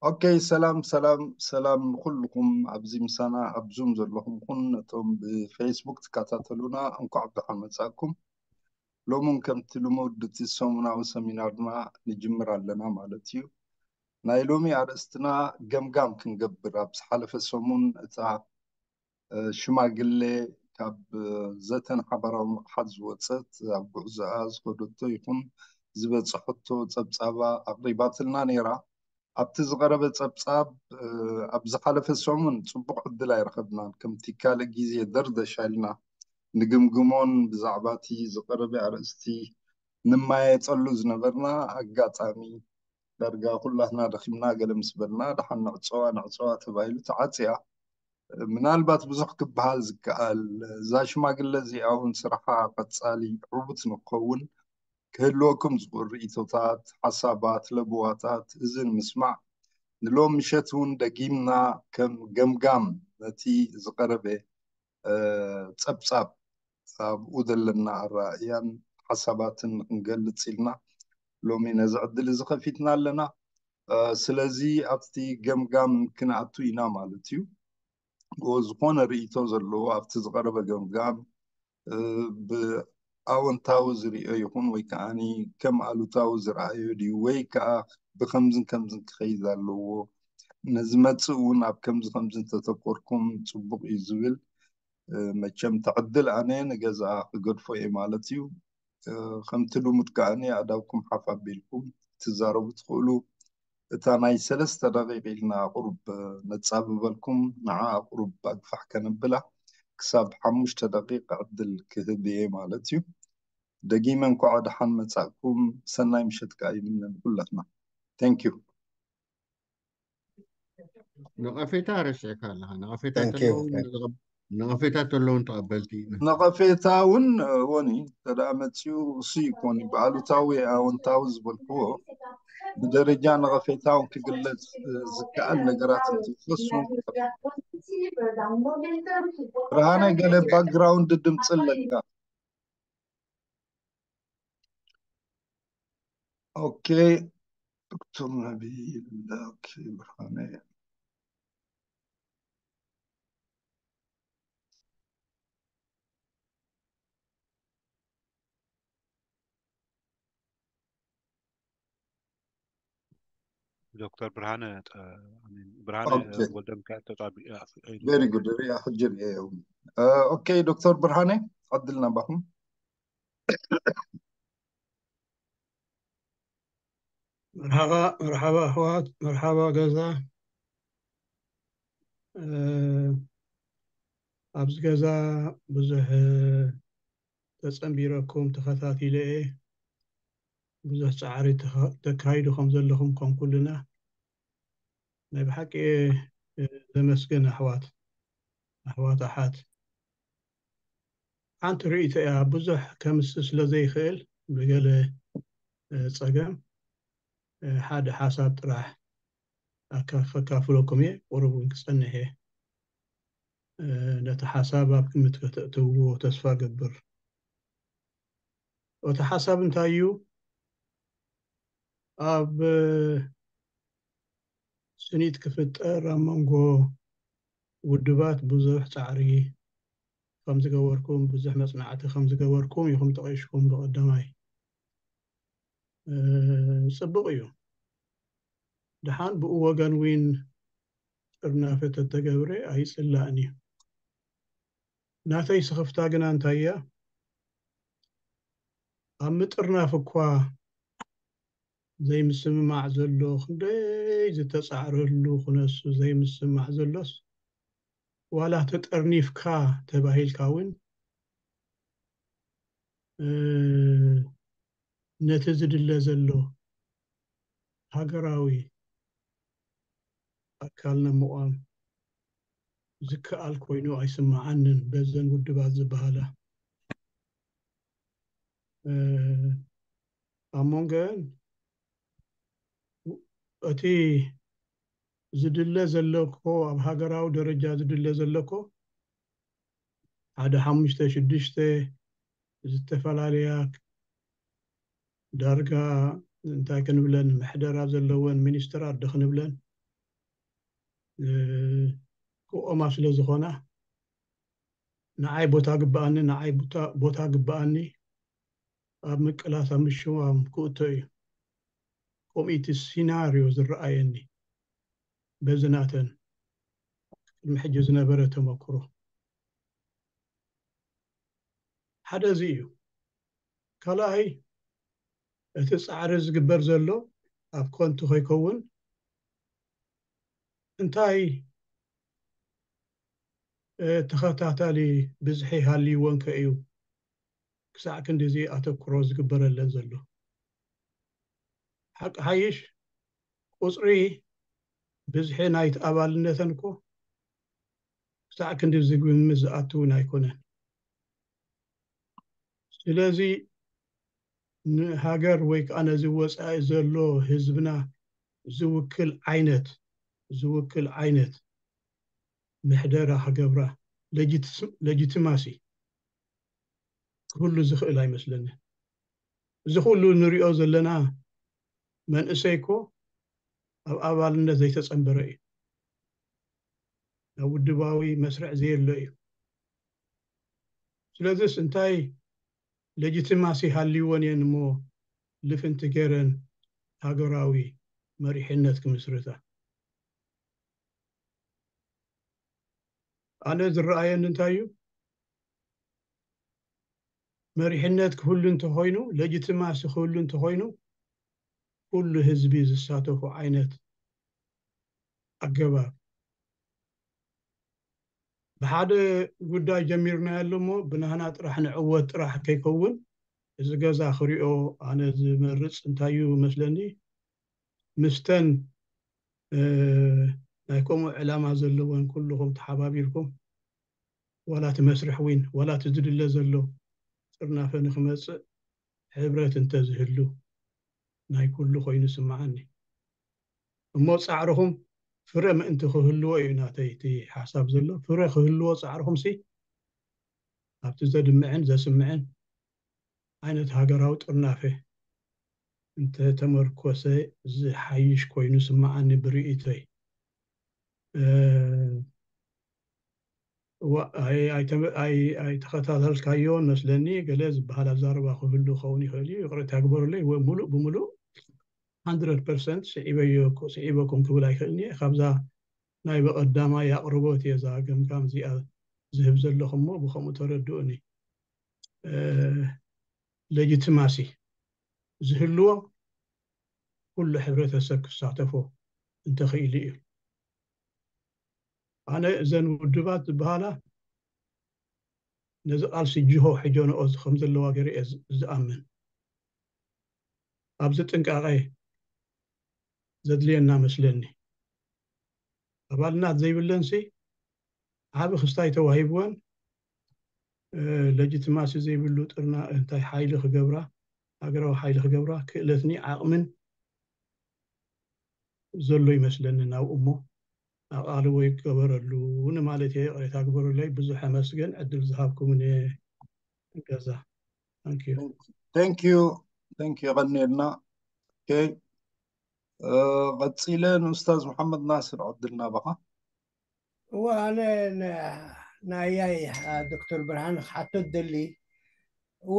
ኦኬ፣ ሰላም ሰላም ሰላም ንኩልኩም ኣብዚ ምሳና ኣብ ዙም ዘለኹም ኹን ነቶም ብፌስቡክ ትከታተሉና እንኳዕ ብደሓን መጻእኩም። ሎምን ከምቲ ልሙድ እቲ ሰሙናዊ ሰሚናርና ንጅምር ኣለና ማለት እዩ። ናይ ሎሚ ኣርእስትና ገምጋም ክንገብር ኣብ ዝሓለፈ ሰሙን እታ ሽማግሌ ካብ ዘተን ሓባራዊ ንቕሓት ዝወፀት ኣብ ጉዕዞኣ ዝኸደቶ ይኹን ዝበፅሐቶ ፀብፃባ ኣቕሪባትልና ነይራ። ኣብቲ ዝቐረበ ፀብፃብ ኣብ ዝሓለፈ ሰሙን ፅቡቕ ዕድል ኣይረኸብናን። ከምቲ ካልእ ግዜ ደርደሻ ኢልና ንግምግሞን ብዛዕባ እቲ ዝቐረበ ኣርእስቲ ንማየፀሉ ዝነበርና ኣጋጣሚ ዳርጋ ኩላትና ደኺምና ገለ ምስ በልና ደሓን ንዕፀዋ ንዕፀዋ ተባሂሉ ተዓፅያ። ምናልባት ብዙሕ ክበሃል ዝከኣል እዛ ሽማግለ እዚኣ እውን ስራሓ ቀፃሊ ዕዉት ንክኸውን ክህልወኩም ዝኽእል ርእይቶታት፣ ሓሳባት፣ ለበዋታት እዚ ንምስማዕ ንሎም ምሸት እውን ደጊምና ከም ገምጋም ነቲ ዝቐረበ ጸብጻብ ኣብኡ ዘለና ኣረኣእያን ሓሳባትን ንክንገልጽ ኢልና ሎሚ ነዚ ዕድል እዚ ከፊትና ኣለና። ስለዚ ኣብቲ ገምጋም ክንኣቱ ኢና ማለት እዩ። ዝኾነ ርእይቶ ዘለዎ ኣብቲ ዝቐረበ ገምጋም ብኣወንታዊ ዝርእዮ ይኹን ወይ ከዓ ከም ኣሉታዊ ዝረኣዮ ድዩ ወይ ከዓ ብከምዝን ከምዝን ክኸይድ ኣለዎ፣ ነዚ መፅእ እውን ኣብ ከምዚ ከምዚ እንተተኮርኩም ፅቡቅ እዩ ዝብል መቸም ተዕድል ኣነ ንገዛ ክገድፎ እየ ማለት እዩ። ከምቲ ልሙድ ከዓኒ ኣዳብኩም ሓፍ ኣቢልኩም ትዛረቡ ትኽእሉ። እታ ናይ ሰለስተ ደቂቕ ኢልና ቁሩብ ነጻብበልኩም፣ ንዓ ቁሩብ ኣግፋሕ ከነብላ፣ ክሳብ ሓሙሽተ ደቂቕ ዕድል ክህብ እየ ማለት እዩ። ደጊመ እንኳዕ ደሓን መጻእኩም፣ ሰናይ ምሸት ከኣ ይምነ ንኩላትና። Thank you። ነቐፌታ ረሲዕካ ኣለኻ። ነቐፌታ ተለውን ነቐፌታ ተለውን ተቐበልቲ ኢና። ነቐፌታ እውን ወኒ ተደኣ መፅዩ እሱ ይኮኒ ብኣሉታዊ ኣወንታዊ ዝበልክዎ ብደረጃ ነቐፌታ እውን ክግለፅ ዝከኣል ነገራት እንትፈሱ ብርሃነ ገለ ባክግራውንድ ድምፂ ኣለካ። ኦኬ ዶክተር ነቢል ኦኬ ብርሃነ ዶክተር ብርሃነ ብርሃነ ወልደ ሚካኤል ተጣቢ very good ሪኣ ሕጂ ሪኣ ኦኬ ዶክተር ብርሃነ ዕድል ናባኹም መርሓባ መርሓባ ኣሕዋት መርሓባ ገዛ ኣብዚ ገዛ ብዙሕ ተጸንቢረኩም ተኸታቲለ እየ ብዙሕ ጻዕሪ ተካይዱ ከም ዘለኹም ከም ኩልና ናይ ብሓቂ ዘመስግን ኣሕዋት ኣሕዋት ኣሓት ሓንቲ ርእይቶ እያ ብዙሕ ከምስ ስለ ዘይኽእል ብገለ ፀገም ሓደ ሓሳብ ጥራሕ ከካፍለኩም እየ ቁሩብ እውን ክፀንሕ እየ ነቲ ሓሳብ ኣብ ግምት ከተእትውዎ ተስፋ ገብር እቲ ሓሳብ እንታይ እዩ ኣብ ስኒት ክፍጠር ኣብ መንጎ ውድባት ብዙሕ ፃዕሪ ከም ዝገበርኩም ብዙሕ መፅናዕቲ ከም ዝገበርኩም ኢኹም ጠቂሽኩም ብቀዳማይ ፅቡቅ እዩ ድሓን ብኡ ወገን ዊን ጥርናፈ ተተገብረ ኣይፅላእን እዩ ናተይ ስኽፍታ ግና እንታይ እያ ኣብ ምጥርናፍ እኳ ዘይምስምማዕ ዘሎ ክንደይ ዝተፃዕረሉ ክነሱ ዘይምስማዕ ዘሎስ ዋላ ተጠርኒፍካ ተባሂልካ እውን ነቲ ዝድለ ዘሎ ሃገራዊ ኣካል ንምቋም ዝከኣል ኮይኑ ኣይስምዓንን በዘን ውድባት ዝበሃላ ኣብ መንጎአን እቲ ዝድለ ዘለኮ ኣብ ሃገራዊ ደረጃ ዝድለ ዘለኮ ሓደ ሓሙሽተ ሽዱሽተ ዝተፈላለያ ዳርጋ እንታይ ክንብለን ምሕደራ ዘለወን ሚኒስትራት ዶ ክንብለን ክቆማ ስለ ዝኾና፣ ንዓይ ቦታ ግበኣኒ፣ ንዓይ ቦታ ግበኣኒ ኣብ ምቅላስ፣ ኣብ ምሽዋም ክእቶ እዩ። ከምኡ እቲ ሲናርዮ ዝረኣየኒ በዚ ናተን ቅድሚ ሕጂ ዝነበረ ተመክሮ። ሓደ እዚ እዩ። ካልኣይ፣ እቲ ፃዕሪ ዝግበር ዘሎ ኣብ ከንቱ ከይከውን፣ እንታይ ተኸታታሊ ብዝሒ ሃልይዎን ከ እዩ ክሳዕ ክንድዚ ኣተኩሮ ዝግበረለን ዘሎ? ሓቂ ሓይሽ፣ ቁፅሪ ብዝሒ ናይቲ ኣባልነተን እኮ ክሳዕ ክንዲ ዝግምት ዝኣቱ እውን ኣይኮነን። ስለዚ ንሃገር ወይ ከዓ ነዚ ወፃኢ ዘሎ ህዝብና ዝውክል ዓይነት ዝውክል ዓይነት ምሕደራ ክገብራ ለጂትማሲ ክህሉ ዝኽእል ኣይመስለንን። እዚ ኩሉ ንሪኦ ዘለና መንእሰይ እኮ ኣብ ኣባልነት ዘይተፀንበረ እዩ። ናብ ውድባዊ መስርዕ ዘየሎ እዩ። ስለዚስ እንታይ ለጂትማሲ ሃልይወን እየን እሞ ልፍንቲ ገይረን ሃገራዊ መሪሕነት ክምስርታ? ኣነ ዝረኣየኒ እንታይ እዩ? መሪሕነት ክህሉ እንተኾይኑ፣ ለጂትማሲ ክህሉ እንተኾይኑ፣ ኩሉ ህዝቢ ዝሳተፉ ዓይነት ኣገባብ። ብሓደ ጉዳይ ጀሚርናዮ ኣሎ እሞ ብናህና ጥራሕ ንዕወት ጥራሕ ከይከውን፣ እዚ ገዛ ክሪኦ ኣነ ዝመርፅ እንታይ እዩ መስለኒ፣ ምስተን ናይ ከምኡ ዕላማ ዘለወን ኩልኹም ተሓባቢርኩም፣ ዋላ እቲ መስርሕ ዊን ዋላ እቲ ዝድለ ዘሎ ጥርናፈ ንክመፅእ ሕብረት እንተዝህሉ ናይ ኩሉ ኮይኑ ስምዓኒ። እሞ ፃዕርኹም ፍረ ምእንቲ ክህልዎ እዩ ናተይ እቲ ሓሳብ ዘሎ። ፍረ ክህልዎ ፃዕርኹም ሲ ኣብቲ ዘድምዕን ዘስምዕን ዓይነት ሃገራዊ ጥርናፈ እንተተመርኮሰ ዝሓይሽ ኮይኑ ስምዓኒ ብርእይቶይ። እዋ፣ ኣይ- ኣይተ- ኣይ- ኣይተኸታተልካዮን መስለኒ። ገለ ዝበሃል ኣዛረባ ክህሉ ክኸውን ይኽእል እዩ፣ ይቕሬታ ግበሩለይ። ወይ ሙሉእ ብሙሉእ ሃንድረድ ፐርሰንት ስዒበዮ እኮ- ስዒበኩም ክብል ኣይክእልን እየ። ካብዛ ናይ በቐዳማይ ኣቕርቦት እየ እዛ ገምጋም እዚኣ ዝህብ ዘለኹ እሞ ብኸምኡ ተረድኡኒ። ለጂትማሲ ዝህልዎ ኩሉ ሕብረተሰብ ክሳተፎ እንተኽኢሉ እዩ። ኣነ እዘን ውድባት ዝበሃላ ነዚ ቃልሲ ጅሆ ሕጆንኦ ከም ዘለዋ ገይረ እየ ዝ- ዝኣምን። ኣብዚ ጥንቃቐ ዘድልየና መስለኒ። ኣባልናት ዘይብለንሲ ዓቢ ክስታይ ተዋሂብወን ለጂትማሲ ዘይብሉ ጥርና እንታይ ሓይሊ ክገብራ ሃገራዊ ሓይሊ ክገብራ ክእለትኒ ዓቕምን ዘሎ ይመስለኒ ናብኡ እሞ ኣቓልቦ ይገበረሉ ንማለት እየ። ይቕሬታ ግበሩለይ። ብዙሕ ኣመስግን ዕድል ዝሃብኩምን እየ። ገዛ። Thank you። Thank you. Thank you የቐንየልና። Okay. ቀፂለ ንኡስታዝ መሓመድ ናስር ዕድል ናባኻ። እወ ኣነ ንኣያይ ዶክተር ብርሃን ክሓቶ ደሊ እወ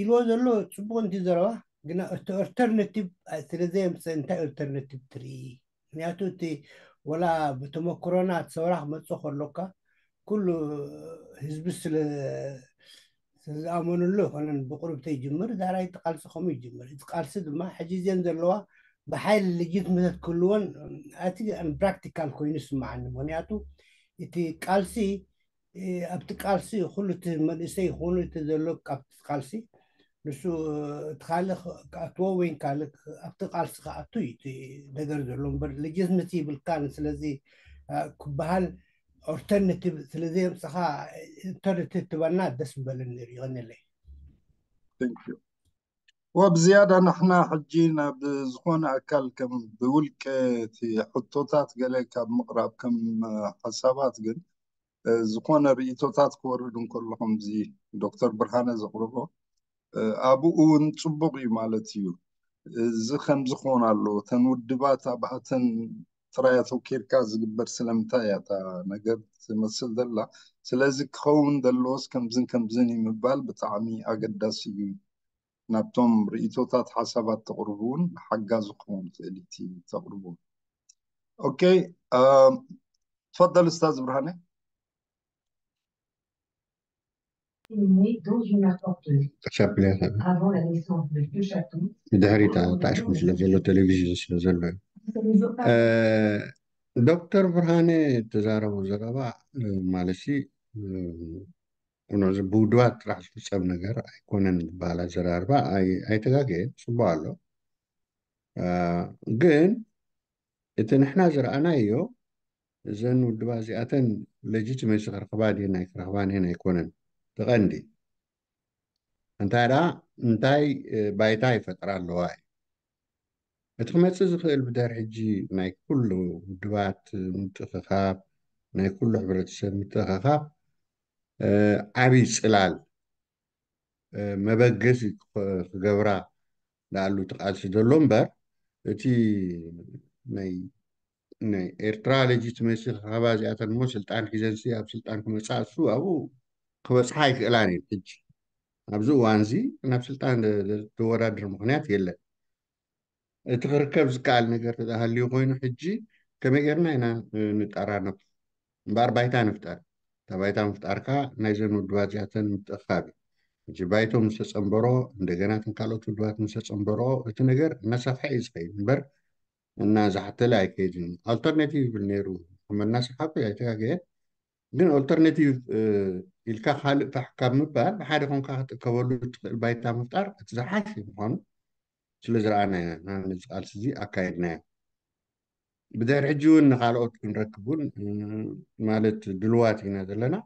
ኢልዎ ዘሎ ፅቡቅ እንቲ ዘረባ ግና እቲ ኦልተርነቲቭ ስለዘየምፀ እንታይ ኦልተርነቲቭ ትርኢ? ምክንያቱ እቲ ወላ ብተመክሮና እቲ ሰውራ ክመፅእ ከሎካ ኩሉ ህዝቢ ስለ ዝኣመኑሉ ይኮነን ብቁሩብ ተይጅምር ዳሕራይ እቲ ቃልሲ ከምኡ ይጅምር። እቲ ቃልሲ ድማ ሕጂ እዚአን ዘለዋ ብሓይሊ ልጅትመት ክህልወን ኣቲ ፕራክቲካል ኮይኑ ይስምዓኒ። ምክንያቱ እቲ ቃልሲ ኣብቲ ቃልሲ ኩሉ እቲ መንእሰይ ይኹኑ እቲ ዘሎ ኣብቲ ቃልሲ ንሱ እቲ ካልእ ክኣትዎ ወይ ካልእ ኣብቲ ቃልሲ ክኣቱ እዩ እቲ ነገር ዘሎ እምበር ልጅትመት ይብልካን። ስለዚ ክበሃል ኦልተርናቲቭ ስለዘየምፅኻ ኦልተርናቲቭ ትበና ደስ ምበለኒ ነይሩ። ይቐንለይ። ወብዝያዳ ንሕና ሕጂ ናብ ዝኾነ ኣካል ከም ብውልቀ እቲ ሕቶታት ገለ ካብ ምቕራብ ከም ሓሳባት ግን ዝኾነ ርእቶታት ክወርድ እንከሎ ከምዚ ዶክተር ብርሃነ ዘቕርቦ ኣብኡ እውን ፅቡቕ እዩ ማለት እዩ። እዚ ከምዚ ክኾን ኣለዎ። እተን ውድባት ኣብኣተን ጥራይ ኣተኪርካ ዝግበር ስለምንታይ እያ እታ ነገር ትመስል ዘላ? ስለዚ ክኸውን ዘለዎስ ከምዝን ከምዝን እዩ ምባል ብጣዕሚ ኣገዳሲ እዩ። ናብቶም ርእይቶታት ሓሳባት ተቕርቡ እውን ሓጋዚ ክኸውን ይኽእል እቲ ተቕርቡ። ኦኬ፣ ኣም፣ ትፈደል ኡስታዝ ብርሃነ። Inhumé dans une arporteuse. ቻፕሊን Avant la naissance de ce chaton, ብድሕሪት ተዓሽሙ ስለ ዘሎ ቴሌቪዥን ስለ ዘሎ እዩ። ዶክተር ብርሃነ ተዛረቡ ዘረባ ማለት ሲ ብውድባት ጥራሕ ዝፍፀም ነገር ኣይኮነን ዝበሃል ኣዘራርባ ኣይተጋገየን፣ ፅቡቅ ኣሎ። ግን እቲ ንሕና ዝረኣናዮ እዘን ውድባ እዚኣተን ሌጂቲመሲ ክረኽባ ድየን ኣይክረኽባን እየን ኣይኮነን ትቐንዲ። እንታይ ደኣ እንታይ ባይታ ይፈጥራ ኣለዋ እዩ እቲ ክመፅእ ዝኽእል ብድሕሪ ሕጂ ናይ ኩሉ ውድባት ምጥኽኻብ ናይ ኩሉ ሕብረተሰብ ምጥኽኻብ ዓብይ ፅላል መበገሲ ክገብራ ዳኣሉ ትቃልሲ ዘሎ እምበር እቲ ናይ ናይ ኤርትራ ሌጂቲመሲ ካባ እዚኣተን እሞ ስልጣን ሒዘንሲ ኣብ ስልጣን ክመፃ እሱ ኣብኡ ክበፅሓ ኣይክእላን እየን ሕጂ ኣብዚ እዋን እዚ ናብ ስልጣን ዘወዳድር ምክንያት የለን እቲ ክርከብ ዝከኣል ነገር ተሃልዩ ኮይኑ ሕጂ ከመይ ጌርና ኢና ንጠራነፍ እምበኣር ባይታ ንፍጠር እታ ባይታ ምፍጣርካ ናይዘን ውድባት እዚኣተን ምትእኻብ እዩ ሕጂ ባይቶ ምስ ተፀንበሮ እንደገና እተን ካልኦት ውድባት ምስ ተፀንበሮ እቲ ነገር እናሰፍሐ እዩ ዝኸይድ እምበር እናዛሕተለ ኣይከይድን እዩ ኣልተርኔቲቭ ይብል ነይሩ መናስሓቁ ኣይተጋገየ ግን ኦልተርኔቲቭ ኢልካ ካልእ ፋሕ ካብ ምባል ብሓደ ኮንካ ክትእከበሉ ትኽእል ባይታ ምፍጣር እቲ ዝሓሽ ምኳኑ ስለ ዝረኣና ኢና ነዚ ቃልሲ እዚ ኣካየድናዮ ብድሕሪ ሕጂ እውን ንካልኦት ክንረክብ እውን ማለት ድልዋት ኢና ዘለና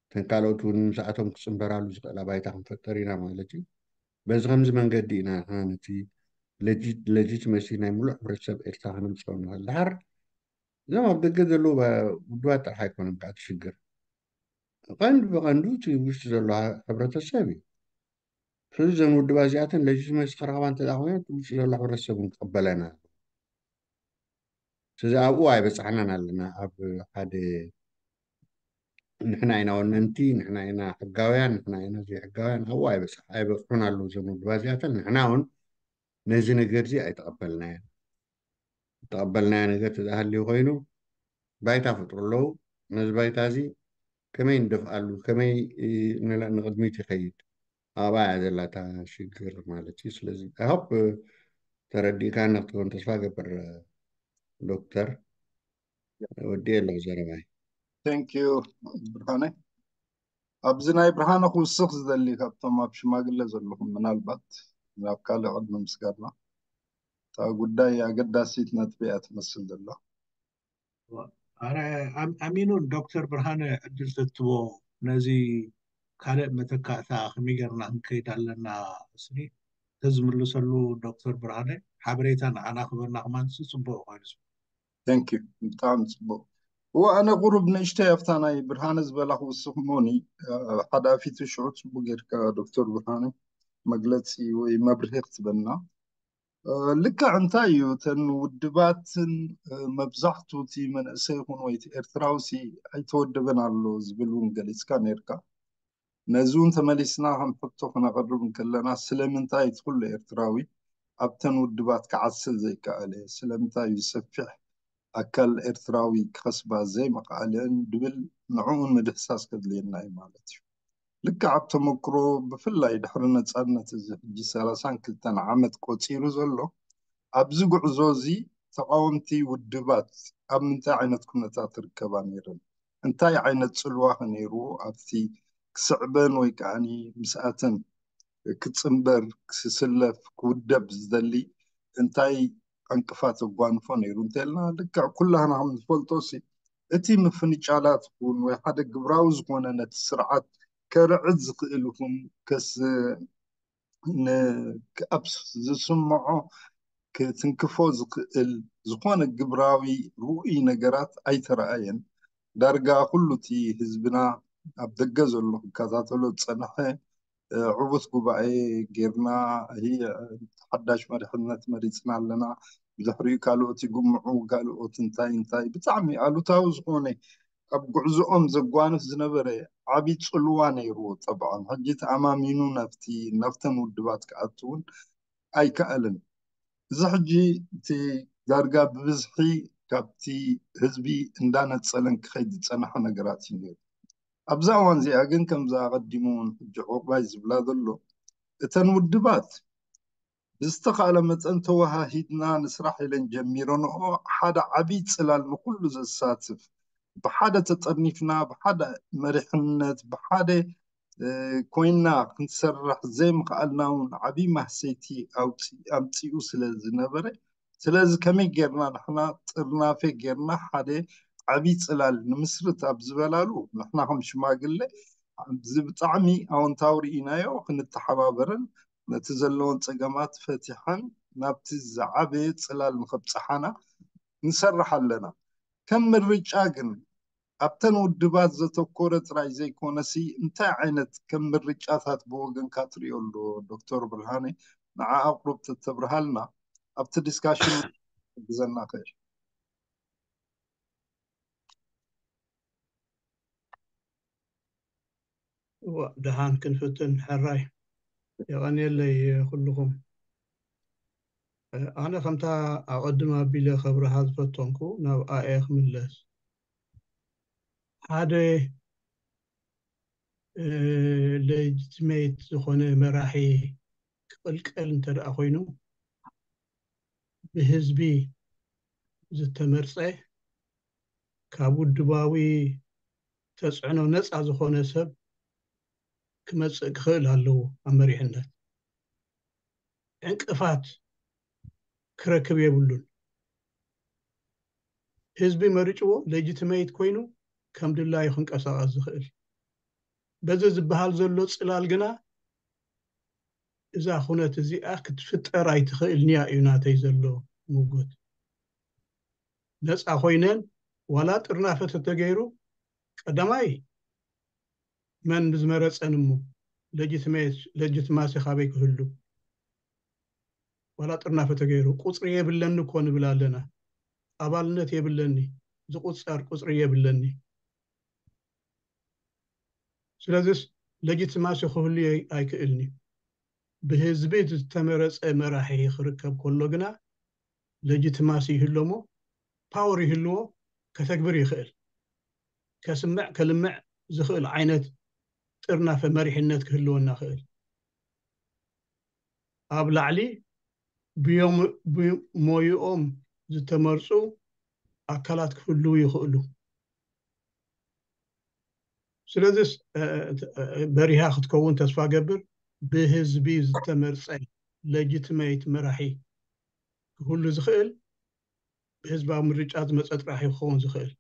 እተን ካልኦት እውን ምስኣቶም ክፅንበራሉ ዝኽእላ ባይታ ክንፈጠር ኢና ማለት እዩ በዚ ከምዚ መንገዲ ኢና ነቲ ሌጂትመሲ ናይ ሙሉእ ሕብረተሰብ ኤርትራ ከነምፅኦ ንኽእል ድሓር እዞም ኣብ ደገ ዘለዉ ውድባት ጥራሕ ኣይኮነን ከዓ እቲ ሽግር ቀንዲ ብቐንዱ እቲ ውሽጢ ዘሎ ሕብረተሰብ እዩ ስለዚ እዘን ውድባ እዚኣተን ሌጂትመሲ ክረኽባ እንተ ኮይነ እቲ ውሽጢ ዘሎ ሕብረተሰብ እውን ክቕበለና ስለዚ ኣብኡ ኣይበፃሕናን ኣለና ኣብ ሓደ ንሕና ኢና ወነንቲ ንሕና ኢና ሕጋውያን ንሕና ኢና ዘይሕጋውያን ኣብኡ ኣይበፅሕ ኣይበፅሑን ኣለዉ እዞም ውድባ እዚኣተን ንሕና እውን ነዚ ነገር እዚ ኣይተቐበልናዮ ዝተቐበልናዮ ነገር ተዝሃልዩ ኮይኑ ባይታ ፈጥሩ ኣለዉ ነዚ ባይታ እዚ ከመይ ንደፍኣሉ ከመይ ንቕድሚት ይኸይድ ኣብኣ እያ ዘላታ ሽግር ማለት እዩ ስለዚ ሆፕ ተረዲእካ ንክትከውን ተስፋ ገብር ዶክተር ወዲ ኣለኹ ዘረባይ ቴንክ ዩ ብርሃነ ኣብዚ ናይ ብርሃነ ክውስኽ ዝደሊ ካብቶም ኣብ ሽማግለ ዘለኹም ምናልባት ናብ ካልእ ቅድሚ ምስጋድና እታ ጉዳይ ኣገዳሲት ነጥቢ እያ ትመስል ዘላ ኣረ ኣሚኑን ዶክተር ብርሃነ ዕድል ተትቦ ነዚ ካልእ መተካእታ ከመይ ገርና ክንከይድ ኣለና ስኒ ተዝምልሰሉ ዶክተር ብርሃነ ሓበሬታ ንዓና ክበና ክማንስ ፅቡቅ ኮይኑ Thank you ብጣዕሚ ፅቡቅ እዎ ኣነ ቁሩብ ንእሽተይ ኣብታ ናይ ብርሃነ ዝበላ ክውስኽ ሞኒ ሓደ ኣፊቱ ሽዑ ፅቡቅ ጌርካ ዶክተር ብርሃነ መግለፂ ወይ መብርሂ ክትበና ልክዕ እንታይ እዩ እተን ውድባትን መብዛሕቱ እቲ መንእሰይ ይኹን ወይ ኤርትራዊ ሲ ኣይተወደበን ኣሎ ዝብል እውን ገሊፅካ ነርካ ነዚ እውን ተመሊስና ከም ሕቶ ክነቕርብ እንከለና ስለምንታይ እቲ ኩሉ ኤርትራዊ ኣብተን ውድባት ክዓስል ዘይከኣለ ስለምንታይ እዩ ዝሰፊሕ ኣካል ኤርትራዊ ክኸስባ ዘይመኽኣለን ድብል ንዕኡን ምድህሳስ ከድልየና እዩ ማለት እዩ ልክዕ ኣብ ተመክሮ ብፍላይ ድሕሪ ነፃነት እዚ ሕጂ ሰላሳን ክልተን ዓመት ቆፂሩ ዘሎ ኣብዚ ጉዕዞ እዚ ተቃወምቲ ውድባት ኣብ ምንታይ ዓይነት ኩነታት ርከባ ነይረን እንታይ ዓይነት ፅልዋ ከ ነይርዎ ኣብቲ ክስዕበን ወይ ከዓ ምስኣተን ክፅንበር ክስለፍ ክውደብ ዝደሊ እንታይ ዕንቅፋት ኣጓንፎ ነይሩ እንተልና ልክዕ ኩላህና ከም ንፈልጦ ሲ እቲ ምፍንጫላት ይኹን ወይ ሓደ ግብራዊ ዝኾነ ነቲ ስርዓት ከርዕድ ዝኽእል ይኹን ከስ ኣብ ዝስምዖ ክትንክፎ ዝኽእል ዝኾነ ግብራዊ ርኡይ ነገራት ኣይተረኣየን ዳርጋ ኩሉ እቲ ህዝብና ኣብ ደገ ዘሎ ክከታተሎ ዝፀንሐ ዕቡት ጉባኤ ጌርና ሓዳሽ መሪሕነት መሪፅና ኣለና ብድሕሪኡ ካልኦት ይግምዑ፣ ካልኦት እንታይ እንታይ ብጣዕሚ ኣሉታዊ ዝኾነ ኣብ ጉዕዞኦም ዘጓንፍ ዝነበረ ዓቢ ጽልዋ ነይርዎ። ጠብዓን ሕጂ ተኣማሚኑ ናብቲ ናብተን ውድባት ክኣቱ እውን ኣይከኣልን። እዚ ሕጂ እቲ ዳርጋ ብብዝሒ ካብቲ ህዝቢ እንዳነጸለን ክኸይድ ዝጸንሐ ነገራት እዩ ነይሩ። ኣብዛ እዋን እዚኣ ግን ከምዛ ኣቐዲሙ እውን ሕጂ ዕቑባይ ዝብላ ዘሎ እተን ውድባት ብዝተኻእለ መጠን ተወሃሂድና ንስራሕ ኢለን ጀሚረንኦ ሓደ ዓብዪ ጽላል ንኩሉ ዘሳትፍ ብሓደ ተጠርኒፍና ብሓደ መሪሕነት ብሓደ ኮይና ክንሰርሕ ዘይምኽኣልና እውን ዓብዪ ማህሰይቲ ኣምፂኡ ስለ ዝነበረ ስለዚ ከመይ ጌርና ንሕና ጥርናፌ ጌርና ሓደ ዓብዪ ፅላል ንምስርት ኣብ ዝበላሉ ንሕና ከም ሽማግለ እዚ ብጣዕሚ ኣወንታዊ ርኢናዮ ክንተሓባበርን ነቲ ዘለዎን ፀገማት ፈቲሐን ናብቲ ዝዓበየ ፅላል ንኸብፅሓና ንሰርሕ ኣለና። ከም ምርጫ ግን ኣብተን ውድባት ዘተኮረ ጥራይ ዘይኮነሲ እንታይ ዓይነት ከም ምርጫታት ብወገንካ ትሪኦ ኣሎ ዶክተር ብርሃነ ንዓ ኣቁሩብ ተተብርሃልና ኣብቲ ዲስካሽን ግዘና ክእል እዋ ደሓን ክንፍትን ሕራይ የቐንየለይ ኩልኹም ኣነ ከምታ ኣቐድም ኣቢለ ከብርሃ ዝፈተንኩ ናብ ኣኤ ክምለስ ሓደ legitimate ዝኾነ መራሒ ክቕልቀል እንተ ደኣ ኮይኑ ብህዝቢ ዝተመርፀ ካብ ውድባዊ ተፅዕኖ ነፃ ዝኾነ ሰብ ክመፅእ ክኽእል ኣለዎ ኣብ መሪሕነት ዕንቅፋት ክረክብ የብሉን ህዝቢ መሪጭዎ legitimate ኮይኑ ከም ድላዩ ክንቀሳቐስ ዝኽእል በዚ ዝበሃል ዘሎ ፅላል ግና እዛ ኩነት እዚኣ ክትፍጠር ኣይትኽእልንያ እዩ ናተይ ዘሎ ምጉት ነፃ ኮይነን ዋላ ጥርናፈ ተተገይሩ ቀዳማይ መን ብዝመረፀን እሞ legitimacy ካበይ ክህሉ ዋላ ጥርናፈ ተገይሩ ቁፅሪ የብለኒ እኮ ንብል ኣለና ኣባልነት የብለኒ ዝቁፀር ቁፅሪ የብለኒ ስለዚስ legitimacy ክህሉ ኣይክእልን እዩ ብህዝቢ ዝተመረፀ መራሒ ክርከብ ከሎ ግና legitimacy ይህሎ ሞ power ይህልዎ ከተግብር ይኽእል ከስምዕ ከልምዕ ዝኽእል ዓይነት ጥርናፈ መሪሕነት ክህልወና ክእል ኣብ ላዕሊ ብሞይኦም ዝተመርፁ ኣካላት ክህልው ይኽእሉ ስለዚስ በሪሃ ክትከውን ተስፋ ገብር ብህዝቢ ዝተመርፀ legitimate መራሒ ክህሉ ዝኽእል ብህዝባዊ ምርጫ ዝመፀ ጥራሕ ክኸውን ዝኽእል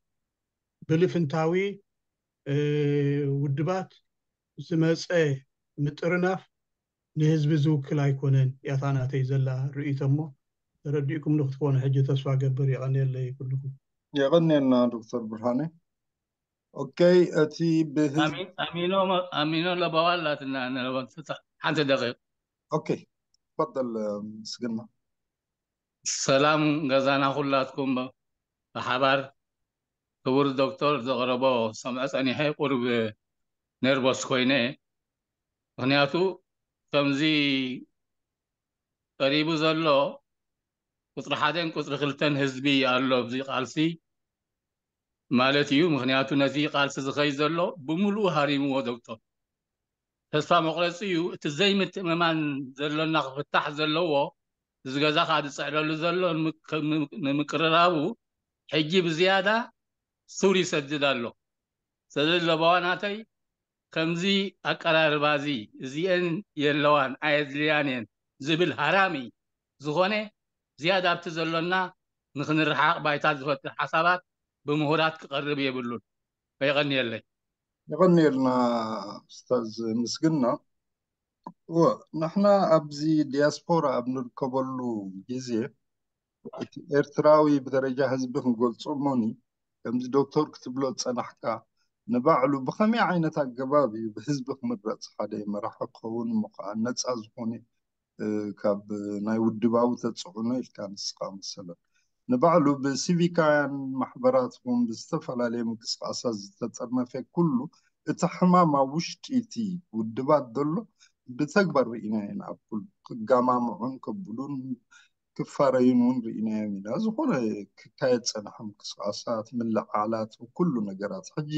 ብልፍንታዊ ውድባት ዝመፀ ምጥርናፍ ንህዝቢ ዝውክል ኣይኮነን ያታ ናተይ ዘላ ርእይቶ እሞ ተረዲእኩም ንክትኮኑ ሕጂ ተስፋ ገብር የቐንየለይ ኩልኩም የቐንየልና ዶክተር ብርሃነ ኦኬ እቲ ብህዝቢ ኣሚኖ ለባዋ ኣላትና ንለበን ፍታሕ ሓንቲ ደቂቕ ኦኬ ትፈደል ምስግና ሰላም ገዛና ኩላትኩም ብሓባር ክቡር ዶክተር ዘቕረቦ ሰምዖ ፀኒሐ ቁርብ ነርቦስ ኮይነ ምክንያቱ ከምዚ ቀሪቡ ዘሎ ቁፅሪ ሓደን ቁፅሪ ክልተን ህዝቢ ኣሎ ኣብዚ ቃልሲ ማለት እዩ ምክንያቱ ነዚ ቃልሲ ዝኸይ ዘሎ ብምሉኡ ሃሪምዎ ዶክተር ተስፋ መቁረፂ እዩ እቲ ዘይምትእምማን ዘሎና ክፍታሕ ዘለዎ እዚ ገዛ ከዓ ዝፅዕረሉ ዘሎ ንምቅርራቡ ሕጂ ብዝያዳ ሱር ይሰድድ ኣሎ ስለዚ ለበዋ ናተይ ከምዚ ኣቀራርባ እዚ እዚኤን የለዋን ኣየድልያን እየን ዝብል ሃራሚ ዝኾነ ዝያዳ ኣብቲ ዘሎና ንክንረሓቕ ባይታ ዝፈጥር ሓሳባት ብምሁራት ክቐርብ የብሉን። የቐንየለይ። የቐንየልና ኡስታዝ ምስግና። እወ ንሕና ኣብዚ ዲያስፖራ ኣብ ንርከበሉ ግዜ እቲ ኤርትራዊ ብደረጃ ህዝቢ ክንገልጾ እሞኒ ከምዚ ዶክተር ክትብሎ ዝጸናሕካ ንባዕሉ ብኸመይ ዓይነት ኣገባብ እዩ ብህዝቢ ክምረጽ ሓደ መራሒ ክኸውን እሞ ከዓ ነጻ ዝኾነ ካብ ናይ ውድባዊ ተፅዕኖ ኢልካ ንስኻ መሰለን ንባዕሉ ብሲቪካውያን ማሕበራት ኹን ብዝተፈላለየ ምንቅስቃሳት ዝተጠርነፈ ኩሉ እቲ ሕማም ኣብ ውሽጢ እቲ ውድባት ዘሎ ብተግባር ርኢናዮ ኢና። ኣብ ኩሉ ክጋማምዑን ከብሉን ክፋረዩን እውን ርኢናዮም ኢና። ዝኾነ ክካየድ ፀንሐ ምንቅስቃሳት፣ ምልዓላት፣ ኩሉ ነገራት። ሕጂ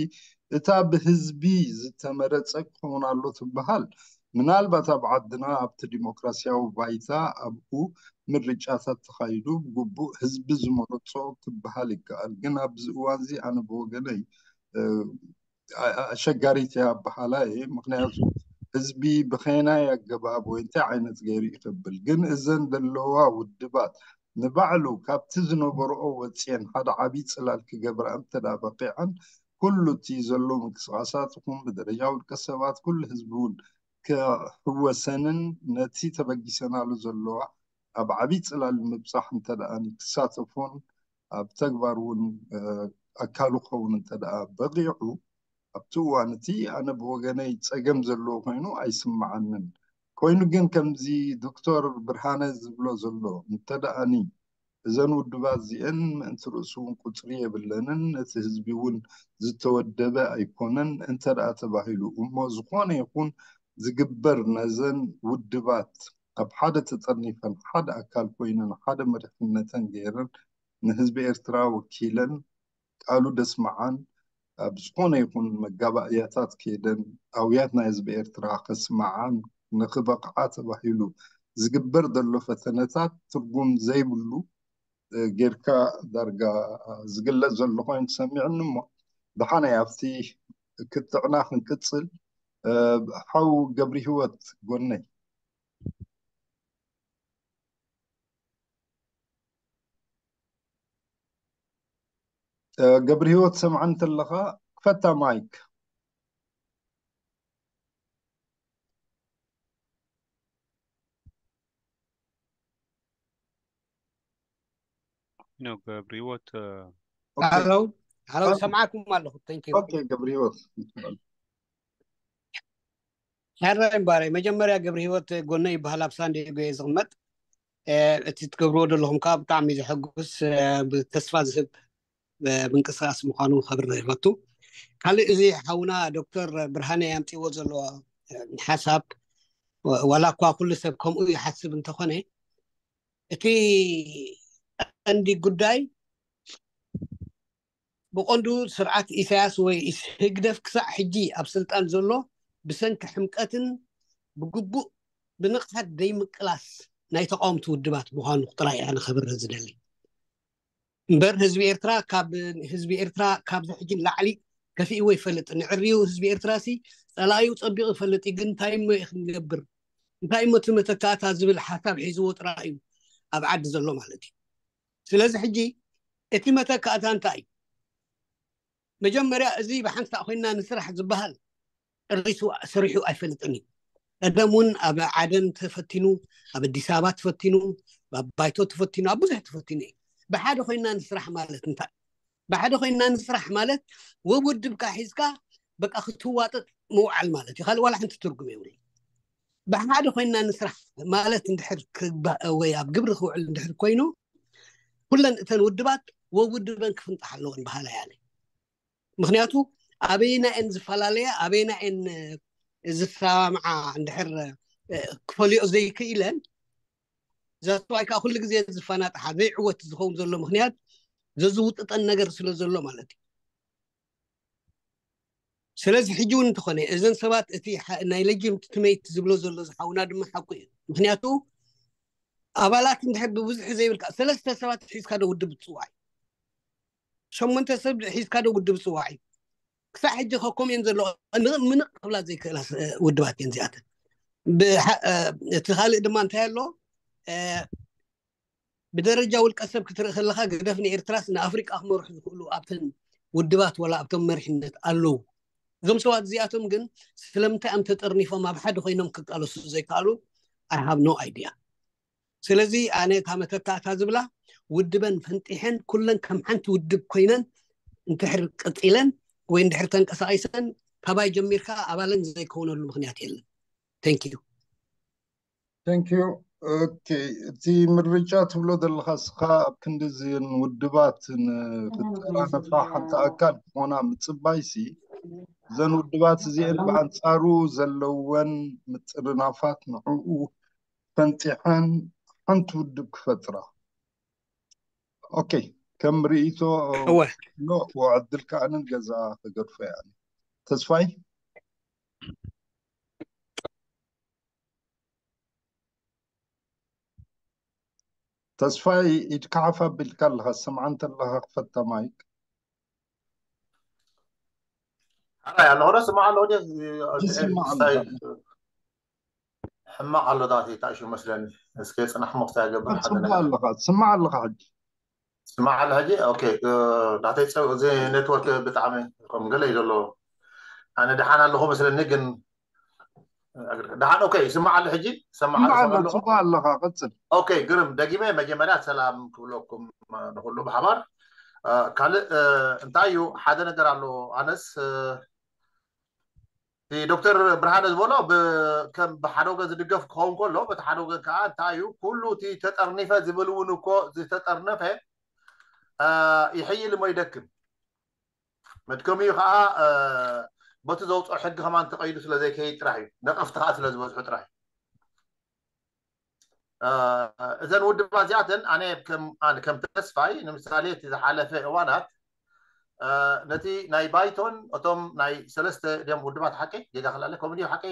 እታ ብህዝቢ ዝተመረፀ ክኸውን ኣሎ ትበሃል ምናልባት ኣብ ዓድና ኣብቲ ዲሞክራሲያዊ ባይታ ኣብኡ ምርጫታት ተኻይዱ ብግቡእ ህዝቢ ዝመረፆ ክበሃል ይከኣል። ግን ኣብዚ እዋን እዚ ኣነ ብወገነይ ኣሸጋሪት እያ ኣበሃላ እየ። ምክንያቱ ህዝቢ ብኸናይ ኣገባብ ወይ እንታይ ዓይነት ገይሩ ይኸብል። ግን እዘን ዘለዋ ውድባት ንባዕሉ ካብቲ ዝነበረኦ ወፅየን ሓደ ዓብዪ ፅላል ክገብራ እንተ በቂዐን ኩሉ እቲ ዘሎ ምንቅስቃሳት ይኹን ብደረጃ ውልቀ ሰባት ኩሉ ህዝቢ እውን ክሕወሰንን ነቲ ተበጊሰናሉ ዘለዋ ኣብ ዓብዪ ፅላል ንምብፃሕ እንተ ክሳተፎን ኣብ ተግባር እውን ኣካሉ ክኸውን እንተ በቂዑ ኣብቲ እዋን እቲ ኣነ ብወገነይ ፀገም ዘለዎ ኮይኑ ኣይስምዓንን። ኮይኑ ግን ከምዚ ዶክተር ብርሃነ ዝብሎ ዘሎ እንተ እዘን ውድባት እዚአን ምእንቲ ርእሱ እውን ቁፅሪ የብለንን፣ ነቲ ህዝቢ እውን ዝተወደበ ኣይኮነን እንተ ተባሂሉ እሞ ዝኾነ ይኹን ዝግበር ነዘን ውድባት ኣብ ሓደ ተጠርኒፈን ሓደ ኣካል ኮይነን ሓደ መሪሕነተን ገይረን ንህዝቢ ኤርትራ ወኪለን ቃሉ ደስምዓን ኣብ ዝኾነ ይኹን መጋባእያታት ከይደን ኣውያት ናይ ህዝቢ ኤርትራ ከስምዓን ንክበቕዓ ተባሂሉ ዝግበር ዘሎ ፈተነታት ትርጉም ዘይብሉ ጌርካ ዳርጋ ዝግለጽ ዘሎ ኮይኑ ተሰሚዕኒ እሞ ደሓነ ኣብቲ ክትዕና ክንቅጽል ሓው ገብሪ ህይወት ጎነይ ገብሪ ህይወት ሰምዓን እንተለኻ ክፈታ ማይክ ነው ገብሪ ህይወት ሀሎ ሀሎ ሰምዓኩም ኣለኹ thank you ኦኬ ገብሪ ህይወት ሕራይ እምበኣረይ መጀመርያ ገብሪ ህይወት ጎነ ይበሃል ኣብ ሳንዲጎ እየ ዝቕመጥ እቲ ትገብርዎ ዘለኹም ከዓ ብጣዕሚ ዘሐጉስ ተስፋ ዝህብ ምንቅስቃስ ምዃኑ ከብርህ ይፈቱ ካልእ እዚ ሓውና ዶክተር ብርሃነ ያምፅዎ ዘሎ ሓሳብ ዋላ እኳ ኩሉ ሰብ ከምኡ ይሓስብ እንተኾነ እቲ ቀንዲ ጉዳይ ብቐንዱ ስርዓት ኢሳያስ ወይ ህግደፍ ክሳዕ ሕጂ ኣብ ስልጣን ዘሎ ብሰንኪ ሕምቀትን ብግቡእ ብንቕሓት ዘይምቅላስ ናይ ተቃወምቲ ውድባት ምዃኑ ጥራይ ኣነ ከብርህ ዝደሊ እምበር ህዝቢ ኤርትራ ካብ ህዝቢ ኤርትራ ካብዚ ሕጂ ላዕሊ ከፊእዎ ይፈልጥ ንዕርዩ ህዝቢ ኤርትራ ሲ ጸላዩ ጸቢቑ ይፈልጥ እዩ ግን እንታይ እሞ ክንገብር እንታይ እሞ እቲ መተካእታ ዝብል ሓሳብ ሒዝዎ ጥራይ እዩ ኣብ ዓዲ ዘሎ ማለት እዩ ስለዚ ሕጂ እቲ መተካእታ እንታይ እዩ መጀመርያ እዚ ብሓንሳእ ኮይና ንስራሕ ዝበሃል ጨሪሱ ሰሪሑ ኣይፈልጥን እዩ ቀደም እውን ኣብ ዓደን ተፈቲኑ ኣብ ኣዲስ ኣበባ ተፈቲኑ ኣብ ባይቶ ተፈቲኑ ኣብ ብዙሕ ተፈቲኑ እዩ ብሓደ ኮይና ንስራሕ ማለት እንታይ ብሓደ ኮይና ንስራሕ ማለት ወብ ውድብካ ሒዝካ በቃ ክትዋጠጥ ምውዓል ማለት እዩ ካልእ ዋላ ሓንቲ ትርጉም የብሉ ብሓደ ኮይና ንስራሕ ማለት እንድሕር ክግባእ ወይ ኣብ ግብሪ ክውዕል እንድሕር ኮይኑ ኩለን እተን ውድባት ወብ ውድበን ክፍንጣሕ ኣለወን በሃላ ያለ ምክንያቱ ኣበይና እየን ዝፈላለያ ኣበይና እየን ዝሰማምዓ እንድሕር ክፈልዮ ዘይክኢለን ዘስተዋይ ከዓ ኩሉ ግዜ ዝፈናጥሓ ዘይዕወት ዝኸውን ዘሎ ምክንያት ዘዝውጥጠን ነገር ስለ ዘሎ ማለት እዩ ስለዚ ሕጂ እውን እንተኾነ እዘን ሰባት እቲ ናይ legitimacy ዝብሎ ዘሎ ዝሓውና ድማ ሓቁ እዩ ምክንያቱ ኣባላት እንድሕር ብብዝሒ ዘይብልካ ሰለስተ ሰባት ሒዝካ ዶ ውድብ ትፅዋዕ ሸሞንተ ሰብ ሒዝካ ዶ ውድብ ፅዋዕ እዩ ክሳዕ ሕጂ ከኮም እየን ዘለዎ ምንቕ ክብላ ዘይክእላ ውድባት እየን እዚኣተን እቲ ካልእ ድማ እንታይ ኣሎ ብደረጃ ውልቀ ሰብ ክትርኢ ከለካ ግደፍ ንኤርትራስ ንኣፍሪቃ ክመርሑ ዝኽእሉ ኣብተን ውድባት ወላ ኣብቶም መሪሕነት ኣለዉ እዞም ሰባት እዚኣቶም ግን ስለምንታይ እዮም ተጠርኒፎም ኣብ ሓደ ኮይኖም ክቃለሱ ዘይከኣሉ I have no idea ስለዚ ኣነ እታ መተካእታ ዝብላ ውድበን ፈንጢሐን ኩለን ከም ሓንቲ ውድብ ኮይነን እንድሕር ቀፂለን ወይ እንድሕር ተንቀሳቂሰን ካባይ ጀሚርካ ኣባለን ዘይከውነሉ ምክንያት የለን thank you thank you ኦኬ፣ እቲ ምርጫ ትብሎ ዘለኻ እስኻ ኣብ ክንዲ እዚን ውድባት ንክተራነፋ ሓንቲ ኣካል ክኾና ምጽባይሲ፣ እዘን ውድባት እዚአን ብኣንጻሩ ዘለወን ምጥርናፋት ንዕኡ ፈንጢሐን ሓንቲ ውድብ ክፈጥራ። ኦኬ፣ ከም ርእይቶ እወ ሎ ወዕድል ከኣንን ገዛ ክገድፎ እያ። ተስፋይ ተስፋይ፣ ኢድካ ሓፍ ኣቢልካ ኣለኻ፣ ሰምዓ እንተለኻ ክፈታ ማይክ። ሓራይ ኣለኹ ዶ ስማዕ ኣለኹ ድየ? ይስማዕ ክስታይ ኣለኻ። ሕማቕ ኣሎ ዳተይ ታእሹ መስለኒ። እስከ ጽናሕ ሞ ክስታይ ገብር ሓደ ትስማዕ ነገር። ኣለኻ፣ ትስማዕ ኣለኻ ሕጂ። ስማዕ ኣሎ ሕጂ? ኦኬ፣ እ፣ ናተይ ጸ-፣ እዚ ኔትወርክ ብጣዕሚ ከም ገለ እዩ ዘሎ። ኣነ ደሓን ኣለኹ መስለኒ ግን ደሓን። ኦኬ፣ ይስማዕ ኣሎ ሕጂ? ሰማዕ ትስማዕ ኣሎ ኣለኻ፣ ኣለኹ? ትስማዕ ኣለኻ፣ ቀጽል። ኦኬ፣ ግርም። ደጊመ መጀመርያ ሰላም ክብለኩም፣ እ፣ ንኹሉ ብሓባር። እ፣ ካልእ፣ እ፣ እንታይ እዩ ሓደ ነገር ኣሎ። ኣነስ፣ እ፣ እቲ ዶክተር ብርሃነ ዝበሎ ብ-፣ ከም ብሓደ ወገን ዝድገፍ ክኸውን ከሎ፣ በቲ ሓደ ወገን ከዓ እንታይ እዩ፣ ኩሉ እቲ ተጠርኒፈ ዝብል እውን እኮ ዝተጠርነፈ፣ እ፣ ይሕይል እሞ ይደክም። መድከሚኡ ከዓ፣ እ፣ በቲ ዘውፅኦ ሕጊ ከማን ተቐይዱ ስለ ዘይከይድ ጥራሕ እዩ። ነቐፍቲ ከዓ ስለ ዝበዝሑ ጥራሕ እዩ። እ፣ እዘን ውድባት እዚኣተን ኣነ ከም፣ ኣነ ከም ተስፋይ ንምሳሌ እቲ ዝሓለፈ እዋናት፣ እ፣ ነቲ ናይ ባይቶን እቶም ናይ ሰለስተ ድዮም ውድባት ሓቂ ጌጋ ክላለ ከምኡ ድዩ ሓቂ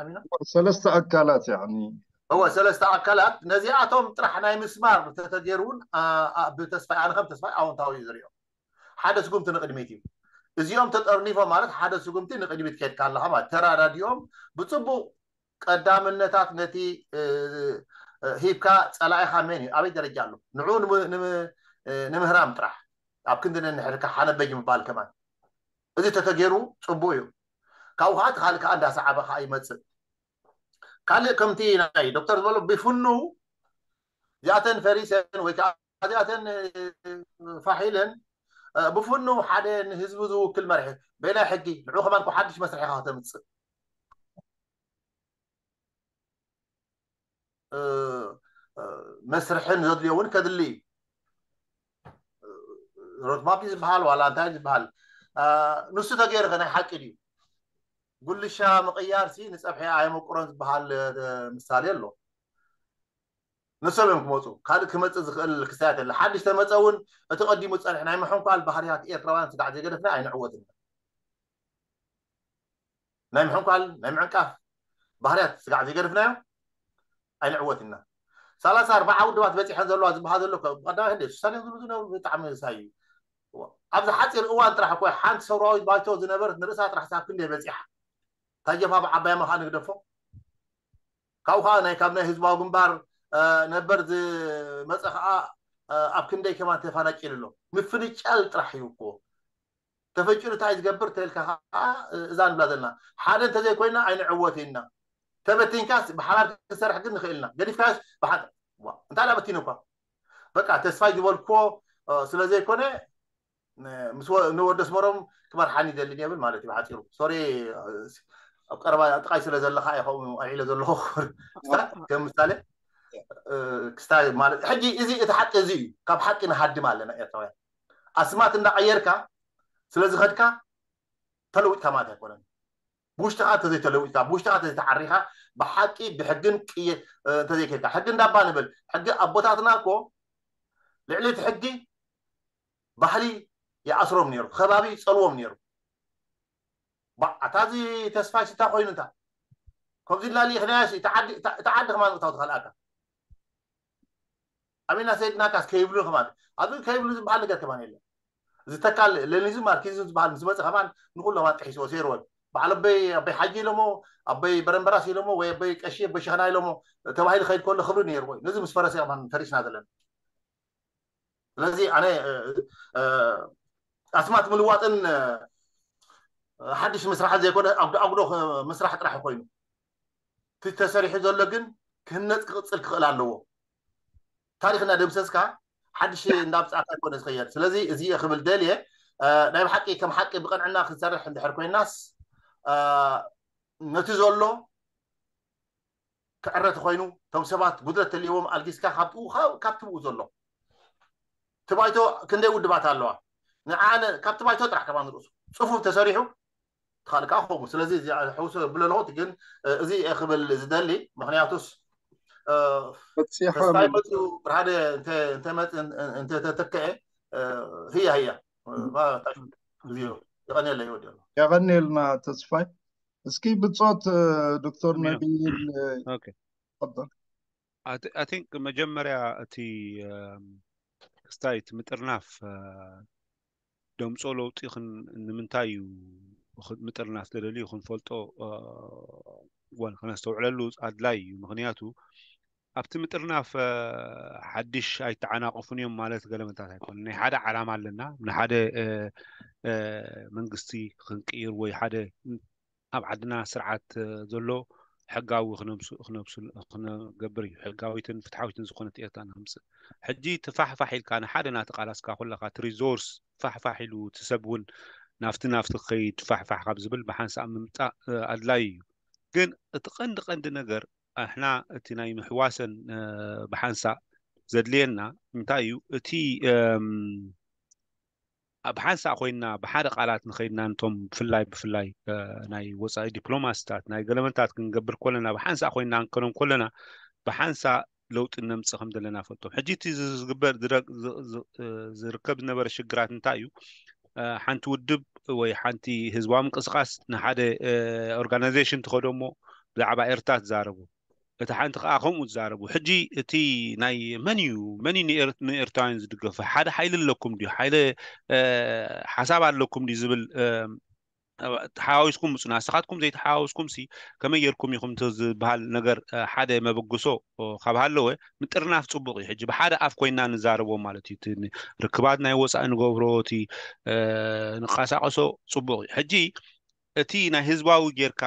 ኣሚኖ? ሰለስተ ኣካላት ያኒ። እወ፣ ሰለስተ ኣካላት ነዚኣቶም ጥራሕ ናይ ምስማር ተተገይሩ እውን፣ እ፣ እ፣ ብተስፋይ፣ ኣነ ከም ተስፋይ ኣዎንታዊ እዩ ዝሪኦ። ሓደ ስጉምቲ ንቕድሚት እዩ። እዚኦም ተጠርኒፎም ማለት ሓደ ስጉምቲ ንቕድሚት ከድካ ኣለኻ ማለት ተራዳዲኦም ብፅቡቕ ቀዳምነታት ነቲ፣ እ፣ እ፣ ሂብካ ጸላኢኻ መን እዩ? ኣበይ ደረጃ ኣሎ? ንዕኡ ንም-፣ ንም-፣ እ፣ ንምህራም ጥራሕ። ኣብ ክንዲ ነንሕድካ ሓነበጅ ምባል ከማን። እዚ ተተገይሩ ጽቡቕ እዩ። ካብኡ ከዓ እቲ ካልእ ከዓ እንዳሰዓበ ከዓ ይመጽእ። ካልእ ከምቲ ናይ ዶክተር ዝበሎ ብፍኑ እዚኣተን ፈሪሰን ወይ ከዓ እዚኣተን፣ እ፣ ፋሕ ኢለን፣ እ፣ ብፍኑ ሓደ ንህዝቢ ዝውክል መርሒ በናይ ሕጊ ንዑ ከማን እኮ ሓድሽ መስርሒ ኢኻ ከተምጽእ። እ፣ እ፣ መስርሕን ዘድልዮ እውን ከድሊ እዩ። ሮድማፕ እዩ ዝበሃል ዋላ እንታይ ዝበሃል፣ እ፣ ንሱ ተገይሩ ከ ናይ ሓቂ ድዩ? ጉልሻ ምቕያር ሲ ንጸብሒ ኣየመቁሮን ዝበሃል፣ እ፣ ምሳሌ ኣሎ። ንሶም እዮም ክመፁ። ካልእ ክመፅእ ዝኽእል ክስታያት የለ። ሓድሽ ተመፀ እውን እቲ ቀዲሙ ዝፀንሐ ናይ ምሕንኳል ባህርያት ኤርትራውያን ስጋዕ ዘይገደፍና ኣይንዕወትን። ናይ ምሕንኳል፣ ናይ ምዕንቃፍ ባህርያት ስጋዕ ዘይገደፍናዮ ኣይንዕወትና። ሰላሳ ኣርባዓ ውድባት በፂሐን ዘለዋ ዝበሃል ዘሎ እኮ ብቐዳማይ ክንደይ ሽሳን እዮም ዝብሉ ዝነበሩ ብጣዕሚ ሳይ እዩ። ኣብዚ ሓፂር እዋን ጥራሕ እኮ ሓንቲ ሰውራዊት ባይቶ ዝነበረት ንርእሳ ጥራሕ ሳብ ክንደይ በፂሓ። ታጀፋ ብዓባይ መኻን ንግደፎ። ካብኡ ከዓ ናይ፣ ካብ ናይ ህዝባዊ ግንባር፣ እ፣ ነበር ዝመፀ ከዓ፣ እ፣ ኣብ ክንደይ ከማን ተፈናጭሉ ኣሎ። ምፍንጫል ጥራሕ እዩ እኮ። ተፈንጭሉ እንታይ ዝገብር ተልካ ከዓ፣ እ፣ እዛ ንብላ ዘለና። ሓደ እንተዘይኮይና ኣይንዕወት ኢና። ተበቲንካስ ብሓባር ክንሰርሕ ግን ንኽእል ኢና። ገዲፍካስ ብሓ-፣ ዋ፣ እንታይ ዳ በቲኑ እኳ። በቃ ተስፋይ ዝበልክዎ፣ እ፣ ስለ ዘይኮነ፣ ን-፣ ምስ ወ-፣ ንወዲ ኣስመሮም ክመርሓኒ ይደሊ የብል ማለት እዩ ብሓፂሩ። ሶሪ፣ እ፣ ኣብ ቀረባ ጥቓይ ስለ ዘለኻ እየ ከምኡ ኣልዒለ ዘለኹ። ክስታ-፣ ከም ምሳሌ፣ እ፣ ክስታ ማለት፣ ሕጂ እዚ እቲ ሓቂ እዚ እዩ። ካብ ሓቂ ንሃድም ኣለና ኤርትራውያን። ኣስማት እንዳቐየርካ ስለ ዝኸድካ ተለዊጥካ ማለት ኣይኮነን። ብውሽጥኻ እንተዘይተለዊጥካ፣ ብውሽጥኻ እንተዘይተዓሪኻ፣ ብሓቂ ብሕግን ቅየ-፣ እ፣ እንተዘይከድካ፣ ሕጊ እንዳባ ንብል። ሕጊ ኣቦታትና እኮ ልዕሊ እቲ ሕጊ ባህሊ ይኣስሮም ነይሩ፣ ከባቢ ይጸልዎም ነይሩ። ባ-፣ ኣታ እዚ ተስፋይ ስታ ኮይኑ እንታ ከምዚ ኢልና ልኢኽናያሲ፣ እቲ ዓዲ፣ እቲ፣ እቲ ዓዲ ከማን ምእታው ትኸልኣካ። ኣበይና ሰይድናካስ ከይብሉ ከማን፣ ኣብዚ ከይብሉ ዝበሃል ነገር ከማን የለን። እዚ ተካል ሌኒዝም ማርክሲዝም ዝበሃል ምስ መፀ ከማን ንኩሉ ከማን ጥሒስዎ ሰይርዎ። በዓል ኣበይ፣ ኣበይ ሓጂ ኢሎሞ፣ ኣበይ በረንበራስ ኢሎሞ፣ ወይ ኣበይ ቀሺ፣ ኣበይ ሸኽና ኢሎሞ ተባሂሉ ከይድ ከሎ ክብሪ ነይርዎ እዩ። ነዚ ምስ ፈረሰ ከማን ፈሪስና ዘለና። ስለዚ ኣነ፣ እ፣ እ፣ ኣስማት ምልዋጥን፣ እ፣ ሓድሽ ምስራሕን ዘይኮነ ኣጉዶ ኣጉዶ ክ-፣ ምስራሕ ጥራሕ ኮይኑ። እቲ ተሰሪሑ ዘሎ ግን ክህነፅ ክቕፅል ክኽእል ኣለዎ። ታሪኽ እናደምሰስካ ሓድሽ እንዳምፃእካ ኣይኮነ ዝኸየድ። ስለዚ እዚ እየ ክብል ደልየ። እ፣ ናይ ብሓቂ ከም ሓቂ ብቐንዕና ክንሰርሕ እንድሕር ኮይናስ፣ እ፣ ነቲ ዘሎ ትዕረ ተኾይኑ፣ እቶም ሰባት ጉድለት ተልይዎም ኣልጊስካ ካብኡ፣ ካብ ትብኡ ዘሎ ትባይቶ ክንደይ ውድባት ኣለዋ? ንዓነ ካብቲ ባይቶ ጥራሕ ከማን ርእሱ ጽፉፍ ተሰሪሑ ትኻልካ ከምኡ። ስለዚ እዚ ሕውስ ብሎ ኣለኹ፣ ግን እዚ እየ ክብል ዝደሊ። ምክንያቱስ ተስፋይ መፅኡ ብርሃነ እንተተተክዐ ህያ ህያ ግዜኡ ይቐንየለይ። ወዲ ኣሎ። የቐንየልና ተስፋይ። እስኪ ብፆት ዶክተር ነቢል I think መጀመርያ እቲ ክስታይ እቲ ምጥርናፍ ደምፆ ለውጢ ንምንታይ እዩ ምጥርናፍ ተደልዩ ክንፈልጦ ን ከነስተውዕለሉ ኣድላይ እዩ። ምክንያቱ ኣብቲ ምጥርናፍ ሓድሽ ኣይተዓናቀፉን እዮም ማለት ገለመታት ኣይኮነ። ናይ ሓደ ዓላማ ኣለና፣ ንሓደ መንግስቲ ክንቅይር ወይ ሓደ ኣብ ዓድና ስርዓት ዘሎ ሕጋዊ ክነገብር እዩ። ሕጋዊትን ፍትሓዊትን ዝኾነት ኤርትራ ንክምፅእ ሕጂ ትፋሕፋሕ ኢልካ ንሓደ ናተቃላስካ ከለካ እቲ ሪሶርስ ፋሕፋሕ ኢሉ እቲ ሰብ እውን ናፍቲ ናፍቲ ክኸይድ ፋሕፋሕ ካብ ዝብል ብሓንሳእ ምምፃእ ኣድላይ እዩ። ግን እቲ ቀንዲ ቀንዲ ነገር ኣሕና እቲ ናይ ምሕዋሰን ብሓንሳእ ዘድልየና እንታይ እዩ? እቲ ኣብ ሓንሳእ ኮይና ብሓደ ቃላት ንኸይድና ነቶም ብፍላይ ብፍላይ ናይ ወፃኢ ዲፕሎማስታት ናይ ገለመታት ክንገብር ከለና ብሓንሳእ ኮይና ክንከዶም ከለና ብሓንሳእ ለውጢ ነምፅእ ከም ዘለና ፈልጦም። ሕጂ እቲ ዝግበር ዝርከብ ዝነበረ ሽግራት እንታይ እዩ? ሓንቲ ውድብ ወይ ሓንቲ ህዝባዊ ምንቅስቃስ ንሓደ ኦርጋናይዜሽን ትኸዶ እሞ ብዛዕባ ኤርትራ ትዛረቡ፣ እቲ ሓንቲ ከዓ ከምኡ ትዛረቡ። ሕጂ እቲ ናይ መን እዩ መን እዩ ንኤርትራውያን ዝድገፈ? ሓደ ሓይሊ ኣለኩም ድዩ? ሓይለ ሓሳብ ኣለኩም ድዩ ዝብል ተሓዋዊስኩም ምፁ። ንስኻትኩም ዘይተሓዋዊስኩም ሲ ከመይ ጌርኩም ኢኹም እቲ ዝበሃል ነገር ሓደ መበግሶ ካብ ሃለወ ምጥርናፍ ፅቡቅ እዩ። ሕጂ ብሓደ ኣፍ ኮይና ንዛረቦ ማለት እዩ። ርክባት ናይ ወፃኢ ንገብሮ እቲ ንቀሳቀሶ ፅቡቅ እዩ። ሕጂ እቲ ናይ ህዝባዊ ጌርካ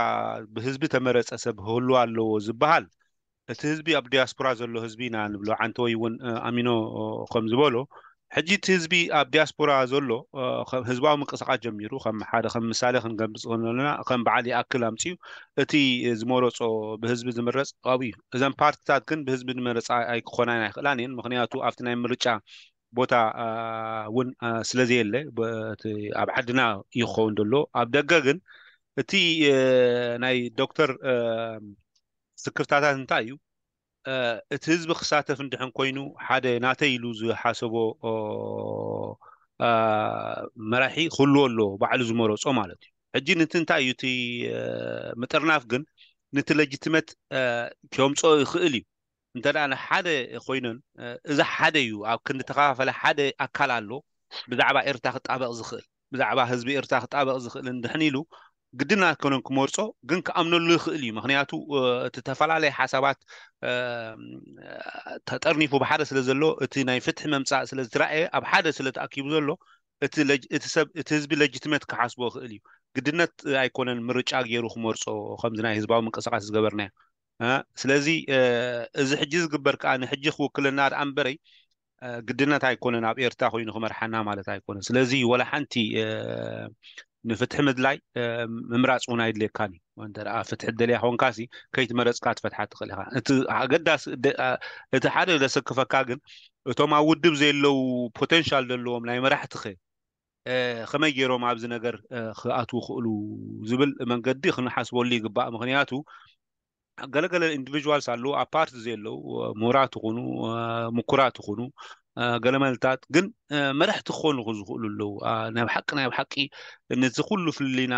ብህዝቢ ተመረፀ ሰብ ክህሉ ኣለዎ ዝበሃል እቲ ህዝቢ ኣብ ዲያስፖራ ዘሎ ህዝቢ ኢና ንብሎ። ዓንተ ወይ እውን ኣሚኖ ከም ዝበሎ ሕጂ እቲ ህዝቢ ኣብ ዲያስፖራ ዘሎ ህዝባዊ ምንቅስቃስ ጀሚሩ ከም ሓደ ከም ምሳሌ ክንገብፅ ከለና ከም በዓል ይኣክል ኣምፅኡ እቲ ዝመረፆ ብህዝቢ ዝምረፅ ኣብኡ እዩ። እዘን ፓርቲታት ግን ብህዝቢ ዝመረፃ ኣይክኾናን ኣይክእላን እየን። ምክንያቱ ኣብቲ ናይ ምርጫ ቦታ እውን ስለዘየለ ኣብ ዓድና ይኸውን ዘሎ ኣብ ደገ ግን እቲ ናይ ዶክተር ስክፍታታት እንታይ እዩ? እቲ ህዝቢ ክሳተፍ እንድሕን ኮይኑ ሓደ ናተይ ኢሉ ዝሓሰቦ መራሒ ክህልዎ ኣለዎ፣ ባዕሉ ዝመረፆ ማለት እዩ። ሕጂ ንቲ እንታይ እዩ እቲ ምጥርናፍ ግን ንቲ ለጅትመት ከምፅኦ ይኽእል እዩ። እንተ ሓደ ኮይነን እዚ ሓደ እዩ ኣብ ክንዲ ተኸፋፈለ ሓደ ኣካል ኣሎ ብዛዕባ ኤርትራ ክጣበቕ ዝኽእል ብዛዕባ ህዝቢ ኤርትራ ክጣበቕ ዝኽእል እንድሕን ኢሉ ግድን ኣይኮነን ክመርጾ ግን ክኣምነሉ ይኽእል እዩ። ምክንያቱ እቲ ተፈላለየ ሓሳባት ተጠርኒፉ ብሓደ ስለ ዘሎ እቲ ናይ ፍትሒ መምጻእ ስለ ዝትረኣየ ኣብ ሓደ ስለ ተኣኪቡ ዘሎ እቲ ሰብ እቲ ህዝቢ ለጅትመት ክሓስቦ ይኽእል እዩ። ግድነት ኣይኮነን ምርጫ ገይሩ ክመርጾ ከምዚ ናይ ህዝባዊ ምንቅስቃስ ዝገበርናዮ። ስለዚ እዚ ሕጂ ዝግበር ከዓ ንሕጂ ክውክልና ደኣ እምበረይ ግድነት ኣይኮነን ኣብ ኤርትራ ኮይኑ ክመርሓና ማለት ኣይኮነን። ስለዚ ወላ ሓንቲ ንፍትሒ ምድላይ ምምራፅ እውን ኣይድልየካን እዩ። እንተ ፍትሒ ደልያ ኮንካሲ ከይትመረፅካ ትፈትሓ ትኽእል ኢኻ። እቲ ኣገዳሲ እቲ ሓደ ዘሰክፈካ ግን እቶም ኣብ ውድብ ዘለዉ ፖቴንሻል ዘለዎም ናይ መራሕትኸ ከመይ ገይሮም ኣብዚ ነገር ክኣትዉ ክእሉ ዝብል መንገዲ ክንሓስበሉ ይግባእ። ምክንያቱ ገለገለ ኢንዲቪጁዋልስ ኣለዉ ኣብ ፓርቲ ዘለዉ ምሁራት ይኹኑ ምኩራት ይኹኑ ገለመልታት ግን መራሕቲ ክኾኑ ዝኽእሉ ኣለዉ። ናይ ብሓቂ ናይ ብሓቂ ነዚ ኩሉ ፍልልይና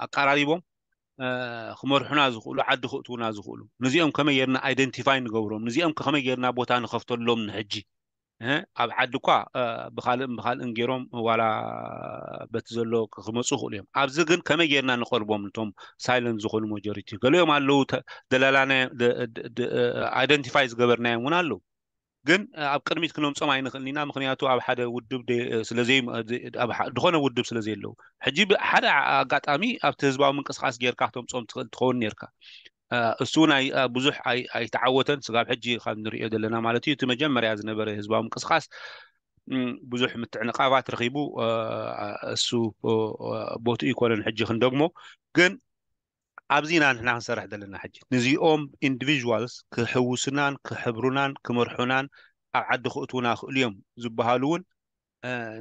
ኣቀራሪቦም ክመርሑና ዝኽእሉ ዓዲ ክእትዉና ዝኽእሉ ንዚኦም ከመይ ጌርና ኣይደንቲፋይ ንገብሮም ንዚኦም ከመይ ጌርና ቦታ ንኸፍተሎም ንሕጂ ኣብ ዓዲ እኳ ብካልእን ብካልእን ገይሮም ዋላ በቲ ዘሎ ክመፁ ይኽእሉ እዮም። ኣብዚ ግን ከመይ ጌርና ንቐርቦም ነቶም ሳይለንት ዝኾኑ ማጆሪቲ ገሊኦም ኣለዉ ደላላና ኣይደንቲፋይ ዝገበርናዮም እውን ኣለዉ። ግን ኣብ ቅድሚት ክነምፆም ኣይንኽእልን ኢና። ምክንያቱ ኣብ ሓደ ውድብ ስለዘይ ዝኾነ ውድብ ስለዘየለዉ ሕጂ ሓደ ኣጋጣሚ ኣብቲ ህዝባዊ ምንቅስቃስ ጌርካ ክተምፆም ትኽእል ትኸውን ኔርካ። እሱ እውን ብዙሕ ኣይተዓወተን ስጋብ ሕጂ ካብ ንሪኦ ዘለና ማለት እዩ። እቲ መጀመርያ ዝነበረ ህዝባዊ ምንቅስቃስ ብዙሕ ምትዕንቃፋት ረኺቡ እሱ ቦትኡ ይኮነን ሕጂ ክንደግሞ ግን ኣብዚ ኢና ንሕና ክንሰርሕ ዘለና። ሕጂ ንዚኦም individuals ክሕውሱናን ክሕብሩናን ክመርሑናን ኣብ ዓዲ ክእትዉና ክእሉ እዮም ዝበሃሉ እውን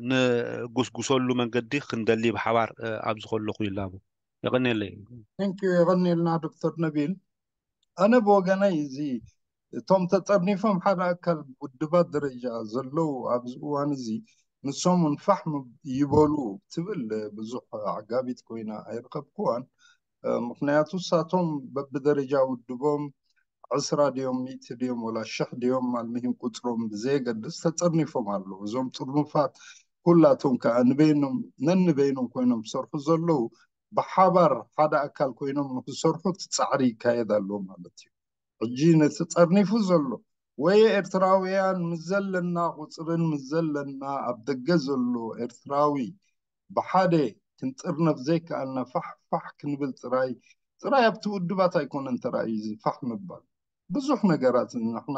ንጉስጉሰሉ መንገዲ ክንደሊ ብሓባር ኣብዚ ከለኹ ይላቦ። የቐንየለይ። Thank you። የቐንየልና ዶክተር ነቢል። ኣነ ብወገነይ እዚ እቶም ተጠርኒፎም ሓደ ኣካል ውድባት ደረጃ ዘለዉ ኣብዚ እዋን እዚ ንሶም እውን ፋሕ ይበሉ ትብል ብዙሕ ዓጋቢት ኮይና ኣይረኸብኩዋን። ምኽንያቱ እሳቶም በብደረጃ ውድቦም ዕስራ ድዮም ሚእቲ ድዮም ወላ ሽሕ ድዮም ኣልምሂም ቁፅሮም ብዘየገድስ ተጠርኒፎም ኣለዉ። እዞም ጥርኑፋት ኩላቶም ከዓ ንበይኖም ነንበይኖም ኮይኖም ዝሰርሑ ዘለዉ ብሓባር ሓደ ኣካል ኮይኖም ንክሰርሑ እቲ ፃዕሪ ይካየድ ኣሎ ማለት እዩ። ሕጂ ነቲ ጠርኒፉ ዘሎ ወይ ኤርትራውያን ምስ ዘለና ቁፅርን ምስ ዘለና ኣብ ደገ ዘሎ ኤርትራዊ ብሓደ ክንጥርነፍ ዘይከኣልና ፋሕ ፋሕ ክንብል ጥራይ ጥራይ ኣብቲ ውድባት ኣይኮነን ተራእዩ እዚ ፋሕ ምባል። ብዙሕ ነገራት ንሕና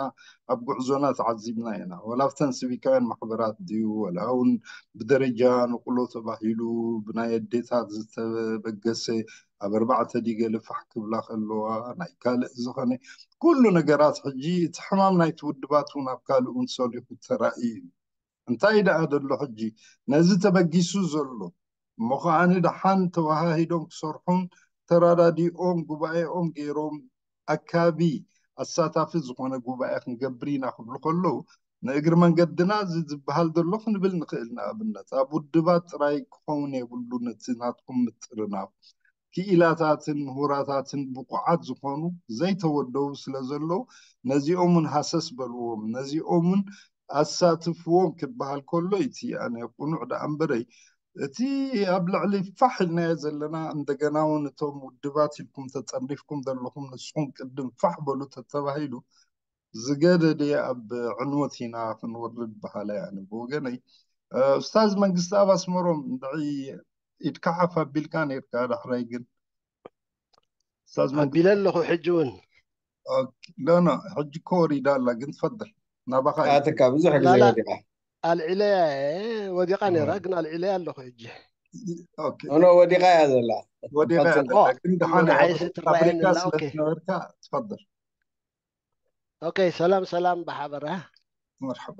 ኣብ ጉዕዞና ተዓዚብና ኢና። ወላ ኣብተን ሲቪካውያን ማሕበራት ድዩ ወላ እውን ብደረጃ ንቁሎ ተባሂሉ ብናይ ኣዴታት ዝተበገሰ ኣብ ኣርባዕተ ድዩ ገለ ፋሕ ክብላ ከለዋ ናይ ካልእ ዝኾነ ኩሉ ነገራት ሕጂ እቲ ሕማም ናይቲ ውድባት እውን ኣብ ካልእ እውን ሰሊኹ ተራእዩ እዩ። እንታይ ደኣ ዘሎ ሕጂ ነዚ ተበጊሱ ዘሎ እሞ ከዓኒ ደሓን ተወሃሂዶም ክሰርሑን ተራዳዲኦም ጉባኤኦም ገይሮም ኣካቢ ኣሳታፊ ዝኾነ ጉባኤ ክንገብር ኢና ክብሉ ከለዉ ንእግሪ መንገድና እዚ ዝበሃል ዘሎ ክንብል ንኽእል። ንኣብነት ኣብ ውድባት ጥራይ ክኸውን የብሉን እቲ ናትኩም ምጥርናፍ ክኢላታትን ምሁራታትን ብቑዓት ዝኾኑ ዘይተወደቡ ስለ ዘለዉ ነዚኦም እውን ሃሰስ በልዎም ነዚኦም እውን ኣሳትፍዎም ክበሃል ከሎ እቲ ኣነ ቁኑዕ ደኣ እምበረይ እቲ ኣብ ልዕሊ ፋሕ ኢልናዮ ዘለና እንደገና እውን እቶም ውድባት ኢልኩም ተጠርኒፍኩም ዘለኹም ንስኹም ቅድም ፋሕ በሉ ተተባሂሉ ዝገደደ ኣብ ዕንወት ኢና ክንወርድ በሃላይ ኣነ ብወገነይ። ኡስታዝ መንግስቲ ኣብ ኣስመሮም እንድዒ ኢድካ ሓፍ ኣቢልካ ነርካ ዳሕራይ ግን ኡስታዝ መንግስቲ ኣቢለ ኣለኹ ሕጂ እውን ሎኖ ሕጂ ኮሪዳ ኣላ ግን ትፈድል ናባኻ ኣትካ ብዙሕ ግዜ ወዲቃ ኣልዒለያ ወዲቃ ነራ ግን ኣልዒለያ ኣለኹ ሕጂ ኖ ወዲቃ እያ ዘላ ወዲቃ እያ ዘላ ግን ደሓን ንዓይሲ ትረኣየኒ ፋብሪካ ኣላ ስለ ኦኬ ዝነበርካ ትፈድል ኦኬ ሰላም ሰላም ብሓበራ መርሓባ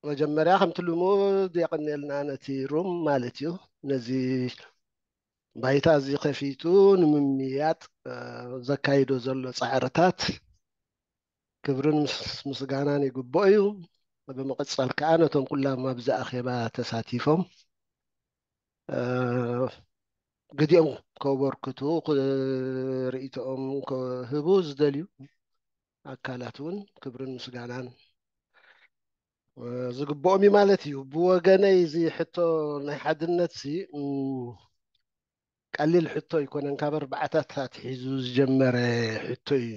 መጀመርያ ከምቲ ልሙድ የቐንየልና ነቲ ሩም ማለት እዩ ነዚ ባይታ እዚ ከፊቱ ንምምያጥ ዘካይዶ ዘሎ ፃዕርታት ክብርን ምስጋናን ይግብኦ እዩ። ብምቕፃል ከዓ ነቶም ኩላም ኣብዚ ኣኼባ ተሳቲፎም ግዜኦም ከበርክቱ ርእይቶኦም ክህቡ ዝደልዩ ኣካላት እውን ክብርን ምስጋናን ዝግብኦም እዩ ማለት እዩ። ብወገነይ እዚ ሕቶ ናይ ሓድነት ሲ ቀሊል ሕቶ ኣይኮነን። ካብ ኣርባዕታት ኣትሒዙ ዝጀመረ ሕቶ እዩ።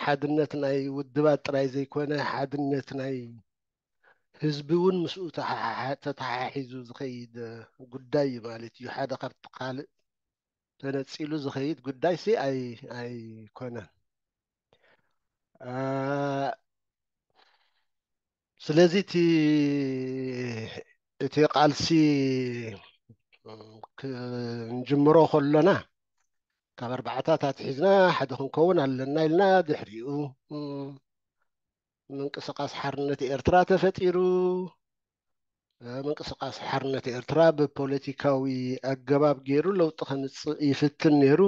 ሓድነት ናይ ውድባት ጥራይ ዘይኮነ ሓድነት ናይ ህዝቢ እውን ምስኡ ተተሓሒዙ ዝኸይድ ጉዳይ እዩ ማለት እዩ። ሓደ ካብቲ ካልእ ተነፂሉ ዝኸይድ ጉዳይ ሲ ኣይኮነን። ስለዚ እቲ እቲ ቃልሲ ክንጅምሮ ከሎና ካብ ኣርባዕታት ኣትሒዝና ሓደ ክንከውን ኣለና ኢልና ድሕሪኡ ምንቅስቃስ ሓርነት ኤርትራ ተፈጢሩ ምንቅስቃስ ሓርነት ኤርትራ ብፖለቲካዊ ኣገባብ ገይሩ ለውጢ ከምፅእ ይፍትን ነይሩ።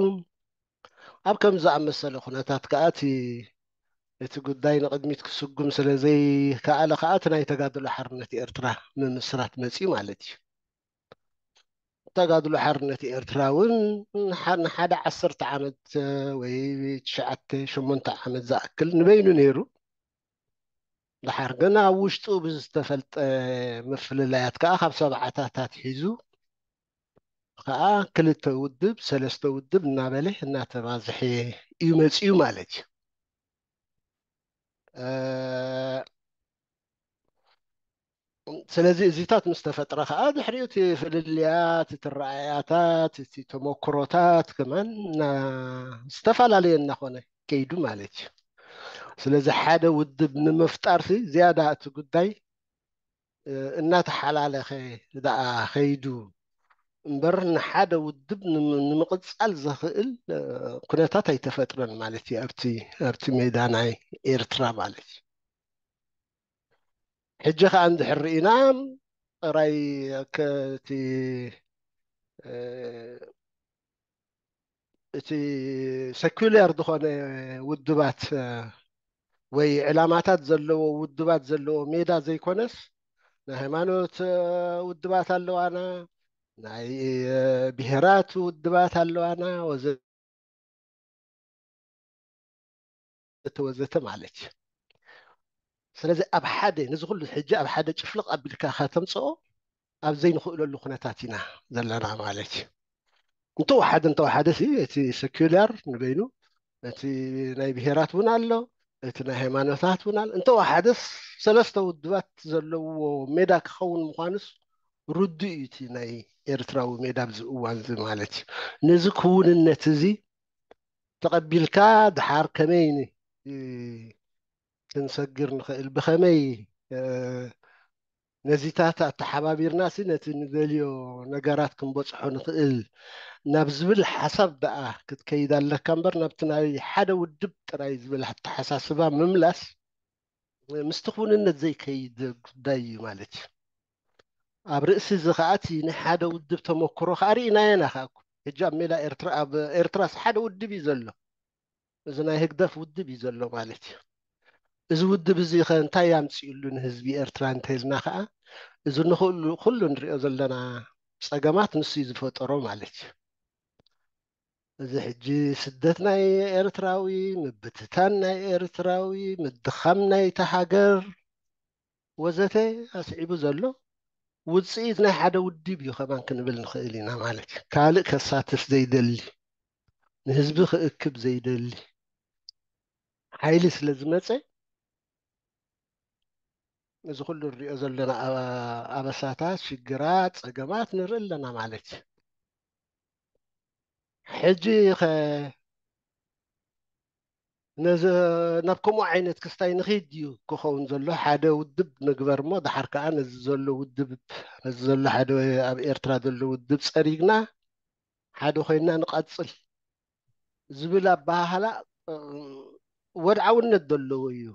ኣብ ከም ዝኣመሰለ ኩነታት ከዓ እቲ እቲ ጉዳይ ንቕድሚት ክስጉም ስለ ዘይከኣለ ከዓ እቲ ናይ ተጋድሎ ሓርነት ኤርትራ ምምስራት መፅኡ ማለት እዩ። ተጋድሎ ሓርነት ኤርትራ እውን ንሓደ ዓሰርተ ዓመት ወይ ትሽዓተ ሸሞንተ ዓመት ዝኣክል ንበይኑ ነይሩ። ድሓር ግን ኣብ ውሽጡ ብዝተፈልጠ ምፍልላያት ከዓ ካብ ሰብዓታት ኣትሒዙ ከዓ ክልተ ውድብ ሰለስተ ውድብ እናበለ እናተባዝሐ እዩ መፅኡ ማለት እዩ። ስለዚ እዚታት ምስ ተፈጥረ ከዓ ድሕሪኡ እቲ ፍልልያት እቲ ረኣያታት እቲ ተመክሮታት ከማን ዝተፈላለየ እናኾነ ከይዱ ማለት እዩ። ስለዚ ሓደ ውድብ ንምፍጣር ሲ ዝያዳ እቲ ጉዳይ እናተሓላለኸ ደኣ ከይዱ እምበር ንሓደ ውድብ ንምቕፃል ዘኽእል ኩነታት ኣይተፈጥረን ማለት እዩ ኣብቲ ሜዳ ናይ ኤርትራ ማለት እዩ። ሕጂ ከዓ እንድሕር ርኢና ጥራይ እቲ እቲ ሰኩላር ዝኾነ ውድባት ወይ ዕላማታት ዘለዎ ውድባት ዘለዎ ሜዳ ዘይኮነስ ናይ ሃይማኖት ውድባት ኣለዋና፣ ናይ ብሄራት ውድባት ኣለዋና ወዘተ ወዘተ ማለት እዩ። ስለዚ ኣብ ሓደ ነዚ ኩሉ ሕጂ ኣብ ሓደ ጭፍልቕ ኣቢልካ ከተምፅኦ ኣብ ዘይንኽእለሉ ኩነታት ኢና ዘለና ማለት እዩ። እንተወሓደ እንተወሓደ ሲ እቲ ሰኩላር ንበይኑ እቲ ናይ ብሄራት እውን ኣሎ፣ እቲ ናይ ሃይማኖታት እውን ኣሎ። እንተወሓደስ ሰለስተ ውድባት ዘለዎ ሜዳ ክኸውን ምዃኑስ ርዱእ እዩ እቲ ናይ ኤርትራዊ ሜዳ ኣብዚ እዋን እዚ ማለት እዩ። ነዚ ክውንነት እዚ ተቐቢልካ ድሓር ከመይ ክንሰግር ንኽእል፣ ብኸመይ ነዚታት ኣተሓባቢርና ሲ ነቲ ንደልዮ ነገራት ክንበፅሖ ንኽእል ናብ ዝብል ሓሳብ ደኣ ክትከይድ ኣለካ እምበር ናብቲ ናይ ሓደ ውድብ ጥራይ ዝብል ኣተሓሳስባ ምምላስ ምስቲ ክውንነት ዘይከይድ ጉዳይ እዩ ማለት እዩ። ኣብ ርእሲ እዚ ከዓ እቲ ናይ ሓደ ውድብ ተመክሮ ከዓ ርኢናዮ ኢና ከዓ። ሕጂ ኣብ ሜዳ ኤርትራ፣ ኣብ ኤርትራስ ሓደ ውድብ እዩ ዘሎ። እዚ ናይ ህግደፍ ውድብ እዩ ዘሎ ማለት እዩ። እዚ ውድብ እዚ ከ እንታይ ኣምፅኡሉ ንህዝቢ ኤርትራ እንተኢልና ከዓ እዚ ንኽእሉ ኩሉ ንሪኦ ዘለና ፀገማት ንሱ እዩ ዝፈጠሮ ማለት እዩ። እዚ ሕጂ ስደት ናይ ኤርትራዊ፣ ምብትታን ናይ ኤርትራዊ፣ ምድኻም ናይቲ ሃገር ወዘተ ኣስዒቡ ዘሎ ውፅኢት ናይ ሓደ ውድብ እዩ ከማን ክንብል ንኽእል ኢና ማለት እዩ። ካልእ ከሳትፍ ዘይደሊ፣ ንህዝቢ ክእክብ ዘይደሊ ሓይሊ ስለ ዝመፀ እዚ ኩሉ ንሪኦ ዘለና ኣበሳታት፣ ሽግራት፣ ፀገማት ንርኢ ኣለና ማለት እዩ። ሕጂ ኸ ነዚ ናብ ከምኡ ዓይነት ክስታይ ንኺድ ድዩ ክኸውን ዘሎ? ሓደ ውድብ ንግበር እሞ ድሓር ከዓ ነዚ ዘሎ ውድብ፣ ነዚ ዘሎ ሓደ ኣብ ኤርትራ ዘሎ ውድብ ፀሪግና ሓደ ኮይንና ንቐፅል ዝብል ኣበሃህላ ወድዓውነት ዘለዎ እዩ።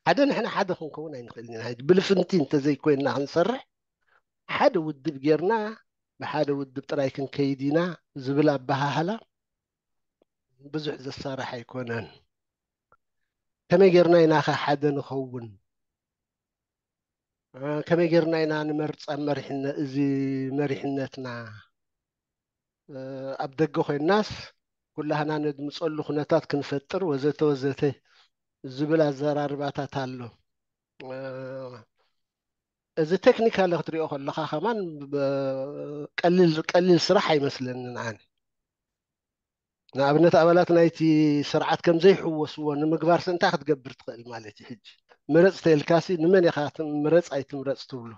ሓደ ንሕና ሓደ ክንከውን ኣይንኽእልን ኢና። ብልፍንቲ እንተዘይኮይንና ክንሰርሕ ሓደ ውድብ ጌርና ብሓደ ውድብ ጥራይ ክንከይድ ኢና ዝብል ኣበሃህላ ብዙሕ ዘሳርሕ ኣይኮነን። ከመይ ጌርና ኢና ከ ሓደ ንኸውን? ከመይ ጌርና ኢና ንመርፅ ኣብ መሪሕነት፣ እዚ መሪሕነትና ኣብ ደገ ኮይናስ ኩላህና ነድምፀሉ ኩነታት ክንፈጥር ወዘተ ወዘተ ዝብል ኣዘራርባታት ኣሎ። እዚ ቴክኒካሊ ክትሪኦ ከለካ ከማን ቀሊል ስራሕ ኣይመስለንን ኣነ። ንኣብነት ኣባላት ናይቲ ስርዓት ከም ዘይሕወስዎ ንምግባርሲ እንታይ ክትገብር ትኽእል ማለት እዩ? ሕጂ ምረፅ ተልካሲ ንመን ኢኻ ምረፅ ኣይትምረፅ ትብሉ?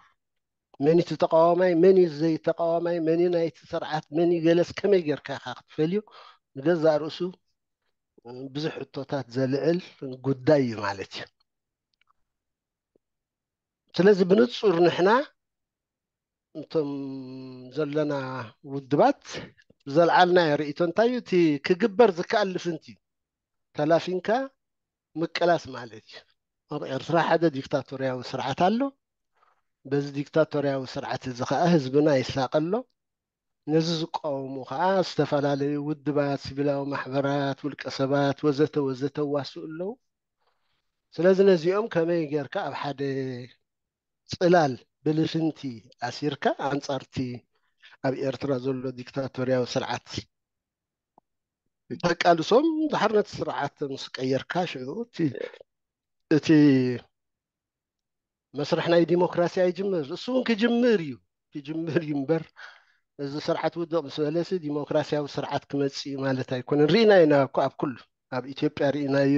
መን እቲ ተቃዋማይ፣ መን እዩ ዘይተቃዋማይ፣ መን እዩ ናይቲ ስርዓት፣ መን እዩ ገለስ ከመይ ጌርካ ኢኻ ክትፈልዮ ንገዛእ ርእሱ ብዙሕ ሕቶታት ዘልዕል ጉዳይ እዩ ማለት እዩ። ስለዚ ብንጹር ንሕና እንቶም ዘለና ውድባት ዘልዓልናዮ ርእይቶ እንታይ እዩ? እቲ ክግበር ዝከኣል ልፍንቲ እዩ። ተላፊንካ ምቅላስ ማለት እዩ። ኣብ ኤርትራ ሓደ ዲክታቶርያዊ ስርዓት ኣሎ። በዚ ዲክታቶርያዊ ስርዓት እዚ ከዓ ህዝብና ይሳቐ ኣሎ። ነዚ ዝቃወሙ ከዓ ዝተፈላለዩ ውድባት፣ ሲቪላዊ ማሕበራት፣ ውልቀ ሰባት ወዘተ ወዘተ ዋስኡ ኣለዉ። ስለዚ ነዚኦም ከመይ ጌርካ ኣብ ሓደ ፅላል ብልፍንቲ ኣሲርካ ኣንጻርቲ ኣብ ኤርትራ ዘሎ ዲክታቶርያዊ ስርዓት ተቃልሶም ድሓር ነቲ ስርዓት ምስ ቀየርካ ሽዑ እቲ እቲ መስርሕ ናይ ዲሞክራሲ ኣይጅምር፣ እሱ እውን ክጅምር እዩ፣ ክጅምር እዩ እምበር እዚ ስርዓት ውድቕ ምስ በለሲ ዲሞክራሲያዊ ስርዓት ክመፅእ እዩ ማለት ኣይኮነን። ርኢና ኢና እኮ ኣብ ኩሉ፣ ኣብ ኢትዮጵያ ርኢናዮ።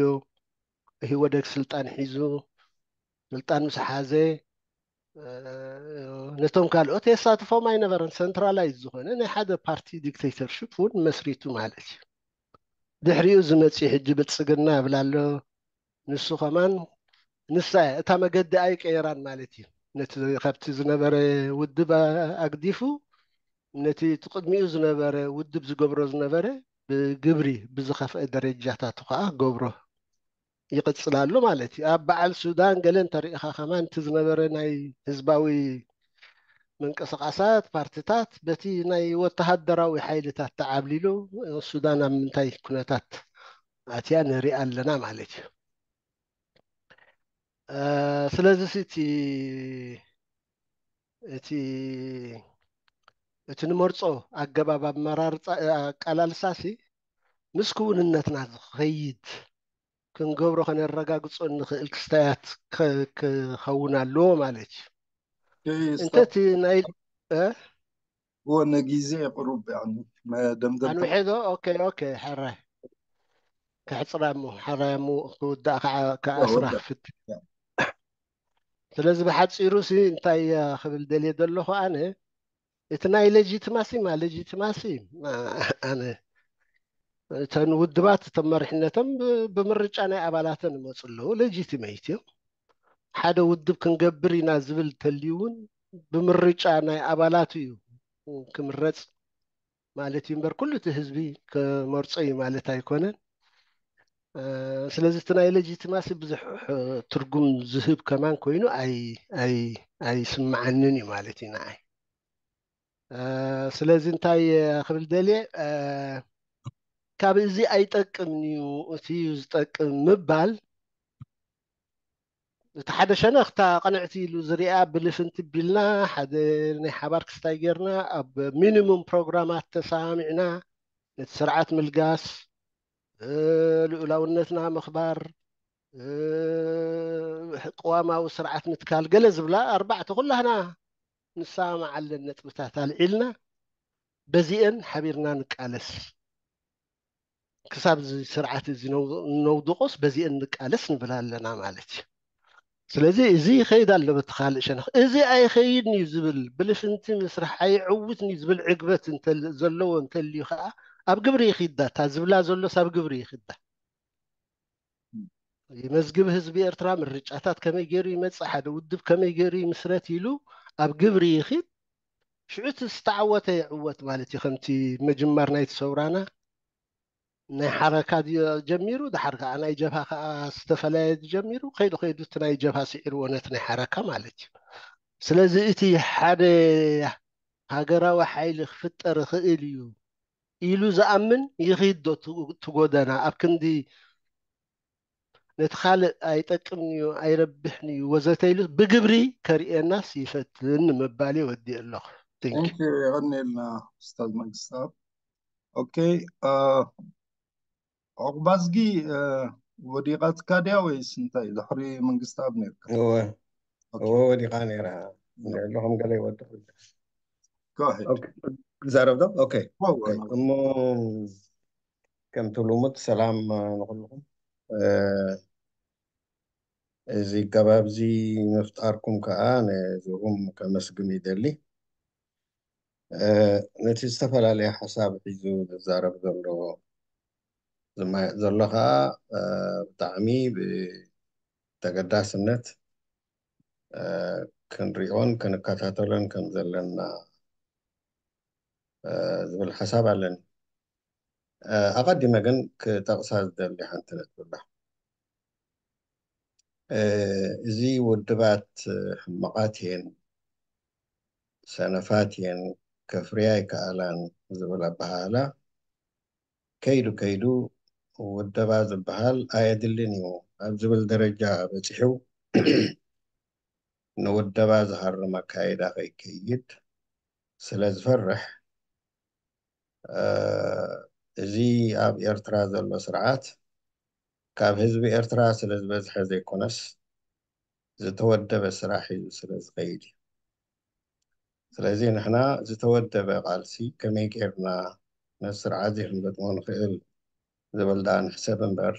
ኢህወደግ ስልጣን ሒዙ ስልጣን ምስ ሓዘ ነቶም ካልኦት የሳትፎም ኣይነበረን። ሰንትራላይዝ ዝኾነ ናይ ሓደ ፓርቲ ዲክቴተርሽፕ እውን መስሪቱ ማለት እዩ። ድሕሪኡ ዝመፅእ ሕጂ ብልፅግና ይብል ኣሎ። ንሱ ከማን ንሳ እታ መገዲ ኣይቀየራን ማለት እዩ። ነቲ ካብቲ ዝነበረ ውድብ ኣግዲፉ ነቲ እቲ ቅድሚኡ ዝነበረ ውድብ ዝገብሮ ዝነበረ ብግብሪ ብዝኸፍአ ደረጃታቱ ከዓ ገብሮ ይቕፅል ኣሎ ማለት እዩ። ኣብ በዓል ሱዳን ገለ እንተሪኢኻ ከማን እቲ ዝነበረ ናይ ህዝባዊ ምንቅስቃሳት ፓርትታት በቲ ናይ ወተሃደራዊ ሓይልታት ተዓብሊሉ ሱዳን ኣብ ምንታይ ኩነታት ኣትያ ንሪኣ ኣለና ማለት እዩ። ስለዚ እቲ እቲ እቲ ንመርፆ ኣገባብ ኣመራርፃ ኣቃላልሳሲ ምስ ክውንነትና ዝኸይድ ክንገብሮ ከነረጋግፆ እንኽእል ክስታያት ክኸውን ኣለዎ ማለት እዩ። እንተቲ ናይ እዎ ነጊዜ ቅሩብ መደምደም ኣንውሐዶ ኦኬ ኦኬ ሕራይ ከሕፅራ እሞ ሕራይ እሞ ክውዳእ ከዓ ከኣስራ ክፍት ስለዚ ብሓፂሩ ሲ እንታይ ክብል ደልየ ዘለኹ ኣነ እቲ ናይ ሌጂትማሲ ማ ሌጂትማሲ ኣነ እተን ውድባት እተን መሪሕነተን ብምርጫ ናይ ኣባላተን ይመፁ ኣለዉ። ሌጂቲመይት እዮም። ሓደ ውድብ ክንገብር ኢና ዝብል እንተልዩ እውን ብምርጫ ናይ ኣባላቱ እዩ ክምረፅ ማለት እዩ እምበር ኩሉ እቲ ህዝቢ ክመርፆ እዩ ማለት ኣይኮነን። ስለዚ እቲ ናይ ሌጂቲማሲ ብዙሕ ትርጉም ዝህብ ከማን ኮይኑ ኣይስምዓንን እዩ ማለት እዩ ንዓይ። ስለዚ እንታይ ክብል ደልየ ካብ እዚ ኣይጠቅምን እዩ እቲ እዩ ዝጠቅም ምባል እቲ ሓደ ሸነኽ እታ ቅንዕቲ ኢሉ ዝሪኣ ብልፍንቲ ቢልና ሓደ ናይ ሓባር ክስታይ ጌርና ኣብ ሚኒሙም ፕሮግራማት ተሰማሚዕና ነቲ ስርዓት ምልጋስ ልኡላውነትና ምኽባር ቅዋማዊ ስርዓት ምትካል ገለ ዝብላ ኣርባዕተ ኩላህና ንሰማማዓለን ነጥብታት ኣልዒልና በዚአን ሓቢርና ንቃለስ ክሳብ እዚ ስርዓት እዚ ነውድቆስ በዚአን ንቃለስ ንብል ኣለና ማለት እዩ። ስለዚ እዚ ይኸይድ ኣሎ በቲ ካልእ ሸነኽ እዚ ኣይኸይድን እዩ ዝብል ብልፍንቲ ምስራሕ ኣይዕውትን እዩ ዝብል ዕግበት ዘለዎ እንተልዩ ከዓ ኣብ ግብሪ ይኽዳ እታ ዝብላ ዘሎስ ኣብ ግብሪ ይኽዳ ይመዝግብ ህዝቢ ኤርትራ ምርጫታት ከመይ ገይሩ ይመፅእ ሓደ ውድብ ከመይ ገይሩ ይምስረት ኢሉ ኣብ ግብሪ ይኽድ ሽዑ እቲ ዝተዓወተ ይዕወት ማለት እዩ ከምቲ ምጅማር ናይቲ ሰውራና ናይ ሓረካ ጀሚሩ ድሓር ከዓ ናይ ጀብሃ ከዓ ዝተፈለየ ጀሚሩ ከይዱ ከይዱ እቲ ናይ ጀብሃ ስዒርዎ ነቲ ናይ ሓረካ ማለት እዩ ስለዚ እቲ ሓደ ሃገራዊ ሓይሊ ክፍጠር ይኽእል እዩ ኢሉ ዝኣምን ይኺድ ዶ እቲ ጎደና ኣብ ክንዲ ነቲ ካልእ ኣይጠቅምን እዩ ኣይረብሕን እዩ ወዘተ ኢሉ ብግብሪ ከርእየናስ ይፈትን ንምባል ወዲእ ኣለኹ። የቐንየልና ኡስታዝ መንግስትኣብ። ኦኬ ዑቕባዝጊ ወዲቓትካ ድያ ወይስ እንታይ? ድሕሪ መንግስትኣብ ነርካ? እወ ወዲቓ ነይራ። ንዕሉ ከም ገለ ይወድቕ። ክዛረብ ዶ? ኦኬ እሞ ከምቲ ልሙድ ሰላም ንኩልኩም። እዚ ኣገባብ እዚ ምፍጣርኩም ከዓ ነዚኹም ከመስግን ይደሊ። ነቲ ዝተፈላለየ ሓሳብ ሒዙ ዝዛረብ ዘሎ ዝማየጥ ዘሎ ከዓ ብጣዕሚ ብተገዳስነት ክንሪኦን ክንከታተሎን ከም ዘለና ዝብል ሓሳብ ኣለኒ። ኣቐዲመ ግን ክጠቕሳ ዝደሊ ሓንቲ ነጥቢ ኣላ። እዚ ውድባት ሕማቓት እየን፣ ሰነፋት እየን፣ ከፍርያ ኣይከኣላን ዝብል ኣበሃህላ ከይዱ ከይዱ ውደባ ዝበሃል ኣየድልን እዩ ኣብ ዝብል ደረጃ በፂሑ ንውደባ ዝሃርም ኣካይዳ ከይከይድ ስለ ዝፈርሕ እዚ ኣብ ኤርትራ ዘሎ ስርዓት ካብ ህዝቢ ኤርትራ ስለ ዝበዝሐ ዘይኮነስ ዝተወደበ ስራሕ ሒዙ ስለ ዝኸይድ እዩ። ስለዚ ንሕና ዝተወደበ ቃልሲ ከመይ ጌርና ነቲ ስርዓት እዚ ክንገጥሞ ንኽእል ዝብል ደኣ ንሕሰብ እምበር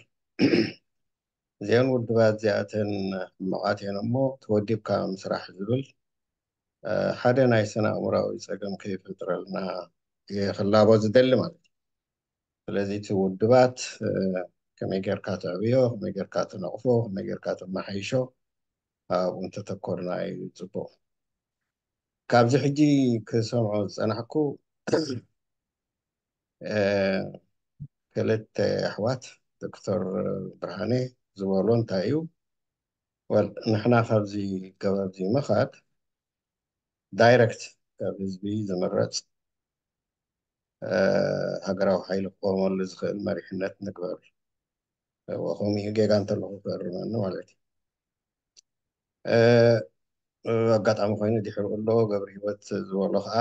እዚአን ውድባት እዚኣተን ሕማቓት እየን እሞ ተወዲብካ ምስራሕ ዝብል ሓደ ናይ ስነ ኣእምራዊ ፀገም ከይፈጥረልና እየ ክላቦ ዝደሊ ማለት እዩ። ስለዚ እቲ ውድባት ከመይ ጌርካ ተዕብዮ፣ ከመይ ጌርካ ትነቕፎ፣ ከመይ ጌርካ ተመሓይሾ ኣብኡ እንተተኮርና እዩ ፅቡቕ። ካብዚ ሕጂ ክሰምዖ ዝጸናሕኩ ክልተ ኣሕዋት ዶክተር ብርሃነ ዝበሎ እንታይ እዩ? ወል ንሕና ካብዚ ገባብዚ ምኻድ ዳይረክት ካብ ህዝቢ ዝምረፅ ሃገራዊ ሓይሊ ክቆመሉ ዝኽእል መሪሕነት ንግበር። ከምኡ ጌጋ እንተለኹ ክእርመኒ ማለት እዩ። ኣጋጣሚ ኮይኑ ድሕሪ ኣሎ ገብረ ህይወት ዝበሎ ከዓ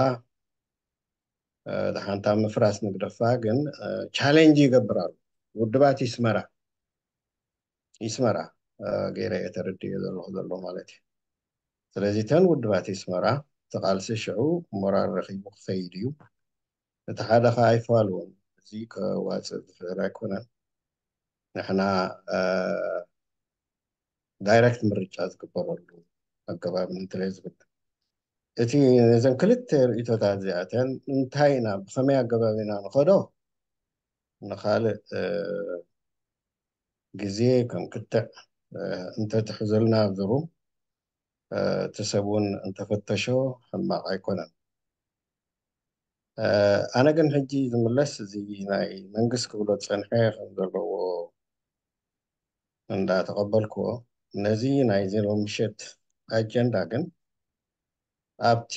ደሓንታ ምፍራስ ንግደፋ ግን ቻሌንጅ ይገብር ኣሎ ውድባት ይስመራ ይስመራ ገይረ እየ ተረድዮ ዘለኹ ዘሎ ማለት እዩ። ስለዚ እተን ውድባት ይስመራ እቲ ቃልሲ ሽዑ ሞራል ረኺቡ ክኸይድ እዩ። እቲ ሓደ ከዓ ኣይፋልዎን እዚ ከዋፅእ ዝኽእል ኣይኮነን። ንሕና ዳይረክት ምርጫ ዝግበረሉ ኣገባብ እንተለ ዝብል እቲ ነዘን ክልተ ርእቶታት እዚኣተን እንታይ ኢና ብኸመይ ኣገባብ ኢና ንኸዶ ንካልእ ግዜ ከም ክትዕ እንተትሕዘልና ዝሩ እቲ ሰብ እውን እንተፈተሾ ሕማቕ ኣይኮነን። ኣነ ግን ሕጂ ዝምለስ እዚ ናይ መንግስት ክብሎ ዝፀንሐ ከም ዘለዎ እንዳተቐበልክዎ ነዚ ናይዚ ሎም ምሸት ኣጀንዳ ግን ኣብቲ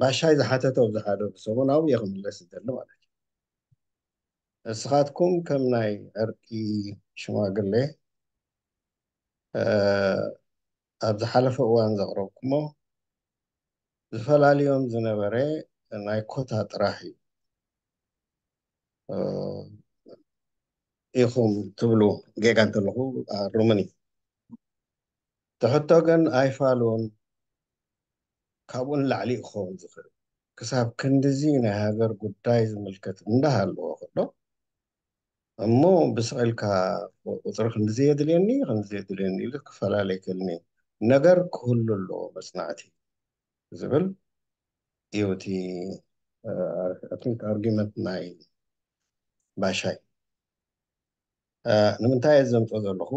ባሻይ ዝሓተቶ ኣብዚ ሓደ ሰሙን ኣብኡ እየ ክምለስ ዝደሊ ማለት እዩ። እስኻትኩም ከም ናይ ዕርቂ ሽማግሌ ኣብ ዝሓለፈ እዋን ዘቕረብኩሞ ዝፈላልዮም ዝነበረ ናይ ኮታ ጥራሕ እዩ ኢኹም ትብሉ ጌጋ እንተለኹ ኣሩምኒ። ትሕቶ ግን ኣይፋሉን ካብኡ ንላዕሊ እዩ ክኸውን ዝኽእል። ክሳብ ክንድዚ ናይ ሃገር ጉዳይ ዝምልከት እንዳሃለዎ ከሎ እሞ ብስቕ ኢልካ ቁፅሪ ክንድዚ የድልየኒ ክንድዚ የድልየኒ ኢሉ ክፈላለ ይክእልኒ ነገር ክህሉ ኣለዎ መፅናዕቲ ዝብል እዩ እቲ ኣርጊመንት ናይ ባሻይ። ንምንታይ እየ ዘምፅኦ ዘለኹ?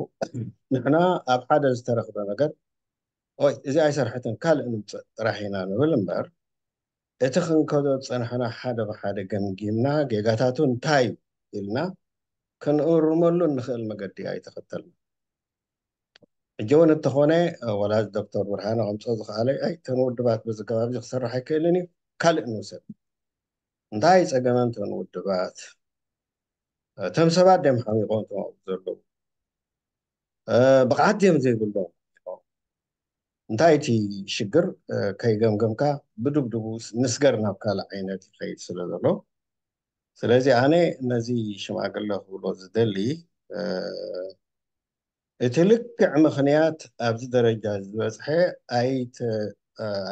ንሕና ኣብ ሓደ ዝተረኽበ ነገር ኦይ እዚ ኣይሰርሐትን ካልእ ንምፅእ ጥራሕ ኢና ንብል እምበር እቲ ክንከዶ ዝፀናሕና ሓደ ብሓደ ገምጊምና ጌጋታቱ እንታይ እዩ ኢልና ክንእርመሉ እንኽእል መገዲ ኣይተኸተልና። ሕጂ እውን እንተኾነ ወላ ዶክተር ብርሃነ ከምፅኦ ዝኽኣለ ኣይ እተን ውድባት በዚ ከባቢ ክሰርሕ ኣይክእልን እዩ ካልእ ንውሰድ። እንታይ ፀገመን እተን ውድባት እቶም ሰባት ድዮም ሓሚቖም እቶም ኣብኡ ዘለዉ ብቕዓት ድዮም ዘይብሎም እንታይ እቲ ሽግር ከይገምገምካ ብድብድቡ ንስገር ናብ ካልእ ዓይነት ይኸይድ ስለ ዘሎ ስለዚ ኣነ ነዚ ሽማግለ ክብሎ ዝደሊ እቲ ልክዕ ምኽንያት ኣብዚ ደረጃ ዝበፅሐ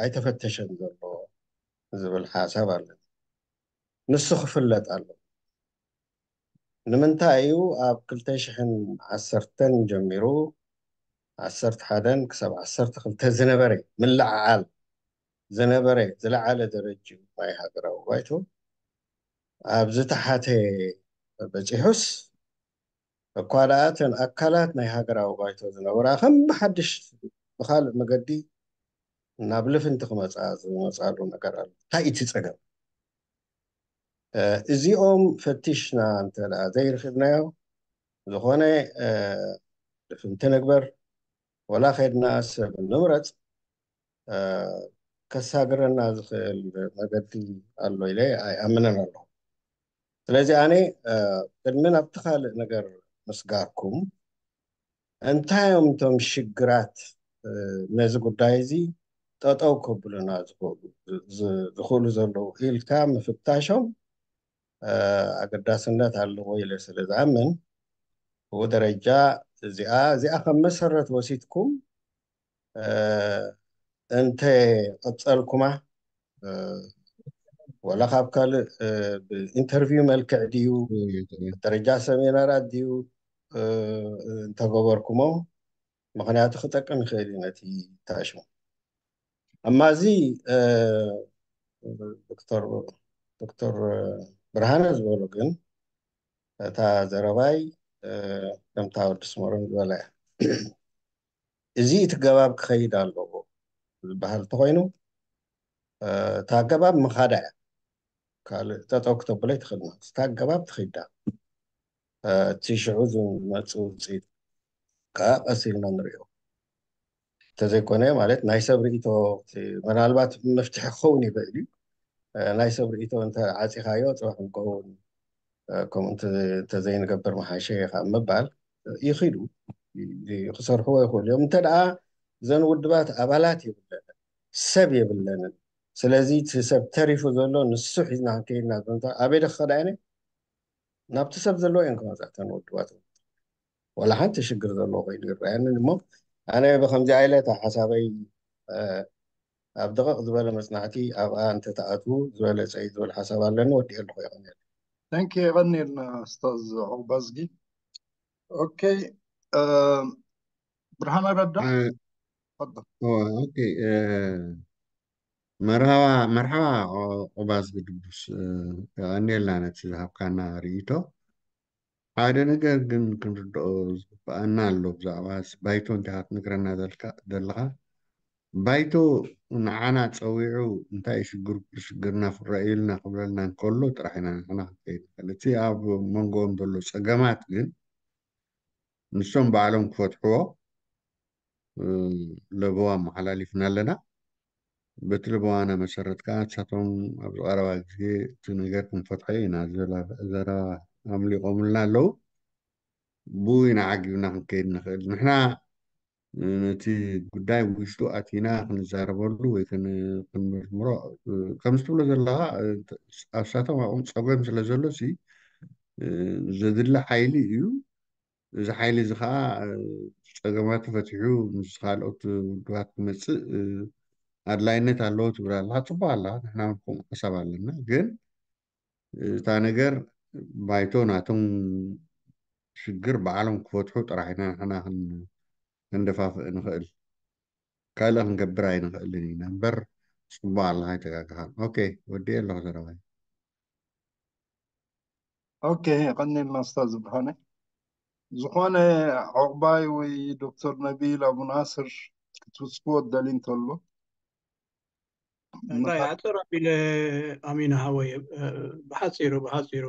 ኣይተፈተሸን ዘሎ ዝብል ሓሳብ ኣለኒ። ንሱ ክፍለጥ ኣሎ። ንምንታይ እዩ ኣብ ክልተ ሽሕን ዓሰርተን ጀሚሩ ዓሰርተ ሓደን ክሳብ ዓሰርተ ክልተ ዝነበረ ምልዕዓል ዝነበረ ዝለዓለ ደረጅኡ ናይ ሃገራዊ ባይቶ ኣብ ዝተሓተ በፂሑስ እኳ ደኣ እተን ኣካላት ናይ ሃገራዊ ባይቶ ዝነበራ ከም ብሓድሽ ብካልእ መገዲ ናብ ልፍንቲ ክመፃ ዝመፃሉ ነገር ኣሎ። እንታይ እቲ ፀገም? እዚኦም ፈቲሽና እንተ ደኣ ዘይረኺብናዮ ዝኾነ ልፍንቲ ንግበር ወላ ከድና ሰብ ንምረፅ ከሳግረና ዝኽእል መገዲ ኣሎ ኢለ ኣይኣምንን ኣለኹ። ስለዚ ኣነ ቅድሚ ናብቲ ካልእ ነገር ምስጋርኩም እንታይ እዮም እቶም ሽግራት ነዚ ጉዳይ እዚ ጠጠው ከብሉና ዝኽእሉ ዘለዉ ኢልካ ምፍታሾም ኣገዳስነት ኣለዎ ኢለ ስለ ዝኣምን ብኡ ደረጃ እዚኣ እዚኣ ከም መሰረት ወሲድኩም እንተ ቀፀልኩማ ወላ ካብ ካልእ ብኢንተርቪው መልክዕ ድዩ ደረጃ ሰሚናራት ድዩ እንተገበርኩሞ ምክንያቱ ክጠቅም ይኽእል እዩ ነቲ ታሽሙ ኣማዚ ዶክተር ብርሃነ ዝበሎ ግን እታ ዘረባይ ከምታ ወዲ ስመሮም ዝበላ እያ እዚ እቲ ገባብ ክኸይድ ኣለዎ ዝበሃል እንተኮይኑ እታ ኣገባብ ምኻዳ እያ። ካልእ ጠጠው ክተብሎ ኣይትኽእልን። እታ ኣገባብ ትኺዳ። እቲ ሽዑ ዝመፅእ ውፅኢት ከዓ ቀስ ኢልና ንሪኦ። እንተዘይኮነ ማለት ናይ ሰብ ርእይቶ ምናልባት መፍትሒ ክኸውን ይኽእል እዩ። ናይ ሰብ ርእይቶ እንተ ዓፂኻዮ ፅባሕ ንክኸውን ከምኡ እንተዘይንገብር መሓሸ ካብ ምባል ይኽእሉ ክሰርሕዎ ይኽእሉ እዮም። እንተ ደኣ እዘን ውድባት ኣባላት የብለንን፣ ሰብ የብለንን። ስለዚ እቲ ሰብ ተሪፉ ዘሎ ንሱ ሒዝና ክንከይድ ኢና። ኣበይ ዶ ክኸዳ እየን? ናብቲ ሰብ ዘለዎ እየን ክመፃ እተን ውድባት። ዋላ ሓንቲ ሽግር ዘለዎ ኮይኑ ይረኣየንን እሞ ኣነ ብከምዚ ኣይለ እታ ሓሳበይ ኣብ ደቐቕ ዝበለ መፅናዕቲ ኣብኣ እንተተኣትዉ ዝበለፀ እዩ ዝብል ሓሳብ ኣለኒ። ወዲኤ ኣለኹ። ይቐንየለይ። Thank you። የቐንየልና ኡስታዝ ዑቕባዝጊ። ኦኬ፣ ብርሃነ ረዳ። ኦኬ፣ መርሃባ መርሃባ። ዑቕባዝጊ ድቡስ፣ የቐንየልና ነቲ ዝሃብካና ርእይቶ። ሓደ ነገር ግን ክንርድኦ ዝግብኣና ኣሎ ብዛዕባ ባይቶ እንታይ ክትነግረና ዘለኻ። ባይቶ ንዓና ፀዊዑ እንታይ ሽግር ሽግርና ፍረእዩልና ክብለልና እንከሎ ጥራሕ ኢና ንሕና ክንከይድ ንኽእል። እቲ ኣብ መንጎኦም ዘሎ ፀገማት ግን ንሶም ባዕሎም ክፈትሕዎ ለበዋ ኣመሓላሊፍና ኣለና። በቲ ለበዋና መሰረት ከዓ ንሳቶም ኣብዚ ቀረባ ግዜ እቲ ነገር ክንፈትሖ ኢና ዘረባ ኣምሊቆምልና ኣለዉ። ብኡ ኢና ዓጊብና ክንከይድ ንኽእል። ንሕና ነቲ ጉዳይ ውሽጡ ኣቲና ክንዛረበሉ ወይ ክንምርምሮ ከምዚ ትብሎ ዘለኻ ኣብ ሳቶም ኣብኦም ፀገም ስለ ዘሎ ሲ ዘድሊ ሓይሊ እዩ። እዚ ሓይሊ እዚ ከዓ ፀገማቱ ፈቲሑ ምስ ካልኦት ውድባት ክመፅእ ኣድላይነት ኣለዎ ትብል ኣለካ። ፅቡቅ ኣለካ። ንሕና እውን ከምኡ ሓሳብ ኣለና። ግን እታ ነገር ባይቶ ናቶም ሽግር ባዕሎም ክፈትሑ ጥራሕ ኢና ንሕና ክንደፋፍእ ንኽእል። ካልእ ክንገብር ኣይንኽእልን ኢና እምበር ፅቡቅ ኣለካ፣ ኣይተጋገኻን። ኦኬ፣ ወዲኤ ኣለኹ ዘረባይ። ኦኬ፣ የቐንየልና ኡስታዝ ብርሃነ። ዝኾነ ዑቕባይ ወይ ዶክተር ነቢል ኣቡ ናስር ክትውስክዎ ትደልዩ እንተሎ? እንታይ ኣጠር ኣቢለ ኣሚን ሃወይ፣ ብሓፂሩ ብሓፂሩ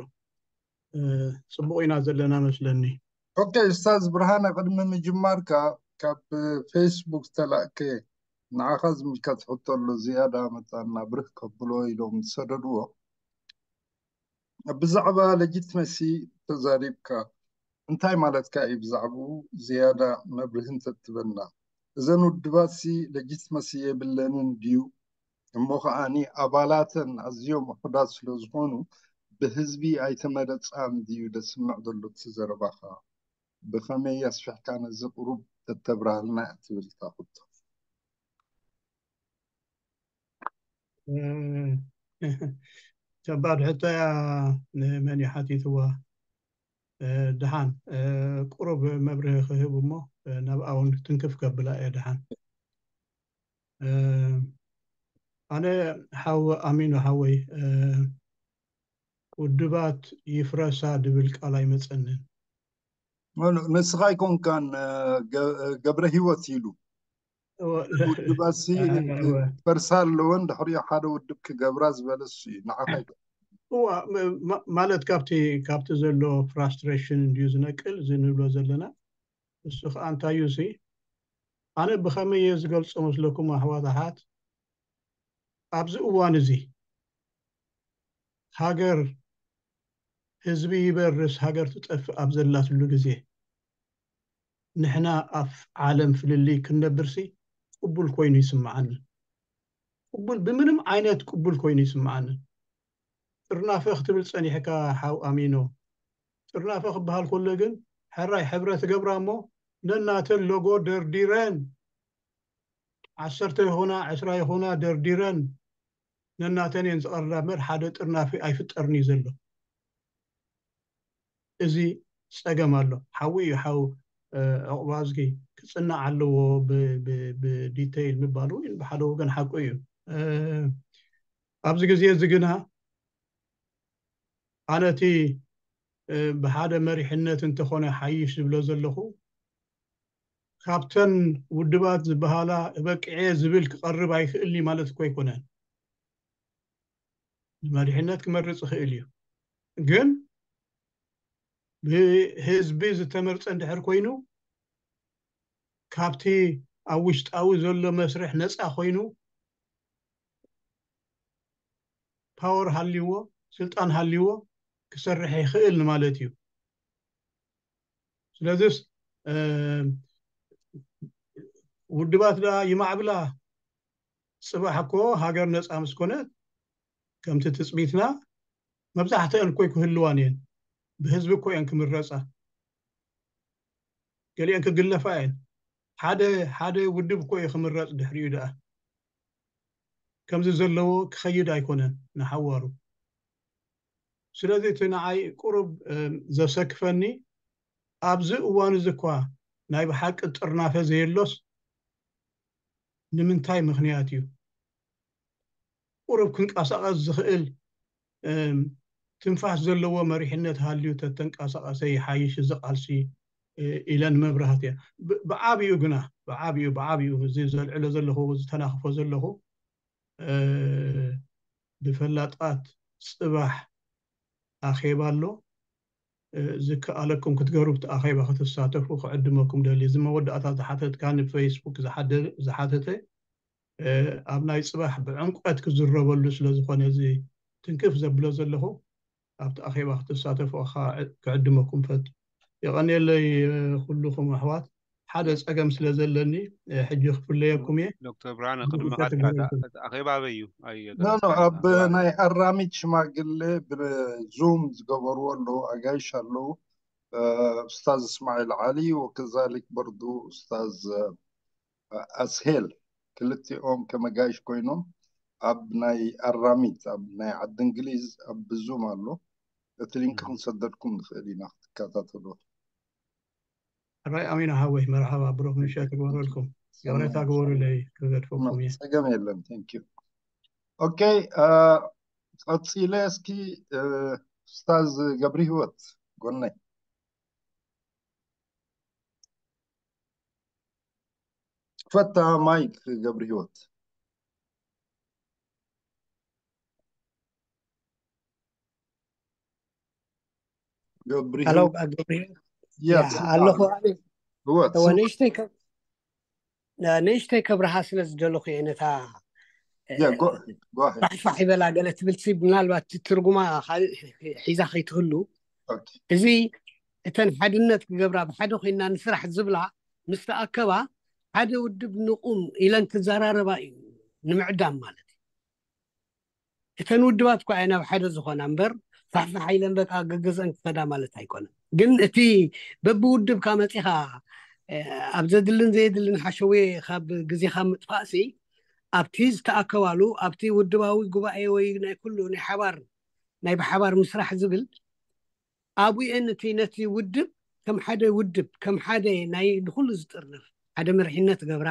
ፅቡቕ ኢና ዘለና መስለኒ። ኦኬ ኡስታዝ ብርሃነ፣ ቅድሚ ምጅማርካ ካብ ፌስቡክ ዝተላእከ ንዓኻ ዝምልከት ሕቶ ኣሎ፣ ዝያዳ መፃና ብርህ ከብሎ ኢሎም ዝሰደድዎ። ብዛዕባ ሌጂትመሲ ተዛሪብካ፣ እንታይ ማለትካ እዩ? ብዛዕባኡ ዝያዳ መብርሂ እንተትበና። እዘን ውድባትሲ ሌጂትመሲ የብለንን ድዩ? እሞ ከዓኒ ኣባላተን ኣዝዮም ውሑዳት ስለ ዝኾኑ ብህዝቢ ኣይተመረፃን ድዩ ደስምዕ ዘሎ እቲ ዘረባኻ? ብኸመይ ኣስፊሕካ ነዚ ቁሩብ ተተብርሃልና እያ ትብል እታ ሕቶ። ከባድ ሕቶ እያ። ንመን እዩ ሓቲትዋ? ደሓን ቁሩብ መብርሂ ክህብ እሞ ናብኣ እውን ትንክፍ ከብላ እየ ደሓን። ኣነ ሓው ኣሚኑ ሓወይ ውድባት ይፍረሳ ድብል ቃል ኣይመፀንን። ንስኻ ኣይኮንካን ገብረ ህይወት ኢሉ ውድባሲ ክፈርሳ ኣለወን ድሕሪኡ ሓደ ውድብ ክገብራ ዝበለ እሱ እዩ። ንዓኻ ማለት ካብቲ ካብቲ ዘሎ ፍራስትሬሽን እንድዩ ዝነቅል እዚ ንብሎ ዘለና። እሱ ከዓ እንታይ እዩ ሲ ኣነ ብኸመይ እየ ዝገልፆ መስለኩም ኣሕዋት ኣሓት ኣብዚ እዋን እዚ ሃገር ህዝቢ ይበርስ ሃገር ትጠፍእ ኣብ ዘላትሉ ግዜ ንሕና ኣብ ዓለም ፍልልይ ክንነብርሲ ቅቡል ኮይኑ ይስምዓኒ። ቅቡል ብምንም ዓይነት ቅቡል ኮይኑ ይስምዓኒ። ጥርናፈ ክትብል ጸኒሕካ ሓው ኣሚኖ። ጥርናፈ ክበሃል ከሎ ግን ሕራይ ሕብረ ትገብራ እሞ ነናተን ሎጎ ደርዲረን ዓሰርተ ይኹና ዕስራ ይኹና ደርዲረን ነናተን እየን ዝቐርዳ እምበር ሓደ ጥርናፊ ኣይፍጠርን እዩ ዘሎ። እዚ ጸገም ኣሎ። ሓዊ እዩ ሓው ዑቕባዝጊ ክጽናዕ ኣለዎ ብዲተይል ምባሉ ብሓደ ወገን ሓቁ እዩ። ኣብዚ ግዜ እዚ ግና ኣነ እቲ ብሓደ መሪሕነት እንተኾነ ሓይሽ ዝብሎ ዘለኹ ካብተን ውድባት ዝበሃላ በቂዐ ዝብል ክቐርብ ኣይክእልኒ ማለት እኮ ኣይኮነን። ንመሪሕነት ክመርፅ ይኽእል እዩ። ግን ብህዝቢ ዝተመርፀ እንድሕር ኮይኑ፣ ካብቲ ኣብ ውሽጣዊ ዘሎ መስርሕ ነፃ ኮይኑ፣ ፓወር ሃልይዎ፣ ስልጣን ሃልይዎ ክሰርሕ ይኽእል ማለት እዩ። ስለዚስ ውድባት ደኣ ይማዕብላ፣ ፅባሕ እኮ ሃገር ነፃ ምስ ኮነት፣ ከምቲ ትፅቢትና፣ መብዛሕትአን እኮ ኣይክህልዋን እየን። ብህዝቢ እኮ እየን ክምረፃ። ገሊአን ክግለፋ እየን። ሓደ ሓደ ውድብ እኮ እዩ ክምረፅ ድሕሪኡ ደኣ። ከምዚ ዘለዎ ክኸይድ ኣይኮነን ንሓዋሩ። ስለዚ እቲ ንዓይ ቁሩብ ዘሰክፈኒ፣ ኣብዚ እዋን እዚ እኳ ናይ ብሓቂ ጥርናፈ ዘየሎስ፣ ንምንታይ ምኽንያት እዩ? ቁሩብ ክንቀሳቐስ ዝኽእል ትንፋስ ዘለዎ መሪሕነት ሃልዩ ተተንቀሳቐሰ ይሓይሽ እዚ ቃልሲ ኢለን መብራህት እያ። ብዓብኡ ግና፣ ብዓብኡ ብዓብኡ እዚ ዘልዕሎ ዘለኹ፣ ዝተናኽፎ ዘለኹ፣ ብፈላጣት፣ ፅባሕ ኣኼባ ኣሎ። ዝከኣለኩም ክትገሩ ብቲ ኣኼባ ክትሳተፉ ክዕድመኩም ደሊ። እዚ መወዳእታ ዝሓተትካ ንፌስቡክ ዝሓተተ ኣብ ናይ ፅባሕ ብዕምቆት ክዝረበሉ ስለዝኾነ፣ እዚ ትንክፍ ዘብሎ ዘለኹ፣ ኣብቲ ኣኼባ ክትሳተፉ ክዕድመኩም ፈቱ። የቐንየለይ ኩልኹም ኣሕዋት። ሓደ ፀገም ስለ ዘለኒ ሕጂ ክፍለየኩም እየ። ዶክተር ብርሃነ፣ ቅድሚ ካትካ እቲ ኣኼባ ኣበይ እዩ? ኣብ ናይ ኣራሚት ሽማግሌ ብዙም ዝገበርዎ ኣለዉ፣ ኣጋይሽ ኣለዉ። ኡስታዝ እስማዒል ዓሊ ወከዛሊክ በርዱ ኡስታዝ ኣስሄል፣ ክልቲኦም ከም ኣጋይሽ ኮይኖም ኣብ ናይ ኣራሚት፣ ኣብ ናይ ዓዲ እንግሊዝ ኣብ ብዙም ኣሎ። እቲ ሊንክ ክንሰደድኩም ንኽእል ኢና ክትከታተሉ። ሕራይ ኣሚና ሓወይ፣ መርሓባ፣ ብሩኽ ምሸት ይግበረልኩም። ይቕሬታ ግበሩለይ ክገድፈኩም እየ። ጸገም የለን። Thank you። ኦኬ፣ ቀጺለ እስኪ ኡስታዝ ገብሪ ህይወት ጎነይ። ክፈታ ማይክ ገብሪ ህይወት። ገብሪ ኣለኹ። ንእሽተይ ከብርሃ ስለ ዝደለኹ እየ ነታ ፋሕፋሕ ይበላ ገለ ትብል ሲ ምናልባት ትርጉማ ሒዛ ከይትህሉ፣ እዚ እተን ሓድነት ክገብራ ብሓደ ኮይና ንስራሕ ዝብላ ምስ ተኣከባ ሓደ ውድብ ንቑም ኢለን ክዘራረባ እዩ ንምዕዳም ማለት እዩ። እተን ውድባት እኳ እየን ኣብ ሓደ ዝኾና እምበር ፋሕፋሕ ኢለን በቃ ገገዘን ክኸዳ ማለት ኣይኮነን። ግን እቲ በብውድብካ መፂኻ ኣብ ዘድልን ዘየድልን ሓሸውየ ካብ ግዜኻ ምጥፋእሲ ኣብቲ ዝተኣከባሉ ኣብቲ ውድባዊ ጉባኤ ወይ ናይ ኩሉ ናይ ሓባር ናይ ብሓባር ምስራሕ ዝብል ኣብኡኤን እቲ ነቲ ውድብ ከም ሓደ ውድብ ከም ሓደ ናይ ንኩሉ ዝጥርንፍ ሓደ መርሒነት ገብራ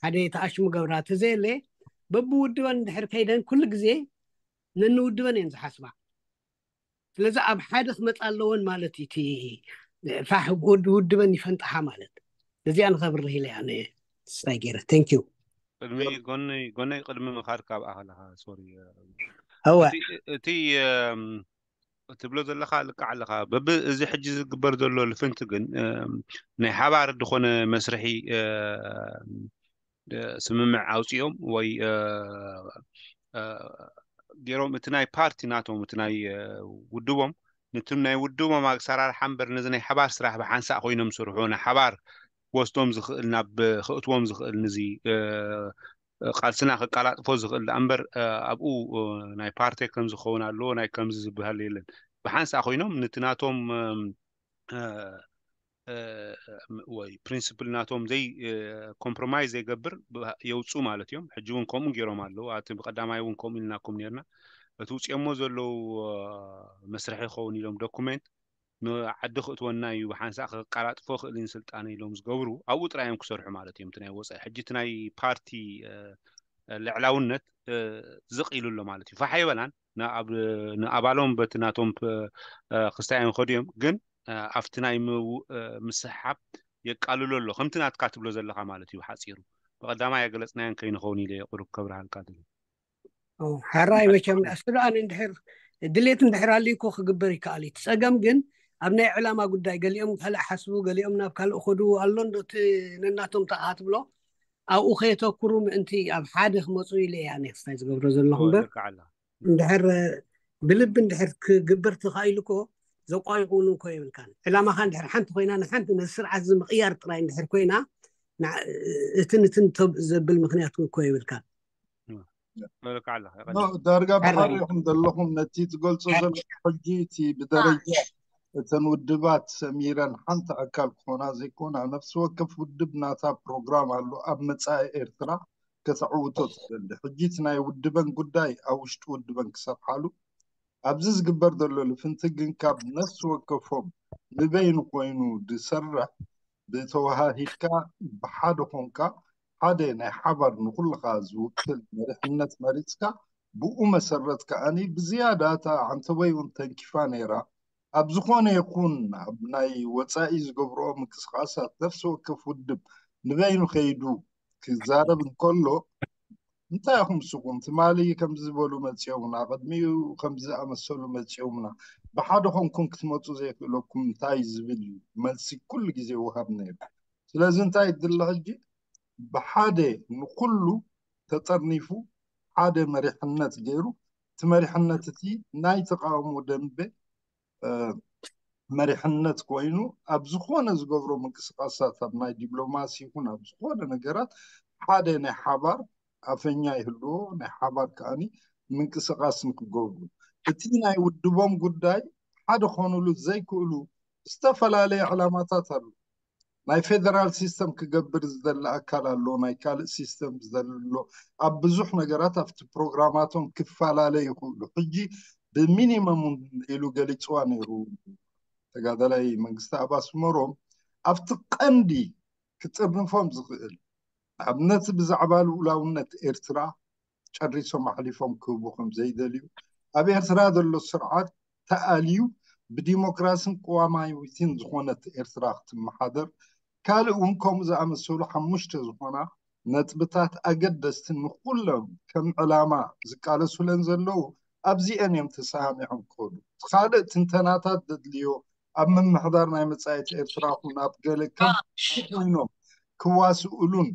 ሓደ ተኣሽሙ ገብራ ተዘየለ በብውድበን እንድሕር ከይደን ኩሉ ግዜ ነንውድበን እየን ዝሓስባ። ስለዚ ኣብ ሓደ ክመፃ ኣለወን ማለት እዩ። እቲ ፋሕ ውድበን ይፈንጣሓ ማለት እዚኣ ንኸብርህ ኢለ እያ ስታይ ገይረ። Thank you። ቅድሚ ጎነይ ጎነይ ቅድሚ ምኻድ ካብ ኣኸለኻ ሶሪ እወ እቲ እም፣ ትብሎ ዘለኻ ልክዕ ኣለኻ። በብ እዚ ሕጂ ዝግበር ዘሎ ልፍንቲ ግን እም፣ ናይ ሓባር ዝኾነ መስርሒ እም፣ እ፣ ስምምዕ ኣውፂኦም ወይ እ፣ እ፣ ገይሮም እቲ ናይ ፓርቲ ናቶም እቲ ናይ እ፣ ውድቦም ነቲ ናይ ውድቦም ኣሰራርሓ እምበር ነዚ ናይ ሓባር ስራሕ ብሓንሳእ ኮይኖም ዝሰርሑ ናይ ሓባር ክወስዶም ዝኽእል ናብ ከእትዎም ዝኽእል ንዚ ቃልስና ከቃላጥፎ ዝኽእል ደኣ እምበር ኣብኡ ናይ ፓርቴ ከም ዝኸውን ኣለዎ ናይ ከምዚ ዝበሃል የለን። ብሓንሳእ ኮይኖም ነቲ ናቶም ወይ ፕሪንስፕል ናቶም ዘይ ኮምፕሮማይዝ ዘይገብር የውፁ ማለት እዮም። ሕጂ እውን ከምኡ ገይሮም ኣለዉ። ኣቲ ብቀዳማይ እውን ከምኡ ኢልናኩም ነርና። እቲ ውፅኦሞ ዘለዉ መስርሒ ክኸውን ኢሎም ዶኩሜንት ንዓዲ ክእትወና እዩ ብሓንሳእ ከቃላጥፎ ክእል ስልጣነ ኢሎም ዝገብሩ ኣብኡ ጥራይ እዮም ክሰርሑ ማለት እዮም። እቲ ናይ ወፃኢ ሕጂ እቲ ናይ ፓርቲ ልዕላውነት ዝቕ ኢሉ ኣሎ ማለት እዩ። ፋሕ ኣይበላን ንኣባሎም በቲ ናቶም ክስታይ እዮም ከዱ እዮም ግን ኣብቲ ናይ ምስሓብ የቃልሎ ኣሎ ከምቲ ናትካ ትብሎ ዘለካ ማለት እዩ። ሓፂሩ ብቀዳማይ ኣገለፅናዮን ከይንኸውን ኢለ ቁሩብ ከብርሃልካ። ሕራይ መቸም ኣስተ ደኣ እንድሕር ድሌት እንድሕር ኣልዩ እኮ ክግበር ይከኣል እዩ። እቲ ጸገም ግን ኣብ ናይ ዕላማ ጉዳይ ገሊኦም ካልእ ሓስቡ፣ ገሊኦም ናብ ካልእ ኸዱ ኣሎ እንዶ እቲ ነናቶም ተኣ ትብሎ ኣብኡ ከየተኩሩ ምእንቲ ኣብ ሓደ ክመፁ ኢለ እያ ኣነ ክስታይ ዝገብሮ ዘለኹ እምበር እንድሕር ብልቢ እንድሕር ክግበር ተኻኢሉ እኮ ዘቋይቑ እውን እኮ የብልካን። ዕላማኻ እንድሕር ሓንቲ ኮይና ንሓንቲ ነዚ ስርዓት እዚ ምቕያር ጥራይ እንድሕር ኮይና እቲ ንትን ዘብል ምክንያት እኮ የብልካን። ዳርጋ ብሓደ ኢኹም ዘለኹም ነቲ ትገልጾ ዘሎ ሕጂ እቲ ብደረጃ እተን ውድባት ሰሚረን ሓንቲ ኣካል ክኾና ዘይኮና ነፍሲ ወከፍ ውድብ ናታ ፕሮግራም ኣሎ ኣብ መጻኢ ኤርትራ ከተዕውቶ ትደሊ። ሕጂ እቲ ናይ ውድበን ጉዳይ ኣብ ውሽጢ ውድበን ክሰርሓሉ ኣብዚ ዝግበር ዘሎ ልፍንቲ ግን ካብ ነፍሲ ወከፎም ንበይኑ ኮይኑ ዝሰርሕ ብተወሃሂድካ ብሓደ ኮንካ ሓደ ናይ ሓባር ንኩልኻ ዝውክል መሪሕነት መሪፅካ ብኡ መሰረት ከዓኒ ብዝያዳ እታ ዓንተቦይ እውን ተንኪፋ ነይራ ኣብ ዝኾነ ይኹን ኣብ ናይ ወፃኢ ዝገብርኦ ምንቅስቃሳት ነፍሲ ወከፍ ውድብ ንበይኑ ከይዱ ክዛረብ እንከሎ እንታይ ኢኹም ስኹም ትማሊ ከምዚ ዝበሉ መፂኦምና ቅድሚኡ ከምዚ ዝኣመሰሉ መፂኦምና ብሓደ ኮንኩም ክትመፁ ዘይክእለኩም እንታይ ዝብል እዩ መልሲ ኩሉ ግዜ ውሃብ ነይሩ ስለዚ እንታይ ድለ ሕጂ ብሓደ ንኩሉ ተጠርኒፉ ሓደ መሪሕነት ገይሩ እቲ መሪሕነት እቲ ናይ ተቃውሞ ደንበ መሪሕነት ኮይኑ ኣብ ዝኾነ ዝገብሮ ምንቅስቃሳት ኣብ ናይ ዲፕሎማሲ ይኹን ኣብ ዝኾነ ነገራት ሓደ ናይ ሓባር ኣፈኛ ይህልዎ ናይ ሓባር ከዓኒ ምንቅስቃስ ንክገብሩ እቲ ናይ ውድቦም ጉዳይ ሓደ ኮኑሉ ዘይክእሉ ዝተፈላለየ ዕላማታት ኣሎ ናይ ፌደራል ሲስተም ክገብር ዝደሊ ኣካል ኣሎ ናይ ካልእ ሲስተም ዝደሊ ኣሎ ኣብ ብዙሕ ነገራት ኣብቲ ፕሮግራማቶም ክፈላለ ይኽእሉ ሕጂ ብሚኒመም ኢሉ ገሊፅዋ ነይሩ ተጋዳላይ መንግስቲ ኣባስመሮም ኣብቲ ቀንዲ ክጥርንፎም ዝኽእል ኣብነቲ ብዛዕባ ልኡላውነት ኤርትራ ጨሪሶም ኣሕሊፎም ክህቡ ከም ዘይደልዩ ኣብ ኤርትራ ዘሎ ስርዓት ተኣልዩ ብዲሞክራሲን ቅዋማዊትን ዝኾነት ኤርትራ ክትመሓደር ካልእ እውን ከምኡ ዝኣመሰሉ ሓሙሽተ ዝኾና ነጥብታት ኣገደስቲ ንኩሎም ከም ዕላማ ዝቃለሱለን ዘለዉ ኣብዚአን እዮም ተሰማሚዖም ክኸዱ እቲ ካልእ ትንተናታት ዘድልዮ ኣብ ምምሕዳር ናይ መጻኢት ኤርትራ ኩን ኣብ ገለ ከም ኮይኖም ክዋስኡሉን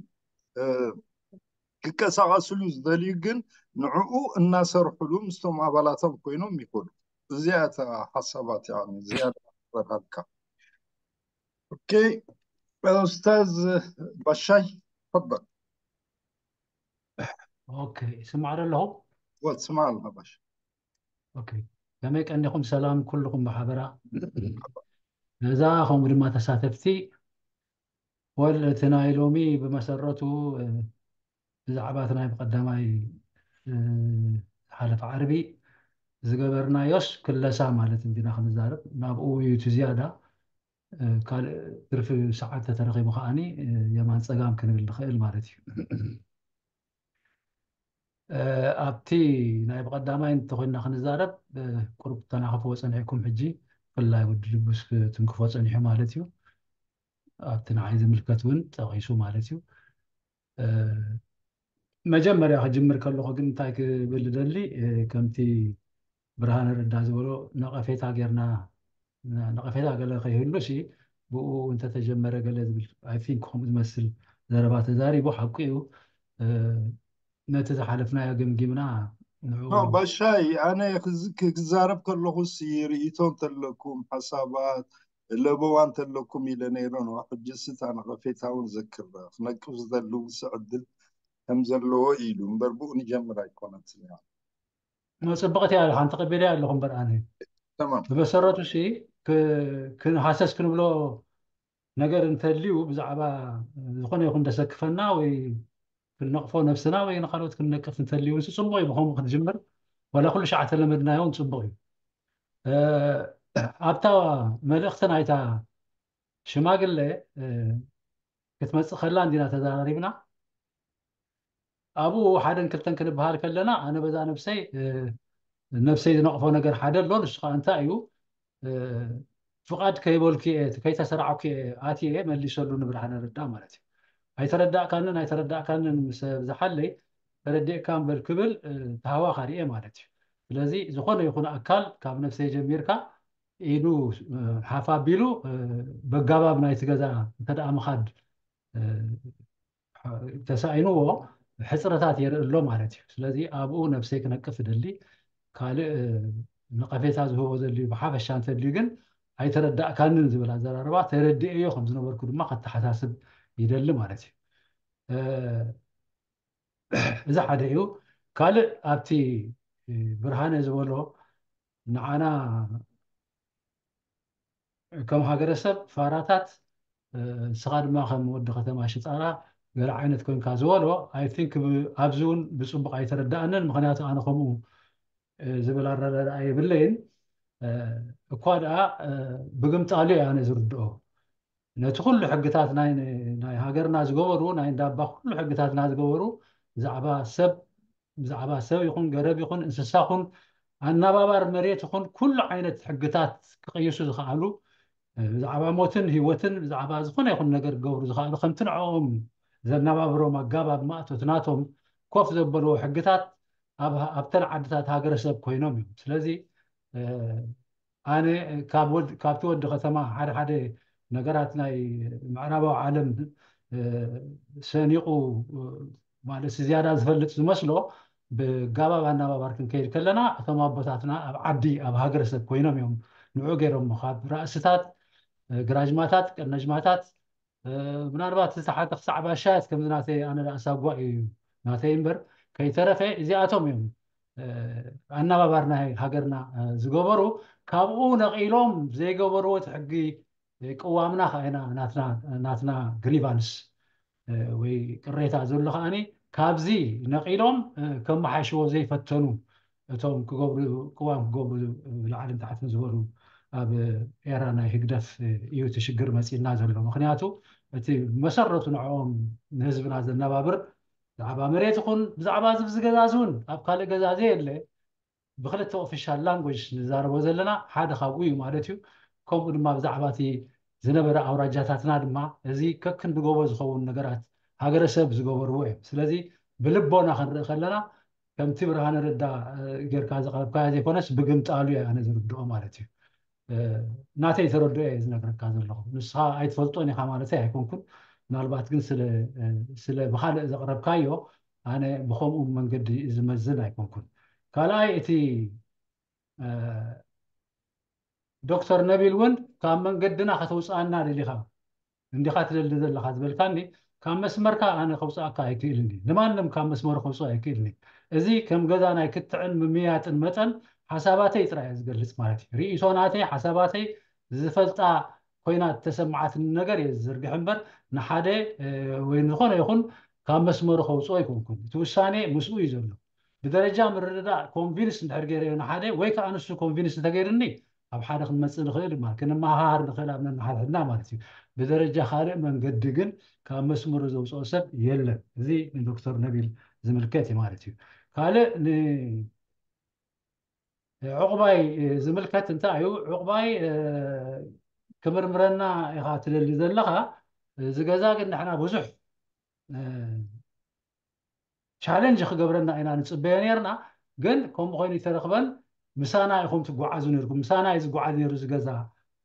ክቀሳቀስሉ ዝደልዩ ግን ንዕኡ እናሰርሕሉ ምስቶም ኣባላቶም ኮይኖም ይኸዱ እዚኣ እታ ሓሳባት ዝያዳ በርሃልካ ኦኬ ኡስታዝ ባሻይ ፈضل ኦኬ ስማዕ ኣለኹ ወ ስማዕ ኣለኻ ባሻይ ኦኬ ከመይ ቀኒኹም ሰላም ኩልኹም ብሓበራ ነዛ ከምኡ ድማ ተሳተፍቲ ወል እቲ ናይ ሎሚ ብመሰረቱ ብዛዕባ እቲ ናይ ብቀዳማይ ዝሓለፈ ዓርቢ ዝገበርናዮስ ክለሳ ማለት እንዲና ክንዛረብ ናብኡ እዩ እቲ ዝያዳ ካልእ ትርፊ ሰዓት ተተረኺቡ ከዓኒ የማን ፀጋም ክንብል ንኽእል ማለት እዩ ኣብቲ ናይ ብቐዳማይ እንተኮይንና ክንዛረብ ቁሩብ ተናኸፍዎ ፀኒሕኩም ሕጂ ብፍላይ ወዲ ድቡስ ትንክፎ ፀኒሑ ማለት እዩ ኣብቲ ንዓይ ዝምልከት እውን ጠቂሱ ማለት እዩ መጀመርያ ክጅምር ከለኹ ግን እንታይ ክብል ደሊ ከምቲ ብርሃነ ረዳ ዝበሎ ነቐፌታ ጌርና ነቐፌታ ገለ ከይህሉ ሲ ብኡ እንተተጀመረ ገለ ዝብል I think ከምኡ ዝመስል ዘረባ ተዛሪቡ ሓቁ እዩ ነቲ ዝሓለፍናዮ ገምጊምና ንዑ ባሻይ ኣነ ክዛረብ ከለኹ ሲ ርእይቶ እንተለኩም ሓሳባት ለበዋ እንተለኩም ኢለ ነይረ ነው ሕጂ ስታ ነቐፌታ እውን ዘክረ ክነቅፍ ዝደልው ስዕድል ከም ዘለዎ ኢሉ እምበር ብኡ ንጀምር ኣይኮነትን እያ ጽብቕቲ እያ ሓንቲ ቀቢለ ኣለኹ እምበር ኣነ ብመሰረቱ ሲ ክንሃሰስ ክንብሎ ነገር እንተልዩ ብዛዕባ ዝኾነ ይኹን ደሰክፈና ወይ ክንነቕፎ ነብስና ወይ ንካልኦት ክንነቅፍ እንተልዩ ንሱ ጽቡቕ እዩ ብኸምኡ ክትጅምር ዋላ ኩሉ ሸዓ ተለመድናዮ እውን ጽቡቕ እዩ ኣብታ መልእኽቲ ናይታ ሽማግለ ክትመጽእ ከላ እንዲና ተዘራሪብና ኣብኡ ሓደን ክልተን ክንበሃል ከለና ኣነ በዛ ነብሰይ ነብሰይ ዝነቕፎ ነገር ሓደ ኣሎ ንሱ ከዓ እንታይ እዩ ፍቓድ ከይበልኩ እየ ከይተሰራዕኩ እየ ኣትየ መሊሰሉ ንብርሃነ ረዳ ማለት እዩ ኣይተረዳእካንን ኣይተረዳእካንን ምስ ብዝሓለይ ተረዲእካ እምበር ክብል ተሃዋኻሪ እየ ማለት እዩ። ስለዚ ዝኾነ ይኹን ኣካል ካብ ነፍሰይ ጀሚርካ ኢዱ ሓፍ ኣቢሉ በጋባብ ናይቲ ገዛ እንተደኣ ምኻድ ተሳኢንዎ ሕፅረታት የርኢ ኣሎ ማለት እዩ። ስለዚ ኣብኡ ነፍሰይ ክነቅፍ እደሊ። ካልእ ነቐፌታ ዝህቦ ዘድልዩ ብሓፈሻ እንተድልዩ ግን ኣይተረዳእካንን ዝብል ኣዘራርባ ተረድኤዮ ከም ዝነበርኩ ድማ ከተሓሳስብ ይደሊ ማለት እዩ። እዚ ሓደ እዩ። ካልእ ኣብቲ ብርሃነ ዝበሎ ንዓና ከም ሃገረሰብ ፋራታት ንስኻ ድማ ከም ወዲ ከተማ ሽጣራ ገለ ዓይነት ኮንካ ዝበሎ I think ኣብዚ እውን ብፅቡቕ ኣይተረዳእንን። ምክንያቱ ኣነ ከምኡ ዝብል ኣረዳድኣ የብለይን። እኳ ደኣ ብግምጣሉ እየ ኣነ ዝርድኦ። ነቲ ኩሉ ሕግታት ናይ ሃገርና ዝገበሩ ናይ እንዳባ ኩሉ ሕግታትና ዝገበሩ ብዛዕባ ሰብ ብዛዕባ ሰብ ይኹን ገረብ ይኹን እንስሳ ኹን ኣናባባር መሬት ይኹን ኩሉ ዓይነት ሕግታት ክቕይሱ ዝኽኣሉ ብዛዕባ ሞትን ህይወትን ብዛዕባ ዝኾነ ይኹን ነገር ክገብሩ ዝኽኣሉ ከምቲ ንዕኦም ዘናባብሮም ኣጋባብ ማእቶት ናቶም ኮፍ ዘበልዎ ሕግታት ኣብተን ዓድታት ሃገረሰብ ኮይኖም እዮም። ስለዚ ኣነ ካብቲ ወዲ ከተማ ሓደ ሓደ ነገራት ናይ ምዕራባዊ ዓለም ሰኒቑ ማለት ዝያዳ ዝፈልጥ ዝመስሎ ብጋባብ ኣናባባር ክንከይድ ከለና እቶም ኣቦታትና ኣብ ዓዲ ኣብ ሃገረሰብ ኮይኖም እዮም ንዑ ገይሮም ካብ ራእስታት ግራጅማታት ቀነጅማታት ምናልባት ዝተሓተ ክሳዕ ባሻያት ከምዚ ናተይ ኣነ ደኣ ሳጓ እዩ ናተይ እምበር ከይተረፈ እዚኣቶም እዮም ኣናባባር ናይ ሃገርና ዝገበሩ። ካብኡ ነቒሎም ዘይገበርዎ እቲ ሕጊ ቅዋምና ከዓና ናትና grievance ወይ ቅሬታ ዘሎ ከዓኒ ካብዚ ነቒሎም ከመሓይሽዎ ዘይፈተኑ እቶም ክገብሩ ቅዋም ክገብሩ ላዕልን ታሕትን ዝበሉ ኣብ ኤራ ናይ ህግደፍ እዩ እቲ ሽግር መፂና ዘሎ። ምክንያቱ እቲ መሰረቱ ንዕኦም ንህዝብና ዘነባብር ብዛዕባ መሬት ይኹን ብዛዕባ ዝብ ዝገዛዝ እውን ኣብ ካልእ ገዛ ዘየለ ብክልተ official language ንዛረቦ ዘለና ሓደ ካብኡ እዩ ማለት እዩ። ከምኡ ድማ ብዛዕባ እቲ ዝነበረ ኣውራጃታትና ድማ እዚ ከክንዲ ጎቦ ዝኸውን ነገራት ሃገረሰብ ዝገበርዎ እዮም። ስለዚ ብልቦና ክንርኢ ከለና ከምቲ ብርሃነ ረዳ ጌርካ ዘቕረብካዮ ዘይኮነስ ብግምጣሉ እየ ኣነ ዝርድኦ ማለት እዩ። ናተይ ተረድኦ እየ ዝነግረካ ዘለኹ። ንስኻ ኣይትፈልጦን ኢኻ ማለተይ ኣይኮንኩን። ምናልባት ግን ስለ ብኻልእ ዘቕረብካዮ ኣነ ብኸምኡ መንገዲ ዝመዝን ኣይኮንኩን። ካልኣይ እቲ ዶክተር ነቢል እውን ካብ መንገድና ከተውፅኣና ደሊኻ እንዲኻ ትደሊ ዘለኻ ዝበልካኒ ካብ መስመርካ ኣነ ከውፅኣካ ኣይክእልን እዩ። ንማንም ካብ መስመሩ ከውፅኦ ኣይክእልን እዩ። እዚ ከም ገዛ ናይ ክትዕን ምምያጥን መጠን ሓሳባተይ ጥራይ እየ ዝገልፅ ማለት እዩ። ርእይቶ ናተይ ሓሳባተይ ዝፈልጣ ኮይና ተሰማዓትኒ ነገር እየ ዝዝርግሕ እምበር ንሓደ ወይ ንዝኾነ ይኹን ካብ መስመሩ ከውፅኦ ኣይኮንኩን። እቲ ውሳኔ ምስኡ እዩ ዘሎ። ብደረጃ ምርድዳእ ኮንቪንስ እንድሕር ገይረዮ ንሓደ ወይ ከዓ ንሱ ኮንቪንስ እንተገይርኒ ኣብ ሓደ ክንመፅእ ንኽእል ማለት ክንመሃሃር ንኽእል ኣብ ነንሓድሕድና ማለት እዩ። ብደረጃ ካልእ መንገዲ ግን ካብ መስመሩ ዘውፅኦ ሰብ የለን። እዚ ንዶክተር ነቢል ዝምልከት እዩ ማለት እዩ። ካልእ ንዕቑባይ ዝምልከት እንታይ እዩ? ዕቑባይ ክምርምረና ኢኻ ትደሊ ዘለኻ። እዚ ገዛ ግን ንሕና ብዙሕ ቻለንጅ ክገብረና ኢና ንፅበዮ ነርና። ግን ከምኡ ኮይኑ ይተረኽበን ምሳና ኢኹም ትጓዓዙ ነርኩም፣ ምሳና እዩ ዝጓዓዝ ነሩ ዝገዛ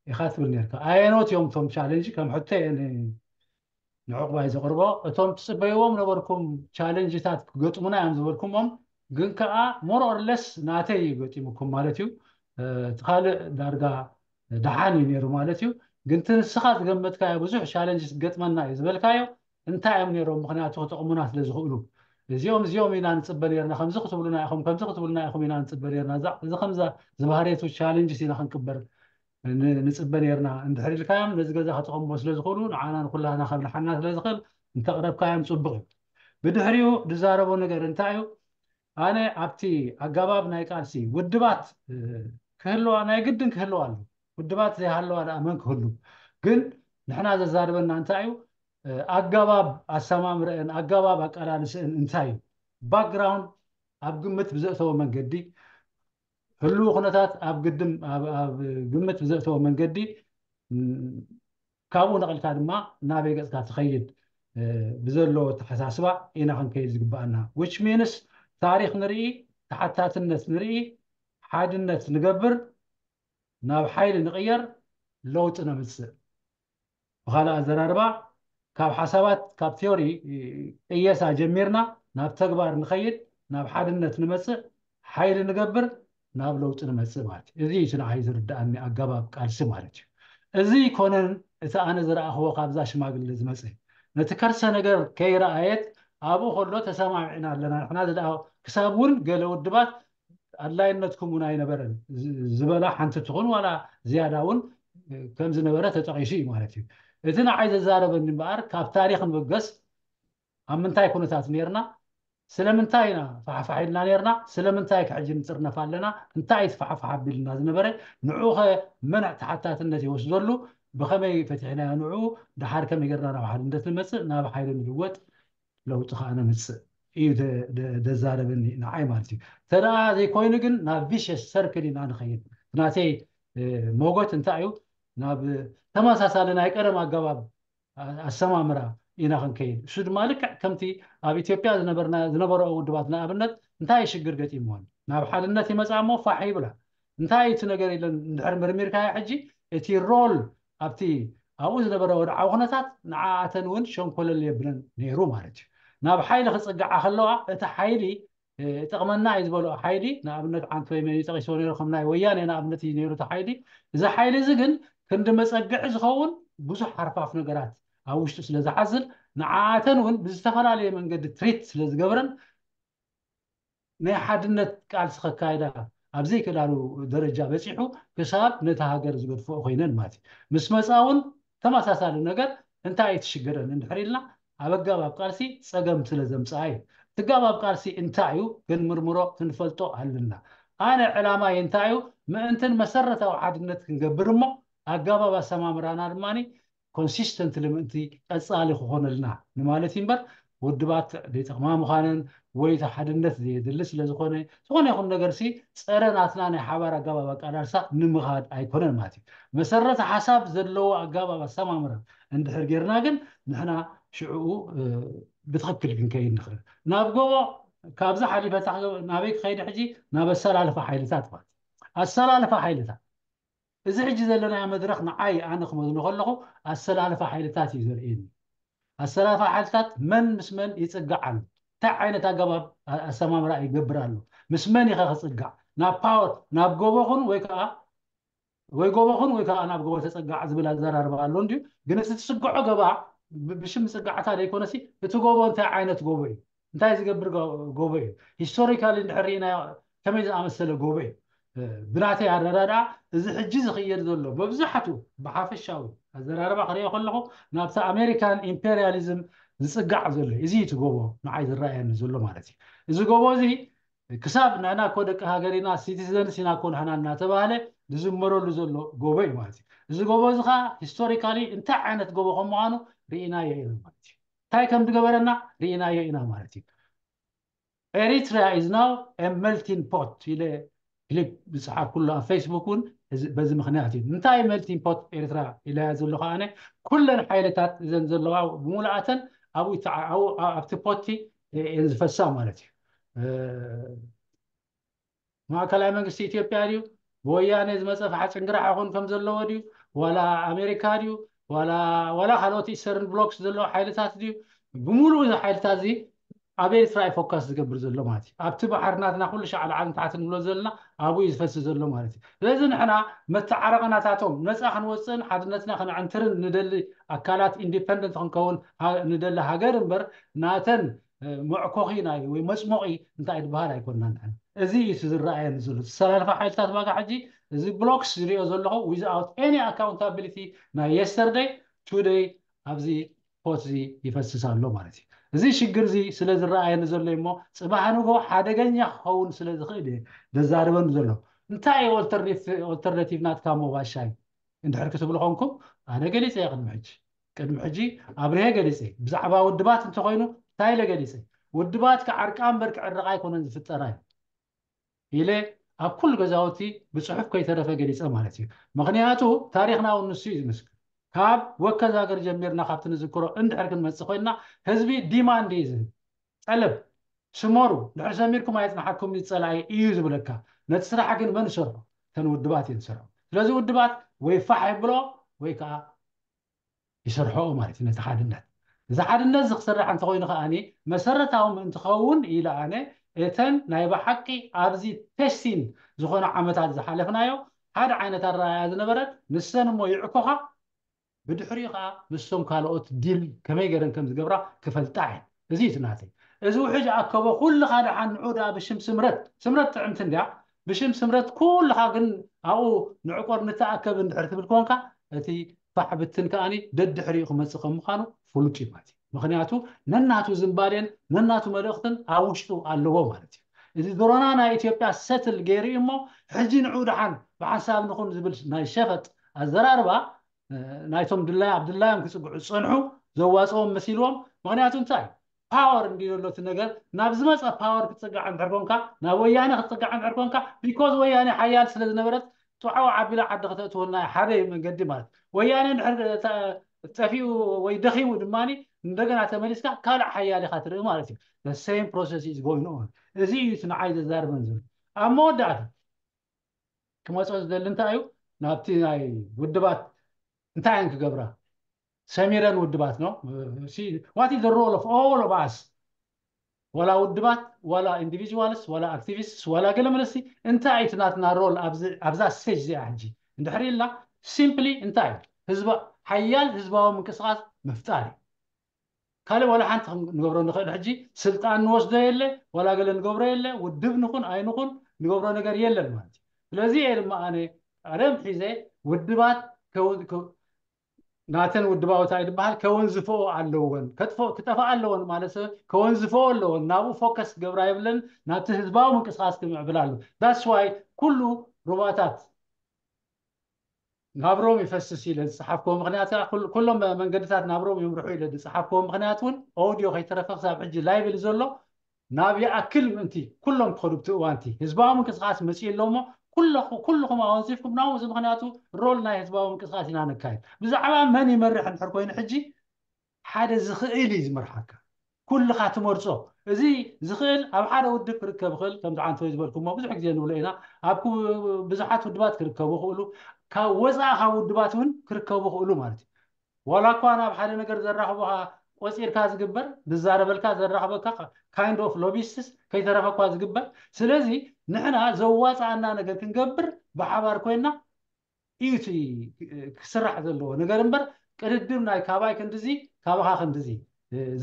ኢኻ ትብል ነርካ። ኣየኖት እዮም እቶም ቻለንጅ ከም ሕቶ እየ ንዕቑባይ ዘቕርቦ። እቶም ትፅበይዎም ነበርኩም ቻለንጅታት ክገጥሙና እዮም ዝበልኩሞም ግን ከዓ more or less ናተይ እዩ ገጢሙኩም ማለት እዩ። እቲ ካልእ ዳርጋ ደሓን እዩ ነሩ ማለት እዩ። ግን እቲ ንስኻ ዝገመትካዮ ብዙሕ ቻለንጅ ትገጥመና እዩ ዝበልካዮ እንታይ እዮም ነሮም? ምክንያቱ ክጠቕሙና ስለ ዝኽእሉ እዚኦም እዚኦም ኢና ንፅበ ነርና፣ ከምዚ ክትብሉና ኢኹም፣ ከምዚ ክትብሉና ኢኹም ኢና ንፅበ ነርና። እዚ ከምዛ ዝበሃርየቱ ቻለንጅስ ኢና ክንቅበር ንፅበ ነርና። እንድሕር ኢልካዮም ነዚ ገዛ ክጠቐምዎ ስለ ዝኽእሉ ንዓና ንኩላና ከብልሓና ስለ ዝኽእል እንተቕረብካዮም ፅቡቕ እዩ። ብድሕሪኡ ዝዛረቦ ነገር እንታይ እዩ? ኣነ ኣብቲ ኣገባብ ናይ ቃልሲ ውድባት ክህልዋ ናይ ግድን ክህልዋ ኣሎ። ውድባት ዘይሃለዋ ደኣ መን ክህሉ? ግን ንሕና ዘዛርበና እንታይ እዩ? ኣገባብ ኣሰማምረአን ኣገባብ ኣቀላልስአን እንታይ እዩ? ባክግራውንድ ኣብ ግምት ብዘእተወ መንገዲ ህልው ኩነታት ኣብ ግድም ኣብ ግምት ብዘእተወ መንገዲ ካብኡ ነቕልካ ድማ ናበይ ገፅካ ትኸይድ ብዘለዎ ኣተሓሳስባ ኢና ክንከይድ ዝግባኣና። Which means ታሪኽ ንርኢ፣ ተሓታትነት ንርኢ፣ ሓድነት ንገብር፣ ናብ ሓይሊ ንቕየር፣ ለውጢ ነምፅእ። ብኻልእ ኣዘራርባ ካብ ሓሳባት ካብ ቲዮሪ ቅየሳ ጀሚርና ናብ ተግባር ንኸይድ፣ ናብ ሓድነት ንመፅእ፣ ሓይሊ ንገብር፣ ናብ ለውጢ ንመፅእ ማለት እዩ። እዚ እቲ ንዓይ ዝርድኣኒ ኣገባብ ቃልሲ ማለት እዩ። እዚ ይኮነን እቲ ኣነ ዝረኣኽዎ ካብዛ ሽማግለ ዝመፀ ነቲ ከርሰ ነገር ከይረኣየት ኣብኡ ከሎ ተሰማሚዕና ኣለና ንሕና ዝደኣ ክሳብ እውን ገለ ውድባት ኣድላይነትኩም እውን ኣይነበረን ዝበላ ሓንቲ ትኹን ዋላ ዝያዳ እውን ከም ዝነበረ ተጠቒሱ እዩ ማለት እዩ። እቲ ንዓይ ዘዛረበኒ እምበኣር ካብ ታሪኽ ንብገስ ኣብ ምንታይ ኩነታት ነርና፣ ስለምንታይ ኢና ፋሕፋሕ ኢልና ነርና፣ ስለምንታይ ሕጂ ንጥርነፍ ኣለና፣ እንታይ እቲ ፋሕፋሕ ኣቢልና ዝነበረ፣ ንዑኸ መን ተሓታትነት ይወስደሉ፣ ብኸመይ ፈቲሕናዮ ንዑ፣ ደሓር ከመይ ጌርና ናብ ሓድነት ንመፅእ፣ ናብ ሓይሊ ንልወጥ፣ ለውጢ ከዓ ነምፅእ እዩ ዘዛረበኒ ንዓይ ማለት እዩ። ተደኣ ዘይኮይኑ ግን ናብ ቪሸስ ሰርክል ኢና ንኸይድ። ናተይ ሞጎት እንታይ እዩ ናብ ተመሳሳሊ ናይ ቀደም ኣገባብ ኣሰማምራ ኢና ክንከይድ። እሱ ድማ ልክዕ ከምቲ ኣብ ኢትዮጵያ ዝነበረኦ ውድባት ንኣብነት እንታይ ሽግር ገጢምዎን ናብ ሓድነት ይመፃ እሞ ፋሕ ይብላ። እንታይ እቲ ነገር ኢለን እንድሕር ምርሚርካዮ ሕጂ እቲ ሮል ኣብቲ ኣብኡ ዝነበረ ወድዓዊ ኩነታት ንዓኣተን እውን ሸንኮለል የብለን ነይሩ ማለት እዩ። ናብ ሓይሊ ክፅግዓ ከለዋ እቲ ሓይሊ ይጠቕመና እዩ ዝበልኦ ሓይሊ ንኣብነት ዓንት ወይ መን ጠቂስዎ ነይሩ ከም ናይ ወያነ ንኣብነት እዩ ነይሩ እቲ ሓይሊ። እዚ ሓይሊ እዚ ግን ክንዲ መፀግዒ ዝኸውን ብዙሕ ሓርፋፍ ነገራት ኣብ ውሽጡ ስለ ዝሓዝል ንዓኣተን እውን ብዝተፈላለየ መንገዲ ትሪት ስለ ዝገብረን ናይ ሓድነት ቃልሲ ከካይዳ ኣብ ዘይክእላሉ ደረጃ በፂሑ ክሳብ ነቲ ሃገር ዝገድፍኦ ኮይነን ማለት እዩ። ምስ መፃ እውን ተመሳሳሊ ነገር እንታይ እዩ ትሽግረን እንድሕር ኢልና ኣብ ኣገባብ ቃልሲ ፀገም ስለ ዘምፅኣ እዩ። እቲ ኣገባብ ቃልሲ እንታይ እዩ ክንምርምሮ ክንፈልጦ ኣለና። ኣነ ዕላማይ እንታይ እዩ ምእንትን መሰረታዊ ሓድነት ክንገብር እሞ ኣገባብ ኣሰማምራና ድማ ኮንሲስተንትሊ ምእንቲ ቀፃሊ ክኾነልና ንማለት እዩ እምበር ውድባት ዘይጠቕማ ምዃነን ወይ እቲ ሓድነት ዘየድሊ ስለ ዝኾነ ዝኾነ ይኹን ነገር ሲ ፀረ ናትና ናይ ሓባር ኣገባብ ኣቃላልሳ ንምኻድ ኣይኮነን ማለት እዩ። መሰረተ ሓሳብ ዘለዎ ኣገባብ ኣሰማምራ እንድሕር ጌርና ግን ንሕና ሽዕኡ ብትኽክል ክንከይድ ንኽእል። ናብ ጎቦ ካብዚ ሓሊፈ ናበይ ክኸይድ ሕጂ ናብ ኣሰላልፋ ሓይልታት ማለት ኣሰላልፋ ሓይልታት እዚ ሕጂ ዘለናዮ መድረኽ ንዓይ ኣነ ክመዝኖ ከለኹ ኣሰላልፋ ሓይልታት እዩ ዘርእየኒ። ኣሰላልፋ ሓይልታት መን ምስ መን ይፅጋዕ ኣሎ፣ እንታይ ዓይነት ኣገባብ ኣሰማምራ ይገብር ኣሎ፣ ምስ መን ኢኸ ክፅጋዕ ናብ ፓወር ናብ ጎቦኹን ወይ ከዓ ወይ ጎቦኹን ወይ ከዓ ናብ ጎቦ ተፀጋዕ ዝብል ኣዘራርባ ኣሎ እንድዩ። ግን እቲ ትስግዖ ገባ ብሽም ምፅጋዕታ ዘይኮነሲ እቲ ጎቦ እንታይ ዓይነት ጎቦ እዩ እንታይ ዝገብር ጎቦ እዩ ሂስቶሪካሊ እንድሕር ርኢናዮ ከመይ ዝኣመሰለ ጎቦ እዩ። ብናተይ ኣረዳድኣ እዚ ሕጂ ዝኽየድ ዘሎ መብዛሕቱ ብሓፈሻዊ ኣዘራርባ ክሪኦ ከለኹ ናብቲ ኣሜሪካን ኢምፔሪያሊዝም ዝፅጋዕ ዘሎ እዚ እቲ ጎቦ ንዓይ ዝረኣየኒ ዘሎ ማለት እዩ። እዚ ጎቦ እዚ ክሳብ ንሕና እኮ ደቂ ሃገር ኢና ሲቲዘንስ ኢና እኮ ንሕና እናተባህለ ዝዝመረሉ ዘሎ ጎቦ እዩ ማለት እዩ። እዚ ጎቦ እዚ ከዓ ሂስቶሪካሊ እንታይ ዓይነት ጎቦ ከም ምዃኑ ርኢናዮ ኢና ማለት እዩ። እንታይ ከም ዝገበረና ርኢናዮ ኢና ማለት እዩ። Eritrea is now a melting pot ኢለ ክሊፕ ዝፀሓፍኩሉ ኣብ ፌስቡክ እውን በዚ ምክንያት እዩ። እንታይ melting pot ኤርትራ ኢለያ ዘለኹ ኣነ ኩለን ሓይልታት እዘን ዘለዋ ብምሉኣተን ኣብቲ ፖቲ እየን ዝፈሳ ማለት እዩ። ማእከላይ መንግስቲ ኢትዮጵያ ድዩ ብወያነ ዝመፀ ፋሕፅን ግራሕ ይኹን ከም ዘለዎ ድዩ ዋላ ኣሜሪካ ድዩ ዋላ ካልኦት ኢስተርን ብሎክስ ዘለዎ ሓይልታት ድዩ ብምሉእ እዚ ሓይልታት እዚ ኣብ ኤርትራ እዩ ፎካስ ዝገብር ዘሎ ማለት እዩ። ኣብቲ ባሕሪ ናትና ኩሉ ሻዕ ላዕልን ታሕትን ንብሎ ዘለና ኣብኡ እዩ ዝፈስስ ዘሎ ማለት እዩ። ስለዚ ንሕና መተዓረቕናታቶም ነፃ ክንወፅእን ሓድነትና ክነዕንትርን ንደሊ ኣካላት ኢንዲፐንደንት ክንከውን ንደሊ ሃገር እምበር ናተን መዕኮኺ ናይ ወይ መፅሞቒ እንታይ ዝበሃል ኣይኮንና ንሕና። እዚ እዩ ዝረኣየኒ ዘሎ። ዝሰላልፋ ሓይልታት ባጋ ሕጂ እዚ ብሎክስ ዝሪኦ ዘለኹ without any accountability ናይ yesterday today ኣብዚ ፖት እዚ ይፈስስ ኣሎ ማለት እዩ። እዚ ሽግር እዚ ስለ ዝረኣየኒ ዘሎ እሞ ፅባሕ ንጎ ሓደገኛ ክኸውን ስለ ዝኽእል እየ ዘዛርበኒ ዘሎ። እንታይ እዩ ኦልተርኔቲቭ ናትካ ሞባሻይ እንድሕር ክትብሉ ኮንኩም ኣነ ገሊፀ እየ ቅድሚ ሕጂ ቅድሚ ሕጂ ኣብርሀ ገሊፀ ብዛዕባ ውድባት እንተኮይኑ እንታይ ኢለ ገሊፀ ውድባት ክዓርቃ እምበር ክዕርቃ ኣይኮነን ዝፍጠራ እዩ ኢለ ኣብ ኩሉ ገዛውቲ ብፅሑፍ ከይተረፈ ገሊፀ ማለት እዩ። ምክንያቱ ታሪክና እውን ንሱ እዩ ዝምስክር። ካብ ወከዛገር ጀሚርና ካብቲ ንዝክሮ እንድሕር ክንመፅእ ኮይንና ህዝቢ ዲማንድ እዩ ዝህብ። ጠለብ ስመሩ፣ ድሕሪ ሰሚርኩም ኣየፅንሓኩም ጸላኢ እዩ ዝብለካ። ነቲ ስራሕ ግን መን ይሰርሖ? እተን ውድባት እየን ዝሰርሖ። ስለዚ ውድባት ወይ ፋሕ የብሎ ወይ ከዓ ይሰርሖ ማለት እዩ ነቲ ሓድነት። እዚ ሓድነት እዚ ክስራሕ እንተኮይኑ ከዓኒ መሰረታዊ ምእንቲ ኸውን ኢለ ኣነ እተን ናይ ብሓቂ ኣብዚ ቴስቲን ዝኾነ ዓመታት ዝሓለፍናዮ ሓደ ዓይነት ኣረኣያ ዝነበረን ንሰን እሞ ይዕኮኻ ብድሕሪኡ ከዓ ምስቶም ካልኦት ዲል ከመይ ገይረን ከም ዝገብራ ክፈልጣ እየን። እዚ እዩ እቲ ናተይ። እዚ ውሕጅ ኣከቦ ኩልኻ ደሓን ንዑ ደኣ ብሽም ስምረት፣ ስምረት ጥዕምቲ እንድያ፣ ብሽም ስምረት ኩልኻ ግን ኣብኡ ንዕቆር ንተኣከብ እንድሕር ትብል ኮንካ እቲ ፋሕ ብትን ከዓኒ ደድሕሪኡ ክመፅእ ከም ምዃኑ ፍሉጥ እዩ ማለት እዩ። ምክንያቱ ነናቱ ዝንባሌን ነናቱ መልእኽትን ኣብ ውሽጡ ኣለዎ ማለት እዩ። እዚ ድሮና ናይ ኢትዮጵያ ሰትል ገይሩ እዩ እሞ ሕጂ ንዑ ደሓን ብሓንሳብ ንኹን ዝብል ናይ ሸፈጥ ኣዘራርባ ናይቶም ድላይ ኣብ ድላዮም ክፅግዑ ዝፀንሑ ዘዋፅኦም መሲልዎም። ምክንያቱ እንታይ ፓወር እንዲ ዘሎ እቲ ነገር ናብ ዝመፀ ፓወር ክትፅጋዕ እንድሕር ኮንካ ናብ ወያነ ክትፅጋዕ እንድሕር ኮንካ ቢኮዝ ወያነ ሓያል ስለ ዝነበረት ጥዑው ዓቢላ ዓዲ ከተእትወና ሓደ እዩ መንገዲ ማለት ወያነ እንድሕር ጠፊኡ ወይ ደኺሙ ድማ እንደገና ተመሊስካ ካልእ ሓያል ኢካ ትርኢ ማለት እዩ። The same process is going on። እዚ እዩ እቲ ንዓይ ዘዛርበን ዘሎ ኣብ መወዳእታ ክመፅኦ ዝደሊ እንታይ እዩ ናብቲ ናይ ውድባት እንታይ እየን ክገብራ ሰሚረን ውድባት ነው what is the role of all of us ዋላ ውድባት ዋላ individuals ዋላ activists ዋላ ገለ መለሲ እንታይ እዩ ናትና ሮል ኣብዛ ስቴጅ እዚኣ ሕጂ እንድሕር ኢልና simply እንታይ እዩ ህዝባ ሓያል ህዝባዊ ምንቅስቃስ ምፍጣር እዩ ካልእ ዋላ ሓንቲ ንገብሮ ንኽእል ሕጂ ስልጣን ንወስዶ የለ ዋላ ገለ ንገብሮ የለ ውድብ ንኹን ኣይንኹን ንገብሮ ነገር የለን ማለት እዩ ስለዚ እየ ድማ ኣነ ቀደም ሒዘ ውድባት ናተን ውድባዊ እንታይ ዝበሃል ከወንዝፈኦ ኣለወን ክጠፍኣ ኣለወን ማለት ከወንዝፈኦ ኣለወን ናብኡ ፎከስ ክገብራ የብለን ናብቲ ህዝባዊ ምንቅስቃስ ክምዕብል ኣሎ that's why ኩሉ ሩባታት ናብ ሮም ይፈስስ ኢለ ዝፀሓፍክዎ ምክንያት ኩሎም መንገድታት ናብ ሮም ይምርሑ ኢለ ዝፀሓፍክዎ ምክንያት እውን ኦድዮ ከይተረፈ ክሳብ ሕጂ ላይቭ ኢሉ ዘሎ ናብ ይኣክል ምእንቲ ኩሎም ክኸዱ ብቲ እዋንቲ ህዝባዊ ምንቅስቃስ መፅኡ ኣሎ እሞ ኩልኹም ኣወንዚፍኩም ናብኡ እዚ ምክንያቱ ሮል ናይ ህዝባዊ ምንቅስቃስ ኢና ነካይድ ብዛዕባ መን ይመርሕ እንድሕር ኮይኑ ሕጂ ሓደ ዝኽእል እዩ ዝመርሓካ ኩልኻ ትመርፆ እዚ ዝኽእል ኣብ ሓደ ውድብ ክርከብ ይኽእል ከምዚ ዓንተወይ ዝበልኩሞ ብዙሕ ግዜ ንብሎ ኢና ኣብ ብዙሓት ውድባት ክርከቡ ይኽእሉ ካብ ወፃኢ ካብ ውድባት እውን ክርከቡ ይኽእሉ ማለት እዩ ዋላ እኳ ናብ ሓደ ነገር ዘራኽቡኻ ቆፂርካ ዝግበር ዝዛረበልካ ዘራኽበካ kind of lobbyists ከይተረፈ እኳ ዝግበር ስለዚ ንሕና ዘዋፅኣና ነገር ክንገብር ብሓባር ኮይና እዩ እቲ ክስራሕ ዘለዎ ነገር እምበር ቅድድም ናይ ካባይ ክንድዚ ካባኻ ክንድዚ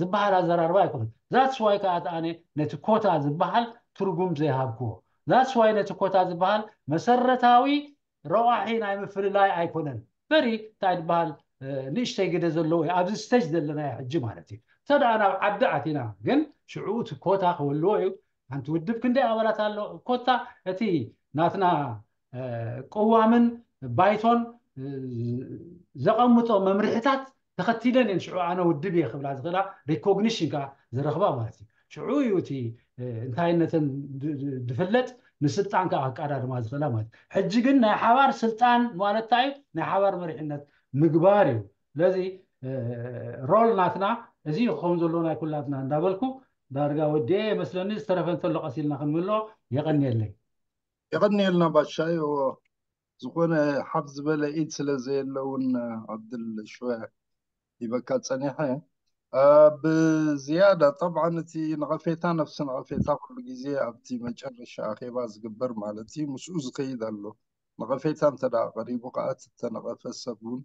ዝበሃል ኣዘራርባ ኣይኮነን that's why ከዓ ኣነ ነቲ ኮታ ዝበሃል ትርጉም ዘይሃብክዎ that's why ነቲ ኮታ ዝበሃል መሰረታዊ ረቋሒ ናይ ምፍልላይ ኣይኮነን በሪ እንታይ ዝበሃል ንእሽተይ ግደ ዘለዎ እዩ ኣብዚ ስቴጅ ዘለና ሕጂ ማለት እዩ እንተ ደኣ ናብ ዓዲ ኣቲና ግን ሽዑ እቲ ኮታ ክህልዎ እዩ ሓንቲ ውድብ ክንደይ ኣባላት ኣሎ ኮታ እቲ ናትና ቅዋምን ባይቶን ዘቐምጦ መምርሕታት ተኸቲለን እየን ሽዑ ኣነ ውድብ እየ ክብላ ዝኽእላ ሪኮግኒሽን ከዓ ዝረኽባ ማለት እዩ ሽዑ እዩ እቲ እንታይነተን ዝፍለጥ ንስልጣን ከዓ ኣቃዳድማ ዝኽእላ ማለት ሕጂ ግን ናይ ሓባር ስልጣን ማለት እዩ ናይ ሓባር መሪሕነት ምግባር እዩ ስለዚ ሮል ናትና እዚ ክኸውን ዘለዎ ናይ ኩላትና እንዳበልኩ ዳርጋ ወዲኤ የመስለኒ ዝተረፈ እንተሎ ቀሲልና ክንምሎ የቐንየለይ የቐንየልና ባሻይ ዝኾነ ሓፍ ዝበለ ኢድ ስለ ዘየለ እውን ዓብድል ሽወ ሂበካ ፀኒሐ ብዝያዳ ጠብዓን እቲ ነቐፌታ ነፍሲ ነቐፌታ ኩሉ ግዜ ኣብቲ መጨረሻ ኣኼባ ዝግበር ማለት እዩ ምስኡ ዝኸይድ ኣሎ ነቐፌታ እንተ ደኣ ቀሪቡ ከዓ እቲ እተነቐፈ ሰብ እውን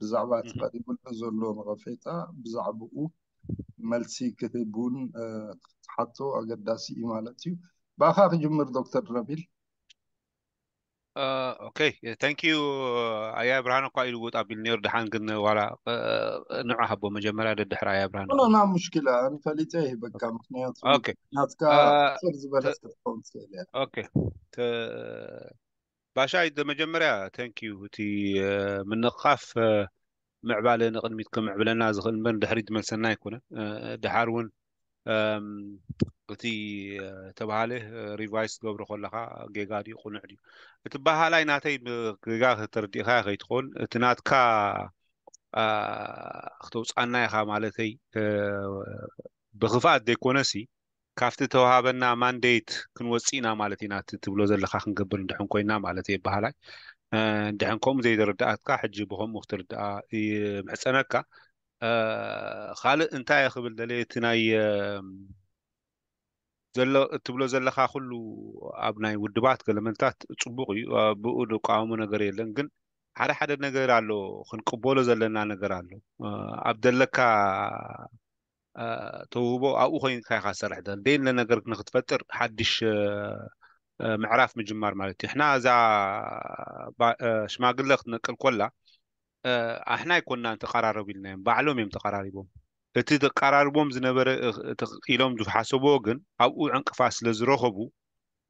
ብዛዕባ እቲ ቀሪቡሉ ዘሎ ነቐፌታ ብዛዕባኡ መልሲ ክህብ እውን ክትሓቶ ኣገዳሲ እዩ ማለት እዩ። ብኣኻ ክጅምር ዶክተር ነቢል። ኦኬ ታንክ ዩ ኣያ ብርሃን እኳ ኢሉ ውጥ ኣቢል ነይሩ ድሓን ግን ዋላ ንዑ ሃቦ መጀመርያ ደድሕር ኣያ ብርሃን ኖ ና ሙሽኪላ ንፈሊጠ ይህበካ ምክንያቱ ናትካ ስር ዝበለት ክትከውን ትኽእል እያ ኦኬ ባሻይ መጀመርያ ታንክ ዩ እቲ ምንቕኻፍ ምዕባለ ንቕድሚት ክምዕብለና ዝኽእል እምበር ንድሕሪት ዝመልሰና ኣይኮነን። ድሓር እውን እቲ ተባሃለ ሪቫይስ ትገብሮ ከለካ ጌጋ ድዩ ቁኑዕ ድዩ? እቲ በሃላይ ናተይ ጌጋ ተረዲእካ ከይትኸውን እቲ ናትካ ኣ፣ ክተውፅኣና ኢኻ ማለተይ፣ እ፣ ብኽፍኣት ዘይኮነሲ ካብቲ ተዋሃበና ማንዴት ክንወፅእ ኢና ማለት ኢና። እቲ ትብሎ ዘለኻ ክንገብር እንድሕን ኮይና ማለት እየ በሃላይ። እ፣ እንድሕን ከምኡ ዘይተረዳኣትካ ሕጂ ብኸምኡ ክትርድኣ ይምሕፀነካ። እ፣ ካልእ እንታይ እየ ክብል ደልየ፣ እቲ ናይ፣ እ፣ ዘሎ እትብሎ ዘለኻ ኩሉ ኣብ ናይ ውድባት ገለመንታት ጽቡቕ እዩ። እ፣ ብኡ ዝቃወሞ ነገር የለን። ግን ሓደ ሓደ ነገር ኣሎ፣ ክንቅበሎ ዘለና ነገር ኣሎ። እ፣ ኣብ ዘለካ፣ እ፣ ተውህቦ ኣብኡ ኮይንካ ኢኻ ትሰርሕ ዘለ። ደይለ ነገር ንክትፈጥር ሓድሽ፣ እ፣ እ፣ ምዕራፍ ምጅማር ማለት እዩ። ንሕና እዛ ባ-፣ እ፣ ሽማግለ ክትነቅል ኮላ፣ እ፣ ኣሕና ኣይኮናን ተቐራረቡ ኢልናዮም፣ ባዕሎም እዮም ተቐራሪቦም። እቲ ተቀራርቦም ዝነበረ፣ እ፣ እ፣ ኢሎም ዝሓሰብዎ ግን ኣብኡ ዕንቅፋት ስለ ዝረኸቡ፣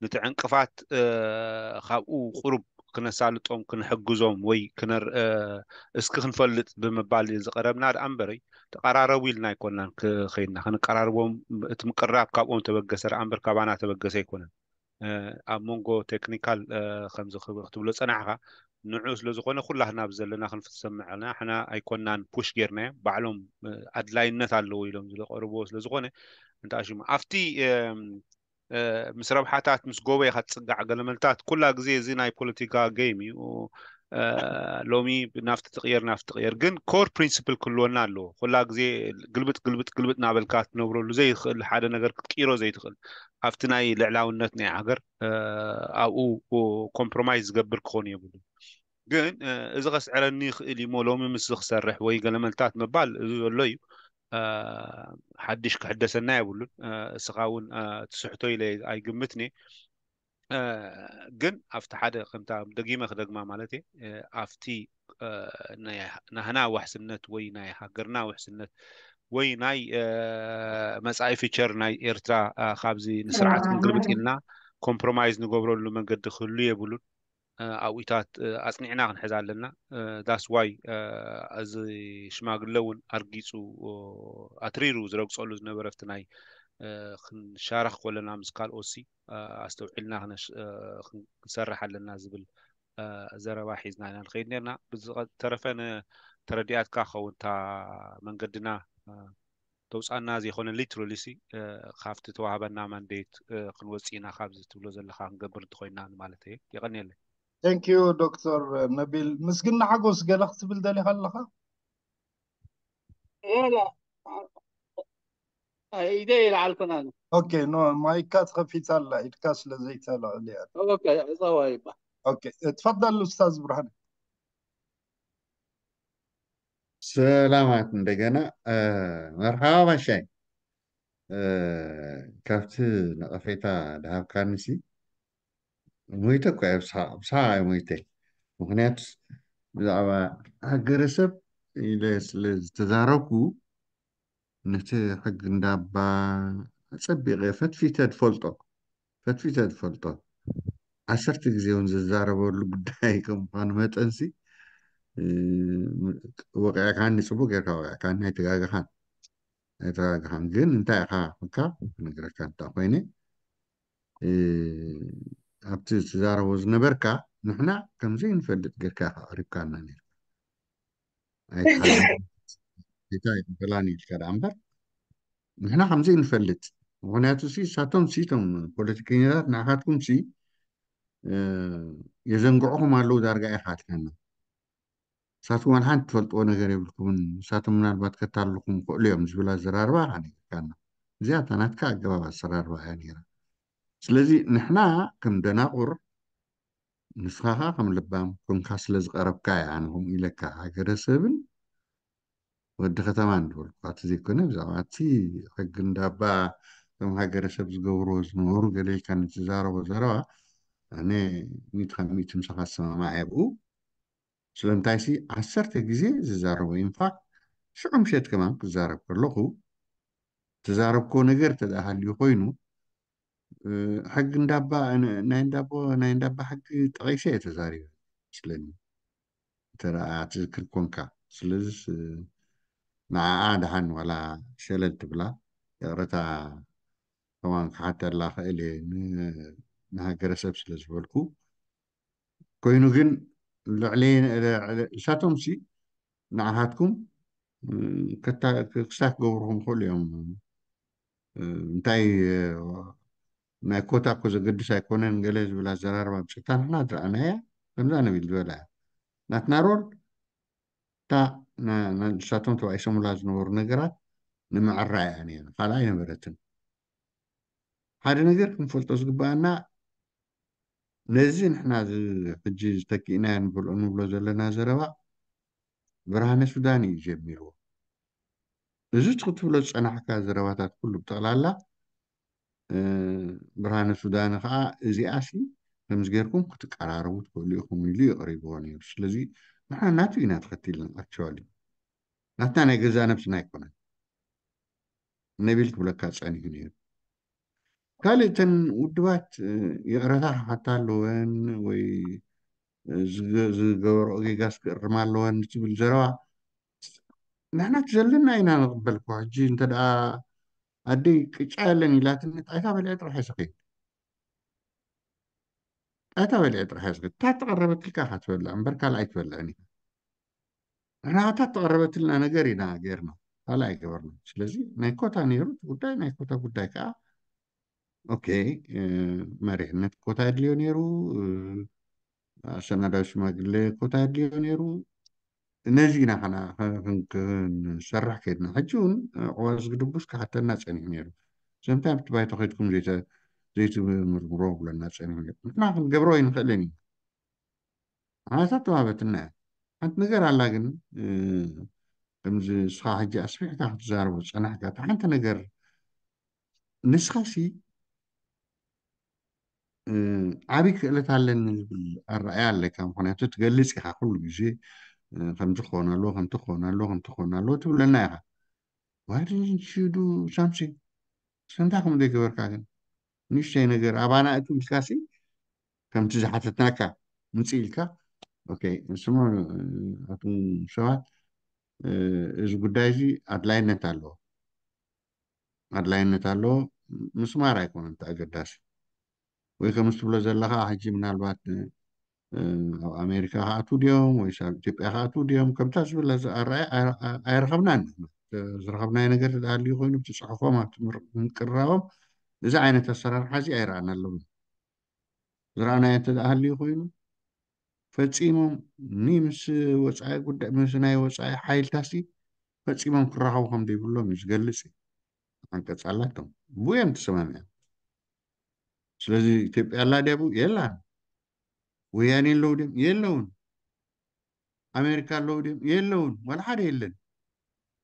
ነቲ ዕንቅፋት፣ እ፣ ካብኡ ቁሩብ ክነሳልጦም፣ ክንሕግዞም ወይ ክነር-፣ እ፣ እስኪ ክንፈልጥ ብምባል ዝቐረብና ደኣ እምበረይ፣ ተቐራረቡ ኢልና ኣይኮናን ክ-፣ ከይድና። ክንቀራርቦም፣ እቲ ምቅርራብ ካብኦም ተበገሰ ደኣ እምበር ካባና ተበገሰ ኣይኮነን። እ፣ ኣብ መንጎ ቴክኒካል፣ እ፣ ከምዚ ክብ-፣ ክትብሎ ጸናሕካ፣ ንዑ ስለ ዝኾነ ኩላህና ብዘለና ክንፍትሰምዐና፣ ንሕና ኣይኮናን ፑሽ ጌርናዮም፣ ባዕሎም፣ እ፣ ኣድላይነት ኣለዎ ኢሎም ዝለቀርብዎ ስለ ዝኾነ፣ እንተ ኣሽሙ ኣብቲ፣ እም፣ እ፣ ምስ ረብሓታት ምስ ጎቦ ኢኻ ትጽጋዕ ገለመልታት ኩላ ግዜ እዚ ናይ ፖለቲካ ጌም እዩ። እ፣ ሎሚ ናብቲ ትቕየር ናብቲ ትቕየር፣ ግን ኮር ፕሪንስፕል ክህልወና ኣለዎ። ኩላ ግዜ ግልብጥ ግልብጥ ግልብጥ ናበልካ ትነብረሉ ዘይኽእል፣ ሓደ ነገር ክትቅይሮ ዘይትኽእል፣ ኣብቲ ናይ ልዕላውነት ናይ ሃገር፣ እ፣ ኣብኡ ኮምፕሮማይዝ ዝገብር ክኾን የብሉን። ግን፣ እ፣ እዚ ከስዕረኒ ይኽእል እዩ እሞ ሎሚ ምስዚ ክሰርሕ ወይ ገለመልታት ምባል እዚ ዘሎ እዩ። እ፣ ሓድሽ ክሕደሰና የብሉን። እ፣ እስኻ እውን፣ እ፣ ትስሕቶ ኢለ ኣይግምትኒ። እ፣ ግን ኣብቲ ሓደ ከምታ ደጊመ ክደግማ ማለት እየ፣ እ፣ ኣብቲ፣ እ፣ ናይ ናህና ዋሕስነት ወይ ናይ ሃገርና ውሕስነት ወይ ናይ፣ እ፣ መጻኢ ፊቸር ናይ ኤርትራ፣ እ፣ ካብዚ ንስርዓት ክንግልብጥ ኢልና ኮምፕሮማይዝ ንገብረሉ መንገዲ ክህሉ የብሉን። እ፣ ኣብኡታት፣ እ፣ ኣጽኒዕና ክንሕዝ ኣለና። እ፣ that's why፣ እ፣ እዚ ሽማግለ እውን ኣርጊጹ፣ እ፣ ኣትሪሩ ዝረግጸሉ ዝነበረ ኣብቲ ናይ፣ እ፣ ክንሻረኽ ከለና ምስ ካልኦት ሲ፣ እ፣ ኣስተውዒልና ክነሽ-፣ እ፣ ክን-፣ ክንሰርሕ ኣለና ዝብል፣ እ፣ ዘረባ ሒዝና ኢና ንኸይድ ነርና። ብዝቐ-፣ ተረፈ ንተረዲኣትካ ክኸውን እታ መንገድና፣ እ፣ ተውጻና ዘይኮነ ሊትራሊ ሲ፣ እ፣ ካብቲ ተዋህበና ማንዴት፣ እ፣ ክንወጽእ ኢና ካብዚ ትብሎ ዘለኻ ክንገብር እንተኾይና ማለት እየ። የቐንየለይ። Thank you ዶክተር ነቢል። ምስግና ሓጎስ ገለ ክትብል ደሊኻ ኣለኻ? لا، لا. ايدي العلكنان. ኦኬ፣ ኖ፣ ማይካ ተኸፊታ ኣላ፣ ኢድካ ስለ ዘይተልዕል እያ። ኦኬ፣ ጸዋይባ። ኦኬ፣ ትፈضل ኡስታዝ ብርሃነ። ሰላማት እንደገና። እ፣ መርሓባ ባሻይ። እ፣ ካብቲ ነቐፌታ ድሃብካኒ ሲ፣ ሞይተ እኮ እየ፣ ብስሓቕ፣ ብስሓቕ እየ ሞይተ። ምኽንያቱ ብዛዕባ ሃገረሰብ ኢለ ስለ ዝተዛረብኩ፣ ነቲ ሕጊ እንዳባ ኣጸቢቐ ፈትፊተ ዝፈልጦ፣ ፈትፊተ ዝፈልጦ፣ ዓሰርተ ግዜ እውን ዝዛረበሉ ጉዳይ ከም ምዃኑ መጠንሲ፣ እ፣ ወቂዕካኒ፣ ጽቡቕ ጌርካ ወቂዕካኒ፣ ኣይተጋገኻን፣ ኣይተጋገኻን። ግን እንታይ ኢኻ ኢልካ ክነግረካ እንተ ኮይነ፣ እ፣ ኣብቲ ትዛረቦ ዝነበርካ ንሕና ከም ዘይንፈልጥ ጌርካ ኢኻ ኣቕሪብካና ነይርካ። ኣይትሓ-፣ ኣይታ ይቕበላን ኢልካ ደኣ እምበር፣ ንሕና ከም ዘይንፈልጥ። ምኽንያቱ ሲ፣ እሳቶም ሲ፣ እቶም ፖለቲከኛታት ንዓኻትኩም ሲ፣ እ፣ የዘንግዑኹም ኣለዉ ዳርጋ ኢኻ ኢልካና። ንሳትኩም ዋላ ሓንቲ ትፈልጥዎ ነገር የብልኩምን፣ ንሳቶም ምናልባት ከታልልኹም ይኽእሉ እዮም ዝብል ኣዘራርባ ኢኻ ነጊርካና። እዚኣ እታ ናትካ ኣገባብ ኣዘራርባ እያ ነይራ። ስለዚ ንሕና ከም ደናቑር ንስኻ ኸኣ ከም ልባም ኮንካ ስለ ዝቐረብካ እየ ኣነ ከምኡ ኢለካ። ሃገረሰብን ወዲ ከተማን ዝበልኩ፣ እቲ ዘይኮነ ብዛዕባ እቲ ሕጊ እንዳባ እቶም ሃገረሰብ ዝገብርዎ ዝነበሩ ገለ ኢልካ ንትዛረቦ ዘረባ ኣነ ሚእቲ ካብ ሚእቲ ምሳኻ ዝሰማማዕ እየ ብኡ። ስለምንታይሲ ዓሰርተ ግዜ ዝዛረቦ፣ ኢንፋክት ሽዑ ምሸት ከማን ክዛረብ ከለኹ፣ ተዛረብኮ ነገር እንተ ደኣ ሃልዩ ኮይኑ፣ እ፣ ሕጊ እንዳባ፣ ን-፣ ናይ እንዳቦ፣ ናይ እንዳባ ሕጊ ጠቒሰ እየ ተዛሪበ ይመስለኒ። እንተ ደኣ ትዝክር ኮንካ። ስለዚስ፣ እ፣ ንዓኣ ደሓን ዋላ ሸለል ትብላ፣ ይቕረታ ከማን ክሓተላ ክእል እየ፣ ን-፣ ንሃገረሰብ ስለ ዝበልኩ። ኮይኑ ግን ልዕሊ፣ ልዕሊ፣ እሳቶምሲ ንዓኻትኩም ክስታ ክገብርኩም ይኽእሉ እዮም። እንታይ ናይ ኮታ እኮ ዘገድስ ኣይኮነን ገለ ዝብል ኣዘራርባ ኣምፅእታ ንሕና ዝረኣናያ ከምዛ ነቢል ዝበላ እያ። ናትና ሮል እታ ንሳቶም ተባኢሶምላ ዝነበሩ ነገራት ንምዕራይ እያ ነይራ፣ ካልእ ኣይነበረትን። ሓደ ነገር ክንፈልጦ ዝግባኣና ነዚ ንሕና ሕጂ ዝተኪእና ንብሎ ዘለና ዘረባ ብርሃነ ሱዳን እዩ ጀሚርዎ። እዚ ክትብሎ ዝፀናሕካ ዘረባታት ኩሉ ብጠቕላላ ብርሃነ ሱዳን ከዓ እዚኣ ሲ ከምዚ ጌርኩም ክትቀራረቡ ትኽእሉ ኢኹም ኢሉ የቕሪብዎ ነይሩ። ስለዚ ንሕና ናቱ ኢና ተኸቲልና። ኣክቹዋሊ ናትና ናይ ገዛ ነብስና ኣይኮነን ነቢል ክብለካ ፀኒሑ ነይሩ። ካልእ እተን ውድባት ይቕረታ ክሓታ ኣለወን ወይ ዝገበርኦ ጌጋስ ክእርማ ኣለወን ዝብል ዘረባ ንሕና እቲ ዘለና ኢና ንቕበል እኮ። ሕጂ እንተ ደኣ ኣደይ ቅጫ የለን ኢላትኒ ጣይታ በሊዐ ጥራሕ እየ ዝኸይድ። ጣይታ በሊዐ ጥራሕ እየ ዝኸይድ። እታ ተቐረበትልካ ኢኻ ትበልዕ እምበር ካልእ ኣይትበልዕን ኢኻ። ንሕና እታ ተቐረበትልና ነገር ኢና ጌርና ካልእ ኣይገበርና። ስለዚ ናይ ኮታ ነይሩ እቲ ጉዳይ ናይ ኮታ ጉዳይ ከዓ ኦኬ መሪሕነት ኮታ የድልዮ ነይሩ። ኣሰናዳዊ ሽማግለ ኮታ የድልዮ ነይሩ። ነዚ ኢና ኸና ክንሰርሕ ከይድና ሕጂ እውን ዕዋዝ ግድቡስ ክሓተና ፀኒሑ ነይሩ። ዘምታይ ኣብቲ ባይቶ ከይድኩም ዘይትምርምሮ ብለና ፀኒሑ ነይሩ። ንሕና ክንገብሮ ኣይንኽእልን እዩ። ሓሳብ ተዋህበትና እያ። ሓንቲ ነገር ኣላ ግን ከምዚ ንስኻ ሕጂ ኣስፊሕካ ክትዛረቦ ዝፀናሕካ እታ ሓንቲ ነገር ንስኻሲ ዓብዪ ክእለት ኣለኒ ዝብል ኣረኣያ ኣለካ። ምክንያቱ ትገልፅ ኢኻ ኩሉ ግዜ ከምዚ ክኾን ኣለዎ ከምቲ ክኾን ኣለዎ ከምቲ ክኾን ኣለዎ ትብለና ኢኻ። ዋድንሽዱ ሳምሲንግ ሰንታ ከም ዘይገበርካ ግን ንእሽተይ ነገር ኣባና እቱ ኢልካሲ ከምቲ ዝሓተትናካ ምፅእ ኢልካ ኦኬ። ንስሞ ኣቱም ሰባት እዚ ጉዳይ እዚ ኣድላይነት ኣለዎ ኣድላይነት ኣለዎ። ምስማር ኣይኮነን እቲ ኣገዳሲ። ወይ ከም ትብሎ ዘለኻ ሕጂ ምናልባት ኣብ ኣሜሪካ ክኣትዉ ድዮም ወይስ ኣብ ኢትዮጵያ ክኣትዉ ድዮም ከምታ ዝብል ኣረኣይ ኣይረኸብናን። ዝረኸብናዮ ነገር ተዳሃልዩ ኮይኑ ብቲ ፅሑፎም ኣብቲ ምቅርራቦም እዚ ዓይነት ኣሰራርሓ እዚ ኣይረኣና ኣለውን። ዝረኣናዮ እንተ ሃልዩ ኮይኑ ፈፂሞም ኒ ምስ ወፃኢ ጉዳይ ምስ ናይ ወፃኢ ሓይልታሲ ፈፂሞም ክራኸቡ ከም ዘይብሎም እዩ ዝገልፅ። ዓንቀፅ ኣላቶም ብኡ እዮም ተሰማሚዖም። ስለዚ ኢትዮጵያ ኣላ ድያ ብኡ የላን። ወያኔ ኣለዉ ድዮም የለውን። ኣሜሪካ ኣለዉ ድዮም የለውን። ዋላ ሓደ የለን።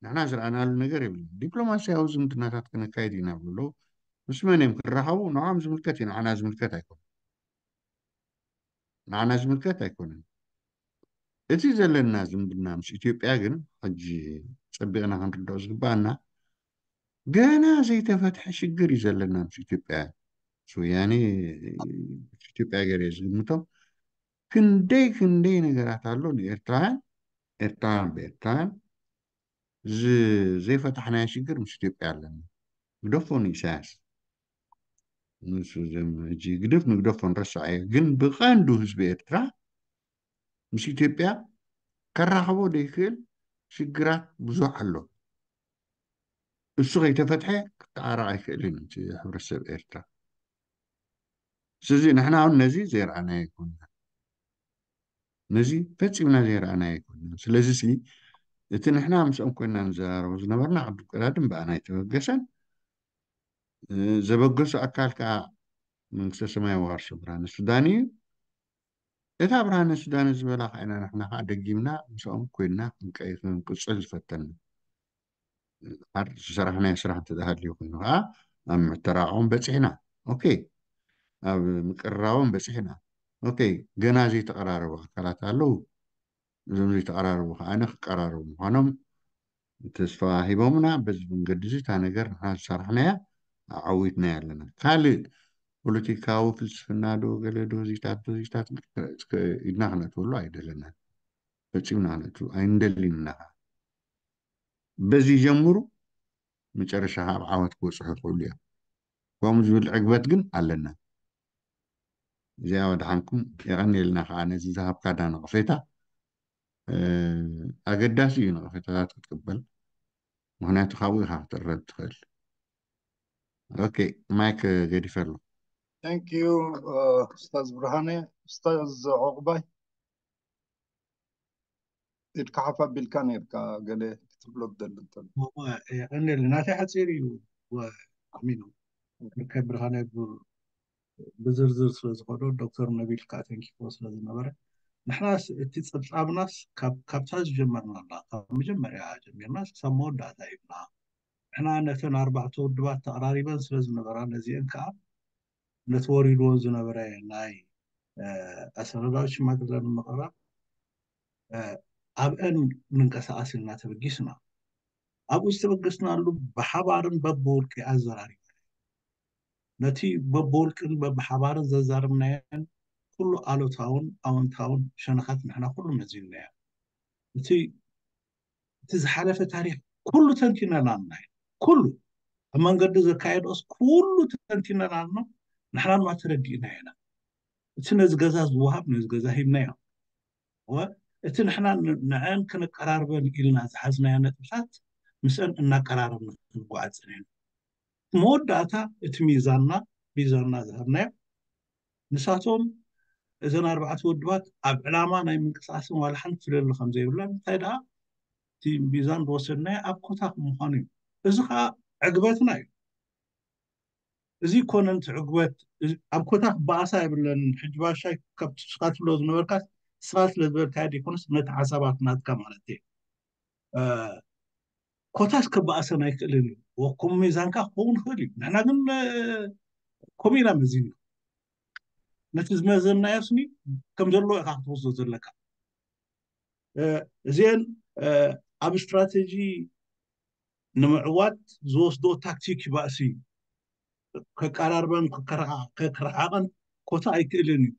ንሕና ዝረኣናሉ ነገር የብለን። ዲፕሎማሲያዊ ዝምድናታት ክነካይድ ኢና ብሉ ኣለዉ። ምስ መን እዮም ክራኸቡ? ንዖም ዝምልከት እዩ፣ ንዓና ዝምልከት ኣይኮነን። ንዓና ዝምልከት ኣይኮነን። እቲ ዘለና ዝምድና ምስ ኢትዮጵያ ግን ሕጂ ፀቢቕና ክንርድኦ ዝግባኣና ገና ዘይተፈትሐ ሽግር እዩ ዘለና ምስ ኢትዮጵያ። ምስ ወያኔ ምስ ኢትዮጵያ ገይረ ዝግምቶም ክንደይ ክንደይ ነገራት ኣሎ ንኤርትራውያን ኤርትራውያን ብኤርትራውያን ዘይፈታሕናዮ ሽግር ምስ ኢትዮጵያ ኣለና። ግደፎ ንኢሳያስ ንሱ ሕጂ ግድፍ ንግደፎ ንረስዓዮ። ግን ብቐንዱ ህዝቢ ኤርትራ ምስ ኢትዮጵያ ከራኽቦ ዘይክእል ሽግራት ብዙሕ ኣሎ። እሱ ከይተፈትሐ ክተዓረቕ ኣይክእልን እቲ ሕብረተሰብ ኤርትራ። ስለዚ ንሕና እውን ነዚ ዘይረኣናዮ ኣይኮንና። ነዚ ፈፂምና ዘይረኣናዮ ኣይኮንና። ስለዚ ሲ እቲ ንሕና ምስኦም ኮይንና ንዘራረቦ ዝነበርና ቅድም ቀዳድም ብኣና ኣይተበገሰን። ዘበገሱ ኣካል ከዓ መንግስተ ሰማይ ዋርሶ ብርሃነ ሱዳን እዩ። እታ ብርሃነ ሱዳን ዝበላ ከዓ ኢና ንሕና ከዓ ደጊምና ምስኦም ኮይንና ክንቀይ ክንቅፅል ዝፈተና። ዝሰራሕናዮ ስራሕ እንተዝሃልዩ ኮይኑ ከዓ ኣብ ምዕተራቆም በፂሕና። ኦኬ፣ ኣብ ምቅርራቦም በፂሕና። ኦኬ፣ ገና ዘይተቀራረቡ ኣካላት ኣለዉ። እዞም ዘይተቀራረቡ ከዓ ክቀራረቡ ምኳኖም ተስፋ ሂቦምና። በዚ መንገዲ እዚ እታ ነገር ንሕና ዝሰራሕናያ ኣዓዊትና ኣለና። ካልእ ፖለቲካዊ ፍልስፍና ዶ ገለ ዶ ዚታት ዶ ዚታት ኢድና ክነእትወሉ ኣይደለና። ፈፂምና ክነእትው ኣይንደልን ኢና። በዚ ይጀምሩ መጨረሻ ኣብ ዓወት ክበፅሑ ይኽእሉ እዮም። ከምኡ ዝብል ዕግበት ግን ኣለና። እዚኣ ወድሓንኩም የቐንየልና ከዓ ነዚ ዝሃብካና ነቐፌታ። ኣገዳሲ እዩ ነቐፌታታት ክትቅበል፣ ምክንያቱ ካብኡ ኢኻ ክትዕረብ ትኽእል። ኦኬ፣ ማይክ ገዲፈ ኣለኹ። Thank you ኡስታዝ ብርሃነ። ኡስታዝ ዑቕባይ፣ ኢድካ ሓፍ ኣቢልካ ነርካ፣ ገለ ክትብሎ ትደሊ እንተሎ። የቐንየልና። ናተይ ሓፂር እዩ። ኣሚኑ ርከ ብርሃነ ብዝርዝር ስለዝኸዶ፣ ዶክተር ነቢል ከዓ ተንኪፎ ስለዝነበረ፣ ንሕናስ እቲ ፀብፃብናስ ካብታ ዝጀመርና ኣላ፣ ካብ መጀመርያ ጀሚርና ክሳብ መወዳእታ ይብና። ንሕና ነተን ኣርባዕተ ውድባት ተቐራሪበን ስለዝነበራ፣ ነዚአን ከዓ ነቲ ወሪድወን ዝነበረ ናይ ኣሰናዳዊ ሽማግለ ንምቕራብ ኣብአን ንንቀሳቐስ ኢልና ተበጊስና። ኣብኡ ዝተበገስናሉ ብሓባርን በብውልቂ ኣዘራሪብና። ነቲ በብውልቅን በብሓባርን ዘዛረብናየን ኩሉ ኣሉታውን ኣወንታውን ሸነኻት ንሕና ኩሉ መዚንናዮ። እቲ እቲ ዝሓለፈ ታሪክ ኩሉ ተንቲነናልና እዩ። ኩሉ ኣብ መንገዲ ዘካየዶስ ኩሉ ተንቲነናልና፣ ንሕና ድማ ተረዲእና ኢና። እቲ ነዚ ገዛ ዝወሃብ ነዚ ገዛ ሂብናዮ። እወ፣ እቲ ንሕና ን- ንዐን ከነቀራርበን ኢልና ዝሓዝናዮ ነጥብታት ምስአን እናቀራረብና ክንጓዓዝ ጸኒሕና። መወዳእታ እቲ ሚዛንና ሚዛንና ዝሃብናዮ ንሳቶም እዘን ኣርባዕተ ውድባት ኣብ ዕላማ ናይ ምንቅስቃስን ዋላ ሓንቲ ፍልልይ ከም ዘይብለን፣ እንታይ ደኣ እቲ ሚዛን ዝወሰድናዮ ኣብ ኮታ ምዃኑ እዩ። እዚ ከዓ ዕግበትና እዩ። እዚ ይኮነን እቲ ዕግበት፣ እዚ ኣብ ኮታ ክበኣሳ የብለን። ሕጂ ባሻይ ካብቲ ንስኻ ትብሎ ዝነበርካ ንስኻ ስለ ዝበልካዮ ዘይኮነስ ነቲ ሓሳባት ናትካ ማለት እየ። እ፣ ኮታስ ክበኣሰን ኣይክእልን እዩ። ወኩም ሚዛንካ ክኸውን ይኽእል እዩ። ንሕና ግን እ፣ ከምኡ ኢና መዚንና። ነቲ ዝመዘንናዮ ስኒ ከም ዘለዎ ኢኻ ክትወስዶ ዘለካ። እ፣ እዚአን እ፣ ኣብ ስትራቴጂ ንምዕዋት ዝወስዶ ታክቲክ እዩ ባእሲ። ከቀራርበን ከከረዓ- ከከረዓቐን ኮታ ኣይክእልን እዩ።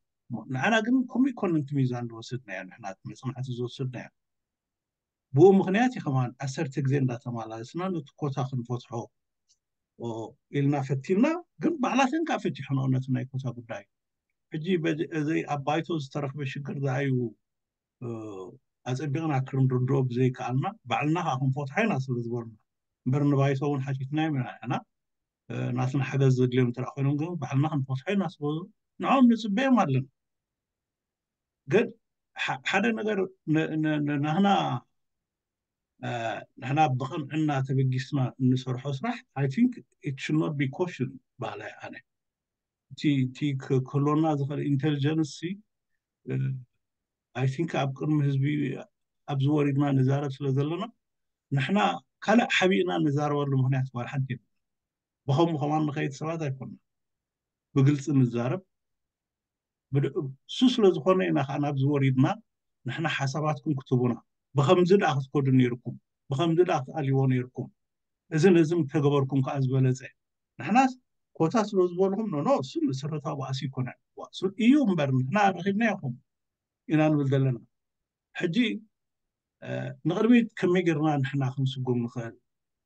ንዓና ግን ከምኡ ይኮነን እቲ ሚዛን ዝወሰድናዮ፣ ንሕና እቲ መፅናዕቲ ዝወሰድናዮ። ብኡ ምክንያት እዩ ከማን ዓሰርተ ግዜ እንዳተመላለስና ነቲ ኮታ ክንፈትሖ ኦ፣ ኢልና ፈቲንና፣ ግን ባዕላተን ከዓ ፈቲሐንኦ ነቲ ናይ ኮታ ጉዳይ። ሕጂ በዚ- እዚ ኣብ ባይቶ ዝተረኽበ ሽግር ዝኣዩ እ፣ ኣጸቢቕና ክንርድኦ ብዘይከኣልና፣ ባዕልና ከዓ ክንፈትሖ ኢና ስለ ዝበሉና እምበር፣ ንባይቶ እውን ሓቲትናዮም ኢና። ንሕና እ፣ ናትና ሓገዝ ዘድልዮም እንተ ኮይኖም ግን ባዕልና ክንፈትሖ ኢና ስለ ዝበሉ፣ ንዕኦም ንጽበዮም ኣለና። ግን ሓ- ሓደ ነገር ን- ን- ን- ናህና እ፣ ንሕና ብቕንዕና ተበጊስና እንሰርሖ ስራሕ፣ I think it should not be question በሃላይ ኣነ። እቲ እቲ ክ- ክህልወና ዝኽእል ኢንቴሊጀንስ ሲ፣ እ፣ I think ኣብ ቅድሚ ህዝቢ ኣብዚ ወሪድና ንዛረብ ስለ ዘለና፣ ንሕና ካልእ ሓቢእና ንዛረበሉ ምክንያት ዋላ ሓንቲ የብልና። ብኸምኡ ከማን ንኸይድ ሰባት ኣይኮንና። ብግልፂ ንዛረብ። ብድ- እሱ ስለ ዝኾነ ኢና ከዓ ናብዚ ወሪድና፣ ንሕና ሓሳባትኩም ክትቡና፣ ብኸምዚ ደኣ ክትከዱ ነይርኩም፣ ብኸምዚ ደኣ ክትኣልይዎ ነይርኩም፣ እዝን እዝን ተገበርኩም ከዓ ዝበለፀ። ንሕናስ ኮታ ስለ ዝበልኩም፣ ኖ ኖ፣ እሱ መሰረታዊ ባእሲ ይኮነን። ዋ፣ እሱ እዩ እምበር፣ ንሕና ረኺብና ይኹም ኢና ንብል ዘለና። ሕጂ እ፣ ንቕድሚት ከመይ ጌርና ንሕና ክንስጉም ንኽእል?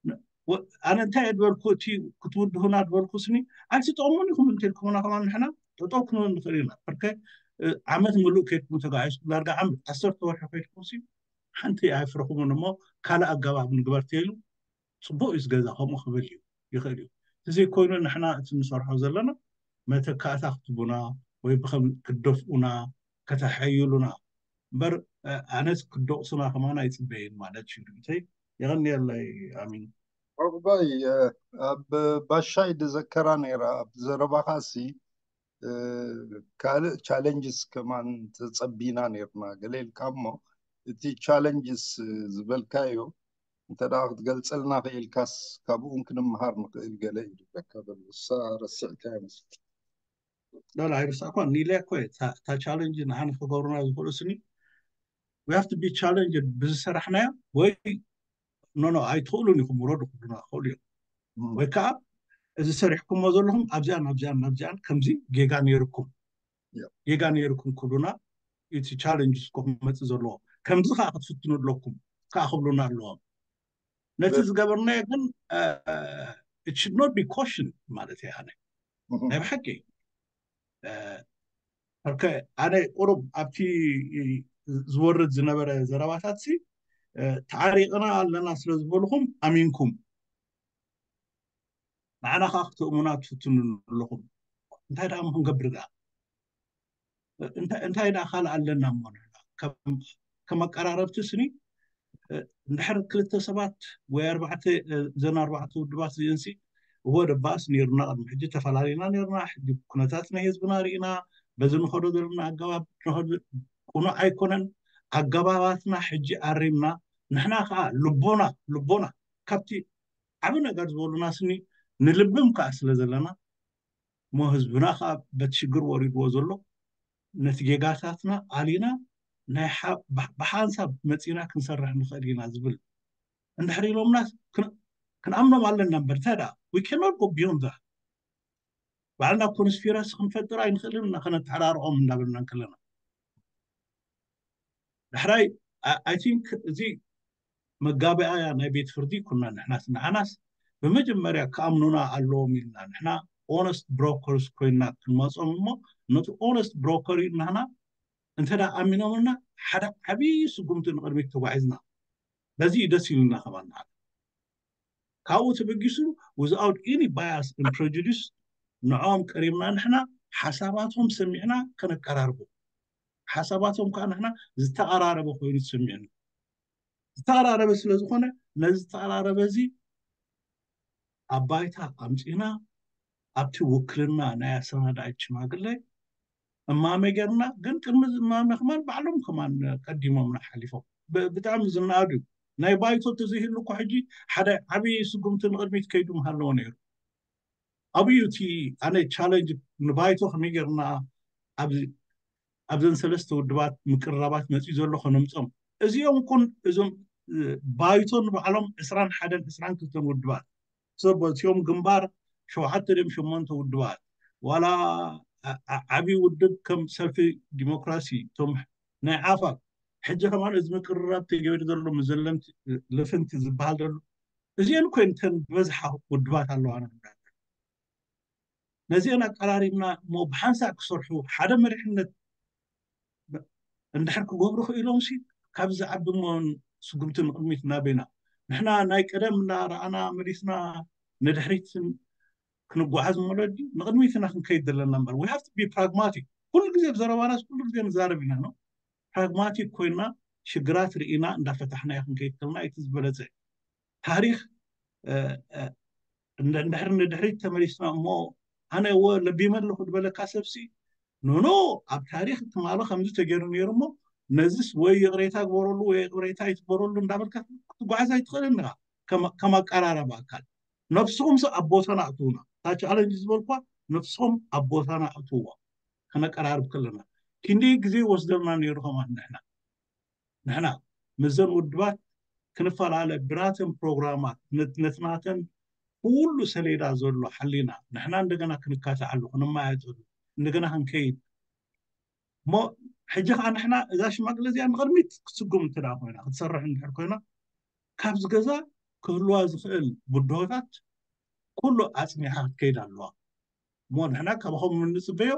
ን- ወ- ኣነ እንታይ እየ ዝበልኩ፣ እቲ ክትውድሁና ዝበልኩ ስኒ ኣይትጠቕሙን ኢኹም እንተልኩምና ከማን ንሕና ጠጠው ክንብል ንኽእል ኢና። በርከ እ፣ ዓመት ምሉእ ከይድኩም ተጋዒዝኩም፣ ዳርጋ ዓመት ዓሰርተ ወርሒ ከይድኩም ሲ ሓንቲ ኣይፍረኹምን እሞ ካልእ ኣገባብ ንግበር ተይሉ፣ ጽቡቕ እዩ፣ እዚ ገዛ ከምኡ ክብል እዩ ይኽእል እዩ። እቲ ዘይኮይኑ ንሕና እቲ ንሰርሖ ዘለና መተካእታ ክትቡና ወይ ብኸም ክትደፍኡና ከተሓይሉና እምበር፣ እ፣ ኣነስ ክደቕሱና ከማን ኣይጽበይን ማለት እዩ። ርእይቶይ። የቐንየለይ ኣሚን። ዑቕባይ፣ እ፣ ኣብ ባሻይ ዝዘከራ ነይራ፣ ኣብ ዘረባኻሲ እ፣ ካልእ ቻለንጅስ ከማን ተጸቢና ነይርና ገለ ኢልካ እሞ፣ እቲ ቻለንጅስ ዝበልካዮ እንተ ደኣ ክትገልጸልና ክኢልካስ ካብኡን ክንመሃር ንኽእል ገለ እዩ ዝብለካ ዘሎ። እሳ ረሲዕካያ መስል። ላ ኣይርሳዕኳ ኒለ እኮ እየ። እታ እታ ቻለንጅ ንዓና ክገብሩና ዝኽእሉ ስኒ we have to be challenged ብዝሰራሕናዮ ወይ ኖ ኖ ኣይትኽእሉን ኢኹም ውረዱ ክብሉና ክኽእሉ እዮም። ወይ ከዓ እዚ ሰሪሕኩሞ ዘለኹም ኣብዚኣን ኣብዚኣን ኣብዚኣን ከምዚ ጌጋ ነይርኩም፣ ጌጋ ነይርኩም ክብሉና፣ እቲ ቻለንጅ እኮ ክመፅእ ዘለዎ ከምዚ ከዓ ክትፍትኑ ኣለኩም ከዓ ክብሉና ኣለዎም። ነቲ ዝገበርናዮ ግን it should not be question ማለት እየ ኣነ ናይ ብሓቂ። እ፣ ኦኬ፣ ኣነ ቁሩብ ኣብቲ ዝወርድ ዝነበረ ዘረባታት ሲ ተዓሪቕና ኣለና ስለ ዝበልኹም ኣሚንኩም ንዓና ከዓ ክትእሙና ትፍትኑ ኣለኹም። እንታይ ደኣ ክንገብር ደኣ እንታይ ደኣ ካልእ ኣለና እሞ ንሕና ከም ኣቀራረብቲ ስኒ እንድሕር ክልተ ሰባት ወይ ኣርባዕተ እዘን ኣርባዕተ ውድባት እዚአንሲ እወ ደባስ ነይሩና ቅድሚ ሕጂ ተፈላለና ነይርና ሕጂ ኩነታት ናይ ህዝብና ርኢና በዚ ንኸዶ ዘለና ኣገባብ ቁኑዕ ኣይኮነን ኣገባባትና ሕጂ ኣሪምና ንሕና ከዓ ልቦና ልቦና ካብቲ ዓብ ነገር ዝበሉና ስኒ ንልብም ከዓ ስለ ዘለና እሞ ህዝብና ከዓ በቲ ሽግር ወሪድዎ ዘሎ ነቲ ጌጋታትና ኣሊና ናይ ብሓንሳብ መፂና ክንሰርሕ ንኽእል ኢና ዝብል እንድሕር ኢሎምና ክንኣምኖም ኣለና እምበር እንታይ ደኣ we cannot go beyond that ባዕልና ኮንስፒራሲ ክንፈጥር ኣይንኽእልን እና ከነተሓራርቆም እንዳበልና እንከለና ዳሕራይ I think እዚ መጋበኣያ ናይ ቤት ፍርዲ ኩና ንሕናስ ንዓናስ ብመጀመርያ ክኣምኑና ኣለዎም ኢልና ንሕና honest brokers ኮይና ክንመፆም እሞ ነቲ honest broker ኢልናና እንተ ኣሚኖምልና ሓደ ዓብዪ ስጉምቲ ንቅድሚት ተጓዒዝና በዚ ደስ ኢልና ከማን ንዓና ካብኡ ተበጊሱ without any bias and prejudice ንዕኦም ቀሪብና ንሕና ሓሳባቶም ሰሚዕና ከነቀራርቦ ሓሳባቶም ከዓ ንሕና ዝተቐራረበ ኮይኑ ትስምዕኒ ዝተቐራረበ ስለ ዝኾነ ነዚ ዝተቐራረበ እዚ ኣብ ባይታ ኣምፂና ኣብቲ ውክልና ናይ ኣሰናዳኢት ሽማግለ እማመ ጌርና ግን ቅድሚ እዚ እማመ ከማን ባዕሎም ከማን ቀዲሞምና ሓሊፎም ብጣዕሚ ዝነኣዱ እዩ ናይ ባይቶ ተዘይህሉ እኮ ሕጂ ሓደ ዓብዪ ስጉምቲ ንቅድሚት ከይዱ ምሃለዎ ነይሩ ኣብዩ እቲ ኣነ ቻለንጅ ንባይቶ ከመይ ጌርና ኣብዚ ኣብዘን ሰለስተ ውድባት ምቅርራባት መፅኡ ዘሎ ከነምፆም እዚኦም ኩን እዞም ባይቶ ንባዕሎም ዕስራን ሓደን ዕስራን ክልተን ውድባት ሰብ በዚኦም ግንባር ሸውዓተ ድም ሸሞንተ ውድባት ዋላ ዓብዪ ውድብ ከም ሰልፊ ዲሞክራሲ እቶም ናይ ዓፋር ሕጂ ከማን እዚ ምቅርራብ ተገበሪ ዘሎ ምስ ዘለምቲ ልፍንቲ ዝበሃል ዘሎ እዚአን ኮይንተን ዝበዝሓ ውድባት ኣለዋና ነዚአን ኣቀራሪብና እሞ ብሓንሳእ ክሰርሑ ሓደ መሪሕነት እንድሕር ክገብሩ ክኢሎም ሲ ካብ ዝዓቢ እሞ ስጉምቲ ንቅድሚት እናበይና ንሕና ናይ ቀደም እናረኣና መሊስና ንድሕሪት ክንጓዓዝ እሞ ለዲ ንቅድሚት ኢና ክንከይድ ዘለና እምበር we have to be pragmatic ኩሉ ግዜ ብዘረባናስ ኩሉ ግዜ ንዛረብ ኢና ነው pragmatic ኮይና ሽግራት ርኢና እንዳፈታሕናዮ ክንከይድ ከለና እቲ ዝበለፀ ታሪክ እንድሕር ንድሕሪት ተመሊስና እሞ ኣነ እወ ለቢመ ኣለኹ ዝበለካ ሰብሲ ኖኖ ኣብ ታሪክ ትማሊ ከምዚ ተገይሩ ነይሩ እሞ ነዚስ ወይ ይቕሬታ ግበረሉ ወይ ይቕሬታ ይትበረሉ እንዳበልካ ክትጓዓዝ ኣይትኽእልን ኢኻ ከም ኣቀራረባ ኣካል ነብስኹም ስ ኣብ ቦታና ኣእትውና እታ ቻለንጅ ዝበልኳ ነብስኹም ኣብ ቦታና ኣእትውዋ ከነቀራርብ ከለና ክንደይ ግዜ ይወስደልና ነይሩ ከማን ንሕና ንሕና ምስዘን ውድባት ክንፈላለ ብናተን ፕሮግራማት ነትናተን ኩሉ ሰሌዳ ዘሎ ሓሊና ንሕና እንደገና ክንካትዓሉ ክንመያየጠሉ እንደገና ክንከይድ እሞ ሕጂ ከዓ ንሕና እዛ ሽማግለ እዚኣ ንቅድሚት ክትስጉም እንተ ኮይና ክትሰርሕ እንድሕር ኮይና ካብዚ ገዛ ክህልዋ ዝኽእል ብድሆታት ኩሉ ኣፅኒሓ ክትከይድ ኣለዋ እሞ ንሕና ካባኹም እንፅበዮ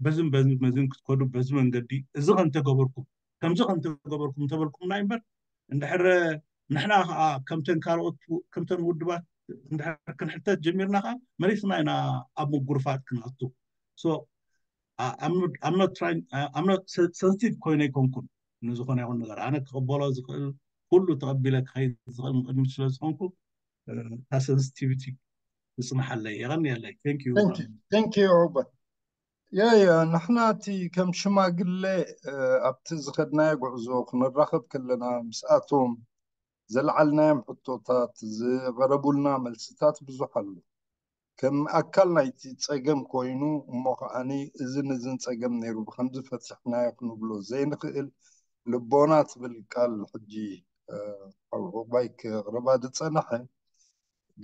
በዝን በዝን በዝን ክትከዱ በዚ መንገዲ እዚ ከምተገበርኩም ከምዚ ከምተገበርኩም እንተበልኩምና እምበር እንድሕር ንሕና ከዓ ከምተን ካልኦት ከምተን ውድባት እንድሕር ክንሕተት ጀሚርና ከዓ መሊስና ኢና ኣብ ምጉርፋጥ ክንኣቱ so I'm not trying I'm not sensitive ኮይነ ኣይኮንኩን ንዝኾነ ይኹን ነገር ኣነ ክቕበሎ ዝኽእል ኩሉ ተቐቢለ ክኸይድ ዝኽእል ቅድሚት ስለ ዝኾንኩ እታ sensitivity ትፅናሓለይ የቐንየለይ thank you thank you ሩበን ያ ያ ንሕና እቲ ከም ሽማግለ ኣብቲ ዝኸድናዮ ጉዕዞ ክንራኸብ ከለና ምስኣቶም ዘልዓልናዮም ሕቶታት ዝቐረቡልና መልስታት ብዙሕ ኣሎ ከም ኣካል ናይቲ ፀገም ኮይኑ እሞ ከዓኒ እዝን እዝን ፀገም ነይሩ ብከምዚ ፈቲሕናዮ ክንብሎ ዘይንኽእል ልቦና ትብል ቃል ሕጂ ኣብ ዕቑባይ ክቕርባ ዝፀንሐ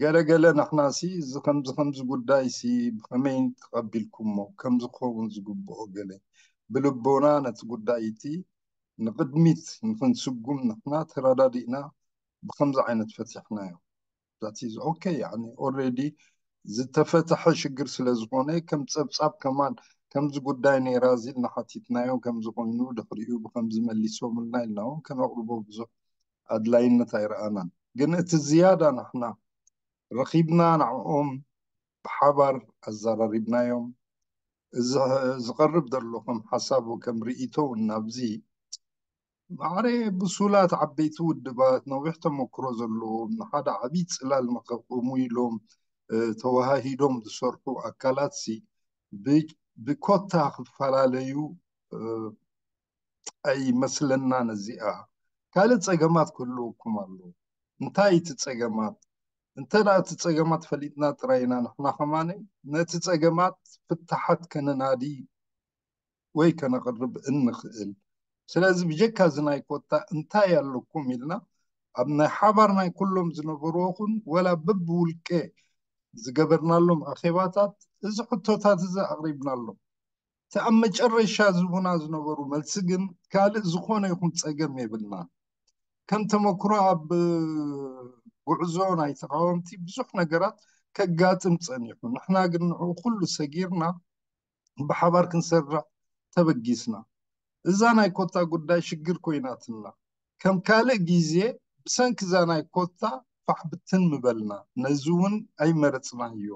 ገለ ገለ ንሕናሲ እዚ ከምዚ ከምዚ ጉዳይሲ ብኸመይ ተቐቢልኩሞ ከምዚ ክኸውን ዝግብኦ ገለ ብልቦና ነቲ ጉዳይ እቲ ንቕድሚት ንክንስጉም ንሕና ተረዳዲእና ብከምዚ ዓይነት ፈቲሕናዮ that is okay يعني already ዝተፈተሐ ሽግር ስለ ዝኾነ ከም ፀብፃብ ከማን ከምዚ ጉዳይ ነይራ እዚ ኢልና ሓቲትናዮም፣ ከምዚ ኮይኑ ድሕሪኡ ብከምዚ መሊሶምልና ኢልና እውን ከነቕርቦ ብዙሕ ኣድላይነት ኣይረኣናን። ግን እቲ ዝያዳ ንሕና ረኺብና ንዕኦም ብሓባር ኣዘራሪብናዮም። እዚ ዝቐርብ ዘሎ ከም ሓሳብ ከም ርእይቶ እውን ናብዚ ማዕረ ብሱላት ዓበይቲ ውድባት ነዊሕ ተመክሮ ዘለዎም ንሓደ ዓብዪ ፅላል ንኸቕሙ ኢሎም ተወሃሂዶም ዝሰርሑ ኣካላት ሲ ብኮታ ክፈላለዩ ኣይመስለናን። እዚኣ ካልእ ፀገማት ክህልወኩም ኣለዉ። እንታይ እቲ ፀገማት? እንተ እቲ ፀገማት ፈሊጥና ጥራይ ኢና ንሕና ከማነ ነቲ ፀገማት ፍታሓት ከነናዲ ወይ ከነቕርብ እንኽእል። ስለዚ ብጀካ እዚ ናይ ኮታ እንታይ ኣለኩም ኢልና ኣብ ናይ ሓባር ናይ ኩሎም ዝነበሩ ኹን ወላ በብውልቀ ዝገበርናሎም ኣኼባታት እዚ ሕቶታት እዚ ኣቕሪብናሎም። እቲ ኣብ መጨረሻ ዝቡና ዝነበሩ መልሲ ግን ካልእ ዝኾነ ይኹን ጸገም የብልና። ከም ተመክሮ ኣብ ጉዕዞ ናይ ተቃወምቲ ብዙሕ ነገራት ከጋጥም ጸኒሑ። ንሕና ግን ንዕኡ ኩሉ ሰጊርና ብሓባር ክንሰርሕ ተበጊስና። እዛ ናይ ኮታ ጉዳይ ሽግር ኮይናትና። ከም ካልእ ግዜ ብሰንኪ እዛ ናይ ኮታ ፋሕ ብትን ምበልና። ነዚ እውን ኣይመረጽናዮ።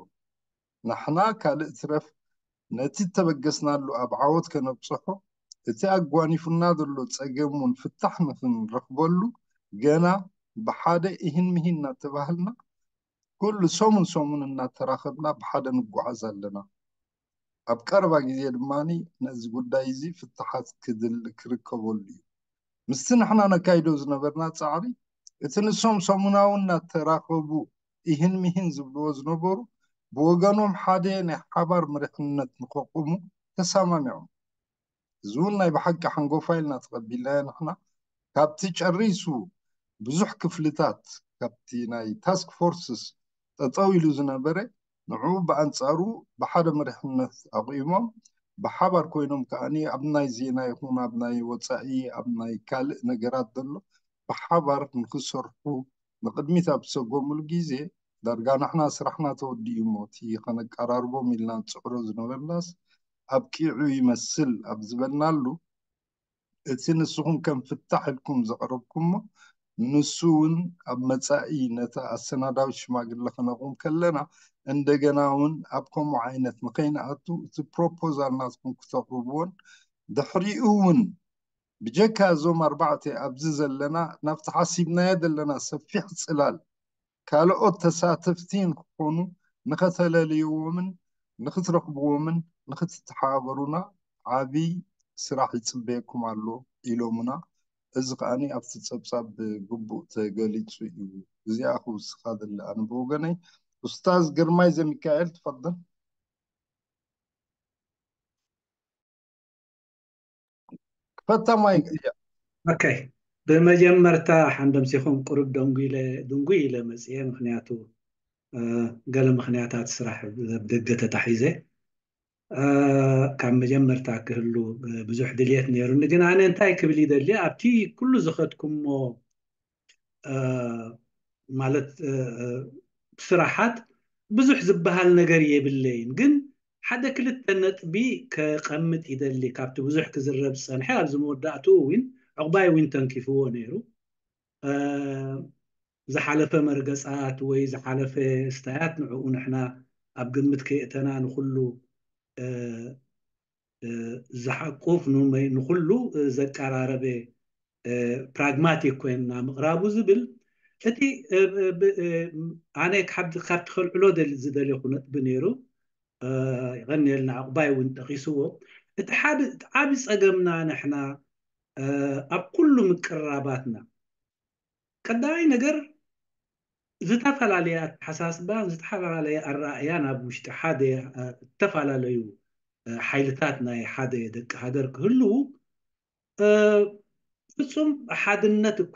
ንሕና ካልእ ትረፍ ነቲ እተበገስናሉ ኣብ ዓወት ከነብጽሖ፣ እቲ ኣጓኒፉና ዘሎ ጸገም እውን ፍታሕ ንኽንረኽበሉ ገና ብሓደ ኢሂን ምሂን እናተባህልና ኩሉ ሰሙን ሰሙን እናተራኸብና ብሓደ ንጓዓዝ ኣለና። ኣብ ቀረባ ግዜ ድማ ነዚ ጉዳይ እዚ ፍታሓት ክድል ክርከበሉ እዩ። ምስቲ ንሕና ነካይዶ ዝነበርና ጻዕሪ እቲ ንሶም ሰሙናዊ እናተራኸቡ ኢሂን ምሂን ዝብልዎ ዝነበሩ ብወገኖም ሓደ ናይ ሓባር መሪሕነት ንኸቑሙ ተሰማሚዖም። እዚ እውን ናይ ብሓቂ ሓንጎፋ ኢልና ተቐቢልናዮ ንሕና። ካብቲ ጨሪሱ ብዙሕ ክፍልታት ካብቲ ናይ ታስክ ፎርስስ ጠጠው ኢሉ ዝነበረ ንዕኡ ብኣንጻሩ ብሓደ መሪሕነት ኣቑሞም ብሓባር ኮይኖም ከዓኒ ኣብ ናይ ዜና ይኹን ኣብ ናይ ወጻኢ ኣብ ናይ ካልእ ነገራት ዘሎ ብሓባር ንክሰርሑ ንቕድሚት ኣብ ዝሰጎምሉ ግዜ ዳርጋ ንሕና ስራሕና ተወዲኡ እሞ እቲ ከነቀራርቦም ኢልና ንፅዕሮ ዝነበርናስ ኣብቂዑ ይመስል ኣብ ዝበልናሉ እቲ ንስኹም ከም ፍታሕ ኢልኩም ዘቕረብኩሞ ንሱ እውን ኣብ መጻኢ ነታ ኣሰናዳዊት ሽማግለ ክነቕም ከለና እንደገና እውን ኣብ ከምኡ ዓይነት ንኸይንኣቱ እቲ ፕሮፖዛል ናትኩም ክተቕርብዎን ድሕሪኡ እውን ብጀካ እዞም ኣርባዕተ ኣብዚ ዘለና ናብቲ ሓሲብናዮ ዘለና ሰፊሕ ፅላል ካልኦት ተሳተፍቲ ንክኾኑ ንኸተለልይዎምን ንክትረኽብዎምን ንክትተሓባበሩና ዓብይ ስራሕ ይፅበየኩም ኣሎ ኢሎምና። እዚ ከዓኒ ኣብቲ ፀብፃብ ብግቡእ ተገሊፁ እዩ። እዚኣ ክውስኻ ዘለኣኒ ብወገነይ። ኡስታዝ ግርማይ ዘሚካኤል ትፈضል። ክፈታ ማይ ኦኬ ብመጀመርታ ሓንደምሲኹም ቁሩብ ደንጉ ኢለ ድንጉ ኢለ መፅየ ምክንያቱ ገለ ምክንያታት ስራሕ ደገ ተታሒዘ ካብ መጀመርታ ክህሉ ብዙሕ ድልየት ነይሩኒ ግን ኣነ እንታይ ክብል ይደሊ ኣብቲ ኩሉ ዝኸድኩሞ ማለት ስራሓት ብዙሕ ዝበሃል ነገር የብለይን ግን ሓደ ክልተ ነጥቢ ከቐምጥ ይደሊ ካብቲ ብዙሕ ክዝረብ ዝፀንሐ ኣብዚ መወዳእትኡ እውን ዕቑባይ እውን ተንኪፍዎ ነይሩ ዝሓለፈ መርገፃት ወይ ዝሓለፈ ስታያት ንዕኡ ንሕና ኣብ ግምት ከየእተና ንኩሉ ዝሓቁፍ ንኩሉ ዘቀራረበ ፕራግማቲክ ኮይንና ምቕራቡ ዝብል እቲ ኣነ ካብቲ ከልዕሎ ዝደለኹ ነጥቢ ነይሩ ይቐንየልና ዕቑባይ እውን ጠቂስዎ እቲ ሓደ ዓብ ፀገምና ንሕና ኣብ ኩሉ ምቅርራባትና ቀዳማይ ነገር ዝተፈላለየ ኣተሓሳስባን ዝተፈላለየ ኣረኣእያን ኣብ ውሽጢ ሓደ ዝተፈላለዩ ሓይልታት ናይ ሓደ ደቂ ሃገር ክህልው ፍጹም ሓድነት እኳ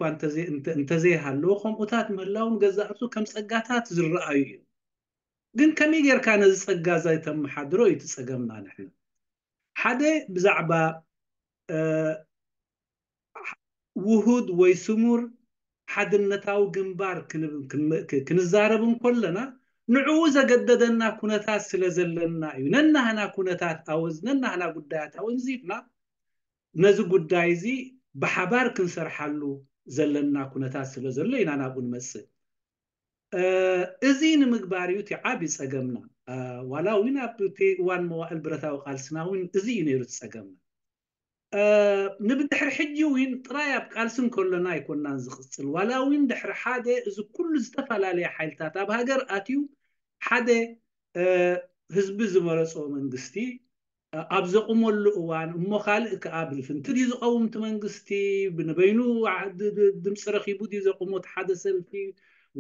እንተዘይሃለዎ ከምኡታት ምህላው ንገዛእ ርእሱ ከም ጸጋታት ዝረኣዩ እዩ። ግን ከመይ ጌርካ ነዚ ጸጋ እዚ ተመሓድሮ እዩ እቲ ጸገምና ንሕና። ሓደ ብዛዕባ ውሁድ ወይ ስሙር ሓድነታዊ ግንባር ክንዛረብ እንኮለና ንዕኡ ዘገደደና ኩነታት ስለ ዘለና እዩ። ነናህና ኩነታት ኣወዝ ነናህና ጉዳያት ኣወንዚፍና ነዚ ጉዳይ እዚ ብሓባር ክንሰርሓሉ ዘለና ኩነታት ስለ ዘሎ ኢና ናብኡ ንመጽእ። እዚ ንምግባር እዩ እቲ ዓቢ ጸገምና። ዋላ እውን ኣብቲ እዋን መዋእል ብረታዊ ቃልስና እውን እዚ እዩ ነይሩ እቲ ጸገምና። ንብድሕሪ ሕጂ እውን ጥራይ ኣብ ቃልሲ እንከሎና ኣይኮናን ዝቕጽል። ዋላ እውን ድሕሪ ሓደ እዚ ኩሉ ዝተፈላለየ ሓይልታት ኣብ ሃገር ኣትዩ ሓደ ህዝቢ ዝመረጾ መንግስቲ ኣብ ዘቑመሉ እዋን እሞ ካልእ ከኣ ብልፍንቲ ድዩ ዝቐውም እቲ መንግስቲ፣ ንበይኑ ድምፂ ረኺቡ ድዩ ዘቑሞ እቲ ሓደ ሰልፊ፣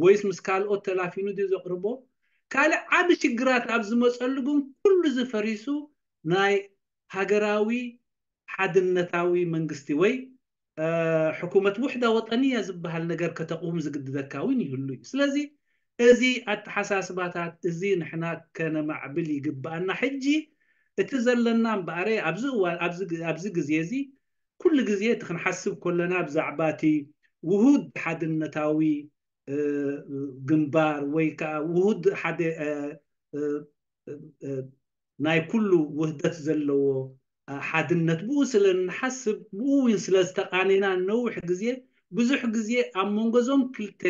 ወይስ ምስ ካልኦት ተላፊኑ ድዩ ዘቕርቦ? ካልእ ዓቢ ሽግራት ኣብ ዝመፀሉ ግን ኩሉ ዝፈሪሱ ናይ ሃገራዊ ሓድነታዊ መንግስቲ ወይ ሕኩመት ውሕዳ ወጠንያ ዝበሃል ነገር ከተቕውም ዝግድደካ እውን ይህሉ እዩ። ስለዚ እዚ ኣተሓሳስባታት እዚ ንሕና ከነማዕብል ይግብኣና። ሕጂ እቲ ዘለና እምበኣረ ኣብዚ እዋን ኣብዚ ግዜ እዚ ኩሉ ግዜ እቲ ክንሓስብ ከለና ብዛዕባ እቲ ውሁድ ሓድነታዊ ግንባር ወይ ከዓ ውሁድ ሓደ ናይ ኩሉ ውህደት ዘለዎ ሓድነት ብኡ ስለ እንሓስብ ብኡ እውን ስለ ዝተቃኔና ነዊሕ ግዜ ብዙሕ ግዜ ኣብ መንጎ እዞም ክልተ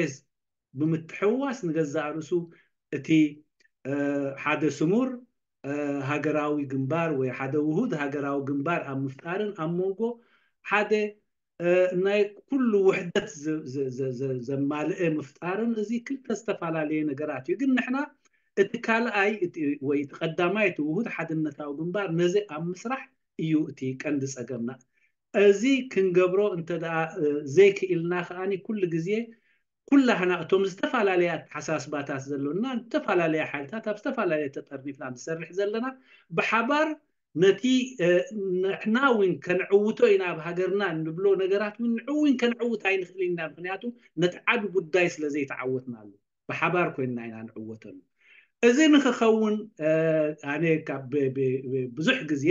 ብምትሕውዋስ ንገዛእ ርእሱ እቲ ሓደ ስሙር ሃገራዊ ግንባር ወይ ሓደ ውሁድ ሃገራዊ ግንባር ኣብ ምፍጣርን ኣብ መንጎ ሓደ ናይ ኩሉ ውሕደት ዘማልአ ምፍጣርን እዚ ክልተ ዝተፈላለየ ነገራት እዩ። ግን ንሕና እቲ ካልኣይ ወይ እቲ ቀዳማይ እቲ ውሁድ ሓድነታዊ ግንባር ነዚ ኣብ ምስራሕ እዩ እቲ ቀንዲ ጸገምና። እዚ ክንገብሮ እንተ ዘይክኢልና ከኣ ኩሉ ግዜ ኩላህና እቶም ዝተፈላለየ ኣተሓሳስባታት ዘሎና ዝተፈላለየ ሓይልታት ኣብ ዝተፈላለየ ተጠርኒፍና ንሰርሕ ዘለና ብሓባር ነቲ ንሕና እውን ከንዕውቶ ኢና ኣብ ሃገርና እንብሎ ነገራት እውን ንዕኡ እውን ከንዕውት ኣይንኽእል ኢና። ምክንያቱ ነቲ ዓቢ ጉዳይ ስለ ዘይተዓወትናሉ ብሓባር ኮይንና ኢና ንዕወተሉ። እዚ ንክኸውን ኣነ ብዙሕ ግዜ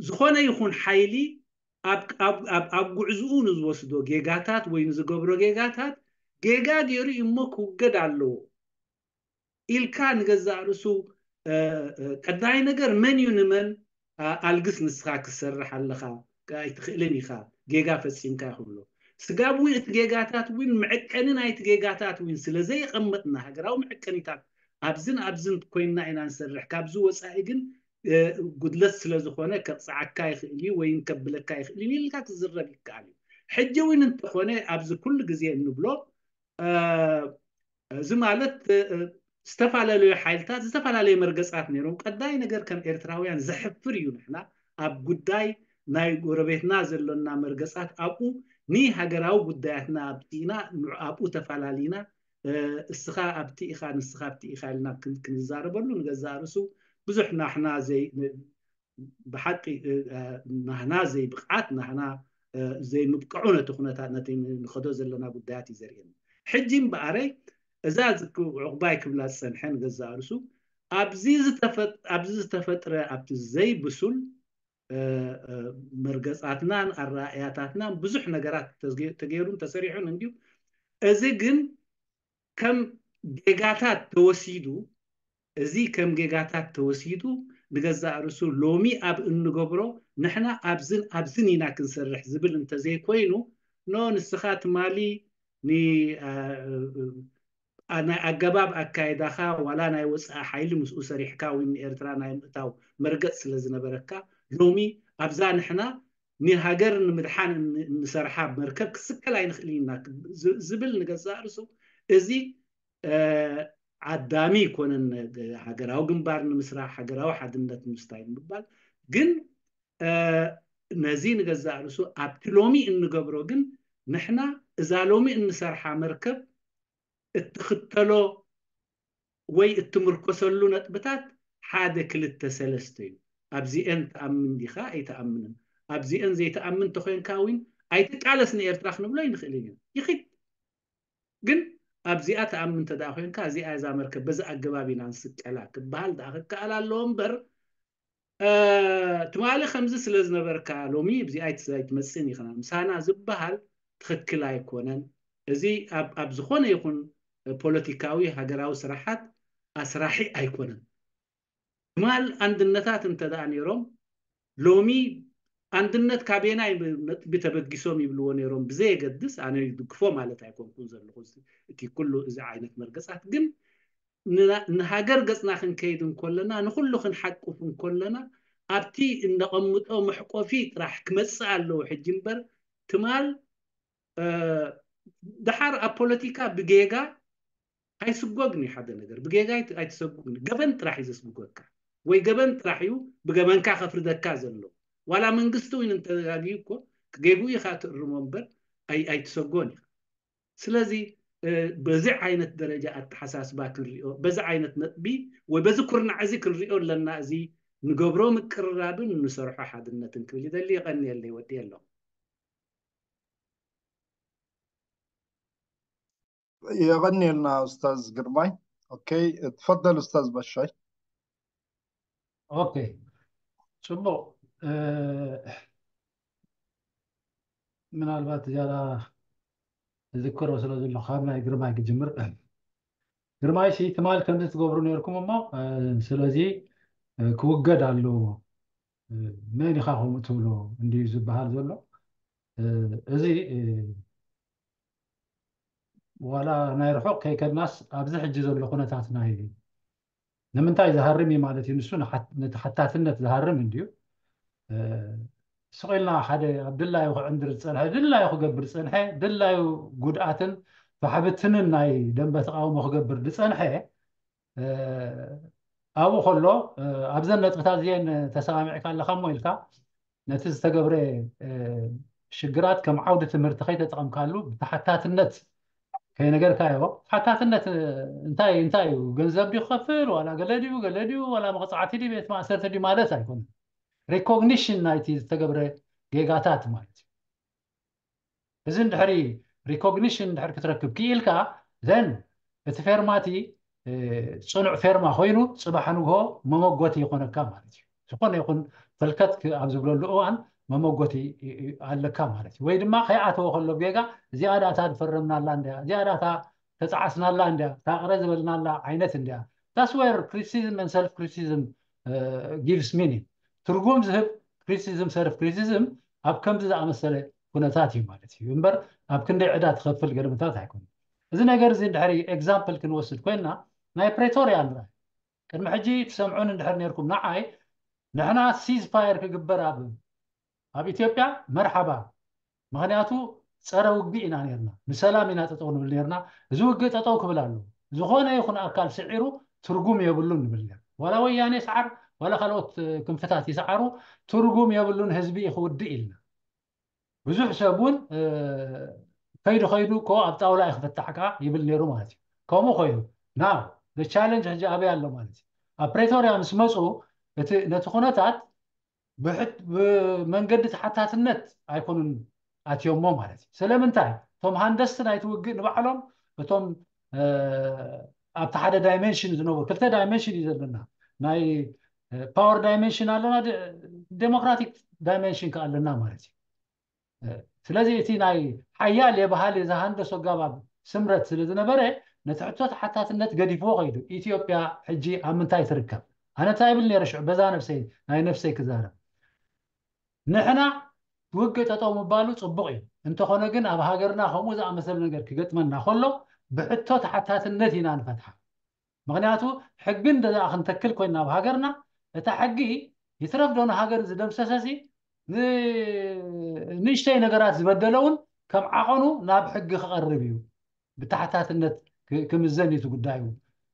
ዝኾነ ይኹን ሓይሊ ኣብ ጉዕዝኡ ንዝወስዶ ጌጋታት ወይ ንዝገብሮ ጌጋታት ጌጋ ገይሩ እዩ እሞ ክውገድ ኣለዎ ኢልካ ንገዛእ ርእሱ ቀዳይ ነገር መን እዩ ንመን ኣልግስ ንስኻ ክትሰርሕ ኣለኻ ኣይትኽእልን ኢኻ ጌጋ ፈጺምካ ክብሎ ስጋብ እውን እቲ ጌጋታት እውን መዐቀኒ ናይቲ ጌጋታት እውን ስለ ዘየቐመጥና ሃገራዊ መዐቀኒታት ኣብዝን ኣብዝን ኮይንና ኢና ንሰርሕ ካብዚ ወፃኢ ግን ጉድለት ስለ ዝኾነ ከቕፅዓካ ይኽእል እዩ ወይ ከብለካ ይኽእል እዩ ኢልካ ክዝረብ ይከኣል እዩ ሕጂ እውን እንተኾነ ኣብዚ ኩሉ ግዜ እንብሎ እዚ ማለት ዝተፈላለዩ ሓይልታት ዝተፈላለዩ መርገፃት ነይሮም ቀዳይ ነገር ከም ኤርትራውያን ዘሕፍር እዩ ንሕና ኣብ ጉዳይ ናይ ጎረቤትና ዘሎና መርገፃት ኣብኡ ንሃገራዊ ጉዳያትና ኣብፅእና ኣብኡ ተፈላለዩና እስኻ ኣብቲ ኢኻ ንስኻ ኣብቲ ኢኻ ኢልና ክንዛረበሉ ንገዛእ ርእሱ ብዙሕ ናሕና ዘይ ብሓቂ ናህና ዘይብቕዓት ናህና ዘይምብቅዑ ነቲ ኩነታት ነቲ ንኸዶ ዘለና ጉዳያት እዩ ዘርእየኒ ሕጂ እምበኣረይ እዛ ዕቑባይ ክብላ ዝፀንሐ ንገዛእ ርእሱ ኣብዚ ዝተፈጥረ ኣብቲ ዘይብሱል መርገፃትናን ኣረኣእያታትናን ብዙሕ ነገራት ተገይሩን ተሰሪሑን እንድዩ እዚ ግን ከም ጌጋታት ተወሲዱ እዚ ከም ጌጋታት ተወሲዱ ንገዛእ ርእሱ ሎሚ ኣብ እንገብሮ ንሕና ኣብዝን ኣብዝን ኢና ክንሰርሕ ዝብል እንተዘይኮይኑ ኖ ንስኻ ትማሊ ናይ ኣገባብ ኣካይዳኻ ዋላ ናይ ወፃኢ ሓይሊ ምስኡ ሰሪሕካ ወይ ንኤርትራ ናይ ምእታው መርገፅ ስለ ዝነበረካ ሎሚ ኣብዛ ንሕና ንሃገር ንምድሓን እንሰርሓ መርከብ ክስቀል ኣይንኽእል ኢና ዝብል ንገዛእ ርእሱ እዚ ዓዳሚ ይኮነን ሃገራዊ ግንባር ንምስራሕ ሃገራዊ ሓድነት ምስታይ ንምባል ግን ነዚ ንገዛእ ርእሱ ኣብቲ ሎሚ እንገብሮ ግን ንሕና እዛ ሎሚ እንሰርሓ መርከብ እትኽተሎ ወይ እትምርኮሰሉ ነጥብታት ሓደ ክልተ ሰለስተ እዩ ኣብዚአን ትኣምን ዲኻ ኣይትኣምንን ኣብዚአን ዘይትኣምን ተኮይንካ እውን ኣይትቃለስ ንኤርትራ ክንብሎ ኣይንኽእልን ኢና ይኽድ ግን ኣብዚኣ ትኣምን እንተ ኮይንካ እዚኣ እዛ መርከብ በዚ ኣገባብ ኢና ንስቀላ ክበሃል ደኣ ክከኣል ኣለዎ እምበር ትማሊ ከምዚ ስለ ዝነበርካ ሎሚ እዚኣ ኣይትመፅእን ኢኽና ምሳና ዝበሃል ትኽክል ኣይኮነን እዚ ኣብ ዝኾነ ይኹን ፖለቲካዊ ሃገራዊ ስራሓት ኣስራሒ ኣይኮነን። ትማል ኣንድነታት እንተ ደኣ ነይሮም፣ ሎሚ ኣንድነት ካበየናይ ነጥቢ ተበጊሶም ይብልዎ ነይሮም ብዘየገድስ፣ ኣነ ይድግፎ ማለት ኣይኮንኩን ዘለኹ። እዚ፣ እቲ ኩሉ እዚ ዓይነት መርገጻት ግን ንና-፣ ንሃገር ገጽና ክንከይድ እንኮለና፣ ንኹሉ ክንሓቁፍ እንኮለና፣ ኣብቲ እነቐምጦ መሕቆፊ ጥራሕ ክመጽእ ኣለዎ ሕጂ እምበር፣ ትማል፣ እ፣ ደሓር ኣብ ፖለቲካ ብጌጋ ኣይስጎግን እዩ ሓደ ነገር። ብጌጋ ኣይት-፣ ኣይትሰጉግን። ገበን ጥራሕ እዩ ዘስጉገካ። ወይ ገበን ጥራሕ እዩ ብገበንካ ከፍርደካ ዘሎ። ዋላ መንግስቲ እውን እንተጋግዩ እኮ፣ ጌግኡ ኢኻ ትእርሞ እምበር ኣይ-፣ ኣይትሰጎን ኢኻ። ስለዚ፣ እ፣ በዚ ዓይነት ደረጃ ኣተሓሳስባ ክንሪኦ፣ በዚ ዓይነት ነጥቢ ወይ በዚ ኩርናዕ እዚ ክንሪኦ ኣለና፣ እዚ ንገብሮ ምቅርራብን ንሰርሖ ሓድነትን ክብል ይደሊ። የቐንየለይ፣ ወዲ ኣለኹ። የቐንየልና ኡስታዝ ግርማይ። ኦኬ፣ ትፈደል ኡስታዝ በሻይ። ኦኬ፣ ጽቡቕ። እ፣ ምናልባት ዝያዳ ዝዝክሮ ስለ ዘሎ ካብ ናይ ግርማይ ክጅምር። ግርማይ ሲ ትማል ከምዚ ትገብሩ ነርኩም እሞ፣ እ፣ ስለዚ፣ እ፣ ክውገድ ኣለዎ። እ፣ መን ኢኻ ከምኡ ትብሎ እንድዩ ዝበሃል ዘሎ። እ፣ እዚ፣ እ፣ ዋላ ናይ ርሑቕ ከይከድናስ ኣብዚ ሕጂ ዘሎ ኩነታት ናይ ንምንታይ ዝሃርም እዩ ማለት እዩ። ንሱ ንሓት-፣ ነቲ ሓታትነት ዝሃርም እንድዩ። እ፣ ስቕ ኢልና ሓደ ኣብ ድላዩ ክዕንድር ዝጸንሐ፣ ድላዩ ክገብር ዝጸንሐ፣ ድላዩ ጉድኣትን ፋሕብትንን ናይ ደንበ ተቓውሞ ክገብር ዝጸንሐ፣ እ፣ ኣብኡ ከሎ፣ እ፣ ኣብዘን ነጥብታት እዚአን ተሰማሚዕካ ኣለኻ እሞ ኢልካ ነቲ ዝተገብረ፣ እ፣ ሽግራት ከም ዓውዲ ትምህርቲ ከይተጠቐምካሉ ብተሓታትነት ከይነገርካዮ፣ ተሓታትነት፣ እ፣ እንታይ፣ እንታይ እዩ? ገንዘብ ድዩ ክኸፍል? ዋላ ገለ ድዩ? ገለ ድዩ? ዋላ መቕጻዕቲ ድዩ? ቤት ማእሰርቲ ድዩ? ማለት ኣይኮነን። ሪኮግኒሽን ናይቲ ዝተገብረ ጌጋታት ማለት እዩ። እዚ እንድሕሪ ሪኮግኒሽን እንድሕር ክትረክብ ክኢልካ፣ ዘን እቲ ፌርማቲ፣ እ፣ ጽኑዕ ፌርማ ኮይኑ ጽባሕ ንግሆ መመጎቲ ይኾነካ ማለት እዩ። ዝኾነ ይኹን ፈልከት ክ-፣ ኣብ ዝብለሉ እዋን መመጎቲ ይ-፣ ይ-፣ ኣለካ ማለት እዩ። ወይ ድማ ከይኣተወ ከሎ ብጌጋ፣ እዚኣ ዳታ ዝፈረምናላ እንድያ፣ እዚኣ ዳታ ተጻዓስናላ እንድያ፣ ታቕረ ዝበልናላ ዓይነት እንድያ። That's where criticism and self criticism, እ፣ gives meaning። ትርጉም ዝህብ ክሪቲሲዝም፣ ሰልፍ ክሪቲሲዝም ኣብ ከምዚ ዝኣመሰለ ኩነታት እዩ ማለት እዩ እምበር፣ ኣብ ክንደይ ዕዳ ትኸፍል ገለመታት ኣይኮነን። እዚ ነገር እዚ እንድሕሪ ኤግዛምፕል ክንወስድ ኮይንና፣ ናይ ፕሬቶርያ ንርኣይ። ቅድሚ ሕጂ ትሰምዑን እንድሕር ነርኩም፣ ንዓይ፣ ንሕና ሲዝ ፋየር ክግበር ኣብ፣ ኣብ ኢትዮጵያ፣ መርሓባ። ምኽንያቱ፣ ጸረ ውግእ ኢና ነርና፣ ንሰላም ኢና ጠጠው ንብል ነርና። እዚ ውግእ ጠጠው ክብል ኣለዎ። ዝኾነ ይኹን ኣካል ስዒሩ ትርጉም የብሉን ንብል ነር። ዋላ ወያኔ ይስዓር፣ ዋላ ካልኦት ክንፍታት ይስዓሩ፣ ትርጉም የብሉን፣ ህዝቢ እዩ ክውድእ ኢልና። ብዙሕ ሰብ እውን፣ እ፣ ከይዱ ከይዱ እኮ ኣብ ጣውላ እዩ ክፍታሕ ከኣ ይብል ነይሩ ማለት እዩ። ከምኡ ኮይኑ፣ ናው፣ ቻለንጅ ሕጂ ኣበይ ኣሎ ማለት እዩ? ኣብ ፕሬቶርያ ምስ መፁ፣ እቲ፣ ነቲ ኩነታት ብሕት-፣ ብመንገዲ ተሓታትነት ኣይኮኑን ኣትዮሞ ማለት እዩ። ስለምንታይ? እቶም ሃንደስቲ ናይቲ ውግእ ንባዕሎም፣ እቶም፣ እ፣ ኣብቲ ሓደ ዳይሜንሽን ዝነበሩ፣ ክልተ ዳይሜንሽን እዩ ዘለና። ናይ፣ እ፣ ፓወር ዳይሜንሽን ኣለና፣ ደ-፣ ዴሞክራቲክ ዳይሜንሽን ከኣ ኣለና ማለት እዩ። እ፣ ስለዚ እቲ ናይ ሓያል የበሃል ዝሃንደሶ ኣገባብ ስምረት ስለ ዝነበረ፣ ነቲ ሕቶ ተሓታትነት ገዲፍዎ ከይዱ። ኢትዮጵያ ሕጂ ኣብ ምንታይ ትርከብ? ኣነ እንታይ ይብል ነይረ ሽዑ፣ በዛ ነፍሰይ፣ ናይ ነፍሰይ ክዛረብ። ንሕና ውግእ ጠጠው ምባሉ ጽቡቕ እዩ። እንተኾነ ግን ኣብ ሃገርና ከምኡ ዝኣመሰለ ነገር ክገጥመና ከሎ ብሕቶ ተሓታትነት ኢና ንፈትሓ። ምኽንያቱ ሕጊ እንተ ደኣ ክንተክል ኮይንና ኣብ ሃገርና፣ እታ ሕጊ ይትረፍ ዶ ንሃገር ዝደምሰሰሲ ን-፣ ንእሽተይ ነገራት ዝበደለ እውን ከም ዓቐኑ ናብ ሕጊ ክቐርብ እዩ። ብተሓታትነት ክ-፣ ክምዘን እዩ እቲ ጉዳዩ፣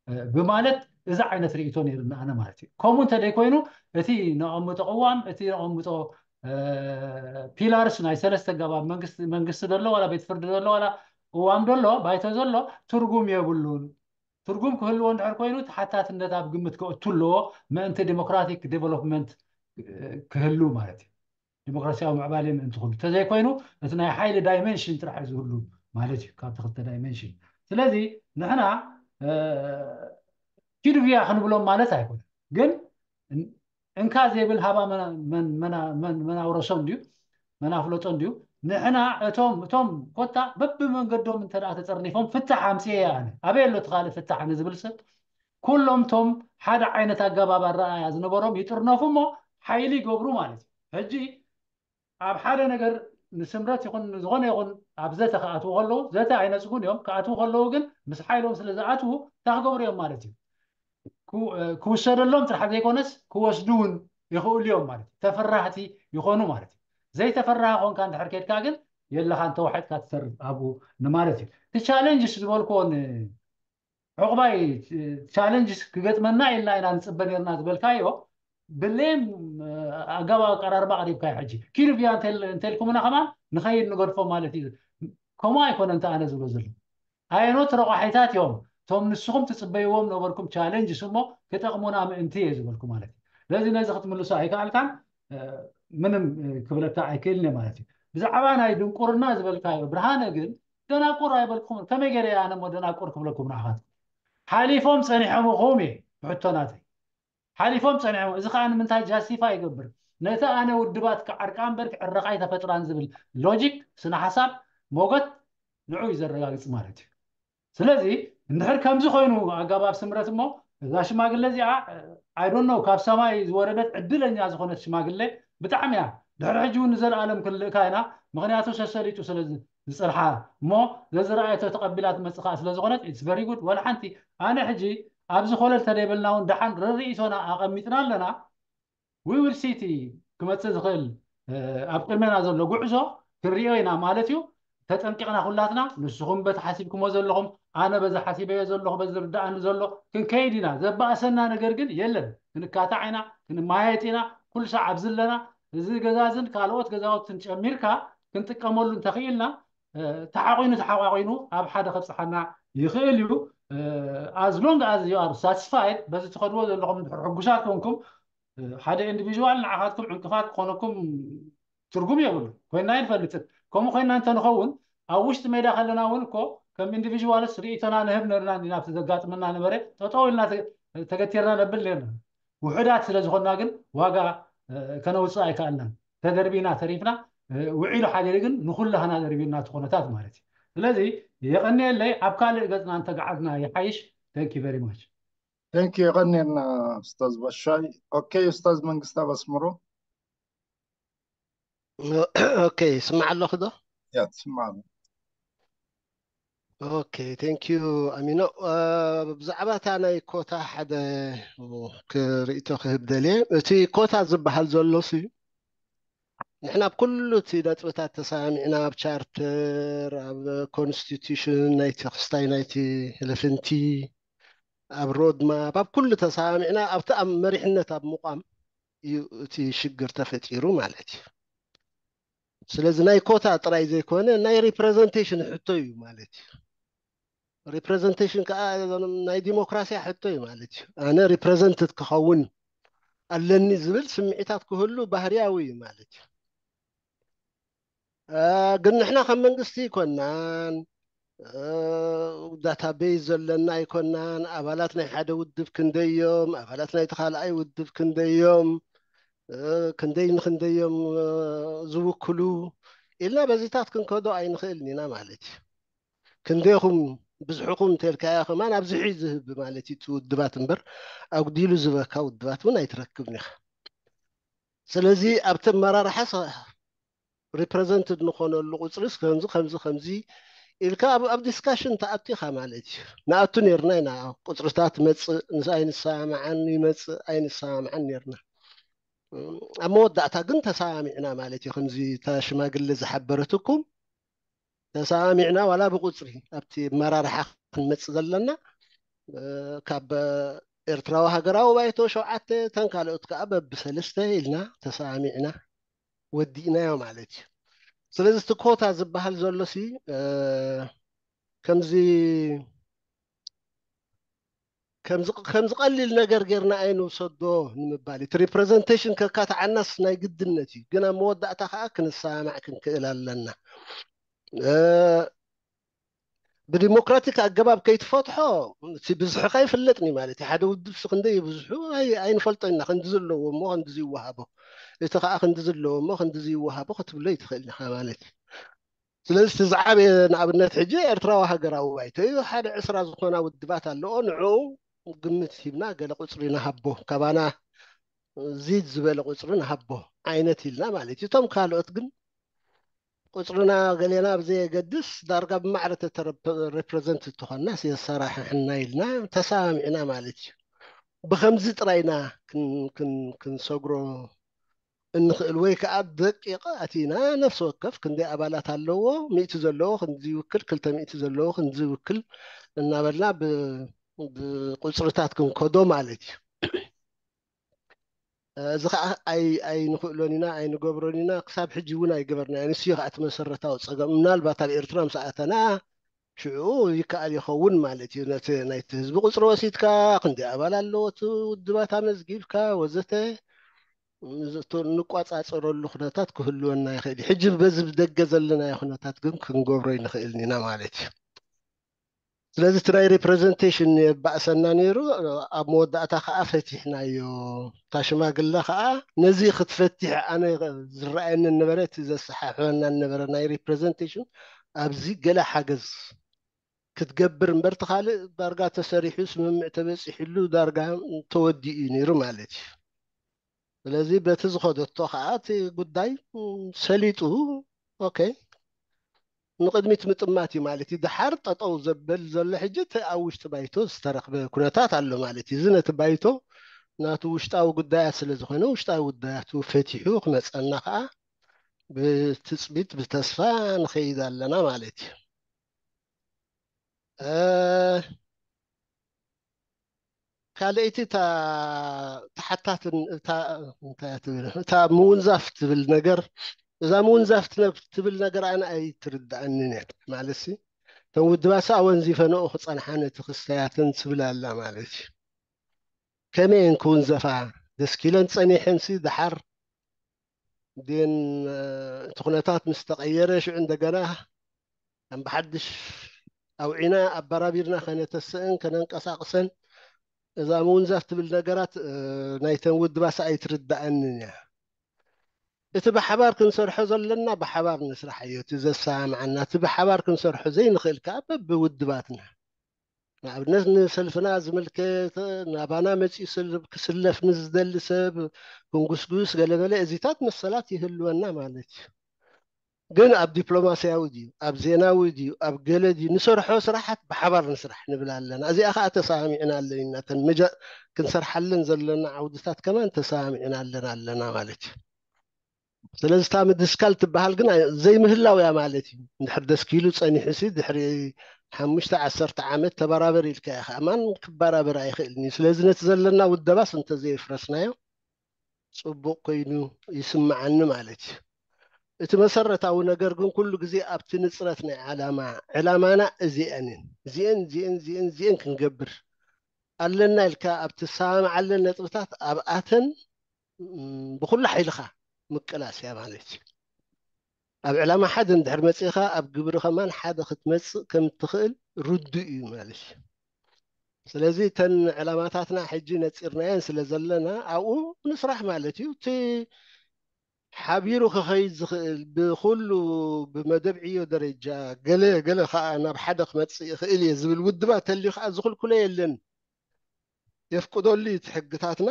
እ፣ ብማለት እዚ ዓይነት ርእይቶ ነይሩና ኣነ ማለት እዩ። ከምኡ እንተ ደይኮይኑ እቲ ነቐምጦ ቅዋም፣ እቲ ነቐምጦ፣ እ፣ ፒላርስ ናይ ሰለስተ ኣገባብ መንግስቲ፣ መንግስቲ ዘሎ ዋላ ቤት ፍርዲ ዘሎ ዋላ ቅዋም ዘሎ፣ ባይቶ ዘሎ ትርጉም የብሉን። ትርጉም ክህልዎ እንድሕር ኮይኑ ተሓታትነት ኣብ ግምት ከእቱ ኣለዎ ምእንቲ ዲሞክራቲክ ዴቨሎፕመንት፣ እ፣ ክህሉ ማለት እዩ። ዲሞክራሲያዊ ምዕባለ ምእንቲ ኩሉ። እንተዘይኮይኑ እቲ ናይ ሓይሊ ዳይሜንሽን ጥራሕ እዩ ዝህሉ ማለት እዩ፣ ካብቲ ክልተ ዳይሜንሽን። ስለዚ ንሕና፣ እ፣ ኪዱ ቪያ ክንብሎም ማለት ኣይኮነን። ግን እን-፣ እንካ ዘይብል ሃባ መና-፣ መን-፣ መና-፣ መን-፣ መናውረሶ እንድዩ፣ መናፍለጦ እንድዩ። ንሕና እቶም እቶም ኮታ በብመንገዶም እንተ ደኣ ተጸርኒፎም ፍታሕ ኣምጽኤ እየ ኣነ ኣበይ ኣሎ እቲ ካልእ ፍታሕ ንዝብል ሰብ ኩሎም እቶም ሓደ ዓይነት ኣገባብ ኣረኣያ ዝነበሮም ይጥርነፉ እሞ ሓይሊ ይገብሩ ማለት እዩ። ሕጂ ኣብ ሓደ ነገር ንስምረት ይኹን ዝኾነ ይኹን ኣብ ዘተ ክኣትዉ ከለዉ ዘተ ኣይነጽጉን እዮም። ክኣትዉ ከለዉ ግን ምስ ሓይሎም ስለ ዝኣትዉ እንታይ ክገብሩ እዮም ማለት እዩ። ክውሰደሎም ጥራሕ ዘይኮነስ ክወስዱ እውን ይኽእሉ እዮም ማለት እዩ። ተፈራህቲ ይኾኑ ማለት እዩ። ዘይተፈራህ ኮንካ እንድሕር ኬድካ ግን የለኻን ተዋሒጥካ ትተርፍ ኣብኡ ንማለት እዩ። እቲ ቻለንጅስ ዝበልክዎ ንዕቑባይ ቻለንጅስ ክገጥመና ኢልና ኢና ንፅበ ነርና ዝበልካዮ ብሌም ኣገባብ ኣቀራርባ ቀሪብካዮ ሕጂ ኪሩብያ እንተልኩምና ከማን ንኸይድ ንገድፎ ማለት እዩ። ከምኡ ኣይኮነ እንተ ኣነ ዝብሎ ዘሎ ኣየኖት ረቋሒታት እዮም እቶም ንስኹም ትፅበይዎም ነበርኩም ቻለንጅስ እሞ ክጠቕሙና ምእንቲ እየ ዝበልኩ ማለት እዩ። ስለዚ ነዚ ክትምልሶ ኣይከኣልካን ምንም ክብለካ ኣይክእልን እየ ማለት እዩ። ብዛዕባ ናይ ድንቁርና ዝበልካዮ ብርሃነ ግን ደናቁር ኣይበልኩም ከመይ ገይረ ኣነ ሞ ደናቁር ክብለኩም ንዓኻትኩም ሓሊፎም ፀኒሖምኹም እየ ብሕቶናተይ ሓሊፎም ፀኒሖም እዚ ከዓ ንምንታይ ጃስቲፋይ ይገብር ነቲ ኣነ ውድባት ክዓርቃ እምበር ክዕረቃ ኣይተፈጥራን ዝብል ሎጂክ ስነ ሓሳብ ሞገት ንዑ እዩ ዘረጋግፅ ማለት እዩ። ስለዚ እንድሕር ከምዚ ኮይኑ ኣጋባብ ስምረት እሞ እዛ ሽማግለ እዚኣ ኣይዶኖ ካብ ሰማይ ዝወረደት ዕድለኛ ዝኾነት ሽማግለ ብጣዕሚ እያ። ድሕሪ ሕጂ እውን ንዘለኣለም ክንልእካ ኢና። ምክንያቱ ሰሰሊጡ ስለ ዝፀንሓ እሞ ዘዝረኣየቶ ተቐቢላ ትመፅእ ከዓ ስለ ዝኾነት it's very good። ዋላ ሓንቲ ኣነ ሕጂ ኣብዚ ኮለል ተደይበልና እውን ደሓን ርርኢቶና ኣቐሚጥና ኣለና። We will see እቲ ክመፅእ ዝኽእል ኣብ ቅድሜና ዘሎ ጉዕዞ ክንሪኦ ኢና ማለት እዩ። ተጠንቂቕና ኩላትና ንስኹም በቲ ሓሲብኩሞ ዘለኹም ኣነ በዚ ሓሲበዮ ዘለኹ በዚ ዝርዳእኒ ዘሎ ክንከይድ ኢና። ዘባእሰና ነገር ግን የለን። ክንካታዕ ኢና፣ ክንመያየጥ ኢና። ኩሉ ሳዕ ኣብዚ ኣለና። እዚ ገዛዝን ካልኦት ገዛውትን ጨሚርካ ክንጥቀመሉ እንተኽኢልና ተሓቂኑ ተሓቋቂኑ ኣብ ሓደ ከብፅሓና ይኽእል እዩ። As long as you are satisfied በዚ ትኸድዎ ዘለኹም ሕጉሳት ኮንኩም ሓደ ኢንዲቪዥዋል ንዓኻትኩም ዕንቅፋት ክኾነኩም ትርጉም የብሉ ኮይና ይንፈልጥን ከምኡ ኮይና እንተንኸውን ኣብ ውሽጢ ሜዳ ከለና እውን እኮ ከም ኢንዲቪዥዋልስ ርእቶና ንህብ ነርና እንዲና ኣብቲ ዘጋጥመና ነበረ ጠጠው ኢልና ተገቲርና ነብል ነርና ውሕዳት ስለ ዝኾንና ግን ዋጋ ከነውፅእ ኣይከኣልናን ተደርቢና ተሪፍና ውዒሉ ሓዲሩ ግን ንኩላህና ደርቢና እቲ ኩነታት ማለት እዩ ስለዚ የቐንየለይ ኣብ ካልእ ገፅና እንተገዓዝና ይሓይሽ thank you very much Thank you የቐንየልና ኡስታዝ ባሻይ okay ኡስታዝ መንግስታብ ኣስመሮ okay ይስማዕ ኣለኹ ዶ ያ ትስማዕ ኣሎ okay thank you ኣሚኖ ብዛዕባ እታ ናይ ኮታ ሓደ ክርእቶ ክህብ ደልየ እቲ ኮታ ዝበሃል ዘሎ ሲ ንሕና ኣብ ኩሉ እቲ ነጥብታት ተሰማሚዕና ኣብ ቻርተር ኣብ ኮንስቲቱሽን ናይቲ ክስታይ ናይቲ ህልፍንቲ ኣብ ሮድማፕ ኣብ ኩሉ ተሰማሚዕና ኣብቲ ኣብ መሪሕነት ኣብ ምቋም እዩ እቲ ሽግር ተፈጢሩ ማለት እዩ ስለዚ ናይ ኮታ ጥራይ ዘይኮነ ናይ ሪፕሬዘንቴሽን ሕቶ እዩ ማለት እዩ ሪፕሬዘንቴሽን ከዓ ናይ ዲሞክራሲያ ሕቶ እዩ ማለት እዩ ኣነ ሪፕሬዘንትድ ክኸውን ኣለኒ ዝብል ስምዒታት ክህሉ ባህርያዊ እዩ ማለት እዩ ግን ንሕና ከም መንግስቲ ይኮናን ዳታቤዝ ዘለና ኣይኮናን ኣባላት ናይ ሓደ ውድብ ክንደዮም ኣባላት ናይቲ ካልኣይ ውድብ ክንደዮም ክንደይ ንክንደዮም ዝውክሉ ኢልና በዚታት ክንከዶ ኣይንኽእልን ኢና ማለት እዩ ክንደይኹም ብዝሕኹም እንተልካያ ከማን ኣብዚሑ ዝህብ ማለት እዩ ውድባት እምበር ኣጉዲሉ ዝበካ ውድባት እውን ኣይትረክብን ኢኻ ስለዚ ኣብቲ ኣመራርሓ ሪፕረዘንትድ ንኾነሉ ቁፅሪስ ከምዚ ከምዚ ከምዚ ኢልካ ኣብ ዲስካሽን ተኣቱ ኢኻ ማለት እዩ ንኣቱ ነርና ኢና ቁፅርታት መፅእ ምስ ኣይንሰማማዓን ይመፅእ ኣይንሰማማዓን ነርና ኣብ መወዳእታ ግን ተሰማሚዕና ማለት እዩ ከምዚ እታ ሽማግለ ዝሓበረትኩም ተሰማሚዕና ዋላ ብቁፅሪ ኣብቲ መራርሓ ክንመፅእ ዘለና ካብ ኤርትራዊ ሃገራዊ ባይቶ ሸውዓተ እተን ካልኦት ከዓ በብሰለስተ ኢልና ተሰማሚዕና ወዲእናዮ ማለት እዩ ስለዚ እቲ ኮታ ዝበሃል ዘሎ ሲ ከምዚ ከምዚ ቀሊል ነገር ጌርና ኣይንውሰዶ ንምባል እቲ ሪፕሬዘንቴሽን ከካትዓናስ ናይ ግድነት እዩ ግን ኣብ መወዳእታ ከዓ ክንሰማማዕ ክንክእል ኣለና ብዲሞክራቲክ ኣገባብ ከይትፈትሖ እቲ ብዝሕኻ ይፍለጥኒ ማለት እዩ ሓደ ውድብ ስ ክንደይ ብዙሑ ኣይንፈልጦ ኢና ክንዲ ዘለዎ እሞ ክንዲ ዝወሃቦ እቲ ከዓ ክንዲ ዘለዎ እሞ ክንዲ ዝወሃቦ ክትብሎ ይትኽእል ኢኻ ማለት እዩ ስለዚ እቲ ዝዓበየ ንኣብነት ሕጂ ኤርትራዊ ሃገራዊ ባይቶ እዩ። ሓደ ዕስራ ዝኾና ውድባት ኣለዎ። ንዕኡ ግምት ሂብና ገለ ቁፅሪ ንሃቦ፣ ካባና ዚድ ዝበለ ቁፅሪ ንሃቦ ዓይነት ኢልና ማለት እዩ። እቶም ካልኦት ግን ቁፅርና ገሌና ብዘየገድስ ዳርጋ ብማዕረ ተተረፕ-፣ ሬፕረዘንት እንተኾንና የሰራሕሕና ኢልና ተሰማሚዕና ማለት እዩ። ብኸምዚ ጥራይና ክን-፣ ክን-፣ ክንሰግሮ እንኽእል ወይ ከዓ ደቂቕ ኣቲና ነፍሲ ወከፍ ክንደይ ኣባላት ኣለዎ፣ ሚእቲ ዘለዎ ክንዚ ይውክል፣ ክልተ ሚእቲ ዘለዎ ክንዚ ይውክል እናበልና ብ-፣ ብቁፅርታት ክንከዶ ማለት እዩ። እዚ ከዓ ኣይ-፣ ኣይንኽእሎን ኢና፣ ኣይንገብሮን ኢና፣ ክሳብ ሕጂ እውን ኣይገበርናዮ። ንሱ እዩ ከዓ እቲ መሰረታዊ ፀገም። ምናልባት ኣብ ኤርትራ ምስ ኣተና ሽዑ ይከኣል ይኸውን ማለት እዩ። ነቲ ናይቲ ህዝቢ ቁፅሪ ወሲድካ፣ ክንደይ ኣባል ኣለዎ እቲ ውድባት ኣመዝጊብካ ወዘተ፣ ንቆፃፀረሉ ኩነታት ክህልወና ይኽእል እዩ። ሕጂ በዚ ብደገ ዘለናዮ ኩነታት ግን ክንገብሮ ይንኽእልን ኢና ማለት እዩ። ስለዚ እቲ ናይ ሪፕሬዘንቴሽን የባእሰና ነይሩ። ኣብ መወዳእታ ከዓ ፈቲሕናዮ። እታ ሽማግለ ከዓ ነዚ ክትፈትሕ ኣነ ዝረኣየኒ ነበረ፣ እቲ ዘሰሓሕበና ነበረ ናይ ሪፕሬዘንቴሽን ኣብዚ ገለ ሓገዝ ክትገብር እምበር፣ እቲ ካልእ ዳርጋ ተሰሪሑ ስምምዕ ተበፂሕሉ ዳርጋ ተወዲኡ እዩ ነይሩ ማለት እዩ። ስለዚ በቲ ዝኸደቶ ከዓ እቲ ጉዳይ ሰሊጡ፣ ኦኬ፣ ንቕድሚት ምጥማት እዩ ማለት እዩ። ድሓር ጠጠው ዘበል ዘሎ ሕጂ እቲ ኣብ ውሽጢ ባይቶ ዝተረኽበ ኩነታት ኣሎ ማለት እዩ። እዚ ነቲ ባይቶ ናቱ ውሽጣዊ ጉዳያት ስለ ዝኾነ ውሽጣዊ ጉዳያቱ ፈቲሑ ክመፀና ከዓ ብትፅቢት ብተስፋ ንኸይድ ኣለና ማለት እዩ። ካልኣይቲ እታ ተሓታትን እታ እንታይ ትብል እታ ምውንዛፍ ትብል ነገር፣ እዛ ምውንዛፍ ትብል ነገር ኣነ ኣይትርዳኣንን እያ ማለት ሲ። እተን ውድባሳ ኣወንዚፈንኦ ክፀንሓ ነቲ ክስተያትን ትብል ኣላ ማለት እዩ። ከመይ እየን ክውንዘፋ? ደስኪለን ፀኒሐን ሲ ድሓር ግን እቲ ኩነታት ምስ ተቐየረ ሽዑ እንደገና ከም ብሓድሽ ኣውዒና ኣበራቢርና ከነተስእን ከነንቀሳቕሰን እዛ ምውንዛፍ ትብል ነገራት ናይተን ውድባስ ኣይትርዳኣንን እያ። እቲ ብሓባር ክንሰርሖ ዘለና ብሓባር ንስራሕ እዮ፣ እቲ ዘሰማምዓና። እቲ ብሓባር ክንሰርሖ ዘይንኽእል ከዓ በብውድባትና ንኣብነት ንሰልፍና ዝምልከት ናባና መፂኡ ክስለፍ ንዝደሊ ሰብ ክንጉስጉስ ገለመለ እዚታት መሰላት ይህልወና ማለት እዩ። ግን ኣብ ዲፕሎማስያዊ ድዩ ኣብ ዜናዊ ድዩ ኣብ ገለ ድዩ ንሰርሖ ስራሓት ብሓባር ንስራሕ ንብል ኣለና። እዚኣ ከዓ ተሰማሚዕና ኣለና። እተን ክንሰርሓለን ዘለና ዓውድታት ከማን ተሰማሚዕና ኣለና ኣለና ማለት እዩ። ስለዚ እታ ምድስካል ትበሃል ግን ዘይምህላው እያ ማለት እዩ። እንድሕር ደስኪሉ ፀኒሑ ሲ ድሕሪ ሓሙሽተ ዓሰርተ ዓመት ተበራበር ኢልካ ኢኻ። ኣማን ክበራበር ኣይኽእልን እዩ። ስለዚ ነቲ ዘለና ውደባስ እንተዘየፍረስናዮ ፅቡቕ ኮይኑ ይስምዓኒ ማለት እዩ። እቲ መሰረታዊ ነገር ግን ኩሉ ግዜ ኣብቲ ንፅረት ናይ ዓላማ፣ ዕላማና እዚአንን እዚአን እዚአን እዚአን እዚአን ክንገብር ኣለና ኢልካ ኣብቲ ዝሰማምዓለን ነጥብታት ኣብኣተን ብኩሉ ሓይልኻ ምቅላስ እያ ማለት እዩ። ኣብ ዕላማ ሓደ እንድሕር መፂእኻ ኣብ ግብሪ ከማን ሓደ ክትመፅእ ከም እትኽእል ርዱእ እዩ ማለት እዩ። ስለዚ እተን ዕላማታትና ሕጂ ነፂርናየን ስለ ዘለና ኣብኡ ንስራሕ ማለት እዩ። እቲ ሓቢሩ ክኸይድ ዝኽእል ብኩሉ ብመደብ ዕዮ ደረጃ ገለ ገለ ከዓ ናብ ሓደ ክመፅእ ይኽእል እየ ዝብል ውድባት ተልዩ ከዓ ዝኽልክሎ የለን። የፍቅደሉ እዩ እቲ ሕግታትና።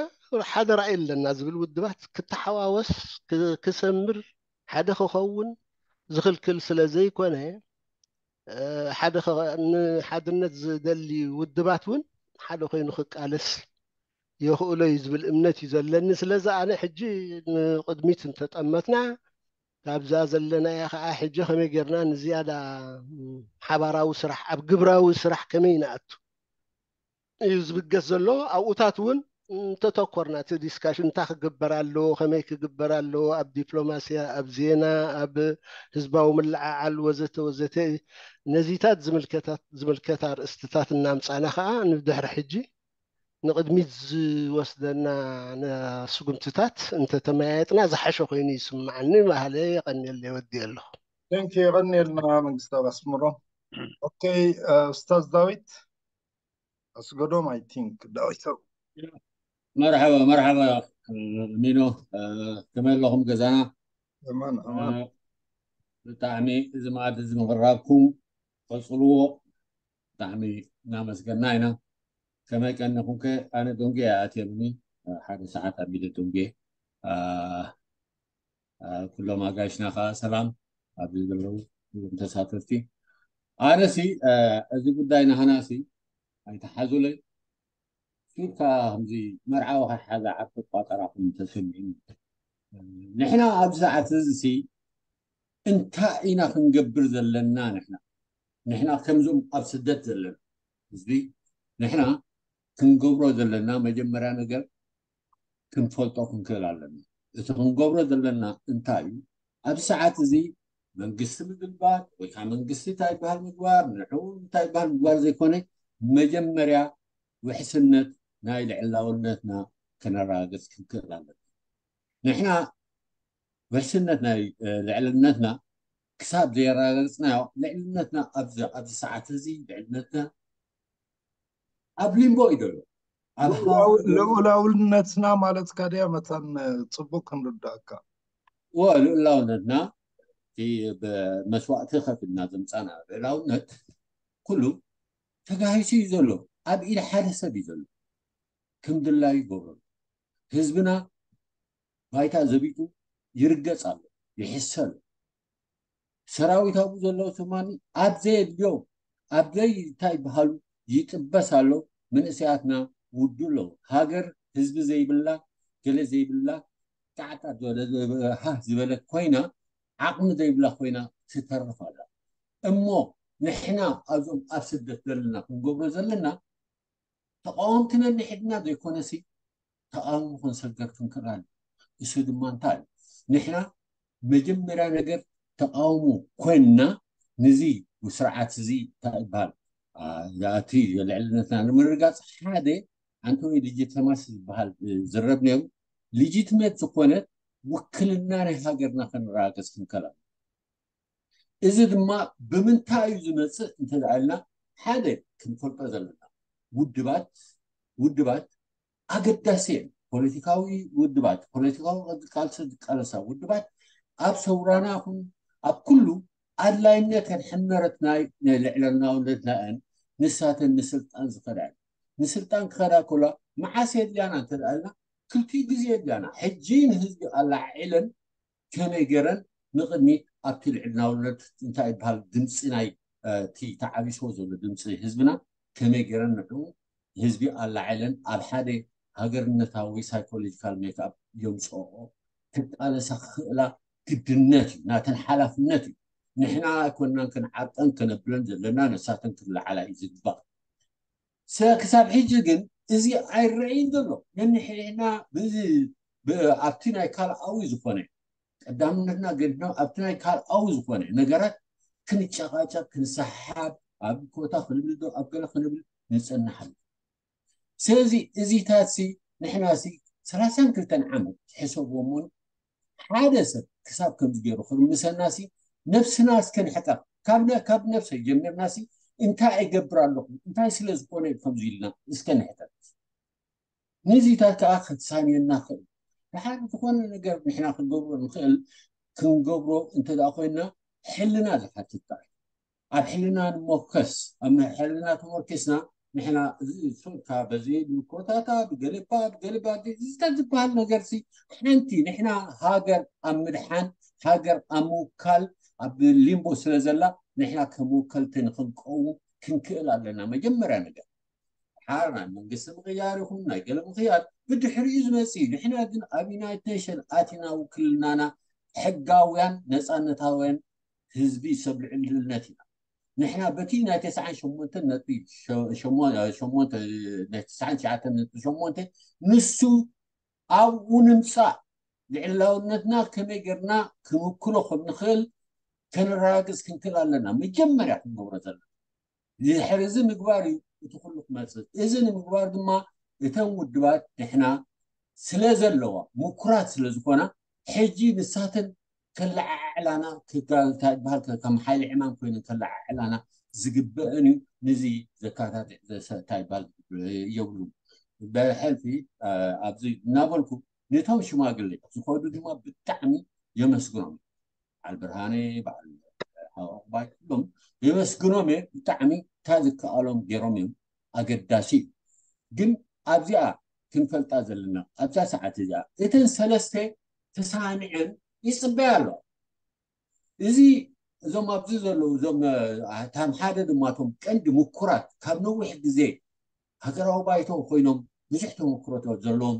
ሓደ ራእይ ኣለና ዝብል ውድባት ክተሓዋወስ ክሰምር ሓደ ክኸውን ዝኽልክል ስለ ዘይኮነ ሓደ ንሓድነት ዝደሊ ውድባት እውን ሓደ ኮይኑ ክቃለስ የኽእሎ እዩ ዝብል እምነት እዩ ዘለኒ። ስለዚ ኣነ ሕጂ ንቕድሚት እንተጠመትና ካብዛ ዘለናያ ከዓ ሕጂ ከመይ ጌርና ንዝያዳ ሓባራዊ ስራሕ ኣብ ግብራዊ ስራሕ ከመይ ንኣቱ እዩ ዝብገስ ዘሎ። ኣብኡታት እውን እንተተኮርና እቲ ዲስካሽን እንታይ ክግበር ኣለዎ፣ ከመይ ክግበር ኣለዎ፣ ኣብ ዲፕሎማስያ፣ ኣብ ዜና፣ ኣብ ህዝባዊ ምልዓዓል ወዘተ ወዘተ ነዚታት ዝምልከት ኣርእስትታት እናምፃና ከዓ ንድሕሪ ሕጂ ንቕድሚት ዝወስደና ስጉምትታት እንተተመያየጥና ዝሓሸ ኮይኑ ይስምዓኒ። ባህለ የቐንየለይ ወዲ ኣለኹ። ቴንክ የቐንየልና መንግስታዊ ኣስምሮ። ኦኬ ኡስታዝ ዳዊት ኣስገዶም ኣይ ቲንክ ዳዊት መርሓባ መርሓባ ሚኖ ከመይ ኣለኹም ገዛና ኣማን ኣማን ብጣዕሚ እዚ መኣዲ እዚ ምቕራብኩም ቀጽልዎ። ብጣዕሚ እናመስገና ኢና። ከመይ ቀኒኹም ከ? ኣነ ደንጉየ ኣትየምኒ። ሓደ ሰዓት ኣቢለ ደንጉየ። ኩሎም ኣጋይሽና ከዓ ሰላም ኣብዚ ዘለዉ ኩሎም ተሳተፍቲ። ኣነሲ እዚ ጉዳይ ናህና ሲ ኣይተሓዙለይ። ሱር ከዓ ከምዚ መርዓዊ ከሓዛ ዓርኪ ቋጠራ ኮይኑ ተሰሚዑ። ንሕና ኣብዚ ሰዓት እዚ ሲ እንታይ ኢና ክንገብር ዘለና? ንሕና ንሕና ከምዞም ኣብ ስደት ዘለና ህዝቢ ንሕና ክንገብሮ ዘለና መጀመርያ ነገር ክንፈልጦ ክንክእል ኣለና። እቲ ክንገብሮ ዘለና እንታይ እዩ? ኣብዚ ሰዓት እዚ መንግስቲ ምግልባጥ ወይ ከዓ መንግስቲ እንታይ ይበሃል ምግባር፣ ንዑ እንታይ ይበሃል ምግባር ዘይኮነ፣ መጀመርያ ውሕስነት ናይ ልዕላውነትና ከነረጋግጽ ክንክእል ኣለና። ንሕና ውሕስነት ናይ ልዕልነትና ክሳብ ዘየረጋገጽናዮ፣ ልዕልነትና ኣብዚ ኣብዚ ሰዓት እዚ ልዕልነትና ኣብ ሊምቦ እዩ ዘሎ። ኣብ ልኡላውነትና ማለት ካድያ መታን ጽቡቅ ክንርዳእካ። ወ ልኡላውነትና እቲ ብመስዋእቲ ከፍልና ዘምጻና ልኡላውነት ኩሉ ተጋሂሱ እዩ ዘሎ። ኣብ ኢድ ሓደ ሰብ እዩ ዘሎ። ከም ድላዩ ይገብሮ። ህዝብና ባይታ ዘቢጡ ይርገጽ ኣሎ፣ ይሕሰ ኣሎ። ሰራዊት ኣብኡ ዘለዉ ትማኒ ኣብ ዘየድልዮ ኣብ ዘይ እንታይ ይበሃሉ ይጥበስ ኣሎ። መንእሰያትና ውዱ ኣለዉ። ሃገር ህዝቢ ዘይብላ ገለ ዘይብላ ጣዕጣ ዝበለ ሃህ ዝበለት ኮይና ዓቕሚ ዘይብላ ኮይና ትተርፍ ኣላ። እሞ ንሕና ኣብዞም ኣብ ስደት ዘለና ክንገብሮ ዘለና ተቃወምቲ ነንሕድና ዘይኮነሲ ተቃውሞ ክንሰገር ክንክእል ኣሎ። እሱ ድማ እንታይ እዩ? ንሕና መጀመርያ ነገር ተቃውሞ ኮይንና ንዚ ስርዓት እዚ እንታይ ይበሃል እቲ ልዕልነትና ንምርጋፅ ሓደ ኣንቶኒ ዲጂተማስ ዝበሃል ዝረብ ነይሩ። ሊጂትመት ዝኾነ ውክልና ናይ ሃገርና ከነረጋገፅ ክንክእል ኣሎ። እዚ ድማ ብምንታይ እዩ ዝመፅእ እንተደኣልና ሓደ ክንፈልጦ ዘለና ውድባት ውድባት ኣገዳሲ እዮም። ፖለቲካዊ ውድባት ፖለቲካዊ ቃልሲ ዝቃለሳ ውድባት ኣብ ሰውራና ይኹን ኣብ ኩሉ ኣድላይነተን ሕመረት ናይ ልዕለናውነትና እየን። ንሳተን ንስልጣን ዝኸዳ እየን። ንስልጣን ክኸዳ ከላ መዓስ የድልያና እንተደኣልና ክልቲኡ ግዜ የድልያና። ሕጂ ንህዝቢ ኣላዓዒለን ከመይ ገይረን ንቕድሚት ኣብቲ ልዕልናውነት እንታይ ይበሃል ድምፂ ናይ እቲ ተዓቢስዎ ዘሎ ድምፂ ህዝብና ከመይ ገይረን ንዕኡ ህዝቢ ኣላዒለን ኣብ ሓደ ሃገርነታዊ ሳይኮሎጂካል ሜክኣፕ የምፅኦ ክቃለሳ ክኽእላ ግድነት እዩ፣ ናተን ሓላፍነት እዩ። ንሕና ኣይኮንናን ክንዓርቀን ከነብለን ዘለና፣ ነሳተን ክለዓላ እዩ ዝግባእ። ክሳብ ሕጂ ግን እዚ ኣይረኣይን ዘሎ። ነንሕና ኣብቲ ናይ ካልኣዊ ዝኾነ ቀዳምነትና ገድና ኣብቲ ናይ ካልኣዊ ዝኾነ ነገራት ክንጨቃጨቅ ክንሰሓብ ኣብ ኮታ ክንብል ዶ ኣብ ገለ ክንብል ንጸንሓሉ። ስለዚ እዚታት ሲ ንሕና ሲ ሰላሳን ክልተን ዓመት ሕሰቦምን ሓደ ሰብ ክሳብ ከምዚ ገይሩ ክርምሰና ሲ ነብስና እስከ ንሕጠር ካብ ነብሰይ ጀሚርና ሲ እንታይ እገብር ኣለኹ እንታይ ስለ ዝኾነ እዩ ከምዚ ኢልና እስከ ንሕጠር። ነዚታት ከዓ ክትሳንየና ክእል። ድሓር ዝኾነ ነገር ንሕና ክንገብሮ ንኽእል ክንገብሮ እንተ ደኣ ኮይና ሕልና ዝሓትት እዩ። ኣብ ሕልና ንሞከስ ኣብ ሕልና ተመርኪስና ንሕና እዚ ሱርካ በዚ ብኮታታ ብገለባ ብገለባ ዝታት ዝበሃል ነገር ሲ ሓንቲ ንሕና ሃገር ኣብ ምድሓን ሃገር ኣብ ምውካል ኣብ ሊምቦ ስለ ዘላ ንሕና ከም ወከልቲ ንክንቀውም ክንክእል ኣለና። መጀመርያ ነገር ሓር ናይ መንግስቲ ምቕያር ይኹን ናይ ገለ ምኽያር ብድሕሪኡ ዝመፅእ እዩ። ንሕና ግን ኣብ ዩናይትድ ኔሽን ኣቲና ውክልናና ሕጋውያን ነፃነታውያን ህዝቢ ሰብ ልዕልነት ኢና። ንሕና በቲ ናይ ተስዓን ሸሞንተን ነጥቢ ሸሞንተ ናይ ተስዓን ትሽዓተን ነጥቢ ሸሞንተ ንሱ ኣብኡ ንምፃእ ልዕላውነትና ከመይ ጌርና ክንውክሎ ከም ንኽእል ከነረጋግፅ ክንክእል ኣለና። መጀመርያ ክንገብሮ ዘለና ድሕሪ እዚ ምግባር እዩ እቲ ኩሉ ክመፅእ። እዚ ንምግባር ድማ እተን ውድባት ንሕና ስለ ዘለዋ ምኩራት ስለ ዝኾና ሕጂ ንሳተን ከለዓዕላና እንታይ ይበሃል ከም ሓይሊ ዕማም ኮይነን ከለዓዕላና ዝግበአን እዩ። ንዚ ዘካታትዕ እንታይ ይበሃል የብሉን። ብሕልፊ ኣብዚ እናበልኩ ነቶም ሽማግሌ ዝኸዱ ድማ ብጣዕሚ የመስግኖም። በዓል ብርሃነ፣ በዓል ሓወባይ፣ ኩሎም የመስግኖም እየ። ብጣዕሚ እታ ዝከኣሎም ገይሮም እዮም። ኣገዳሲ እዩ። ግን ኣብዚኣ ክንፈልጣ ዘለና፣ ኣብዛ ሰዓት እዚኣ እተን ሰለስተ ተሳኒዐን ይፅበያ ኣለዋ። እዚ እዞም ኣብዚ ዘለዉ እዞም እታም ሓደ ድማ እቶም ቀንዲ ምኩራት ካብ ነዊሕ ግዜ ሃገራዊ ባይቶ ኮይኖም ብዙሕ ተመክሮ ዘለዎም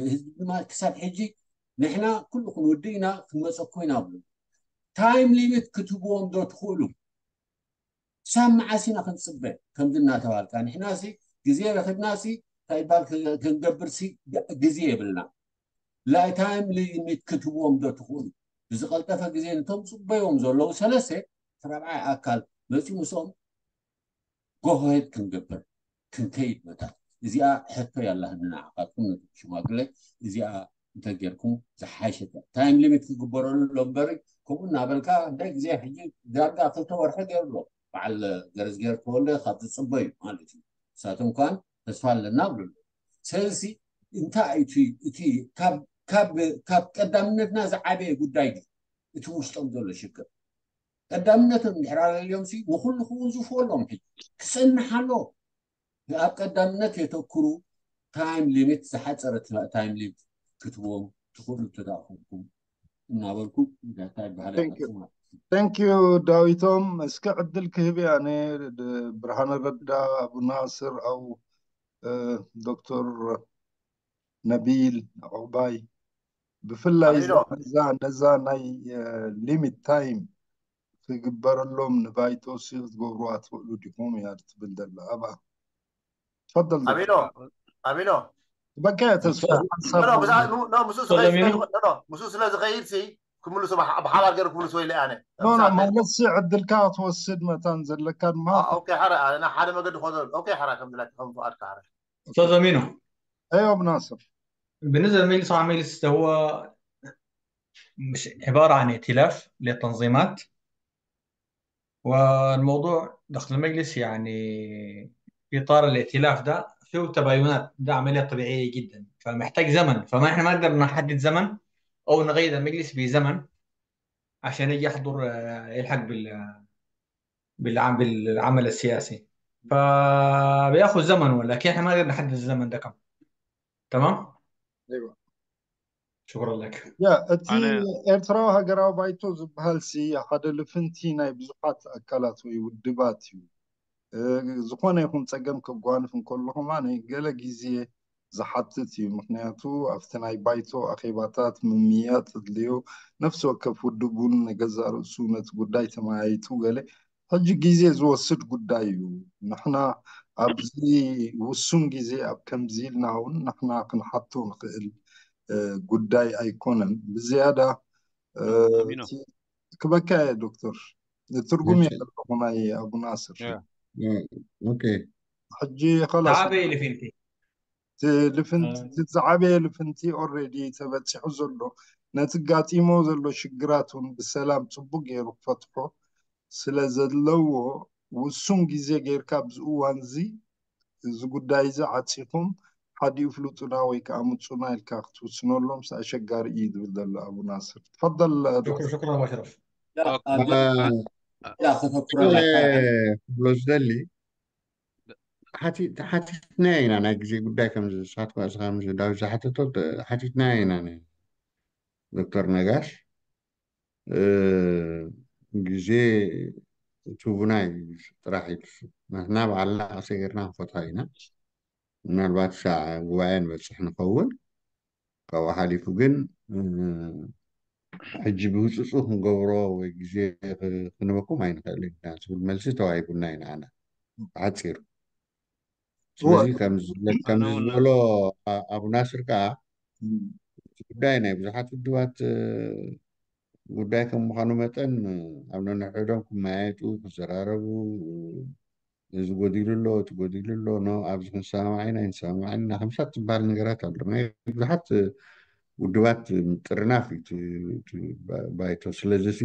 ህዝቢ ድማ ክሳብ ሕጂ ንሕና ኩሉ ክንውድእ ኢና ክንመፀኩ ኢና ብሉ። ታይም ሊሚት ክትህብዎም ዶ ትኽእሉ? ክሳብ መዓስ ኢና ክንፅበ? ከምዚ እናተባልካ ንሕና ሲ ግዜ ረኽብና ሲ እንታይ ይባል ክንገብር ሲ ግዜ የብልና። ላይታይም ሊሚት ክትህብዎም ዶ ትኽእሉ? ብዝቐልጠፈ ግዜ ነቶም ፅበዮም ዘለዉ ሰለስተ እቲ ራብዓይ ኣካል መፂኡ ምስኦም ጎሆሄድ ክንገብር ክንከይድ መታ እዚኣ ሕቶ ያላህኒ ንዓኻትኩም ነቶም ሽማግለ እዚኣ እንተጌርኩም ዝሓሸት እያ። ታይም ሊሚት ክግበረሉ ኣሎ እምበሪ ከምኡ እናበልካ እንታይ ግዜ ሕጂ ዳርጋ ክልተ ወርሒ ገይሩ ኣሎ በዓል ገረዝጌር ተወልደ ካብ ዝፅበዩ ማለት እዩ። ንሳቶም እንኳን ተስፋ ኣለና ብሉ። ስለዚ እንታይ እዩ እቲ ካብ ቀዳምነትና ዝዓበየ ጉዳይ እዩ እቲ ውሽጦም ዘሎ ሽግር። ቀዳምነቶም እንድሕር ኣለልዮም ሲ ንኹሉ ክውንዝፉ ኣለዎም። ሕጂ ክጸንሕ ኣሎ። ኣብ ቀዳምነት የተኩሩ። ታይም ሊሚት ዝሓጸረ ታይም ሊሚት ክትዎም ትኽእሉ ተዳኹምኩም እናበልኩ እንታይ ባህለ Thank you ዳዊቶም። እስከ ዕድል ክህብ እያ ነ ብርሃነ ረዳ፣ ኣቡ ናስር፣ ኣው ዶክተር ነቢል ዑቕባይ ብፍላይ ነዛ ነዛ ናይ ሊሚት ታይም ክግበረሎም ንባይቶ ሲ ክትገብሩዋ ትኽእሉ ዲኹም እያ ትብል ዘላ ኣብኣ። ትፈደል ኣቢሎ ኣቢሎ በቃ ተስፋ ሓሳብ ኖ፣ ብዛ- ኖ፣ ኖ፣ ምስኡ ስለ ዝኸይድ ሲ ክምልሱ ብሓ- ብሓባር ገይሩ ክምልሱ ወይ ኣነ ኖ ኖ ማለት ሲ ዕድልካ ክትወስድ መታን ዘለካ ድማ ኦኬ ሓረ ኣነ ሓደ መገዲ ኾዶ ኦኬ ሓራ ከም ዝላክ ከም ፍቓድካ ሓረ ኡስታዝ ኣሚኖ ኣዮ ብናስር بالنسبة لمجلس عام مجلس هو مش عبارة عن ائتلاف للتنظيمات، والموضوع داخل المجلس يعني في إطار الائتلاف ده فيه تباينات، ده عملية طبيعية جدا، فمحتاج زمن، فما إحنا ما نقدر نحدد زمن أو نقيد المجلس بزمن عشان يجي يحضر آه، يلحق بال بالعم- بالعمل السياسي، فبياخذ زمن، ولكن إحنا ما نقدر نحدد الزمن ده كم. تمام؟ أيوة. شكرا لك. ያ እቲ ኤርትራዊ ሃገራዊ ባይቶ ዝበሃል ሲ ሓደ ልፍንቲ ናይ ብዙሓት ኣካላት ወይ ውድባት እዩ። እ፣ ዝኾነ ይኹን ጸገም ከጓንፍ እንከሎ ከማን ገለ ግዜ ዝሓትት እዩ። ምኽንያቱ ኣብቲ ናይ ባይቶ ኣኼባታት ምምያጥ ኣድልዮ ነፍሲ ወከፍ ውድብ እውን ንገዛእ ርእሱ ነቲ ጉዳይ ተመያይጡ ገለ ሕጂ ግዜ ዝወስድ ጉዳይ እዩ። ንሕና ኣብዚ ውሱን ግዜ ኣብ ከምዚ ኢልና እውን ንሕና ክንሓቶ ንኽእል እ፣ ጉዳይ ኣይኮነን። ብዝያዳ እ፣ ኣሚኖ። እቲ- ክበካ እየ ዶክተር ትርጉም እሺ። እየ ዘለኹ ናይ ኣቡ ናስር ያ። እ፣ ኦኬ ሕጂ ከላስ تعابي اللي فينتي እቲ ልፍንቲ እቲ ዝዓበየ ልፍንቲ ኦልሬዲ ተበፂሑ ዘሎ ነቲ ጋጢሞ ዘሎ ሽግራት እውን ብሰላም ፅቡቅ ገይሩ ክፈትሖ ስለ ዘለዎ ውሱን ግዜ ጌርካ ኣብዚ እዋን እዚ እዚ ጉዳይ እዚ ዓፂኹም ሓዲኡ ፍሉጡና ወይ ከዓ ምፁና ኢልካ ክትውስነሎም ስ ኣሸጋሪ እዩ ዝብል ዘሎ ኣቡ ናስር ትፈደል شكرا شكرا ابو اشرف ኦኬ። ያ ከተኩረላ ክብሎ ዝደሊ ሓቲ- ሓቲትና ኢና ናይ ግዜ ጉዳይ ከም ዝሳትኳ እስኻ ምስ ዳዊት ዝሓተቶ ሓቲትና ኢና ን- ዶክተር ነጋሽ እ፣ ግዜ ትቡና እዩ ጥራሕ ኢሉ ንሕና ባዕልና ቀሰ ጌርና ክንፈትሖ ኢና ምናልባት ሳዕ ጉባኤ ንበፅሕ ንኸውን ካብኡ ሓሊፉ ግን እ፣ ሕጂ ብህፁፁ ክንገብሮ ወይ ግዜ ክ- ክንበኩም ኣይንኽእል ኢና ዝብል መልሲ ተዋሂቡና እዩ ንዓና ብሓፂሩ ስለዚ ከምዚ ከምዚ ዝበሎ ኣ- ኣቡ ናስር ከዓ እቲ ጉዳይ ናይ ብዙሓት ውድባት እ፣ ጉዳይ ከም ምዃኑ መጠን እ፣ ኣብ ነንሕዶም ክመያየጡ ክዘራረቡ እ፣ እዚ ጎዲሉ ኣሎ እቲ ጎዲሉ ኣሎ ኖ ኣብዚ ክንሰማማዕ ኢና ኣይንሰማማዕ ኢና ከምሳት ዝበሃል ነገራት ኣሎ ናይ ብዙሓት እ፣ ውድባት ምጥርናፍ እዩ እቲ- እቲ ባ- ባይቶ ስለዚ ሲ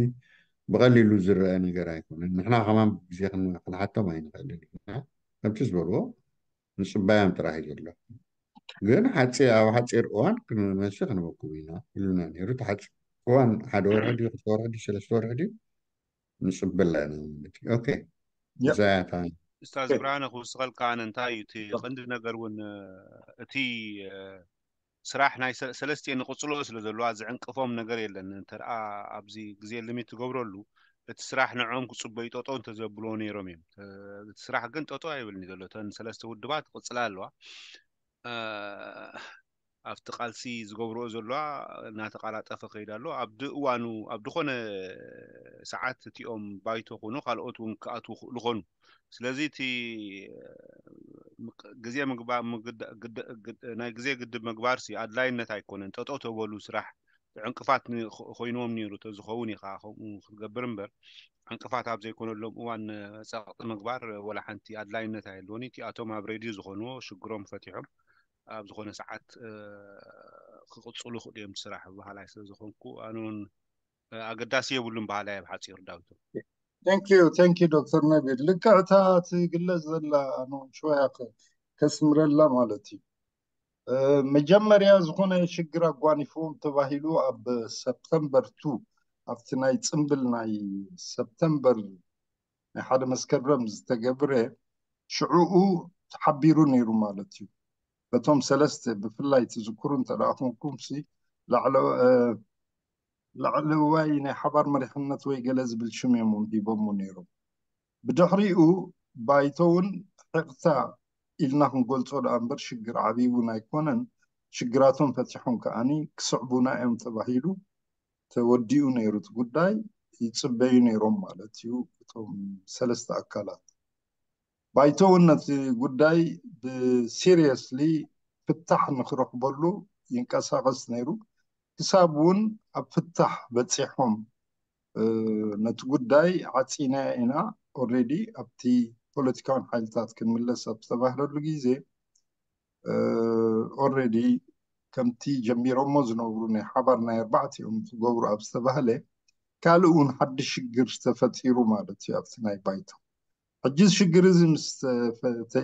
ብቐሊሉ ዝረአ ነገር ኣይኮነን ንሕና ከማን ግዜ ክን- ክንሓቶም ኣይንኽእልን ኢና ከምቲ ዝበልዎ ንፅባዮም ጥራሕ እዩ ዘሎ ግን ሓፂ ኣብ ሓፂር እዋን ክንመልሲ ክንበኩም ኢና ኢሉና ነይሩ ተሓፂ እዋን ሓደ ወርሒ ድዩ ክልተ ወርሒ ድዩ ሰለስተ ወርሒ ድዩ ንፅበላ ኢና ማለት እዩ። ኦኬ። እዛ እያ እታ ኡስታዝ ብርሃነ ክውስኸልካ ኣነ እንታይ እዩ እቲ ቀንዲ ነገር እውን እቲ ስራሕ ናይ ሰለስቲኤን ንቕፅሎ ስለ ዘለዋ ዝዕንቅፎም ነገር የለን። እንተደኣ ኣብዚ ግዜ ሊሚት ትገብረሉ እቲ ስራሕ ንዕኦም ክፅበዩ ጠጠው እንተዘብልዎ ነይሮም እዮም። እቲ ስራሕ ግን ጠጠው ኣይብልን እዩ ዘሎ። እተን ሰለስተ ውድባት ክቕፅላ ኣለዋ። ኣብቲ ቃልሲ ዝገብርኦ ዘለዋ እናተቃላጠፈ ከይዳ ኣሎ። ኣብ እዋኑ ኣብ ዝኾነ ሰዓት እቲኦም ባይቶ ኮኑ ካልኦት እውን ክኣትዉ ክእሉ ኮኑ። ስለዚ እቲ ግዜ ናይ ግዜ ግድብ ምግባር ሲ ኣድላይነት ኣይኮነን። ጠጠው ተበሉ ስራሕ ዕንቅፋት ኮይንዎም ነይሩ ተዝኸውን ኢኻ ከምኡ ክትገብር እምበር ዕንቅፋት ኣብ ዘይኮነሎም እዋን ጸቕጢ ምግባር ወላ ሓንቲ ኣድላይነት ኣይህልዎን። እቲኣቶም ኣብ ሬድዮ ዝኾንዎ ሽግሮም ፈቲሖም ኣብ ዝኾነ ሰዓት ክቕፅሉ ክእሉ እዮም ስራሕ በሃላይ ስለ ዝኾንኩ ኣነ እውን ኣገዳሲ የብሉን በሃላይ ኣብ ሓፂሩ ዳዊቶ። Thank you, thank you ዶክተር ነቢል። ልክዕታ ትግለጽ ዘላ ኣነ ሽወያ ከስምረላ ማለት እዩ። መጀመርያ ዝኾነ ሽግር ኣጓኒፍዎም ተባሂሉ ኣብ ሰፕተምበር ቱ ኣብቲ ናይ ፅምብል ናይ ሰፕተምበር ናይ ሓደ መስከረም ዝተገብረ ሽዕኡ ተሓቢሩ ነይሩ ማለት እዩ። በቶም ሰለስተ ብፍላይ ትዝክሩ እንተ ደኣ ኮንኩም ሲ ላዕለዋይ ናይ ሓባር መሪሕነት ወይ ገለ ዝብል ሽም እዮም ሂቦሞ ነይሮም። ብድሕሪኡ ባይቶ እውን ሕቕታ ኢልና ክንገልጾ ደኣ እምበር ሽግር ዓብዪ እውን ኣይኮነን። ሽግራቶም ፈቲሖም ከኣኒ ክስዕቡና እዮም ተባሂሉ ተወዲኡ ነይሩ እቲ ጉዳይ። ይጽበዩ ነይሮም ማለት እዩ እቶም ሰለስተ ኣካላት። ባይቶ እውን ነቲ ጉዳይ ብሲሪየስሊ ፍታሕ ንክረኽበሉ ይንቀሳቐስ ነይሩ። ክሳብ እውን ኣብ ፍታሕ በፂሖም ነቲ ጉዳይ ዓፂና ኢና ኦልሬዲ ኣብቲ ፖለቲካውን ሓይልታት ክንምለስ ኣብ ዝተባህለሉ ግዜ ኦልሬዲ ከምቲ ጀሚሮሞ ዝነብሩ ናይ ሓባር ናይ ኣርባዕቲኦም ትገብሩ ኣብ ዝተባህለ ካልእ እውን ሓድሽ ሽግር ዝተፈጢሩ ማለት እዩ ኣብቲ ናይ ባይቶ። ሕጂ ሽግር እዚ እቲ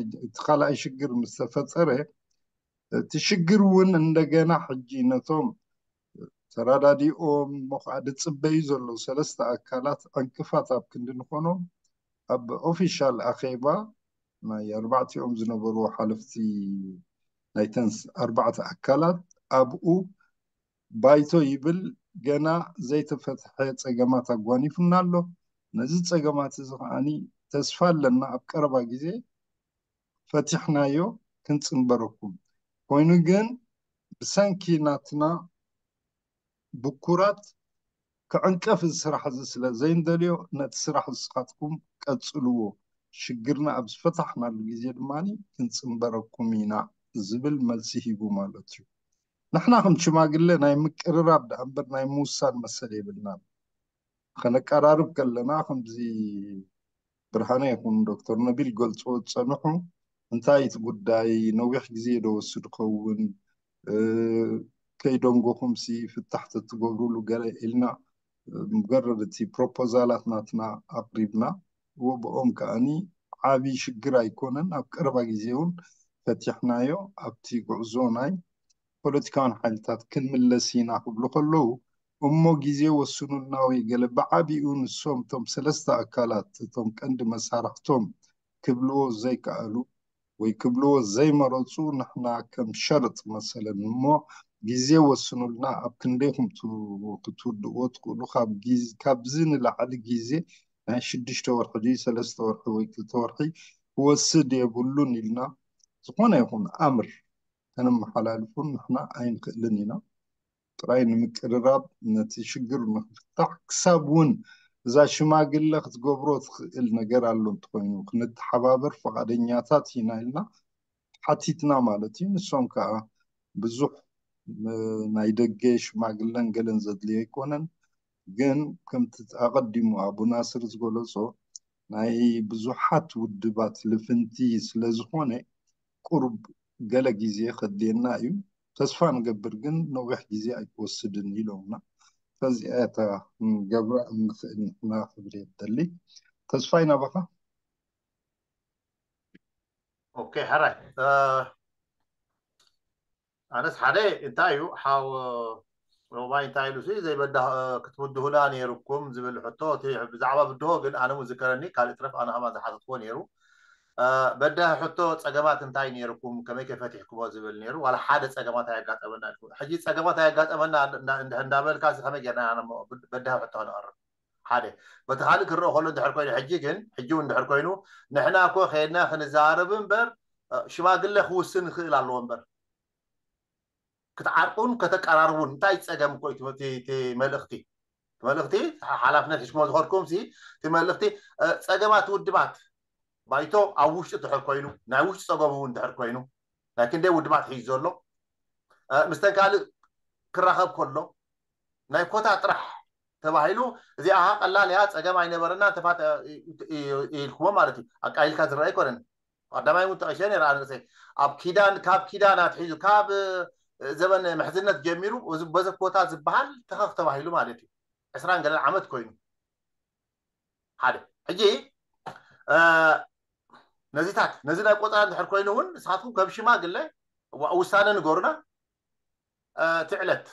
ካልኣይ ሽግር ምስ ተፈጠረ እቲ ሽግር እውን እንደገና ሕጂ ነቶም ተራዳዲኦም እሞ ከዓ ዝፅበዩ ዘለዉ ሰለስተ ኣካላት ዕንቅፋት ኣብ ክንዲ ንኾኖም ኣብ ኦፊሻል ኣኼባ ናይ ኣርባዕቲኦም ዝነበሩ ሓለፍቲ ናይተን ኣርባዕተ ኣካላት ኣብኡ ባይቶ ይብል ገና ዘይተፈትሐ ፀገማት ኣጓኒፉና ኣሎ። ነዚ ፀገማት እዚ ከዓኒ ተስፋ ኣለና ኣብ ቀረባ ግዜ ፈቲሕናዮ ክንፅንበረኩም። ኮይኑ ግን ብሰንኪ ናትና ብኩራት ክዕንቀፍ እዚ ስራሕ እዚ ስለ ዘይንደልዮ ነቲ ስራሕ ንስኻትኩም ቀፅልዎ። ሽግርና ኣብ ዝፈታሕናሉ ግዜ ድማ ክንፅንበረኩም ኢና ዝብል መልሲ ሂቡ ማለት እዩ። ንሕና ከም ሽማግለ ናይ ምቅርራብ ደኣ እምበር ናይ ምውሳን መሰል የብልናን። ከነቀራርብ ከለና ከምዚ ብርሃነ ይኹን ዶክተር ነቢል ገልፅዎ ዝፀንሑ እንታይ እቲ ጉዳይ ነዊሕ ግዜ ዶ ወስድ ኸውን ከይደንጎኹም ሲ ፍታሕ ተትገብሩሉ ገለ ኢልና ምገረድ እቲ ፕሮፖዛላት ናትና ኣቅሪብና። ብኦም ከኣኒ ዓብዪ ሽግር ኣይኮነን። ኣብ ቀረባ ግዜ እውን ፈቲሕናዮ። ኣብቲ ጉዕዞ ናይ ፖለቲካውን ሓይልታት ክንምለስ ኢና ክብሉ ከለዉ እሞ ግዜ ወስኑልና ወይ ገለ ብዓቢኡ ንሶም እቶም ሰለስተ ኣካላት እቶም ቀንዲ መሳርሕቶም ክብልዎ ዘይከኣሉ ወይ ክብልዎ ዘይመረፁ ንሕና ከም ሸርጥ መሰለን እሞ ግዜ ወስኑልና ኣብ ክንደይኹም ክትውድእዎ ትኽእሉ ካብዚ ንላዕሊ ግዜ ናይ ሽዱሽተ ወርሒ ድዩ ሰለስተ ወርሒ ወይ ክልተ ወርሒ ክወስድ የብሉን ኢልና ዝኾነ ይኹን ኣምር ከነመሓላልፉን ንሕና ኣይንኽእልን ኢና። ጥራይ ንምቅርራብ ነቲ ሽግር ንምፍታሕ ክሳብ እውን እዛ ሽማግለ ክትገብሮ ትኽእል ነገር ኣሎ እንተኾይኑ ክንተሓባበር ፈቓደኛታት ኢና ኢልና ሓቲትና ማለት እዩ። ንሶም ከዓ ብዙሕ ናይ ደገ ሽማግለን ገለን ዘድልዮ ኣይኮነን። ግን ከምቲ ኣቐዲሙ ኣቡ ናስር ዝገለጾ ናይ ብዙሓት ውድባት ልፍንቲ ስለ ዝኾነ ቁሩብ ገለ ግዜ ከድልየና እዩ። ተስፋ ንገብር ግን ነዊሕ ግዜ ኣይክወስድን ኢሎምና። ከዚኣታ ክንገብራ እንኽእል ንሕና ክብል እየ ዝደሊ። ተስፋይ ናባኻ። ኦኬ ሕራይ ኣነስ ሓደ እንታይ እዩ ሓው ሮባይ እንታይ ኢሉ ሲ ዘይበዳ ክትብድሁና ነይሩኩም ዝብል ሕቶ፣ እቲ ብዛዕባ ብድሆ ግን ኣነ እውን ዝከረኒ፣ ካልእ ትረፍ ኣነ ከማን ዝሓተትዎ ነይሩ። በዳህ ሕቶ ጸገማት እንታይ ነይርኩም፣ ከመይ ከፈቲሕኩሞ ዝብል ነይሩ። ዋላ ሓደ ጸገማት ኣየጋጠመና ኢልኩም። ሕጂ ጸገማት ኣየጋጠመና እንዳ- እንዳ- እንዳበልካ ሲ ከመይ ጌርና ኢና እሞ በዳህ ሕቶ ክንቐርብ? ሓደ በቲ ካልእ ክረኦ ከሎ እንድሕር ኮይኑ፣ ሕጂ ግን ሕጂ እውን እንድሕር ኮይኑ ንሕና እኮ ከይድና ክንዛረብ እምበር ሽማግለ ክውስን ይኽእል ኣለዎ እምበር ክትዓርቁን ከተቀራርቡን እንታይ ጸገም እኮ እዩ እቲ መልእኽቲ። እቲ መልእኽቲ ሓላፍነት ሒዝኩሞ ዝኸድኩም ሲ እቲ መልእኽቲ ጸገማት ውድባት ባይቶ ኣብ ውሽጢ እንድሕር ኮይኑ ናይ ውሽጢ ጸገሙ እውን እንድሕር ኮይኑ ናይ ክንደይ ውድባት ሒዙ ዘሎ ምስተን ካልእ ክራኸብ ከሎ ናይ ኮታ ጥራሕ ተባሂሉ እዚኣ ቀላል እያ ጸገም ኣይነበረና ተፋት ኢልኩሞ ማለት እዩ። ኣቃሊልካ ዝረአ ኣይኮነን። ቀዳማይ እውን ጠቒሰ ነይረ ኣነ ርእሰይ ኣብ ኪዳን ካብ ኪዳን ኣትሒዙ ካብ ዘበን ምሕዝነት ጀሚሩ በዚ ኮታ ዝበሃል ተኸኽ ተባሂሉ ማለት እዩ። ዕስራን ገለን ዓመት ኮይኑ ሓደ ሕጂ ነዚታት ነዚ ናይ ቆጸራ እንድሕር ኮይኑ እውን ንስኻትኩም ከም ሽማግለ ውሳነ ንገሩና። እቲ ዕለት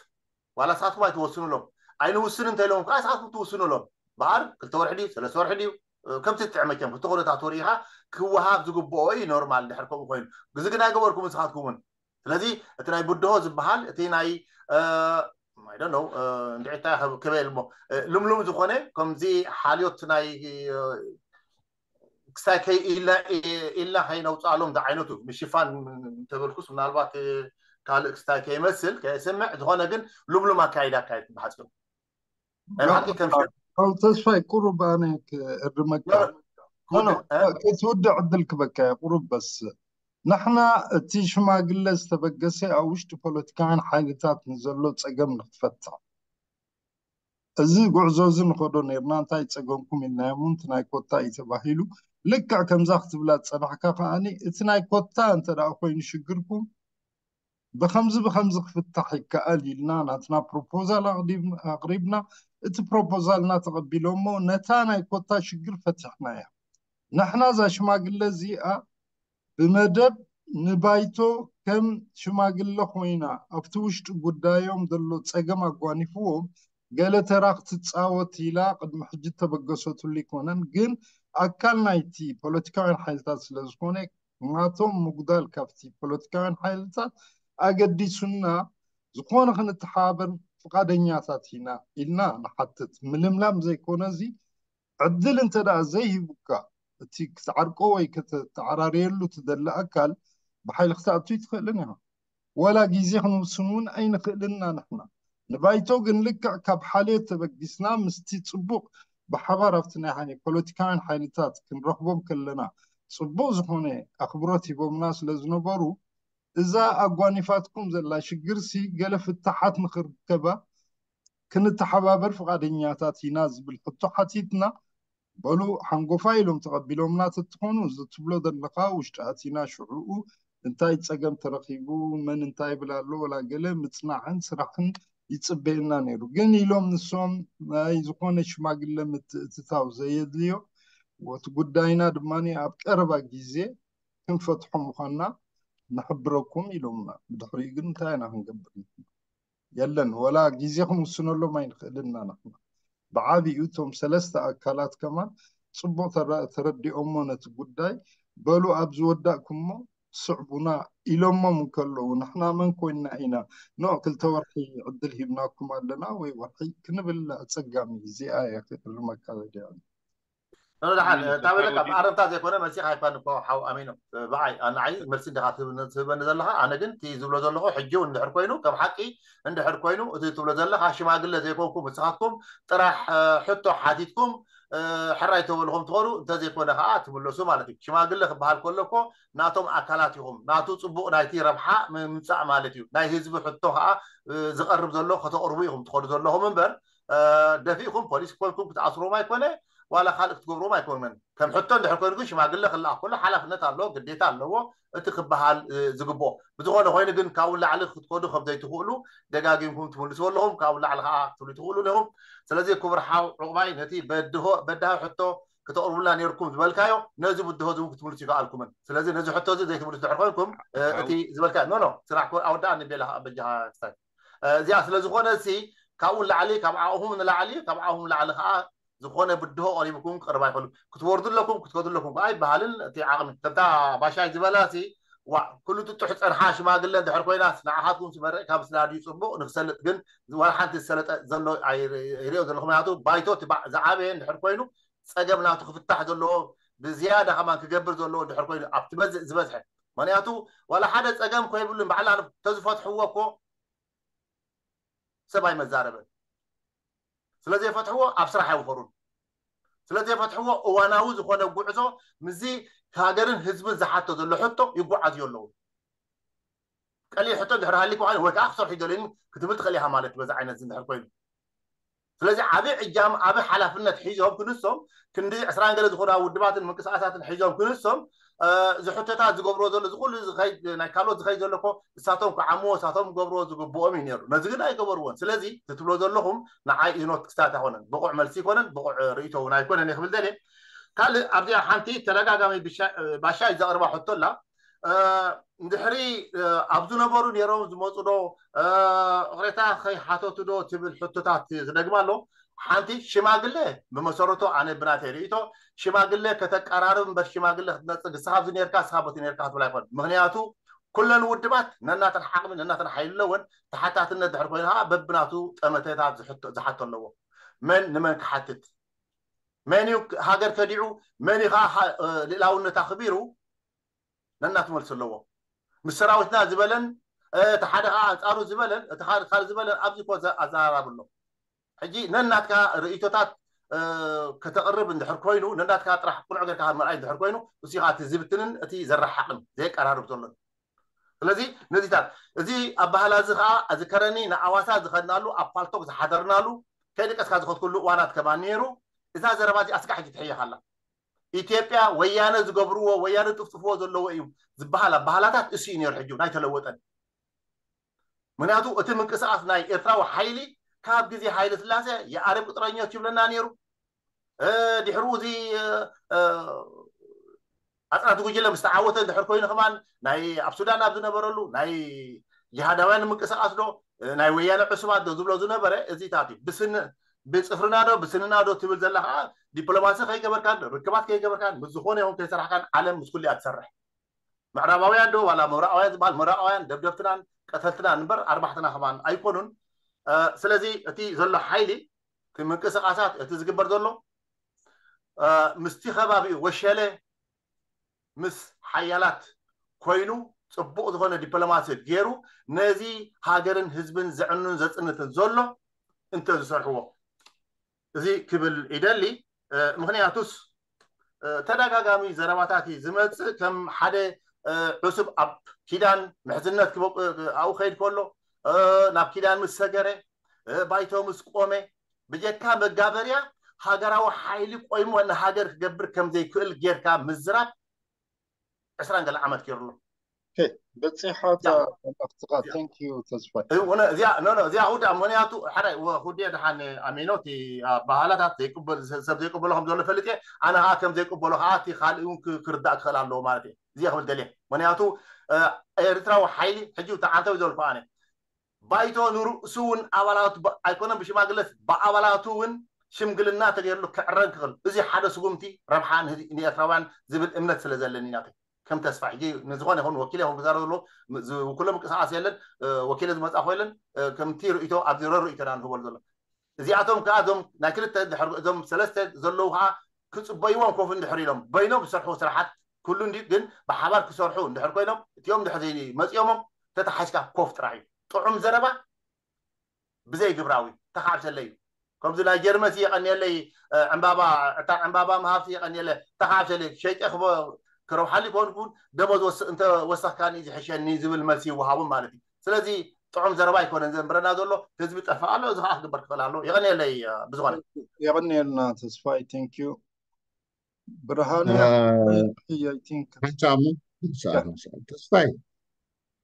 ዋላ ንስኻትኩም ኣይትወስኑሎም ኣይንውስን እንተኢሎም ከዓ ንስኻትኩም ትውስኑሎም። በዓል ክልተ ወርሒ ድዩ ሰለስተ ወርሒ ድዩ ከምቲ ትጥዕመቸም ክልተ ኩነታት ወሪኢኻ ክወሃብ ዝግብኦ እዩ ኖርማል። እንድሕር ከምኡ ኮይኑ ግዚ ግን ኣይገበርኩም ንስኻትኩም እውን። ስለዚ እቲ ናይ ብድሆ ዝበሃል እቲ ናይ I don't know እንድዒታ ክበል እሞ ልምሉም ዝኾነ ከምዚ ሓልዮት ናይ ክሳይ ከይ ኢልና ኢልና ከይነውፅኣሎም ዝዓይነቱ ምሽፋን እንተበልኩስ ምናልባት ካልእ ክስታይ ከይመስል ከይስምዕ ዝኾነ ግን ልምሉም ኣካይዳ ኣካይድ ብሓፂሩ ናይ ብሓቂ ከም ሸ- ተስፋይ ቁሩብ ኣነ ክእርመካ ክትውድእ ዕድል ክበካ እየ ቁሩብ በስ ንሕና እቲ ሽማግለ ዝተበገሰ ኣብ ውሽጢ ፖለቲካውያን ሓይልታት ንዘሎ ፀገም ንክትፈትሕ እዚ ጉዕዞ እዚ ንኸዶ ነርና እንታይ ፀገምኩም ኢልናዮም እውን ናይ ኮታ እዩ ተባሂሉ ልክዕ ከምዛ ክትብላ ዝፀናሕካ ከዓኒ እቲ ናይ ኮታ እንተ ደኣ ኮይኑ ሽግርኩም ብኸምዚ ብኸምዚ ክፍታሕ ይከኣል ኢልና ናትና ፕሮፖዛል ኣቕሪብና እቲ ፕሮፖዛልና ተቐቢሎሞ ነታ ናይ ኮታ ሽግር ፈቲሕናያ ንሕና እዛ ሽማግለ እዚኣ ብመደብ ንባይቶ ከም ሽማግለ ኮይና ኣብቲ ውሽጢ ጉዳዮም ዘሎ ፀገም ኣጓኒፍዎም ገለ ተራ ክትፃወት ኢላ ቅድሚ ሕጂ ተበገሰትሉ ይኮነን ግን ኣካል ናይቲ ፖለቲካውያን ሓይልታት ስለዝኮነ ናቶም ምጉዳል ካብቲ ፖለቲካውያን ሓይልታት ኣገዲሱና ዝኮነ ክንተሓባበር ፍቃደኛታት ኢና ኢልና ንሓትት ምልምላም ዘይኮነ እዚ ዕድል እንተ ደኣ ዘይሂቡካ እቲ ክትዓርቆ ወይ ከተተዓራርየሉ ትደሊ ኣካል ብሓይሊ ክትኣቱ ኣይትኽእልን ኢኻ። ወላ ግዜ ክንውስን እውን ኣይንኽእልን ኢና ንሕና። ንባይቶ ግን ልክዕ ካብ ሓልዮት ተበጊስና ምስቲ ጽቡቕ ብሓባር ኣብቲ ናይ ሓይሊ ፖለቲካውያን ሓይልታት ክንረኽቦም ከለና ጽቡቕ ዝኾነ ኣኽብሮት ሂቦምና ስለ ዝነበሩ እዛ ኣጓኒፋትኩም ዘላ ሽግርሲ ገለ ፍታሓት ንኽርከባ ክንተሓባበር ፍቓደኛታት ኢና ዝብል ሕቶ ሓቲትና በሉ ሓንጎፋይ ኢሎም ተቐቢሎምና ተትኾኑ እዚ ትብሎ ዘለኻ ውሽጢ ኣቲና ሽዑኡ እንታይ ፀገም ተረኺቡ መን እንታይ ይብል ኣሎ ወላ ገለ ምፅናዕን ስራሕን ይፅበየና ነይሩ ግን ኢሎም ንሶም ናይ ዝኾነ ሽማግለ ምትእትታው ዘየድልዮ ወቲ ጉዳይና ድማ ኣብ ቀረባ ግዜ ክንፈትሖ ምዃንና ንሕብረኩም ኢሎምና ብድሕሪኡ ግን እንታይ ኢና ክንገብር የለን ወላ ግዜ ክንውስነሎም ኣይንኽእልን ኢና ንሕና ብዓቢኡ እቶም ሰለስተ ኣካላት ከማን ፅቡቅ ተረዲኦሞ ነቲ ጉዳይ በሉ ኣብ ዝወዳእኩሞ ስዕቡና ኢሎሞም እንከለዉ ንሕና መን ኮይንና ኢና ኖ ክልተ ወርሒ ዕድል ሂብናኩም ኣለና ወይ ወርሒ ክንብል ኣፀጋሚ እዚኣ እየ ክእርመካ ዘዲኣኒ ደሓን እታ በለካ ብኣረምታ ዘይኮነ መልሲ ካይፋን እኮ ሓው ኣሚኖ ብዓይ ንዓይ መልሲ እንዲኻ ትህበኒ ዘለኻ ኣነ ግን እቲ ዝብሎ ዘለኹ ሕጂ እውን እንድሕር ኮይኑ ከም ሓቂ እንድሕር ኮይኑ እቲ ትብሎ ዘለኻ ሽማግለ ዘይኮንኩም ንስኻትኩም ጥራሕ ሕቶ ሓቲትኩም ሕራይ ተበልኹም ትኸዱ እንተዘይኮነ ከዓ ትምለሱ ማለት እዩ ሽማግለ ክበሃል ከሎ እኮ ናቶም ኣካላት ኢኹም ናቱ ፅቡቅ ናይቲ ረብሓ ምምፃእ ማለት እዩ ናይ ህዝቢ ሕቶ ከዓ ዝቀርብ ዘሎ ከተቅርቡ ኢኹም ትኸዱ ዘለኹም እምበር ደፊእኩም ፖሊስ ክኮንኩም ክትኣስርዎም ኣይኮነ ዋላ ካልእ ክትገብርዎም ኣይኮነን ከም ሕቶ እንድሕር ኮይኑ ግን ሽማግለ ክለኣኽ ከሎ ሓላፍነት ኣለዎ ግዴታ ኣለዎ እቲ ክበሃል ዝግብኦ ብዝኾነ ኮይኑ ግን ካብኡ ላዕሊ ክትከዱ ከም ዘይትኽእሉ ደጋጊምኩም ትምልስዎ ኣለኹም ካብኡ ላዕሊ ከዓ ክትብሉ ትኽእሉ ኣለኹም ስለዚ ክቡር ሓው ዕቁባይ ነቲ በድሆ በዳሂ ሕቶ ክተቕርቡልና ነርኩም ዝበልካዮ ነዚ ብድሆ ዝውን ክትምልሱ ይከኣልኩምን ስለዚ ነዚ ሕቶ እዚ ዘይትምልሱ ድሕር ኮይንኩም እቲ ዝበልካዮ ኖ ኖ ስራሕ ኣወዳኣ ንቤላ በጃኻ ክስታይ እዚኣ ስለ ዝኾነ ሲ ካብኡ ንላዕሊ ካብ ዓቕኹም ንላዕሊ ካብ ዓቕኹም ንላዕሊ ከዓ ዝኾነ ብድሆ ቀሪብኩም ክቐርብ ኣይክእሉን። ክትወርዱ ኣለኩም ክትከዱ ኣለኩም ከዓ ኣይበሃልን። እቲ ዓቕሚ ከምታ ባሻይ ዝበላ ሲ ዋ ኩሉ ጥጡሕ ፀንሓ ሽማግለ እንድሕር ኮይናስ ንዓኻትኩም ዝመርእ ካብ ስላድዩ ፅቡቕ ንክሰልጥ ግን ዋላ ሓንቲ ዝሰለጠ ዘሎ ኣይሪኦ ዘለኹ። ምክንያቱ ባይቶ ዝዓበየ እንድሕር ኮይኑ ፀገም ናቱ ክፍታሕ ዘለዎ ብዝያዳ ከማን ክገብር ዘለዎ እንድሕር ኮይኑ ኣብቲ በዝእ ዝበዝሐ ምክንያቱ ዋላ ሓደ ፀገም ኮይብሉን ባዕላ ተዝፈትሕዎ እኮ ሰብ ኣይመዛረበን። ስለዘይፈትሕዎ ኣብ ስራሕ ኣይውፈሩን። ስለዘይፈትሕዎ እዋናዊ ዝኾነ ጉዕዞ ምስዚ ሃገርን ህዝብን ዝሓቶ ዘሎ ሕቶ ይጓዓዝዮ ኣለዉ። ቀሊል ሕቶ እንድሕር ሃሊኩ ወይ ከዓ ክሰርሑ ይደልዩን ክትብል ትኽእል ኢኻ ማለት በዚ ዓይነት እንድሕር ኮይኑ ስለዚ ዓብ ዕጃም ዓብ ሓላፍነት ሒዞም ክንሶም ክንዲ ዕስራን ገለ ዝኾና ውድባትን ምንቅስቃሳትን ሒዞም ክንሶም ዝሕቶታት ዝገብርዎ ዘሎ ዝኩሉ ናይ ካልኦት ዝኸይ ዘለኮ እሳቶም ክዓምዎ እሳቶም ክገብርዎ ዝግብኦም እዩ ነሩ ነዚ ግን ኣይገበርዎን ስለዚ ትትብሎ ዘለኹም ንዓይ ኢኖት ክስታት ኣይኮነን ብቑዕ መልሲ ይኮነን ብቑዕ ርእቶ እውን ኣይኮነን ክብል ደልየ ካልእ ኣብዚኣ ሓንቲ ተደጋጋሚ ባሻይ ዘቕርባ ሕቶ ኣላ እንድሕሪ ኣብ ዝነበሩ ነይሮም ዝመፁ ዶ እቕሬታ ከይሓተቱ ዶ ትብል ሕቶታት ዝደግማ ኣሎ ሓንቲ ሽማግለ ብመሰረቱ ኣነ ብናተይ ርእቶ ሽማግለ ከተቀራርብ እምበር ሽማግለ ክትነፅግ እስኻ ኣብዚ ነርካ እስኻ በቲ ነርካ ክትብል ኣይኮን ምክንያቱ ኩለን ውድባት ነናተን ሓቕሚ ነናተን ሓይሊ ኣለወን ተሓታትነት ድሕር ኮይኑ ከዓ በብናቱ ጠመተታት ዝሓቶ ኣለዎ መን ንመን ክሓትት መን እዩ ሃገር ከዲዑ መን እዩ ከዓ ልእላውነት ኣኽቢሩ ነናት መልሲ ኣለዎ ምስ ሰራዊትና ዝበለን እቲ ሓደ ከዓ ኣንፃሩ ዝበለን እቲ ካልእ ዝበለን ኣብዚ ኮ ኣዘራራብ ኣሎ ሕጂ ነናትካ ርእቶታት ከተቕርብ እንድሕር ኮይኑ ነናትካ ጥራሕ ቅኑዕ ገርካ ምርኣይ እንድሕር ኮይኑ እሱ ከዓ እቲ ዝብትንን እቲ ዘረሓቕን ዘየቀራርብ ዘሎን ስለዚ ነዚታት እዚ ኣባህላ እዚ ከዓ ዝከረኒ ንኣዋሳ ዝኸድናሉ ኣብ ፓልቶክ ዝሓደርናሉ ከይደቀስካ ዝኸድኩሉ እዋናት ከማን ነይሩ እዛ ዘረባ እዚኣ ስጋ ሕጂ ትሕየኻላ ኢትዮጵያ ወያነ ዝገብርዎ ወያነ ጥፍጥፍዎ ዘለዎ እዩ ዝበሃል ኣባህላታት እሱ እዩ ነይሩ ሕጂ ኣይተለወጠን ምክንያቱ እቲ ምንቅስቃስ ናይ ኤርትራዊ ሓይሊ ካብ ግዜ ሓይለ ስላሴ የኣረብ ቅጥረኞች ይብለና ነይሩ ድሕሩ እዚ ኣፅናቲ ጉጅለ ምስ ተዓወተ እንድሕር ኮይኑ ከማን ናይ ኣብ ሱዳን ኣብ ዝነበረሉ ናይ ጅሃዳውያን ምንቅስቃስ ዶ ናይ ወያነ ዕሱባት ዶ ዝብሎ ዝነበረ እዚታት እዩ ብስን ብፅፍርና ዶ ብስንና ዶ ትብል ዘላ ከዓ ዲፕሎማሲ ከይገበርካን ርክባት ከይገበርካን ምስ ዝኾነ ይኹን ከይሰራሕካን ዓለም ምስ ኩሉ እያ ትሰርሕ ምዕራባውያን ዶ ዋላ ምብራቃውያን ዝበሃል ምብራቃውያን ደብደብትናን ቀተልትናን እምበር ኣርባሕትና ከማን ኣይኮኑን ስለዚ እቲ ዘሎ ሓይሊ እቲ ምንቅስቃሳት እቲ ዝግበር ዘሎ ምስቲ ከባቢኡ ወሸለ ምስ ሓያላት ኮይኑ ፅቡቅ ዝኾነ ዲፕሎማሲ ገይሩ ነዚ ሃገርን ህዝብን ዘዕኑን ዘፅንትን ዘሎ እንተ ዝሰርሕዎ እዚ ክብል ይደሊ ምክንያቱስ ተደጋጋሚ ዘረባታት እዩ ዝመፅእ ከም ሓደ ዕሱብ ኣብ ኪዳን ምሕዝነት ኣብኡ ከይድ ከሎ ናብ ኪዳን ምስ ሰገረ ባይቶ ምስ ቆመ ብጀካ መጋበርያ ሃገራዊ ሓይሊ ቆይሞ ንሃገር ክገብር ከም ዘይክእል ጌርካ ምዝራብ ዕስራን ገለ ዓመት ገይሩ ኣሎ በፂሓ መልእክትካ thank you ተስፋ እዚኣ ውዳ ምክንያቱ ሓደ ውዲ ድሓን ኣሚኖ እቲ ኣባህላታት ሰብ ዘይቅበሎ ከም ዘሎ ፈልጥ ኣነ ከዓ ከም ዘይቅበሎ ከዓ እቲ ካልእ እውን ክርዳእ ክኽእል ኣለዎ ማለት እዩ እዚኣ ክብል ደልየ ምክንያቱ ኤርትራዊ ሓይሊ ሕጂ ተዓንተው ዘልኩ ኣነ ባይቶ ንርእሱ እውን ኣባላቱ ኣይኮነን ብሽማግለስ ብኣባላቱ እውን ሽምግልና ተገይርሉ ክዕረን ክኽእል እዚ ሓደ ስጉምቲ ረብሓ ንኤርትራውያን ዝብል እምነት ስለ ዘለኒ ናተይ ከም ተስፋ ሕጂ ንዝኾነ ይኹን ወኪል ይኹን ክዛረብ ዘለዎ ዝውክሎ ምንቅስቃስ የለን ወኪለ ዝመፃ ኮይለን ከምቲ ርእቶ ኣብዚ ረርእቶና ንህበሉ ዘሎ እዚኣቶም ከዓ እዞም ናይ ክልተ እዞም ሰለስተ ዘለዉ ከዓ ክፅበይዎም ኮፍ እንድሕር ኢሎም በይኖም ዝሰርሕዎ ስራሓት ኩሉ እንዲ ግን ብሓባር ክሰርሑ እንድሕር ኮይኖም እቲኦም ድሕር መፂኦሞም ተተሓሽካ ኮፍ ጥራሕ እዩ ጥዑም ዘረባ ብዘይ ግብራዊ ተካዕብሰለይ እዩ ከምዚ ናይ ጀርመሲ የቀንየለይ ዕምባባ ዕታ ዕምባባ መሃብቲ የቀንየለ ተካዕብሰለይ ሸይጠ ክረብሓሉ ይኮንኩን ደሞዝ እንተ ወሰኽካኒ ዝሕሸኒ ዝብል መልሲ ይወሃቦም ማለት እዩ ስለዚ ጥዑም ዘረባ ኣይኮነን ዘንብረና ዘሎ ህዝቢ ጠፍእ ኣሎ እዚ ከዓ ክግበር ክኽእል ኣሎ የቀንየለይ ብዝኾነ የቀንየልና ተስፋይ thank you ብርሃነ ሕያይ think ሓንሳሙ ተስፋይ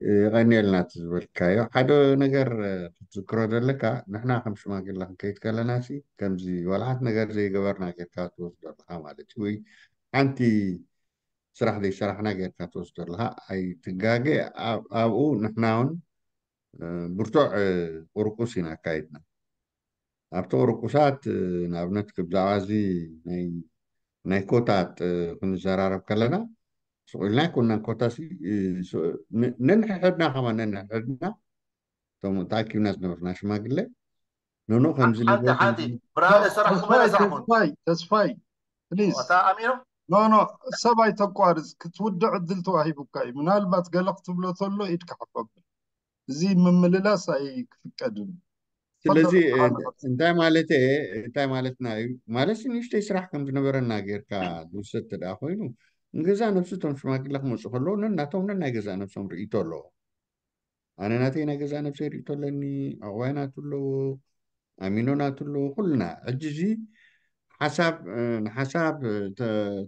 የቐንየልና እቲ ዝበልካዮ ሓደ ነገር ክትዝክሮ ዘለካ ንሕና ከም ሽማግለ ክንከይድ ከለና ሲ ከምዚ ዋላ ሓንቲ ነገር ዘይገበርና ጌርካ ትወስዶ ኣለካ ማለት እዩ ወይ ሓንቲ ስራሕ ዘይሰራሕና ጌርካ ትወስዶ ኣለካ ኣይትጋገ ኣብኡ ንሕና እውን ብርቱዕ ቁርቁስ ኢና ኣካይድና። ኣብቲ ቁርቁሳት ንኣብነት ብዛዕባ እዚ ናይ ኮታ ክንዘራረብ ከለና ስቕ ኢልና ኣይኮንናን። ኮታ ነንሕድና ከማ ነንሕድና እቶም ተኣኪብና ዝነበርና ሽማግለ ኖኖ ከምዚ ተስፋይ ኖኖ ሰብ ኣይተቋርፅ ክትውድዕ ዕድል ተዋሂቡካ እዩ። ምናልባት ገለ ክትብሎ ተሎ ኢድካ ሓፍ ኣብል። እዚ ምምልላስ ኣይክፍቀድን። ስለዚ እንታይ ማለት እንታይ ማለትና እዩ ማለት ንእሽተይ ስራሕ ከም ዝነበረና ጌርካ ዝውሰድ ተደኣ ኮይኑ ንገዛ ነብሲ እቶም ሽማግለ ክመፁ ከለዉ ነናቶም ነናይ ገዛ ነብሶም ርእይቶ ኣለዎ። ኣነ ናተይ ናይ ገዛ ነብሰይ ርእይቶ ኣለኒ። ኣቕዋይ ናቱ ኣለዎ፣ ኣሚኖ ናቱ ኣለዎ፣ ኩልና ሕጂ እዚ ሓሳብ ንሓሳብ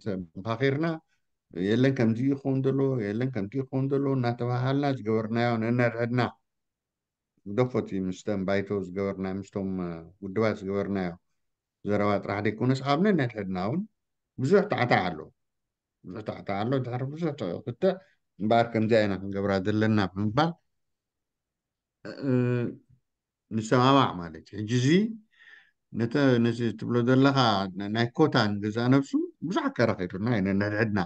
ተመኻኺርና የለን ከምዚ ይኸውን ዘሎ የለን ከምዚ ይኸውን ዘሎ እናተባሃልና ዝገበርናዮ ነነድሕድና ግደፎቲ ምስቶም ባይቶ ዝገበርና ምስቶም ውድባት ዝገበርናዮ ዘረባ ጥራሕ ዘይኮነስ ኣብ ነነድሕድና እውን ብዙሕ ታዕታዕ ኣሎ። ብዙሕ ታዕታዕ ኣሎ። ድሕሪ ብዙሕ ክትዕ እምበኣር ከምዚኣ ኢና ክንገብራ ዘለና ብምባል ንሰማማዕ ማለት እዩ። ሕጂ እዚ ነዚ ትብሎ ዘለኻ ናይ ኮታ ንገዛእ ነብሱ ብዙሕ ኣከራኺሩና እዩ ነንሕድሕድና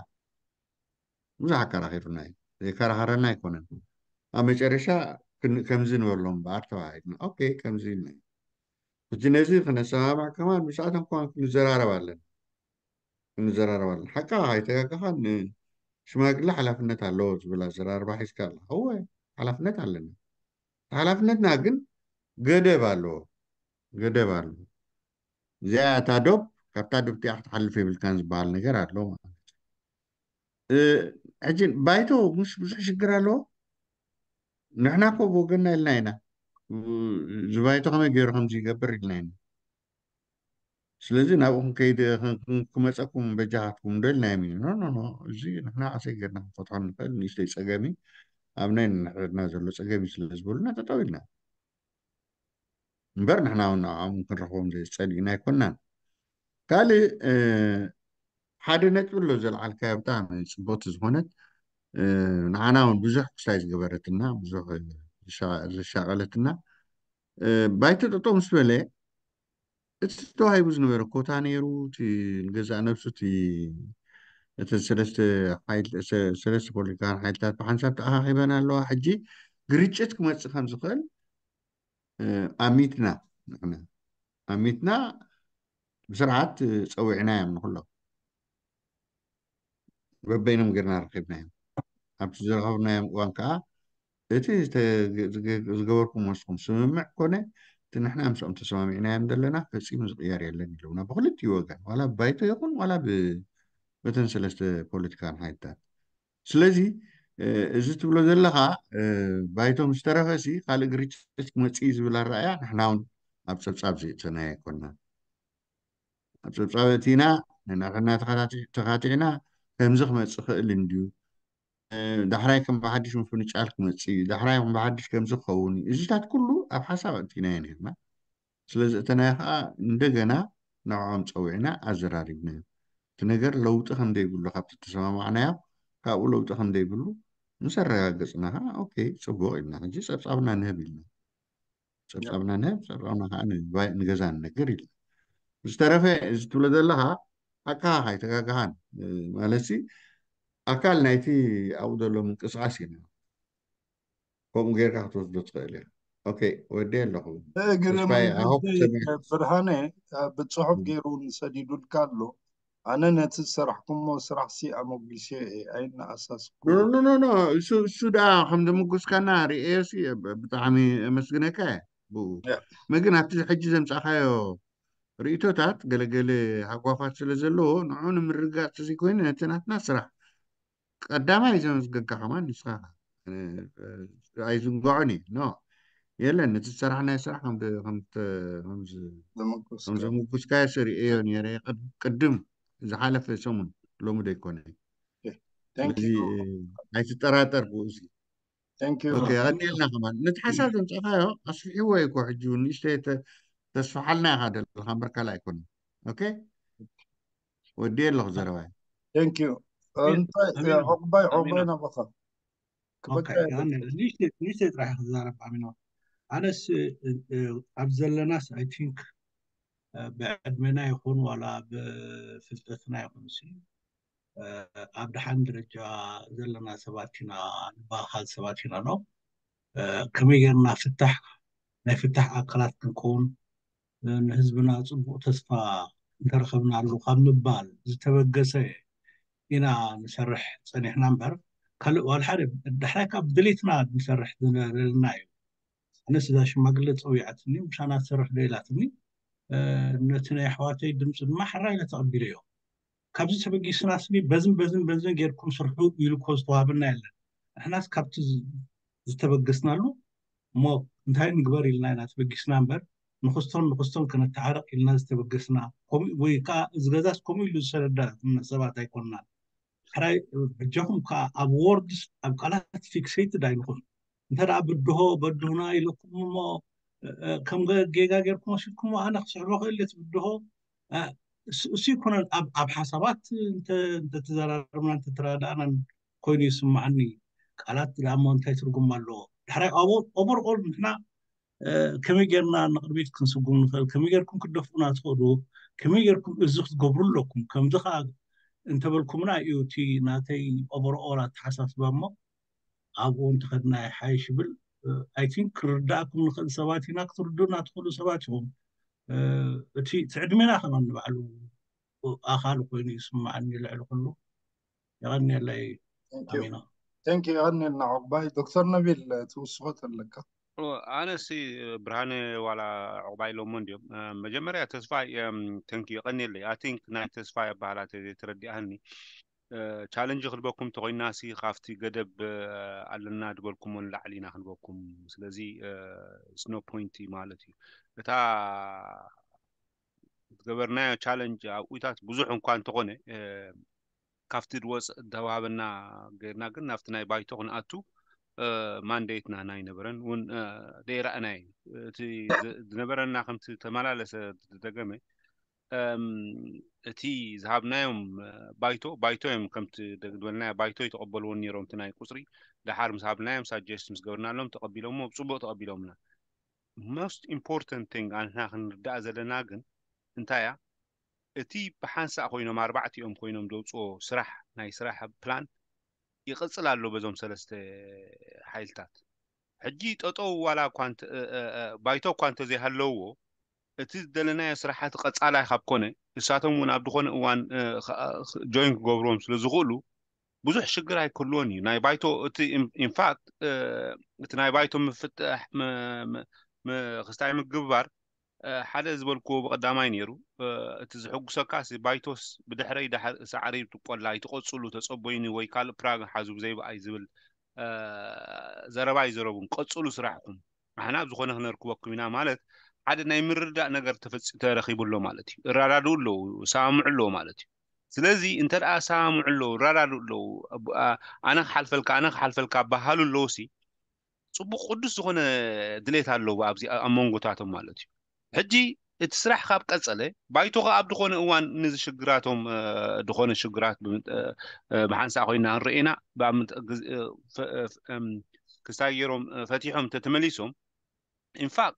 ብዙሕ ኣከራኺሩና እዩ። ዘይከራኸረና ኣይኮነን። ኣብ መጨረሻ ከምዚ ንበሎም እምበኣር ተባሂልና ኦኬ ከምዚ ኢልና ሕጂ ነዚ ክነሰማማዕ ከማን ምስኣቶም ከማን ክንዘራረብ ኣለና። ክንዘራረብ ኣለና። ሓቃ ኣይተጋገኻን ሽማግለ ሓላፍነት ኣለዎ ዝብል ኣዘራርባ ሒዝካ ኣለኻ። እወ ሓላፍነት ኣለና። ሓላፍነትና ግን ገደብ ኣለዎ። ገደብ ኣለዎ። እዚኣ እታ ዶብ ካብታ ዶብ እቲኣ ክትሓልፍ የብልካን ዝበሃል ነገር ኣሎ ማለት እዩ። ሕጂ ባይቶ ምሽ ብዙሕ ሽግር ኣለዎ። ንሕና እኮ ብወገንና ኢልና ኢና። እዚ ባይቶ ከመይ ገይሩ ከምዚ ይገብር ኢልና ኢና። ስለዚ ናብኡ ክንከይድ ክመፀኩም በጃኻትኩም ዶ ኢልናዮም እዩ። ኖ ኖ ኖ እዚ ንሕና ዓሰይ ጌርና ክንፈትሖ ንኽእል ንእሽተይ ፀገም እዩ። ኣብ ናይ ንሕድና ዘሎ ፀገም እዩ ስለ ዝበሉና ጠጠው ኢልና እምበር ንሕና እውን ንዕኦም ክንረኽቦም ጸሊእና ኣይኮናን። ካልእ ሓደ ነጥቢ ኣሎ ዘልዓልካዮ ብጣዕሚ ፅቡቅቲ ዝኾነት ንዓና እውን ብዙሕ ክስታይ ዝገበረትና ብዙሕ ዝሻቀለትና ባይቶ ጠጠው ምስ በለ እቲ ተዋሂቡ ዝነበረ ኮታ ነይሩ እቲ ንገዛእ ነብሱ እቲ እቲ ሰለስተ ሓይል- ሰ- ሰለስተ ፖለቲካን ሓይልታት ብሓንሳብ ተኣኻኺበን ኣለዋ። ሕጂ ግርጭት ክመፅእ ከም ዝኽእል እ፣ ኣሚትና ንሕና ኣሚትና ብስርዓት ፀዊዕናዮም ንኩሎም በበይኖም ጌርና ረኪብናዮም። ኣብቲ ዝረኸብናዮም እዋን ከዓ እቲ ዝገበርኩም መስኹም ስምምዕ ኮነ እቲ ንሕና ምስኦም ተሰማሚዕናዮም ዘለና ፈፂሙ ዝቅየር የለን ኢለውና ብክልቲኡ ወገን ዋላ ብባይቶ ይኹን ዋላ በተን ሰለስተ ፖለቲካን ሓይልታት ስለዚ እዚ ትብሎ ዘለካ ባይቶ ምስ ተረፈ ሲ ካልእ ግርጭት ክመፅእ እዩ ዝብል ኣረኣያ ንሕና እውን ኣብ ፀብፃብ ዘእተናዮ ኣይኮንና ኣብ ፀብፃብ እቲና ነናትና ተኻቲዕና ከምዚ ክመፅእ ክእል እንድዩ ዳሕራይ ከም ብሓድሽ ምፍንጫል ክመፅእ እዩ ዳሕራይ ከም ብሓድሽ ከምዚ ክኸውን እዩ እዚታት ኩሉ ኣብ ሓሳብ ኣእቲናዮ ነርና ስለዚ እተናዮ ከዓ እንደገና ንዕኦም ፀዊዕና ኣዘራሪብናዮም እቲ ነገር ለውጢ ከምዘይብሉ ካብቲ ተሰማማዕናዮ ካብኡ ለውጢ ከምዘይብሉ ምስ ኣረጋገፅና ከዓ ኦኬ ፅቡቅ ኢልና ሕጂ ፀብፃብና ንህብ ኢልና ፀብፃብና ንህብ ፀብፃብና ከዓ ንገዛ ንነግር ኢልና ዝተረፈ እዚ ትብሎ ዘለካ ሓቅኻ ካይተጋግሃን ማለት ኣካል ናይቲ ኣብኡ ዘሎ ምንቅስቃስ ኢና ከምኡ ጌርካ ክትወስዶ ትኽእል ኢኻ። ኦኬ ወዲ ኣለኹ። ብርሃነ ብፅሑፍ ገይሩ ንሰዲዱልካ ኣሎ። ኣነ ነቲ ዝሰራሕኩሞ ስራሕሲ ኣመጉልሸ ኣይነኣሳስኩ። ኖ ኖ ኖ እሱ እሱ ደኣ ከም ዘመጉስካና ርእየሲ ብጣዕሚ ኣመስግነካ እየ ብኡ መግን ኣብቲ ሕጂ ዘምፃእካዮ ርእቶታት ገለገለ ሃጓፋት ስለ ዘለዎ ንዑ ንምርግጋፅ ተዘይኮይኑ ነቲ ናትና ስራሕ ቀዳማይ ዘመዝገንካ ከማን ንስኻ ኣይዝንግዖን እዩ ኖ የለን ነቲ ዝሰራሕናዮ ስራሕ ከም ዘምጉስካዮ ስርእዮ ነረ ቅድም ዝሓለፈ ሰሙን ሎሚ ዶ ይኮነ ኣይትጠራጠር ብኡ ቀኒልና ከማን ነቲ ሓሳብ ዘምፀእካዮ ኣስፍሕዎ ይኮ ሕጂ ንእሽተይ ተስፋሓልና ኢኻ ደለካ እምበር ካልእ ኣይኮነ ኦኬ ወዲ ኣለኹ ዘረባይ እንታይ ዕቁባይ ዕቁባይ ናባኻ ክበካ ይኽእል። ንእሽተይ ጥራሕ ክዛረብ ኣሚኖ። ኣነስ ኣብ ዘለናስ፣ I think፣ ብዕድመና ይኹን ዋላ ብፍልጠትና ይኹን ሲ ኣብ ደሓን ደረጃ ዘለና ሰባት ኢና፣ ንባኻል ሰባት ኢና። ኖ ከመይ ጌርና ፍታሕ፣ ናይ ፍታሕ ኣካላት ክንከውን፣ ንህዝብና ጽቡቕ ተስፋ እንተረኸብናሉ ካብ ምባል ዝተበገሰ ኢና ንሰርሕ ጸኒሕና እምበር፣ ካልእ ዋላ ሓደ ዳሕራይ ካብ ድሌትና ንሰርሕ ዘለና እዩ። ኣነስ እዛ ሽማግለ ጸዊዓትኒ፣ ምሻና ትሰርሕ ዶ ኢላትኒ። ነቲ ናይ ኣሕዋተይ ድምፂ ድማ ሕራይ ኢለ ተቐቢለዮ። ካብዚ ተበጊስና ስኒ በዝን በዝን በዝን ጌርኩም ስርሑ ኢሉ እኮ ዝተዋህበና የለን። ንሕናስ ካብቲ ዝተበገስናሉ እሞ እንታይ ንግበር ኢልና ኢና ተበጊስና እምበር፣ ንክስቶን ንክስቶን ከነተዓረቕ ኢልና ዝተበገስና ወይ ከዓ እዚ ገዛስ ከምኡ ኢሉ ዝሰደዳ ሰባት ኣይኮንናን። ሕራይ በጃኹም ከዓ ኣብ ወርድስ፣ ኣብ ቃላት ፊክሴትድ ኣይንኹን። እንተ ደኣ ብድሆ በድሁና ኢለኩም እሞ ከም ጌጋ ጌርኩም ወሲድኩሞ ኣነ ክስሕቦ ክእል እቲ ብድሆ እሱ ይኮነን። ኣብ ሓሳባት እንተተዘራርብና እንተተረዳእናን ኮይኑ ይስማዓኒ። ቃላት ደኣ እሞ እንታይ ትርጉም ኣለዎ? ዳሕራይ ኦቨር ኦል ንሕና ከመይ ጌርና ንቕድሚት ክንስጉም ንኽእል፣ ከመይ ጌርኩም ክትደፍኡና ትኽእሉ፣ ከመይ ጌርኩም እዚ ክትገብሩ ኣለኩም። ከምዚ ከዓ እንተበልኩምና እዩ እቲ ናተይ ኦቨር ኦል ኣተሓሳስባ እሞ ኣብኡ እንተኸድና ይሓይሽ ይብል። I think ክርዳእኩም ንኽእል ሰባት ኢና፣ ክትርዱና ትኽእሉ ሰባት ኢኹም። እቲ ዕድሜና ከማን ንባዕሉ ኣኻሊ ኮይኑ ይስማዓኒ። ልዕሊ ኩሉ የቐንየለይ ኣሚና። Thank you፣ የቐንየልና ዑቕባይ። ዶክተር ነቢል ትውስኾ ተለካ? ኣነሲ ብርሃነ ዋላ ዑቕባይ ኢሎሞ እንዲዮም። መጀመርያ ተስፋ፣ thank you፣ የቐንየለይ። I think ናይ ተስፋ ኣባህላ ተረዲኣኒ። ቻለንጅ ክልበኩም ተኮይናሲ ካብቲ ገደብ ኣለና ዝበልኩሞ ንላዕሊ ኢና ክንበኩም። ስለዚ it's no point ማለት እዩ። እታ ዝገበርናዮ ቻለንጅ ኣብኡታት ብዙሕ እንኳ እንተኾነ ካብቲ ድወፅ እተዋሃበና ገይርና ግን ናብቲ ናይ ባይቶ ክንኣቱ ማንዴትና ናይ ነበረን እውን ደይረኣናይ። እቲ ዝነበረና ከምቲ ተመላለሰ ዝደገመ እቲ ዝሃብናዮም ባይቶ ባይቶ እዮም። ከምቲ ደግድበልናዮ ባይቶ ይተቐበልዎ ነይሮም። እቲ ናይ ቁፅሪ ደሓር ምስ ሃብናዮም ሳጀስት ምስ ገበርናሎም ተቐቢሎሞ ብፅቡቕ ተቐቢሎምና። Most important thing ኣንሕና ክንርዳእ ዘለና ግን እንታይ እያ? እቲ ብሓንሳእ ኮይኖም ኣርባዕቲኦም ኮይኖም ዘውፅኦ ስራሕ ናይ ስራሕ ፕላን ይቕፅል ኣሎ በዞም ሰለስተ ሓይልታት። ሕጂ ጠጠው ዋላ እኳ ባይቶ እኳ እንተዘይሃለዎ እቲ ዝደለናዮ ስራሓት ቀፃላይ ካብ ኮነ እሳቶም እውን ኣብ ዝኾነ እዋን ጆይን ክገብርዎም ስለ ዝኽእሉ ብዙሕ ሽግር ኣይክህልዎን እዩ። ናይ ባይቶ እቲ ኢንፋክት እቲ ናይ ባይቶ ምፍትሕ ክስታይ ምግባር ሓደ ዝበልክዎ ብቐዳማይ ነይሩ። እቲ ዝሕጉሰካ ባይቶስ ብድሕረይ ዳሕር ሳዕሪ ትቆላ ኣይትቐፅሉ ተፀቦይኒ ወይ ካልእ ፕራግ ሓዙ ብዘይበኣይ ዝብል ዘረባ ይዘረቡን ቀፅሉ ስራሕኩም ኣሕና ኣብ ዝኾነ ክነርክበኩም ኢና ማለት ሓደ ናይ ምርዳእ ነገር ተፈፂ ተረኺቡ ኣሎ ማለት እዩ። እራዳድኡ ኣለዉ፣ ሰማምዑ ኣለዉ ማለት እዩ። ስለዚ እንተ ደኣ ሰማምዑ ኣለዉ፣ እራዳድኡ ኣለዉ፣ ኣነ ክሓልፈልካ ኣነ ክሓልፈልካ በሃሉ ኣለዉ ሲ ጽቡቕ ቅዱስ ዝኾነ ድሌት ኣለዎ ኣብዚ ኣብ መንጎታቶም ማለት እዩ። ሕጂ እቲ ስራሕ ካብ ቀጸለ ባይቶ ከኣ ኣብ ዝኾነ እዋን ነዚ ሽግራቶም ዝኾነ ሽግራት ብሓንሳእ ኮይና ክንርኢ ኢና። ክስታይ ገይሮም ፈቲሖም እንተተመሊሶም ኢንፋክት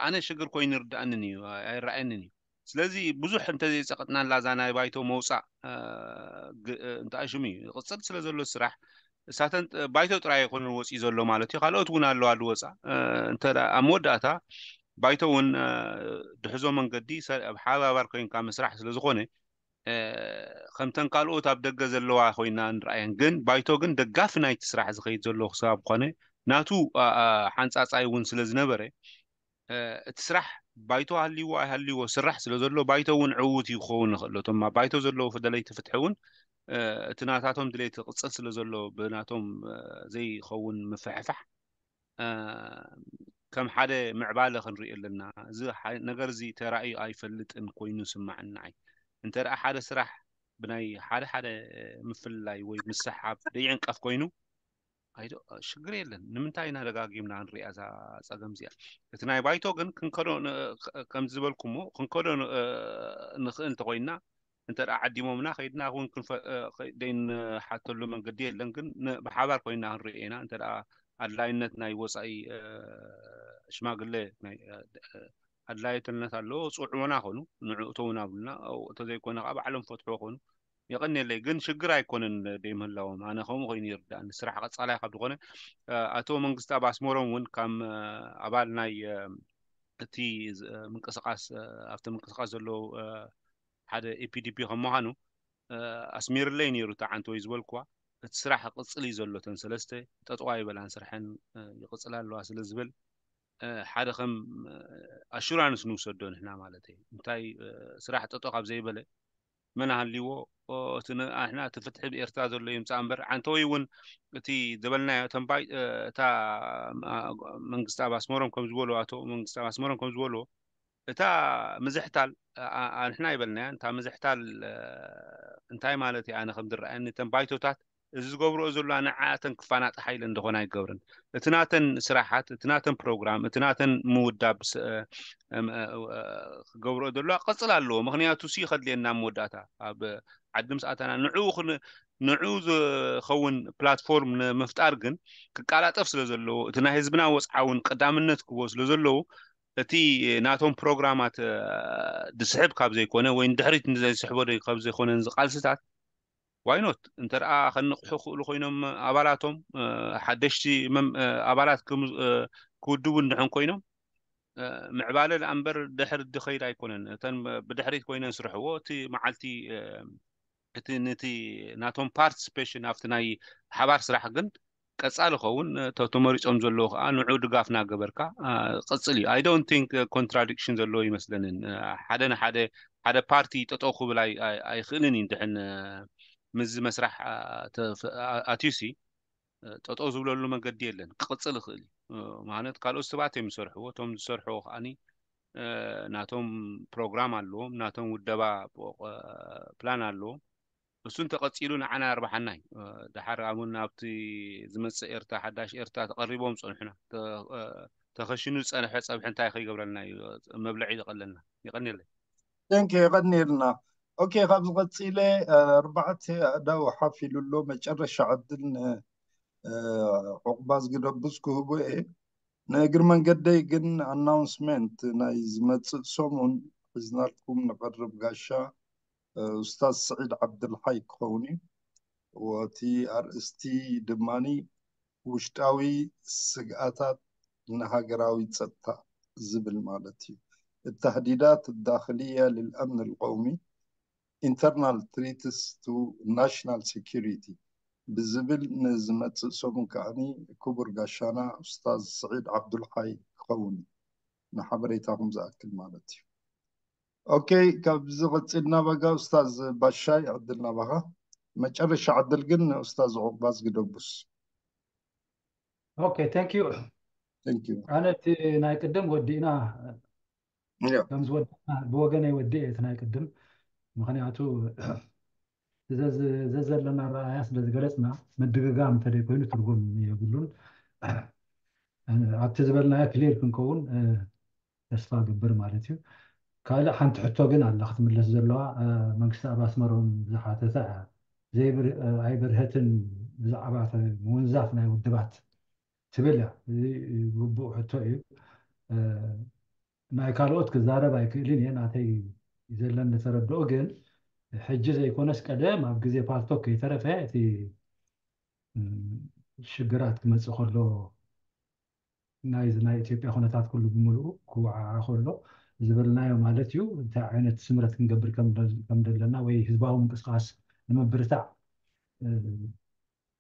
ኣነ ሽግር ኮይኑ ይርድኣንን እዩ ኣይረኣየንን እዩ። ስለዚ ብዙሕ እንተዘይፀቐጥናላ እዛ ናይ ባይቶ መውፃእ እንታይ ሽሙ እዩ ይቕፅል ስለ ዘሎ ስራሕ እሳተን ባይቶ ጥራይ ኣይኮነን ወፂኡ ዘሎ ማለት እዩ። ካልኦት እውን ኣለዋ ዝወፃ እንተ ኣብ መወዳእታ ባይቶ እውን ድሕዞ መንገዲ ኣብ ሓባባር ኮይንካ ምስራሕ ስለ ዝኾነ ከምተን ካልኦት ኣብ ደገ ዘለዋ ኮይና ንረኣየን ግን ባይቶ ግን ደጋፊ ናይቲ ስራሕ ዝኸይድ ዘሎ ክሳብ ኮነ ናቱ ሓንፃፃይ እውን ስለ ዝነበረ እቲ ስራሕ ባይቶ ሃልይዎ ኣይሃልይዎ ስራሕ ስለ ዘሎ ባይቶ እውን ዕውት ይኸውን ይኽእል። እቶም ኣብ ባይቶ ዘለዉ ደለይቲ ፍትሒ እውን እቲ ናታቶም ድሌት ቅፅል ስለ ዘሎ ብናቶም ዘይኸውን ምፍሕፋሕ ከም ሓደ ምዕባለ ክንርኢ ኣለና። እዚ ነገር እዚ ተራእዩ ኣይፈልጥን ኮይኑ ስማዕኒ ንዓይ። እንተ ደኣ ሓደ ስራሕ ብናይ ሓደ ሓደ ምፍልላይ ወይ ምስሓብ ደይዕንቀፍ ኮይኑ ኣይዶ ሽግር የለን። ንምንታይ ኢና ደጋጊምና ንሪኣ እዛ ፀገም እዚኣ? እቲ ናይ ባይቶ ግን ክንከዶ ከምዚ ዝበልኩሞ ክንከዶ ንኽእል እንተኮይንና እንተ ደኣ ዓዲሞምና ከይድና እውን ክንፈ- እ፣ ከ- ዘይንሓተሉ መንገዲ የለን። ግን ን- ብሓባር ኮይና ክንርኢ ኢና። እንተ ደኣ ኣድላይነት ናይ ወፃኢ እ፣ ሽማግለ ናይ እ፣ እ፣ ኣድላይነት ኣለዎ፣ ፅውዕዎና ኮኑ ንዑ እተውና ብሉና። እንተዘይኮነ ከዓ ባዕሎም ፈትሕዎ ኮኑ። የቐንየለይ። ግን ሽግር ኣይኮነን ደይምህላዎም፣ ኣነ ከምኡ ኮይኑ ይርዳእኒ። ስራሕ ቀፃላይ ካብ ዝኾነ እ፣ ኣቶ መንግስቲ ኣብ ኣስመሮም እውን ከም እ፣ ኣባል ናይ እ፣ እቲ ዝ- ምንቅስቃስ እ፣ ኣብቲ ምንቅስቃስ ዘለዉ እ፣ ሓደ ኤፒዲፒ ከም ምዃኑ እ፣ ኣስሚርለይ ነይሩ። እታ ዓንተወይ ዝበልኩዋ እቲ ስራሕ ይቕፅል እዩ ዘሎ። እተን ሰለስተ ጠጠዋ ይበላን ስርሐን እ፣ ይቕፅል ኣለዋ ስለ ዝብል እ፣ ሓደ ከም ኣሹራንስ ንውሰዶ ንሕና ማለት እዩ። እንታይ እ፣ ስራሕ ጠጠው ካብ ዘይበለ መን ኣሃልይዎ ኦ፣ እቲ ን- ንሕና እቲ ፍትሒ ብኤርትራ ዘሎ ይምፃእ እምበር። ዓንተወይ እውን እቲ ዝበልናዮ ተንባይ እ፣ እታ እ፣ መንግስቲ ኣብ ኣስመሮም ከም ዝበልዎ ኣቶ መንግስቲ ኣብ ኣስመሮም ከም ዝበልዎ እታ ምዝሕታል ኣ- ኣ- ንሕና ይበልናያ እታ ምዝሕታል እ፣ እንታይ ማለት እዩ? ኣነ ከም ዝረኣየኒ እተን ባይቶታት እዚ ዝገብርኦ ዘለዋ ንዓተን ክፋናጥሓ ኢለን እንደኾነ ኣይገብርን። እቲ ናተን ስራሓት፣ እቲ ናተን ፕሮግራም፣ እቲ ናተን ምውዳብ ስ- እ፣ እም፣ እ፣ እ፣ ክገብርኦ ዘለዋ ክቐፅል ኣለዎ። ምክንያቱ ሲ ከድልየና ኣብ መወዳእታ ኣብ ዓዲ ምስ ኣተና ንዕኡ ክን- ንዕኡ ዝኸውን ፕላትፎርም ንምፍጣር ግን ክቃላጠፍ ስለ ዘለዎ እቲ ናይ ህዝብና ወፅዓ እውን ቀዳምነት ክህቦ ስለ ዘለዎ እቲ ናቶም ፕሮግራማት እ፣ ዝስሕብ ካብ ዘይኮነ ወይ ንድሕሪት ንዘይስሕቦ ዶ ካብ ዘይኮነ እዚ ቃልስታት ዋይኖት እንተ ደኣ ከንቕሑ ክእሉ ኮይኖም ኣባላቶም እ፣ ሓደሽቲ መም- እ፣ ኣባላት ክም- እ፣ ክውድቡ እንድሕን ኮይኖም እ፣ ምዕባለ ደኣ እምበር ድሕሪ ድኸይድ ኣይኮነን። እተን ብድሕሪት ኮይነን ስርሕዎ እቲ መዓልቲ እ፣ እቲ ነቲ ናቶም ፓርቲስፔሽን ኣብቲ ናይ ሓባር ስራሕ ግን ቀጻሊ ኸውን እ፣ ተ- ተመሪጾም ዘለዉ ከዓ ንዑ ድጋፍ እናገበርካ እ፣ ቀጽል እዩ። I don't think contradiction ዘለዎ ይመስለንን። እ፣ ሓደ ንሓደ ሓደ ፓርቲ ጠጠው ክብል ኣይ- ኣይ- ኣይኽእልን እዩ። ድሕን እ፣ ምስዚ መስራሕ እ፣ ተፍ- ኣ- ኣትዩሲ እ፣ ጠጠው ዝብለሉ መንገዲ የለን። ክቕጽል ይኽእል እዩ። እ፣ ማለት ካልኦት ሰባት እዮም ዝሰርሕዎ። እቶም ዝሰርሕዎ ከዓኒ እ፣ ናቶም ፕሮግራም ኣለዎም፣ ናቶም ውደባ ፕ- ፕላን ኣለዎም። እሱ እንተቐጺሉ ንዓና ኣርባሓና እዩ። እ፣ ደሓር ኣሙን ኣብቲ ዝመጽእ ኤርትራ፣ ሓዳሽ ኤርትራ ተቐሪቦም ጸንሑና። ተ- እ፣ ተኸሽኑ ዝጸንሐ ጸብሒ እንታይ ከይገብረልና እዩ መብልዒ ዘቐለልና። ይቐንየለይ። ቴንክ የቐንየልና። ኦኬ፣ ካብዚ ቀፂለ እ፣ ኣርባዕተ ኣእዳው ሓፍ ኢሉ ኣሎ። መጨረሻ ዕድል ንዑቕባዝጊ ደቡስ ክህቦ እየ። ንእግሪ መንገደይ ግን ኣናውንስመንት ናይ ዝመፅእ ሰሙን ሒዝናልኩም ንቐርብ ጋሻ እ፣ ኡስታዝ ስዒድ ዓብዱልሓይ ክኸውን እዩ። ወቲ ኣርእስቲ ድማኒ ውሽጣዊ ስግኣታት ንሃገራዊ ጸጥታ ዝብል ማለት እዩ። التهديدات الداخلية للأمن القومي، internal threats to national security ብዝብል ንዝመጽእ ሰሙን ከዓኒ ክቡር ጋሻና ኡስታዝ ስዒድ ዓብዱልሓይ ክኸውን እዩ። ንሓበሬታኹም ዝኣክል ማለት እዩ። ኦኬ፣ ካብዚ ቀፂልና ባጋ ኡስታዝ ባሻይ ዕድል ናባኻ። መጨረሻ ዕድል ግን ንኡስታዝ ዑቕባዝጊ ደቡስ። ኦኬ፣ ቴንክ ዩ። ቴንክ ዩ። ኣነ እቲ ናይ ቅድም ወዲእና ያ ከም ዝወድእና ብወገነይ ወዲእ እቲ ናይ ቅድም። ምክንያቱ ዘዝ- ዘዘለና ረኣያ ስለ ዝገለፅና ምድግጋም እንተደይ ኮይኑ ትርጉም የብሉን። ኣብቲ ዝበልናዮ ክሊር ክንከውን እ፣ ተስፋ ገብር ማለት እዩ። ካልእ ሓንቲ ሕቶ ግን ኣላ ክትምለስ ዘለዋ እ፣ መንግስቲ ኣብ ኣስመሮም ዝሓተታ እያ። ዘይብር- እ፣ ኣይበርሀትን ብዛዕባ ተ- ምውንዛፍ ናይ ውድባት ትብል እያ። እዚ ግቡእ ሕቶ እዩ። እ፣ ናይ ካልኦት ክዛረብ ኣይክእልን እየ፣ ናተይ ዘለኒ ተረድኦ ግን ሕጂ ዘይኮነስ ቀደም ኣብ ግዜ ፓልቶክ ከይተረፈ እቲ ም፣ ሽግራት ክመፅእ ከሎ ናይ ናይ ኢትዮጵያ ኩነታት ኩሉ ብምልኡ ክወዓዓ ከሎ ዝበልናዮ ማለት እዩ። እንታይ ዓይነት ስምረት ክንገብር ከም ደል- ከም ደለና ወይ ህዝባዊ ምንቅስቃስ ንምብርታዕ እ፣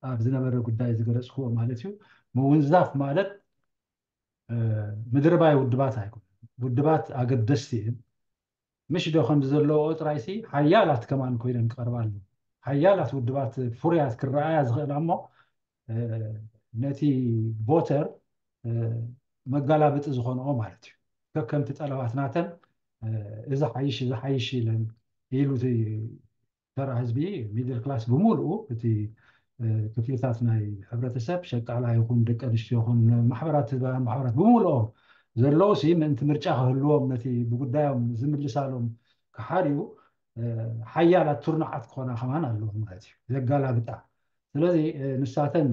ኣብ ዝነበረ ጉዳይ ዝገለፅክዎ ማለት እዩ። ምውንዛፍ ማለት እ፣ ምድርባይ ውድባት ኣይኮነን። ውድባት ኣገደስቲ እዮም። ምሽ ዶ ከምዚ ዘለዎ ጥራይሲ ሓያላት ከማን ኮይነን ክቐርባ ኣለዎ። ሓያላት ውድባት ፍሩያት ክረኣያ ዝኽእላ እሞ እ፣ ነቲ ቮተር እ፣ መጋላብጢ ዝኾንኦ ማለት እዩ። ከከምቲ ጠለባት ናተን እ፣ እዚ ሓይሽ እዚ ሓይሽ ኢለን ኢሉ እቲ ተራ ህዝቢ ሚድል ክላስ ብምሉኡ እቲ እ፣ ክፍልታት ናይ ሕብረተሰብ ሸቃላ ይኹን ደቂ ኣንስትዮ ይኹን ማሕበራት ህዝባውያን ማሕበራት ብምሉኦም ዘለዉ ሲ ምእንቲ ምርጫ ክህልዎም ነቲ ብጉዳዮም ዝምልሳሎም ክሓርዩ ሓያላት ትርኑዓት ክኾና ከማን ኣለዎ ማለት እዩ፣ ዘጋላብጣ። ስለዚ ንሳተን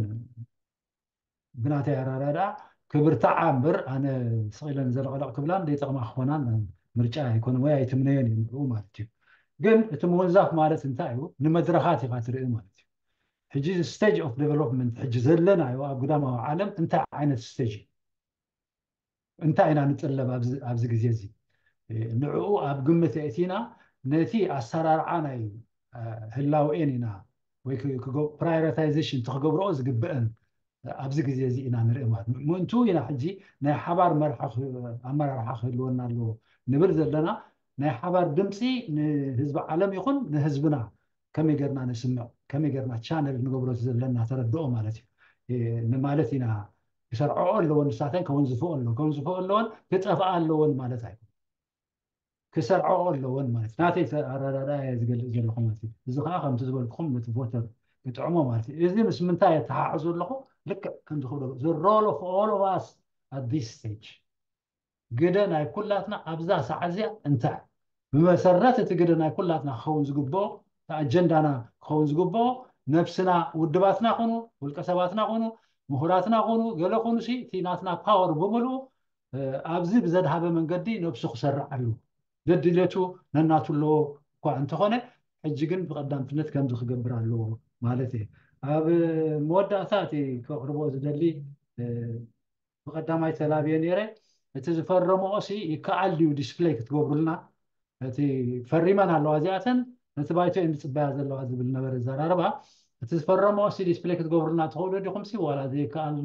ብናተይ ኣረዳድኣ ክብርትዓ እምበር፣ ኣነ ስቕ ኢለን ዘለቕለቕ ክብላን ዘይጠቕማ ክኾናን ምርጫ ኣይኮነን ወይ ኣይትምነዮን እዩ ንዕኡ ማለት እዩ። ግን እቲ ምውንዛፍ ማለት እንታይ እዩ? ንመድረኻት ኢኻ ትርኢ ማለት እዩ። ሕጂ stage of development ሕጂ ዘለናዮ ኣብ ግዳማዊ ዓለም እንታይ ዓይነት stage እዩ? እንታይ ኢና ንጥለብ ኣብዚ ግዜ እዚ? ንዕኡ ኣብ ግምት የእቲና ነቲ ኣሰራርዓ ናይ ህላውኤን ኢና ወይ prioritization ክገብርኦ ዝግብአን ኣብዚ ግዜ እዚ ኢና ንርኢ ማለት ምእንቱ ኢና ሕጂ ናይ ሓባር ኣመራርሓ ክህልወና ኣለዎ ንብል ዘለና። ናይ ሓባር ድምፂ ንህዝቢ ዓለም ይኹን ንህዝብና ከመይ ገርና ንስምዕ፣ ከመይ ገርና ቻነል ንገብሮ ዘለና ተረድኦ ማለት እዩ ንማለት ኢና። ክሰርዐኦ ኣለወን ንሳተን ከወንዝፍኦ ኣለወን ከወንዝፍኦ ኣለወን ክጠፍኣ ኣለወን ማለት ኣይኮን ክሰርዐኦ ኣለወን ማለት ናተይ ኣረዳዳ እየ ዝገልፅ ዘለኹ ማለት እዩ። እዚ ከዓ ከምቲ ዝበልኩኹም ነቲ ቮተር ይጥዕሞ ማለት እዩ። እዚ ምስ ምንታይ የተሓሕዞ ኣለኹ? ልክዕ ከምዚ ክብሎ the role of all of us at this stage ግደ ናይ ኩላትና ኣብዛ ሰዓት እዚኣ እንታይ ብመሰረት እቲ ግደ ናይ ኩላትና ክኸውን ዝግብኦ ኣጀንዳና ክኸውን ዝግብኦ ነብስና ውድባትና ኹኑ ውልቀ ሰባትና ኹኑ ምሁራትና ኹኑ ገለ ኹኑ ሲ እቲ ናትና ፓወር ብምልኡ ኣብዚ ብዘድሃበ መንገዲ ነብሱ ክሰርዕ ኣለዎ። ደድሌቱ ነናቱ ኣለዎ እኳ እንተኾነ ሕጂ ግን ብቐዳምትነት ከምዚ ክገብር ኣለዎ ማለት እየ። ኣብ መወዳእታ እቲ ከቕርቦ ዝደሊ ብቐዳማይ ተላብየ ነይረ። እቲ ዝፈረምኦ ሲ ይከኣል ድዩ ዲስፕሌይ ክትገብሩልና? እቲ ፈሪመን ኣለዋ እዚኣተን ነቲ ባይቶ እየን ዝፅበያ ዘለዋ ዝብል ነበረ ዘራርባ። እቲ ዝፈረምኦ ሲ ዲስፕሌይ ክትገብሩልና ትኽእሉ ዲኹም ሲ ዋላ ዘይከኣል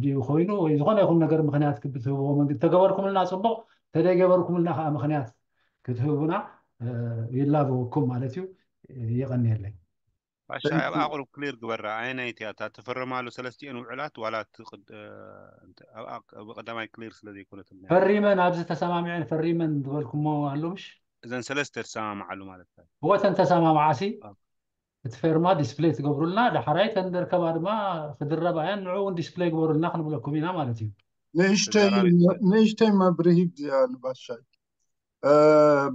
ድዩ ኮይኑ ወይ ዝኾነ ይኹን ነገር ምኽንያት ክትህብዎ መንግስቲ ተገበርኩምልና ፅቡቕ፣ ተደይገበርኩምልና ከዓ ምኽንያት ክትህቡና ይላበወኩም ማለት እዩ። የቐንየለይ። ባሻ ኣብኣ ቁሩብ ክሊር ግበራ። ኣየናይቲ እያ እታ ትፍርማሉ ሰለስቲኤን ውዕላት ዋላ እቲ ቅድ- እ፣ እንተ- ኣብኣ ቅ- ብቀዳማይ ክሊር ስለ ዘይኮነትልና እያ። ፈሪመን ኣብዚ ተሰማሚዐን ፈሪመን ዝበልኩሞ ኣሎ ምሽ? እዘን ሰለስተ ትሰማምዓሉ ማለት እያ። ወተን ተሰማምዓሲ ኦኬ። እቲ ፌርማ ዲስፕሌይ ትገብሩልና ዳሕራይ ተን ደርከባ ድማ ክድረባ እየን ንዕኡ እውን ዲስፕሌይ ግበሩልና ክንብለኩም ኢና ማለት እዩ። ንእሽተይ ተዛራሪብና። ንእሽተይ መብርሂ ብዚኣ ንባሻይ እ፣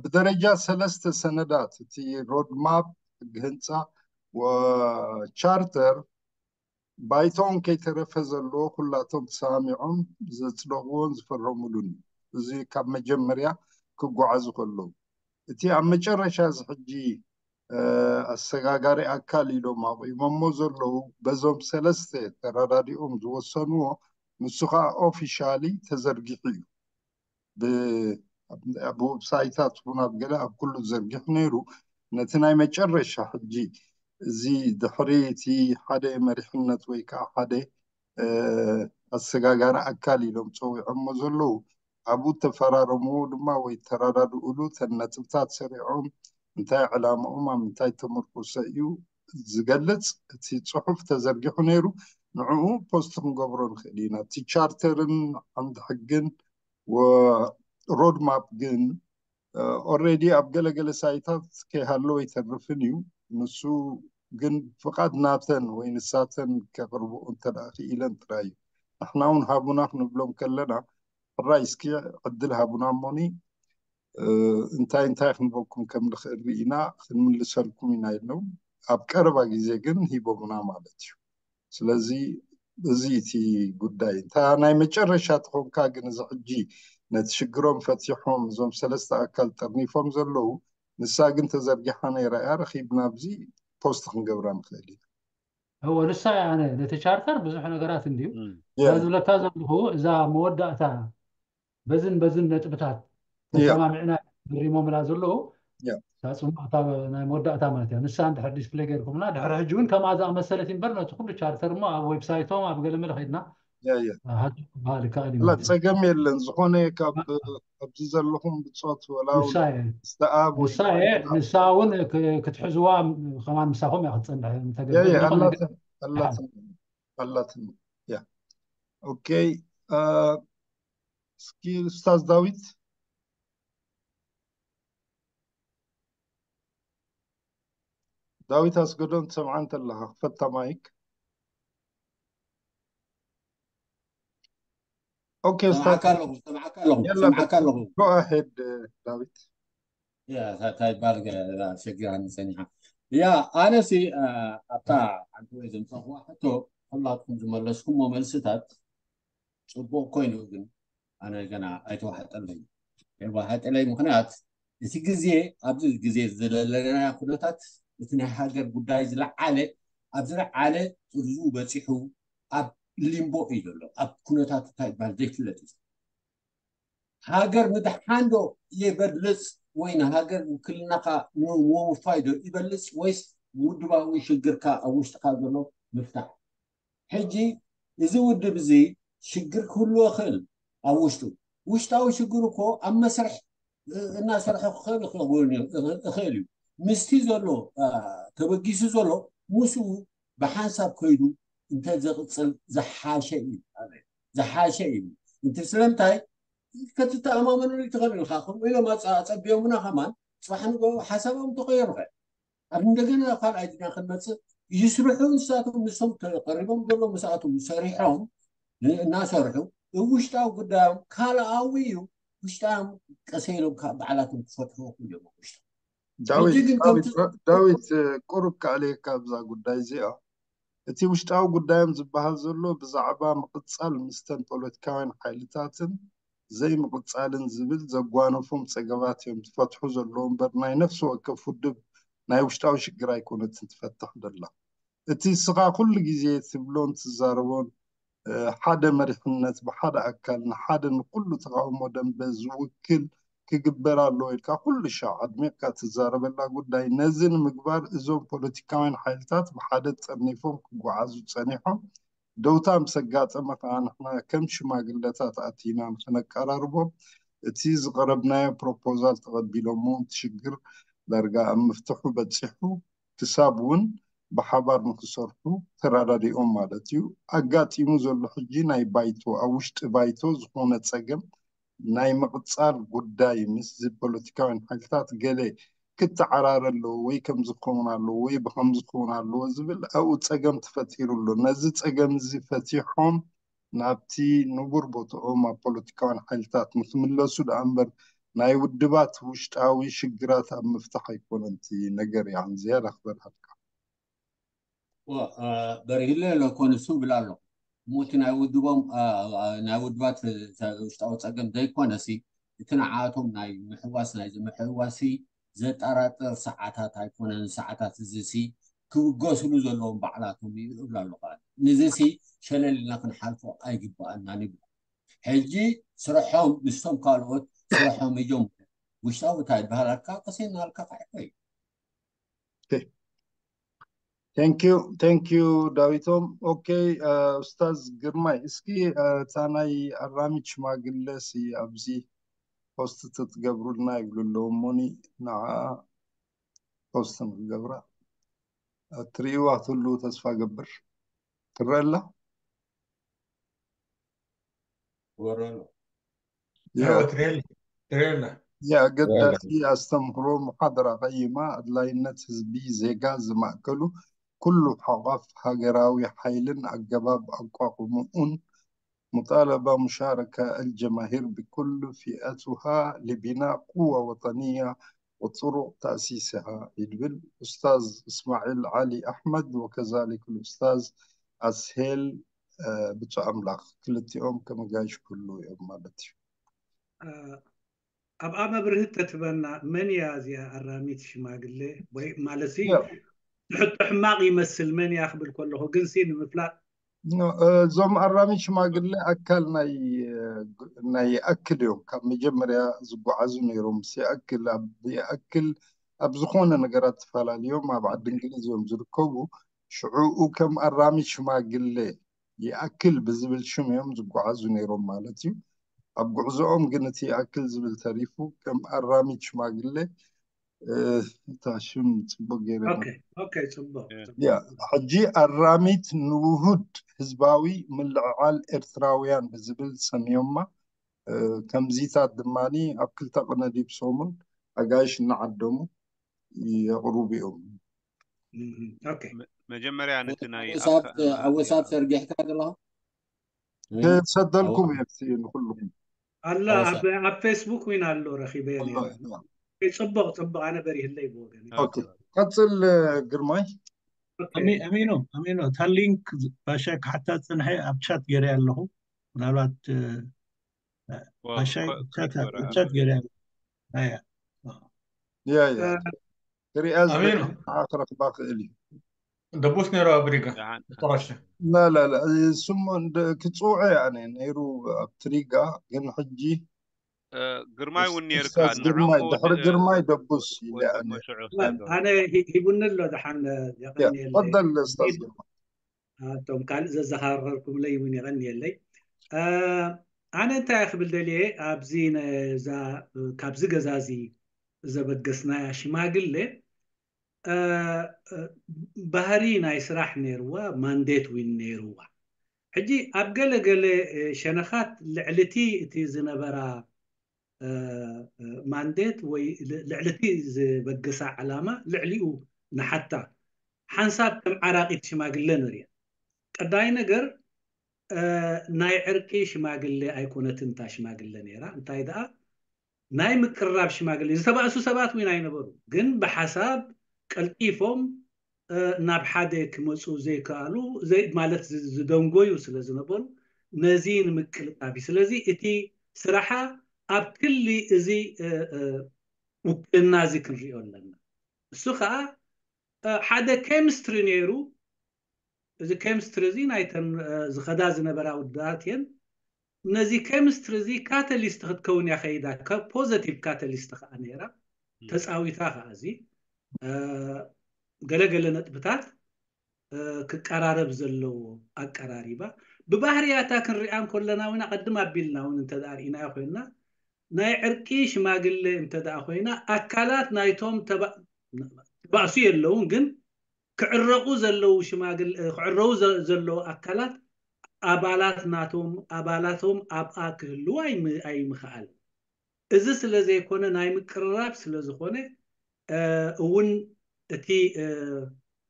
ብደረጃ ሰለስተ ሰነዳት እቲ ሮድማፕ ህንፃ ወቻርተር ባይቶን ከይተረፈ ዘለዎ ኩላቶም ተሰማሚዖም ዘፅደቕዎን ዝፈረሙሉን እዩ። እዚ ካብ መጀመርያ ክጓዓዙ ከለዉ እቲ ኣብ መጨረሻ እዚ ሕጂ እ፣ ኣሰጋጋሪ ኣካል ኢሎም ኣቑሞሞ ዘለዉ በዞም ሰለስተ ተረዳዲኦም ዝወሰንዎ ንሱ ከዓ ኦፊሻሊ ተዘርጊሑ እዩ። ብ- ኣብ ዌብሳይታት ይኹን ኣብ ገለ ኣብ ኩሉ ዘርጊሑ ነይሩ። ነቲ ናይ መጨረሻ ሕጂ እዚ ድሕሪ እቲ ሓደ መሪሕነት ወይ ከዓ ሓደ እ፣ ኣሰጋጋሪ ኣካል ኢሎም ፀዊዖሞ ዘለዉ ኣብኡ ተፈራረምዎ ድማ ወይ ተረዳድእሉ እተን ነጥብታት ሰሪዖም እንታይ ዕላምኦም ኣብ ምንታይ ተመርኮሰ እዩ ዝገልፅ እቲ ፅሑፍ ተዘርጊሑ ነይሩ። ንዕኡ ፖስት ክንገብሮ ንኽእል ኢና። እቲ ቻርተርን ዓንዲ ሕግን ሮድማፕ ግን ኦልሬዲ ኣብ ገለገለ ሳይታት ከይሃለወ ኣይተርፍን እዩ። ንሱ ግን ፍቓድ ናተን ወይ ንሳተን ከቕርብኦ እንተ ደኣ ክኢለን ጥራይ እዩ። ንሕና እውን ሃቡና ክንብሎም ከለና ሕራይ እስኪ ዕድል ሃቡና እሞኒ እንታይ እንታይ ክንበኩም ከም ንኽእል ርኢና ክንምልሰልኩም ኢና ኢሎም ኣብ ቀረባ ግዜ ግን ሂቦምና ማለት እዩ። ስለዚ እዚ እቲ ጉዳይ እንታ ናይ መጨረሻ ተኾንካ ግን እዚ ሕጂ ነቲ ሽግሮም ፈቲሖም እዞም ሰለስተ ኣካል ጠርኒፎም ዘለዉ ንሳ ግን ተዘርጊሓ ነይራ እያ ረኺብና ኣብዚ ፖስት ክንገብራ ንኽእል ኢና። እወ ንሳ እያ ኣነ ነቲ ቻርተር ብዙሕ ነገራት እንድዩ እም። እዛ ዝብለካ ዘለኹ እዛ መወዳእታ በዝን በዝን ነጥብታት እያ። ተሰማሚዕና ፈሪሞምላ ዘለዉ እያ። እዛ ፅቡቕታ ናይ መወዳእታ ማለት እያ። ንሳ እንድሕር ዲስፕሌይ ገይርኩምና ድሕሪ ሕጂ እውን ከምኣ ዝኣመሰለት እምበር ነቲ ኩሉ ቻርተር እሞ ኣብ ዌብሳይቶም ኣብ ገለመለ ከይድና እያ፣ እያ። ሃት በሃል ይከኣል እዩ ላ ማለት እዩ። ጸገም የለን ዝኾነ ካብ ኣብዚ ዘለኹም ብጾት ወላው ንሳ እየ ዝተኣብ ወይ ንሳ እየ ንሳ እውን ክ- ክትሕዝዋ ከማን ምሳኹም እያ ክትፀንሕ ያ እንተገብር ያ ዝኾነ ኣላትን ኣላትን ኣላትን ያ ኦኬ አ፣ እስኪ ኡስታዝ ዳዊት ዳዊት ኣስገዶም ትሰምዓ እንተለኻ ክፈታ ማይክ ኦኬ ኡስታዝ ሰምዓካ ኣለኹ ሰምዓካ ኣለኹ የላ ሰምዓካ ኣለኹ go ahead ዳዊት ያ እንታይ ይባል ሸጊራኒ ጸኒሓ። ያ ኣነሲ ኣብታ ሓንቲ ወይ ዘምፀኹዋ ሕቶ ኩላትኩም ዝመለስኩሞ መልስታት ጽቡቕ ኮይኑ ግን ኣነ ገና ኣይተዋሕጠለይ። ኣይተዋሕጠለይ ምክንያት እቲ ግዜ ኣብዚ ግዜ ዘለለና ኩነታት እቲ ናይ ሃገር ጉዳይ ዝለዓለ ኣብ ዝለዓለ ጥርዙ በፂሑ ኣብ ሊምቦ እዩ ዘሎ። ኣብ ኩነታት እንታይ ይባል ዘይፍለጥ እዩ። ሃገር ምድሓን ዶ ይበልፅ ወይ ንሃገር ውክልናኻ ምውፋይ ዶ ይበልፅ ወይስ ውድባዊ ሽግርካ ኣብ ውሽጥካ ዘሎ ምፍታሕ? ሕጂ እዚ ውድብ እዚ ሽግር ክህልዎ ይኽእል ኣብ ውሽጡ። ውሽጣዊ ሽግር እኮ ኣብ መስርሕ እናሰርሐ ክኽእል እኽእል እዩ። ምስቲ ዘሎ ተበጊሱ ዘሎ ምስኡ ብሓንሳብ ከይዱ እንተዘቕፅል ዝሓሸ እዩ ዝሓሸ እዩ። እንት ስለምንታይ? ከትተኣማመነሉ ትኽእል ኢኻ። ከምኡ ኢሎም ኣፀቢዮምና ከማን ፅባሕ ንግሆ ሓሳቦም ተቐየሩ። ኣብ እንደገና ካልኣይ ድና ክንመፅእ ይስርሑ። ንሳቶም ንሶም ተቐሪቦም ዘሎ ምስኣቶም ሰሪሖም እናሰርሑ ውሽጣዊ ጉዳዮም ካልኣዊ እዩ። ውሽጣም ቀሰ ኢሎም ባዕላቶም ክፈትሕዎ ክእሉ እዮም ውሽጣ ዳዊት ቁሩብ ከኣልየካ ኣብዛ ጉዳይ እዚኣ። እቲ ውሽጣዊ ጉዳዮም ዝበሃል ዘሎ ብዛዕባ ምቕጻል ምስተን ፖለቲካውያን ሓይልታትን ዘይምቕጻልን ዝብል ዘጓነፎም ጸገማት እዮም ዝፈትሑ ዘለዉ እምበር ናይ ነፍሲ ወከፍ ውድብ ናይ ውሽጣዊ ሽግር ኣይኮነትን ትፈትሕ ደላ። እቲ እስኻ ኩሉ ግዜ ትብሎን ትዛረቦን ሓደ መሪሕነት ብሓደ ኣካል ንሓደ ንኩሉ ተቃውሞ ደንበ ዝውክል ክግበር ኣለዎ ኢልካ ኩሉ ሻዕ ኣድሚቕካ ትዛረበላ ጉዳይ። ነዚ ንምግባር እዞም ፖለቲካውያን ሓይልታት ብሓደ ጠርኒፎም ክጓዓዙ ጸኒሖም። ደውታ ምስ ኣጋጠመ ከዓ ንሕና ከም ሽማግለታት ኣቲና ንክነቀራርቦም እቲ ዝቐረብናዮ ፕሮፖዛል ተቐቢሎሞ እቲ ሽግር ዳርጋ ኣብ ምፍትሑ በፂሑ ክሳብ እውን ብሓባር ንክሰርሑ ተረዳዲኦም ማለት እዩ። ኣጋጢሙ ዘሎ ሕጂ ናይ ባይቶ ኣብ ውሽጢ ባይቶ ዝኾነ ፀገም ናይ ምቕፃል ጉዳይ ምስዚ ፖለቲካውያን ሓይልታት ገለ ክተዓራረ ኣለዎ ወይ ከምዚ ክኸውን ኣለዎ ወይ ብከምዚ ክኸውን ኣለዎ ዝብል ኣብኡ ፀገም ተፈጢሩ ኣሎ። ነዚ ፀገም እዚ ፈቲሖም ናብቲ ንቡር ቦትኦም ኣብ ፖለቲካውያን ሓይልታት ንክምለሱ ደኣ እምበር ናይ ውድባት ውሽጣዊ ሽግራት ኣብ ምፍታሕ ኣይኮነን እቲ ነገር። ያን ዝያዳ ክበርሃልካ በርሂለ ኣሎ እኮ ንሱ ይብል ኣሎ። እሞ እቲ ናይ ውድቦም ናይ ውድባት ውሽጣዊ ፀገም ዘይኮነሲ እቲ ንዓቶም ናይ ምሕዋስ ናይ ዝምሕዋሲ ዘጠራጥር ሰዓታት ኣይኮነን። ሰዓታት እዚሲ ክብገስሉ ዘለዎም ባዕላቶም ይብሉ ኣሎ። ከዓ ንዚሲ ሸለል ኢልና ክንሓልፎ ኣይግባኣናን ይብሉ። ሕጂ ስርሖም ምስቶም ካልኦት ስርሖም እዮም። ውሽጣዊ እንታይ ይበሃል ኣልካ ቀሴና ኣልካ ካዕኮ እዩ። Thank you, thank you ዳዊቶም። ኦኬ ኡስታዝ ግርማይ፣ እስኪ እታ ናይ ኣራሚት ሽማግለ ሲ ኣብዚ ፖስት ትትገብሩልና ይብሉ ኣለዉ እሞኒ ንዓ ፖስት ንክገብራ ትርእይዋ ትህልዉ ተስፋ ገብር። ትረአ ኣላ? ወረሎ ትሬላ የኣገዳሲ ኣስተምህሮ ሙሓደራ ቀይማ ኣድላይነት ህዝቢ ዜጋ ዝማእከሉ ኩሉ ሓቋፍ ሃገራዊ ሓይልን ኣገባብ ኣቋቑምኡን مطالبة مشاركة الجماهير بكل فئاتها لبناء قوة وطنية وطرق تأسيسها ይብል ኡስታዝ እስማዒል ዓሊ ኣሕመድ وكذلك الأستاذ ኣስሄል ብፁዕ ኣምላኽ ክልቲኦም ከም ኣጋይሽ ክህልዉ እዮም ማለት እዩ። ኣብኣ መብርሂ ተትበና መን እያ እዚኣ ኣራሚት ሽማግሌ ማለት ሕቶ ሕማቕ ይመስል መን እያ ክብል ከለኹ ግን ሲ ንምፍላጥ እዞም ኣራሚት ሽማግሌ ኣካል ናይ ናይ ኣክል እዮም ካብ መጀመርያ ዝጓዓዙ ነይሮም ሲ ኣክል ኣብ ኣክል ኣብ ዝኾነ ነገራት ተፈላለዮም ኣብ ዓዲ እንግሊዝ እዮም ዝርከቡ ሽዑኡ ከም ኣራሚት ሽማግሌ ይኣክል ብዝብል ሽም እዮም ዝጓዓዙ ነይሮም ማለት እዩ። ኣብ ጉዕዞኦም ግን እቲ ይኣክል ዝብል ተሪፉ ከም ኣራሚት ሽማግሌ እታ ሽም ፅቡቅ ገይረ ሕጂ ኣራሚት ንውሁድ ህዝባዊ ምልዕዓል ኤርትራውያን ብዝብል ሰሚዮማ ከምዚታት ድማ ኣብ ክልተ ቅነ ዲብ ሰሙን ኣጋይሽ እናዓደሙ የቕርቡ እዮም። መጀመርያ ነቲ ናይ ኣብ ወሳብ ዘርጊሕካ ዘለኹ ክሰደልኩም እየ ንኩልኩም ኣላ ኣብ ፌስቡክ ዊን ኣሎ ረኪበ ጽቡቕ ጽቡቕ፣ ኣነ በሪህለይ ብወገን። ኦኬ፣ ቀጽል ግርማይ። ኣሚኖ ኣሚኖ፣ እታ ሊንክ ባሻይ ክሓታ ዝጸንሐ ኣብ ቻት ገይረ ኣለኹ። ምናልባት ባሻይ ቻት ገይረ ኣለኹ። ያ ያ ክሪኣ ክረኽባ ክእል እዩ። ደቡስ ነይሩ ኣብ ሪጋ። ላላላ ስሙ ክትፅውዖ ያኔ ነይሩ ኣብ ትሪጋ፣ ግን ሕጂ ግርማይ እውን ነርካ። ግርማይ ድሕሪ ግርማይ ደቡስ። ኣነ ሂቡኒ ኣሎ። ደሓን የቐንየለይ። ፈደል ስታዝ ግርማይ። እቶም ካልእ ዘዘኻኸርኩምለይ እውን የቐንየለይ። ኣነ እንታይ ክብል ደልየ፣ ኣብዚ ካብዚ ገዛ እዚ ዘበገስናያ ሽማግሌ ባህሪ ናይ ስራሕ ነይርዋ፣ ማንዴት ዊን ነይርዋ። ሕጂ ኣብ ገለ ገለ ሸነኻት ልዕልቲ እቲ ዝነበራ ማንዴት ወይ ልዕልቲ ዝበገሳ ዕላማ ልዕሊኡ ንሓታ ሓንሳብ ከም ዓራቒት ሽማግለ ንሪኣ። ቀዳይ ነገር ናይ ዕርቂ ሽማግለ ኣይኮነትን እታ ሽማግለ ነይራ። እንታይ ደኣ ናይ ምቅርራብ ሽማግለ ዝተባእሱ ሰባት እውን ኣይነበሩ፣ ግን ብሓሳብ ቀልጢፎም ናብ ሓደ ክመፁ ዘይከኣሉ ማለት ዝደንጎዩ ስለ ዝነበሩ ነዚ ንምቅልጣፍ እዩ። ስለዚ እቲ ስራሓ ኣብ ክሊ እዚ ውክልና እዚ ክንሪኦ ኣለና። እሱ ከዓ ሓደ ኬሚስትሪ ነይሩ። እዚ ኬሚስትሪ እዚ ናይተን ዝኸዳ ዝነበራ ውድባት እየን። ነዚ ኬሚስትሪ እዚ ካተሊስት ክትከውን እያ ከይዳ። ፖዘቲቭ ካተሊስት ከዓ ነይራ፣ ተፃዊታ ከዓ እዚ ገለገለ ነጥብታት ክቀራረብ ዘለዎ ኣቀራሪባ። ብባህርያታ ክንሪኣ እንከለና እውን ኣቐድም ኣቢልና እውን እንተ ርኢናዮ ኮይንና ናይ ዕርቂ ሽማግሌ እንተ ኮይና ኣካላት ናይቶም ተባእሱ የለውን፣ ግን ክዕረቑ ዘለዉ ሽማግሌ ክዕረዉ ዘለዉ ኣካላት ኣባላት ናቶም ኣባላቶም ኣብኣ ክህልዉ ኣይምኽኣል። እዚ ስለ ዘይኮነ ናይ ምቅርራብ ስለ ዝኾነ እውን እቲ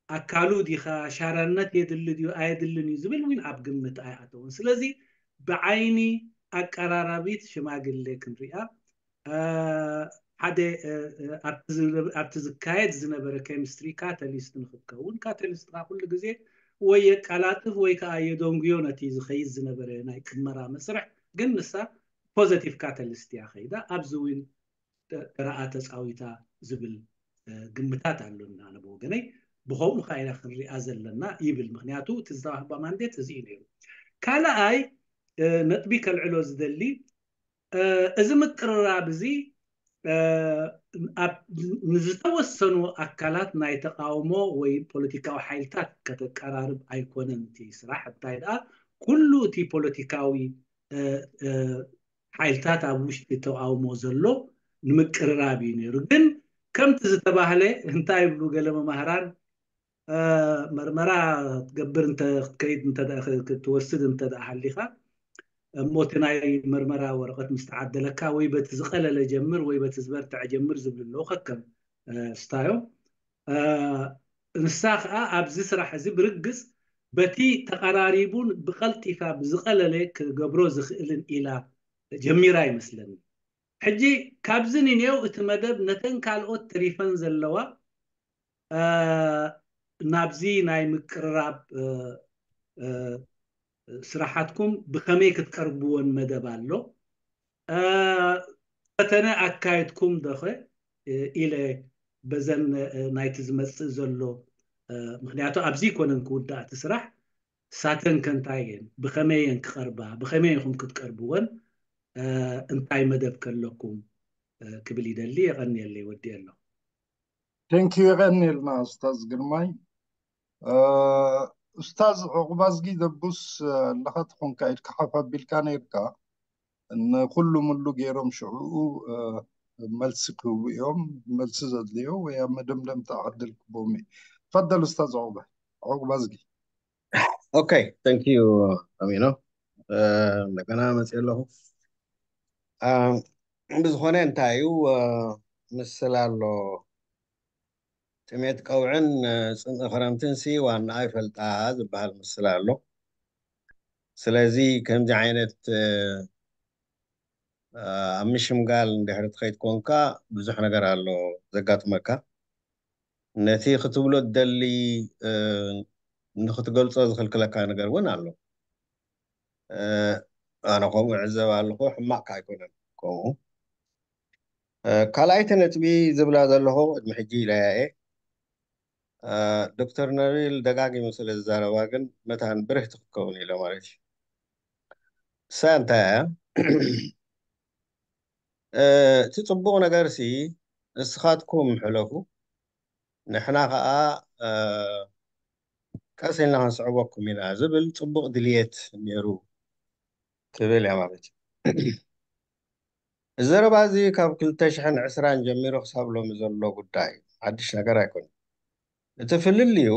ኣካሉ ዲኻ ሻራነት የድሊ ድዩ ኣየድልን እዩ ዝብል እውን ኣብ ግምት ኣይኣተውን። ስለዚ ብዓይኒ ኣቀራራቢት ሽማግሌ ክንሪኣ ሓደ ኣብቲ ዝካየድ ዝነበረ ኬሚስትሪ ካተሊስት ንክትከውን፣ ካተሊስት ከዓ ኩሉ ግዜ ወይ የቀላጥፍ ወይ ከዓ የደንጉዮ ነቲ ዝኸይድ ዝነበረ ናይ ቅመራ መስርሕ። ግን ንሳ ፖዘቲቭ ካተሊስት እያ ከይዳ ኣብዚ እውን ተራኣ ተፃዊታ ዝብል ግምታት ኣሎና። ኣነ ብወገነይ ብኸምኡ ከዓ ኢና ክንሪኣ ዘለና ይብል። ምክንያቱ እቲ ዝተዋህባ ማንዴት እዚ እዩ ነይሩ። ካልኣይ ነጥቢ ከልዕሎ ዝደሊ እዚ ምቅርራብ እዚ ንዝተወሰኑ ኣካላት ናይ ተቃውሞ ወይ ፖለቲካዊ ሓይልታት ከተቀራርብ ኣይኮነን እቲ ስራሕ። እንታይ ደኣ ኩሉ እቲ ፖለቲካዊ ሓይልታት ኣብ ውሽጢ ተቃውሞ ዘሎ ንምቅርራብ እዩ ነይሩ። ግን ከምቲ ዝተባህለ እንታይ ይብሉ ገለ መማህራን መርመራ ክትገብር ክትከይድ ክትወስድ እንተ ሃሊኻ እሞ እቲ ናይ መርመራ ወረቐት ምስ ተዓደለካ ወይ በቲ ዝቐለለ ጀምር ወይ በቲ ዝበርትዐ ጀምር ዝብሉ ኣለዉ። ከከም ስታዮም ንሳ ከዓ ኣብዚ ስራሕ እዚ ብርግፅ በቲ ተቐራሪቡን ብቐልጢፋ ብዝቐለለ ክገብሮ ዝኽእልን ኢላ ጀሚራ ይመስለኒ። ሕጂ ካብዚ ንኔው እቲ መደብ ነተን ካልኦት ተሪፈን ዘለዋ ናብዚ ናይ ምቅርራብ ስራሓትኩም ብኸመይ ክትቀርብዎን መደብ ኣሎ። ፈተነ ኣካየድኩም ዶኸ ኢለ በዘን ናይቲ ዝመፅእ ዘሎ ምክንያቱ ኣብዚ ይኮነን ክውዳእ እቲ ስራሕ ሳተን ከንታይ እየን ብኸመይ እየን ክቐርባ ብኸመይ ኢኹም ክትቀርብወን እንታይ መደብ ከለኩም ክብል ይደሊ። የቐንየለይ ወዲ ኣሎ። ቴንኪዩ የቐንየልና ኡስታዝ ግርማይ። ኡስታዝ ዕቑባዝጊ ደቡስ ኣለኻ ትኾንካ ኢድካ ሓፍ ኣቢልካ ነይርካ። ንኩሉ ምሉ ገይሮም ሽዕኡ መልሲ ክህቡ እዮም። መልሲ ዘድልዮ ወይ ኣብ መደምደምታ ዕድል ክቦም እዩ። ፈደል ኡስታዝ ዕቑባ ዕቑባዝጊ። ኦኬ፣ thank you ኣሚኖ። እንደገና መፅእ ኣለኹ። ብዝኾነ እንታይ እዩ ምስል ኣሎ፣ ጥሜት ቀውዕን ፅምኢ ክረምትን ሲ ዋናኣ ይፈልጣ ዝበሃል ምስል ኣሎ። ስለዚ ከምዚ ዓይነት ኣብ ምሽምጋል እንድሕር ትኸይድ ኮንካ ብዙሕ ነገር ኣሎ ዘጋጥመካ። ነቲ ክትብሎ ትደሊ ንክትገልጾ ዝኽልክለካ ነገር እውን ኣሎ። ኣነ ከምኡ ዕዘብ ኣለኹ፣ ሕማቕ ኣይኮነን ከምኡ። ካልኣይቲ ነጥቢ ዝብላ ዘለኹ ቅድሚ ሕጂ ኢለያ እየ። ዶክተር ነቢል ደጋጊሙ ስለ ዝዛረባ ግን መታን ብርህቲ ክትከውን ኢለ ማለት እዩ። እሳ እንታይ እያ? እቲ ጽቡቕ ነገር ሲ ንስኻትኩም ሕለፉ፣ ንሕና ኸኣ ቀስ ኢልና ክንስዕበኩም ኢና ዝብል ጽቡቕ ድልየት ነይሩ ትብል እያ ማለት እዩ። እዚ ዘረባ እዚ ካብ ክልተ ሽሕን ዕስራን ጀሚሩ ክሳብ ሎሚ ዘሎ ጉዳይ ሓድሽ ነገር ኣይኮነን። እቲ ፍልልዩ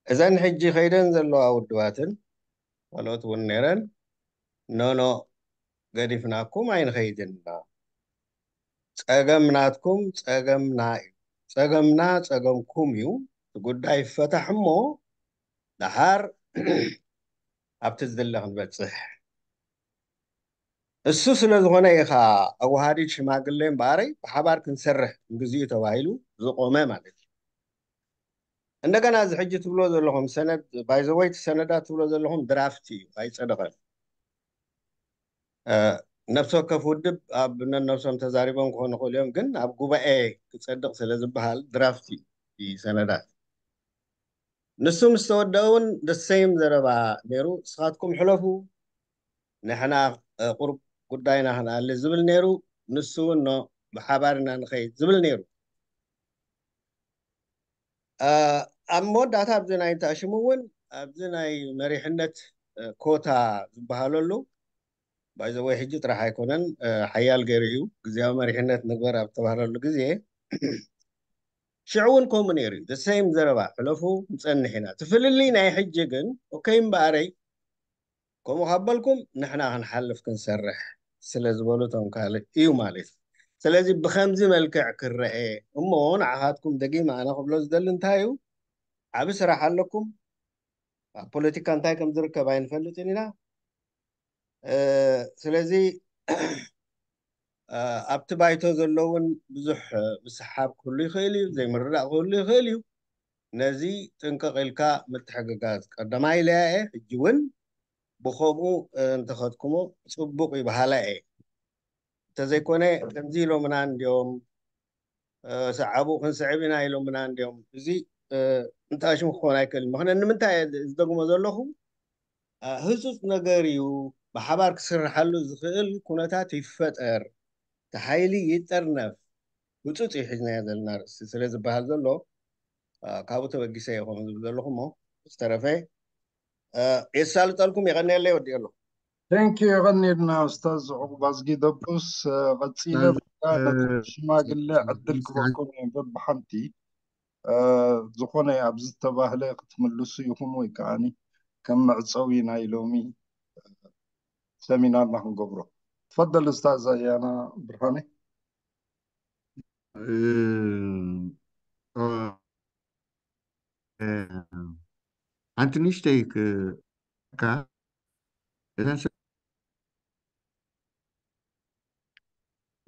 እዘን ሕጂ ከይደን ዘለዋ ውድባትን ካልኦት እውን ነይረን፣ ኖኖ ገዲፍናኩም ኣይንኸይድን ኢና። ጸገም ናትኩም ጸገምና እዩ። ጸገምና ጸገምኩም እዩ። እቲ ጉዳይ ይፈታሕ እሞ ደሓር ኣብቲ ዝድለ ክንበጽሕ። እሱ ስለ ዝኾነ ኢኻ ኣወሃዲድ ሽማግሌ እምበኣረይ ብሓባር ክንሰርሕ ንግዚኡ ተባሂሉ ዝቆመ ማለት እዩ። እንደገና እዚ ሕጂ ትብሎ ዘለኹም ሰነድ፣ ባይዘወይ እቲ ሰነዳት ትብሎ ዘለኹም ድራፍት እዩ፣ ኣይጸደቐን። ነፍሲ ወከፍ ውድብ ኣብ ነነብሶም ተዛሪቦም ክኾኑ ይኽእሉ እዮም፣ ግን ኣብ ጉባኤ ክጸድቕ ስለ ዝበሃል ድራፍት እዩ እቲ ሰነዳት። ንሱ ምስ ተወደአ እውን ደሰይም ዘረባ ነይሩ። ንስኻትኩም ሕለፉ፣ ንሕና ቁሩብ ጉዳይና ክንኣሊ ዝብል ነይሩ። ንሱ እውን ኖ፣ ብሓባር ኢና ንኸይድ ዝብል ነይሩ። ኣብ መወዳእታ ኣብዚ ናይ እንታሽሙ እውን ኣብዚ ናይ መሪሕነት ኮታ ዝበሃለሉ ባይዘወይ ሕጂ ጥራሕ ኣይኮነን፣ ሓያል ገይሩ እዩ። ግዜያዊ መሪሕነት ንግበር ኣብ ተባህለሉ ግዜ ሽዑ እውን ከምኡ ነይሩ እዩ። ደሰይም ዘረባ ሕለፉ፣ ንጸንሕ ኢና። እቲ ፍልልይ ናይ ሕጂ ግን ኦከይ እምበኣረይ ከምኡ ካብ በልኩም ንሕና ክንሓልፍ ክንሰርሕ ስለ ዝበሉ እቶም ካልእ እዩ ማለት እዩ። ስለዚ ብኸምዚ መልክዕ ክረአ እሞ ንዓኻትኩም ደጊም ኣነ ክብሎ ዝደሊ እንታይ እዩ፣ ዓቢ ስራሕ ኣለኩም። ኣብ ፖለቲካ እንታይ ከም ዝርከብ ኣይንፈልጥን ኢና። ስለዚ ኣብቲ ባይቶ ዘሎ እውን ብዙሕ ምስሓብ ክህሉ ይኽእል እዩ፣ ዘይምርዳእ ክህሉ ይኽእል እዩ። ነዚ ጥንቅቕ ኢልካ ምትሕግጋዝ ቀዳማይ ኢለያ እየ። ሕጂ እውን ብኸምኡ እንተኸድኩሞ ጽቡቕ እዩ በሃላይ እየ። እንተዘይኮነ ከምዚ ኢሎምና እንድዮም፣ ሰዓቡ ክንስዕብ ኢና ኢሎምና እንድዮም። እዚ እንታሽሙ ክኾን ኣይክእልን። ምኽንያት ንምንታይ እየ ዝደግሞ ዘለኹ? ህጹጽ ነገር እዩ። ብሓባር ክስርሓሉ ዝኽእል ኩነታት ይፈጠር፣ እቲ ሓይሊ ይጠርነፍ፣ ህጹጽ እዩ ሒዝናዮ ዘለና ርእሲ ስለ ዝበሃል ዘሎ፣ ካብኡ ተበጊሰ እየ ከምኡ ዝብል ዘለኹ እሞ ዝተረፈ የሳልጠልኩም። የቐንየለይ፣ ወዲኦ ኣለኹ። ቴንኪ፣ የቐንየልና ኡስታዝ ዕቑባዝጊ ደቡስ። ቀጺለ ነቲ ሽማግለ ዕድል ክበኩም እየ በብሓንቲ። ዝኾነ ኣብ ዝተባህለ ክትምልሱ ይኹን ወይ ከዓኒ ከም መዕጸዊ ናይ ሎሚ ሰሚናርና ክንገብሮ። ትፈደል ኡስታዝ ኣያና ብርሃነ። ሓንቲ ንእሽተይ ካ እተን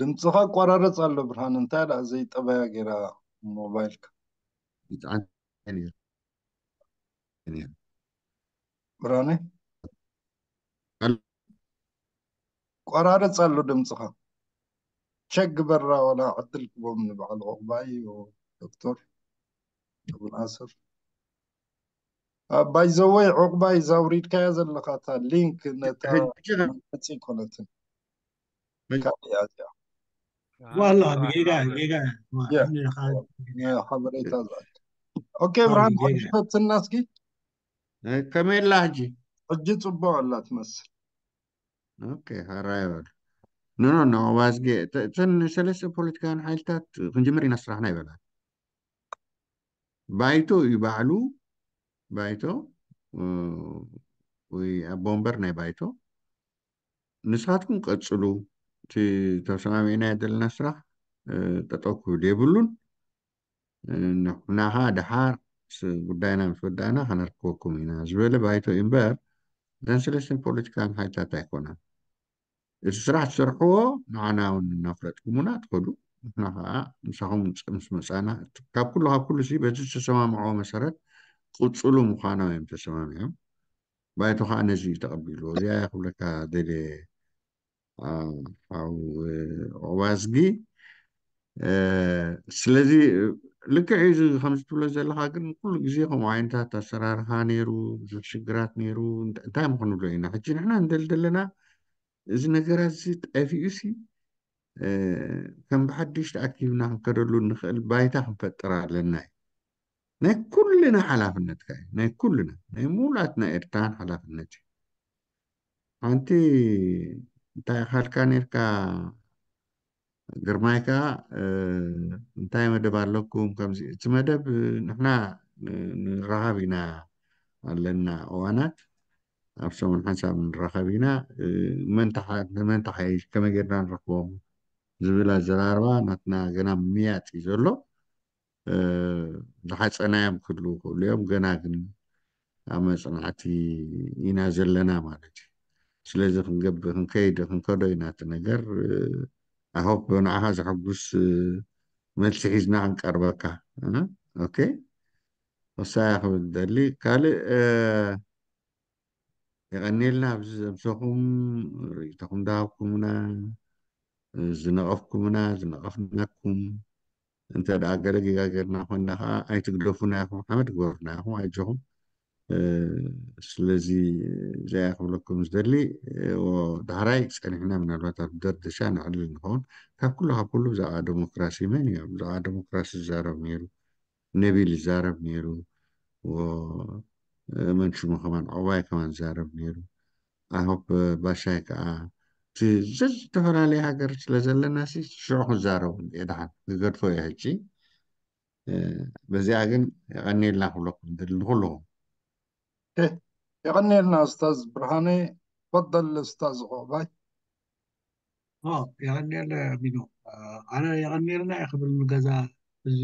ድምፅኻ ኣቋራረፅ ኣሎ ብርሃን። እንታይ ደኣ ዘይጠባያ ገይራ ሞባይልካ? ብርሃነ ቆራረፅ ኣሎ ድምፅኻ። ቸክ ግበራ ዋላ ዕድል ክቦም ንበዓል ዑቕባይ ዶክተር ኣቡን ኣስር። ባይዘወይ ዑቕባይ ዛውሪድካያ ዘለኻ እታ ሊንክ ነታ መግለፂ ኣይኮነትን። ካልእ እያ እዚኣ። ዋላ ጌጋ ጌጋ ሓበሬታ ዝኣክል። ኦኬ ብርሃን ሓድሽ ፈትና እስኪ። ከመይ ኣላ ሕጂ? ሕጂ ፅቡቅ ኣላ ትመስል። ኦኬ ሓራይ በል። ኖ ኖ ኖ ዋዝጌ እተን ሰለስተ ፖለቲካውያን ሓይልታት ክንጅምር ኢና ስራሕና ይበላ። ባይቶ እዩ ባዕሉ፣ ባይቶ ወይ ኣቦ ወንበር ናይ ባይቶ። ንስኻትኩም ቀጽሉ፣ እቲ ተሰማሚዕናዮ ዘለና ስራሕ ጠጠው ክብል የብሉን። ንሕናኻ ደሓር ጉዳይና ምስ ወዳእና ከነርክበኩም ኢና ዝበለ ባይቶ እዩ እምበር እተን ሰለስተን ፖለቲካውያን ሓይልታት ኣይኮናን። እቲ ስራሕ ትሰርሕዎ ንዓና እውን እናፍለጥኩሙና ትኸዱ። ንሕና ከዓ ምሳኹም ምስ መፃና ካብ ኩሉ ካብ ኩሉ ሲ በዚ ዝተሰማምዕዎ መሰረት ቅፅሉ ምዃኖም እዮም ተሰማሚዖም። ባይቶ ከዓ ነዚ እዩ ተቐቢልዎ። እዚኣ እያ ክብለካ ደልየ ሓው ዑባዝጊ። ስለዚ ልክዕ እዩ እዚ ከምዚ ትብሎ ዘለካ፣ ግን ኩሉ ግዜ ከምኡ ዓይነታት ኣሰራርሓ ነይሩ፣ ብዙሕ ሽግራት ነይሩ። እንታይ ምክንብሎ ኢና ሕጂ ንሕና እንደል ዘለና እዚ ነገራት እዚ ጠፊኡ ሲ ከም ብሓድሽ ተኣኪብና ክንከደሉ እንኽእል ባይታ ክንፈጥር ኣለና እዩ። ናይ ኩልና ሓላፍነትካ እዩ፣ ናይ ኩልና ናይ ሙሉኣትና ኤርትራን ሓላፍነት እዩ። ሓንቲ እንታይ ኢኻልካ ነርካ ግርማይ ከኣ እንታይ መደብ ኣለኩም ከምዚ እቲ መደብ ንሕና ንራኸብ ኢና ኣለና እዋናት ኣብ ሰሙን ሓንሳብ ንራኸብ ኢና። መን ተሓይሽ ከመይ ጌርና ንረክቦም ዝብል ኣዘራርባ ናትና ገና ምያጥ እዩ ዘሎ። ዝሓፀናዮም ክህልዉ ይኽእሉ እዮም። ገና ግን ኣብ መፅናዕቲ ኢና ዘለና ማለት እዩ። ስለዚ ክንገብእ ክንከይድ ክንከዶ ኢና እቲ ነገር። ኣሆፕ ንዓኻ ዘሐጉስ መልሲ ሒዝና ክንቀርበካ። ኦኬ፣ ወሳያ ክብል ደሊ ካልእ የቐንየልና ኣብዚ ዘምሰኹም ርእይቶኹም ዝሃብኩምና ዝነቐፍኩምና ዝነቐፍናኩም እንተ ደኣ ገለ ጌጋ ጌርና ኮይና ከዓ ኣይትግደፉና ኢኹም ሓመድ ግበሩና ኢኹም ኣጆኹም። ስለዚ እዚኣ ክብለኩም ዝደሊ ዳሕራይ ፀኒሕና ምናልባት ኣብ ደርደሻ ንዕልል ንኸውን ካብ ኩሉ ካብ ኩሉ ብዛዕባ ዴሞክራሲ መን እዩ ብዛዕባ ዴሞክራሲ ዝዛረብ ነይሩ ነቢል ይዛረብ ነይሩ። መንሽሙ ከማን ዕባይ ከማን ይዛረብ ነይሩ። ኣሆፕ ባሻይ ከዓ እቲ ዝተፈላለየ ሃገር ስለ ዘለና ሲ ሽዑ ክዛረቡ የድሓን ክገድፎ እየ ሕጂ። በዚኣ ግን የቐኒልና ክብለኩም ደሊ ንኩልኹም። የቐኒልና ኡስታዝ ብርሃነ። ፈደል ኡስታዝ ዕቑባይ። የቐኒየለ ሚኖ። ኣነ የቐኒየልና እየ ክብል ንገዛ እዚ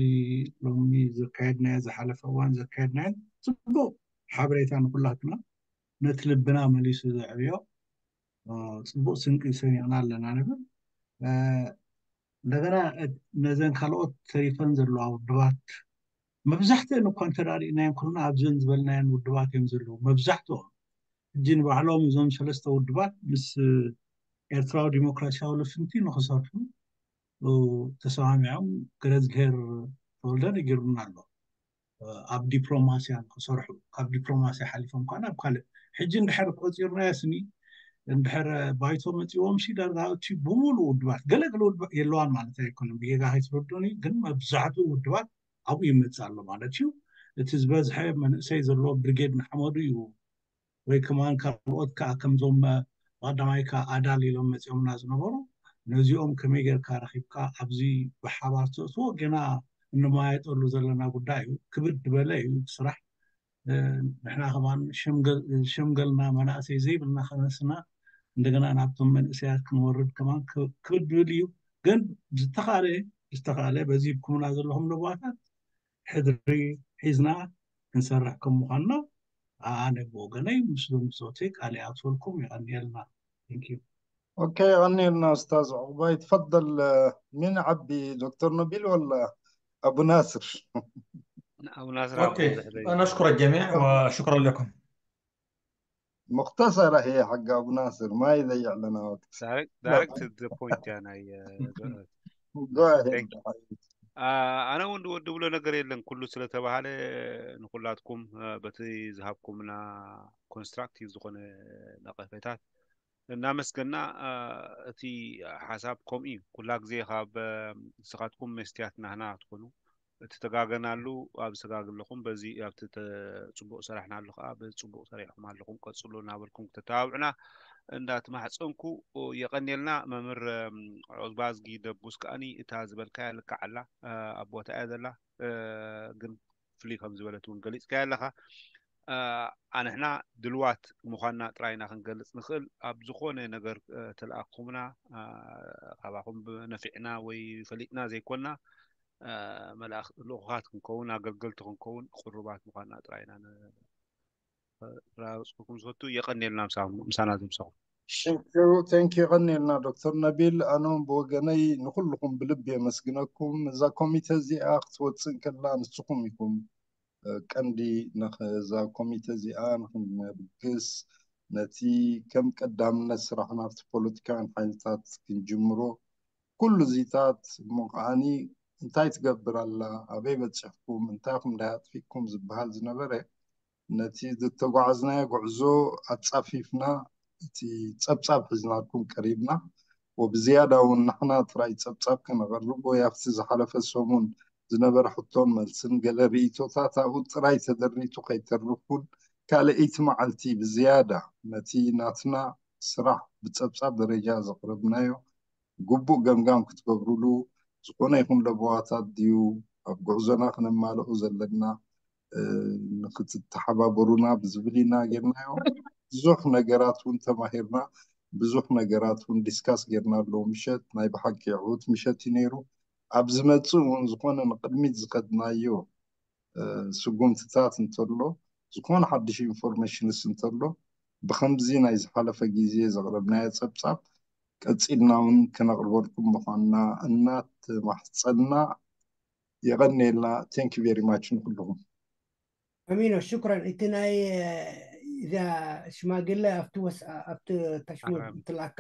ሎሚ ዘካየድናዮ ዝሓለፈ እዋን ዘካየድናዮ ፅቡቅ ሓበሬታ ንኩላትና ነቲ ልብና መሊሱ ዘዕብዮ ፅቡቅ ስንቂ ሰኒቕና ኣለና ንብል። እንደገና ነዘን ካልኦት ተሪፈን ዘለዋ ውድባት መብዛሕትአን እኳ እንተዳሪእናየን ኩልና ኣብዘን ዝበልናየን ውድባት እዮም ዘለዉ መብዛሕትኦም። ሕጂ ንባዕሎም እዞም ሰለስተ ውድባት ምስ ኤርትራዊ ዲሞክራሲያዊ ልፍንቲ ንክሰርሑ ተሰማሚዖም ገረዝግሄር ተወልደ ነጊሩና ኣሎ። ኣብ ዲፕሎማስያ ንክሰርሑ ካብ ዲፕሎማስያ ሓሊፎም ከዓ ናብ ካልእ ሕጂ እንድሕር ቆፂርናዮ ስኒ እንድሕር ባይቶ መፂዎም ሲ ዳርጋ እቲ ብምሉእ ውድባት ገለገለ ውድባት የለዋን ማለት ኣይኮነን ብጌጋ ከይትረዱኒ ግን መብዛሕትኡ ውድባት ኣብኡ ይመፅእ ኣሎ ማለት እዩ። እቲ ዝበዝሐ መንእሰይ ዘለዎ ብርጌድ ንሓመዱ እዩ ወይ ከማን ካልኦት ከዓ ከምዞም ብቀዳማይ ከዓ ኣዳል ኢሎም መፂኦምና ዝነበሩ ነዚኦም ከመይ ጌርካ ረኪብካ ኣብዚ ብሓባር ተእትዎ ገና እንመያየጠሉ ዘለና ጉዳይ እዩ። ክብድ ዝበለ እዩ እቲ ስራሕ። ንሕና ከማን ሸምገልና መናእሰይ ዘይብልና ከነስና እንደገና ናብቶም መንእሰያት ክንወርድ ከማን ክብድ ዝብል እዩ። ግን ዝተኻለ ዝተኻለ በዚ ይብኩምና ዘለኹም ለቦዋታት ሕድሪ ሒዝና ክንሰርሕ ከም ምዃንና ኣነ ብወገነይ ምስዞም ብጾተይ ቃል ይኣትወልኩም። የቐንየልና። Thank you. ኦኬ፣ የቐንየልና ኡስታዝ ዕቑባይ። ትፈደል። ሚን ዓቢ ዶክተር ነቢል ወላ ኣቡ ናስር? أبو ناصر أوكي. نشكر الجميع وشكرا لكم. مختصرة هي حق أبو ناصر، ما يضيع لنا وقت. Direct, direct to the point. يعني Go ahead. ኣነ እውን ድብሎ ነገር የለን። ኩሉ ስለተባሃለ ንኩላትኩም በቲ ዝሃብኩምና ኮንስትራክቲቭ ዝኾነ ነቐፌታት እናመስገና፣ እቲ ሓሳብ ከምኡ እዩ። ኩላ ግዜ ካብ ንስኻትኩም መስትያት ናህና ትኾኑ። እቲ ተጋገናሉ ኣብ ሰጋግ ኣለኹም፣ በዚ ኣብቲ ጽቡቕ ሰራሕና ኣሎ ከዓ በዚ ጽቡቕ ሰሪሕኩም ኣለኹም፣ ቀጽሉ እናበልኩም ክተተባብዑና እንዳተማሕጸንኩ የቐንየልና። መምህር ዑዝባዝጊ ደቡስ ከኣኒ እታ ዝበልካያ ልክዕ ኣላ፣ ኣብ ቦታ እያ ዘላ። ግን ፍልይ ከም ዝበለት እውን ገሊጽካያ ኣለኻ። ኣንሕና ድልዋት ምዃንና ጥራይና ክንገልጽ ንኽእል። ኣብ ዝኾነ ነገር ተለኣኽኹምና ካባኹም ነፊዕና ወይ ፈሊጥና ዘይኮንና ልኡኻት ክንከውን ኣገልገልቲ ክንከውን ቅሩባት ምዃንና ጥራይና ነራግጽኩም ዝፈቱ። የቐንየልና ምሳና ዝምሰኹም። Thank you, thank you። የቐንየልና ዶክተር ነቢል። ኣነ እውን ብወገነይ ንኩልኹም ብልቢ የመስግነኩም። እዛ ኮሚተ እዚኣ ክትወፅእ እንከላ ንስኹም ኢኹም ቀንዲ ነዛ ኮሚተ እዚኣ ንክንበግስ፣ ነቲ ከም ቀዳምነት ስራሕና ኣብቲ ፖለቲካውያን ሓይልታት ክንጅምሮ፣ ኩሉ እዚታት እሞ ከዓኒ እንታይ ትገብር ኣላ፣ ኣበይ በፂሕኩም፣ እንታይ ኹም ዳይ ኣጥፊእኩም ዝበሃል ዝነበረ፣ ነቲ ዝተጓዓዝናዮ ጉዕዞ ኣፃፊፍና፣ እቲ ፀብፃብ ሒዝናልኩም ቀሪብና። ወብዝያዳ እውን ንሕና ጥራይ ፀብፃብ ከነቐርብ ወይ ኣብቲ ዝሓለፈ ሰሙን ዝነበረ ሕቶን መልስን ገለ ርእይቶታት ኣብኡ ጥራይ ተደሪቱ ከይተርፍ እውን ካልኣይቲ መዓልቲ ብዝያዳ ነቲ ናትና ስራሕ ብፀብፃብ ደረጃ ዘቕረብናዮ ግቡእ ገምጋም ክትገብሩሉ፣ ዝኾነ ይኹን ለበዋታት ድዩ ኣብ ጉዕዞና ክነማልኦ ዘለና ንክትተሓባበሩና ብዝብል ኢና ጌርናዮ። ብዙሕ ነገራት እውን ተማሂርና፣ ብዙሕ ነገራት እውን ዲስካስ ጌርና ኣለዉ። ምሸት ናይ ብሓቂ ዕዉት ምሸት እዩ ነይሩ። ኣብ ዝመፅእ እውን ዝኾነ ንቅድሚት ዝኸድናዮ ስጉምትታት እንተሎ፣ ዝኾነ ሓድሽ ኢንፎርሜሽንስ እንተሎ፣ ብከምዚ ናይ ዝሓለፈ ግዜ ዘቕረብናዮ ፀብፃብ ቀፂልና እውን ክነቕርበልኩም ምዃንና እናተማሕፀንና፣ የቐንየልና። Thank you very much ንኩልኹም። ኣሚኖ ሽኩራን። እቲ ናይ እዛ ሽማግለ ኣብቲ ወስ ኣብቲ ታሽሙ ትልኣካ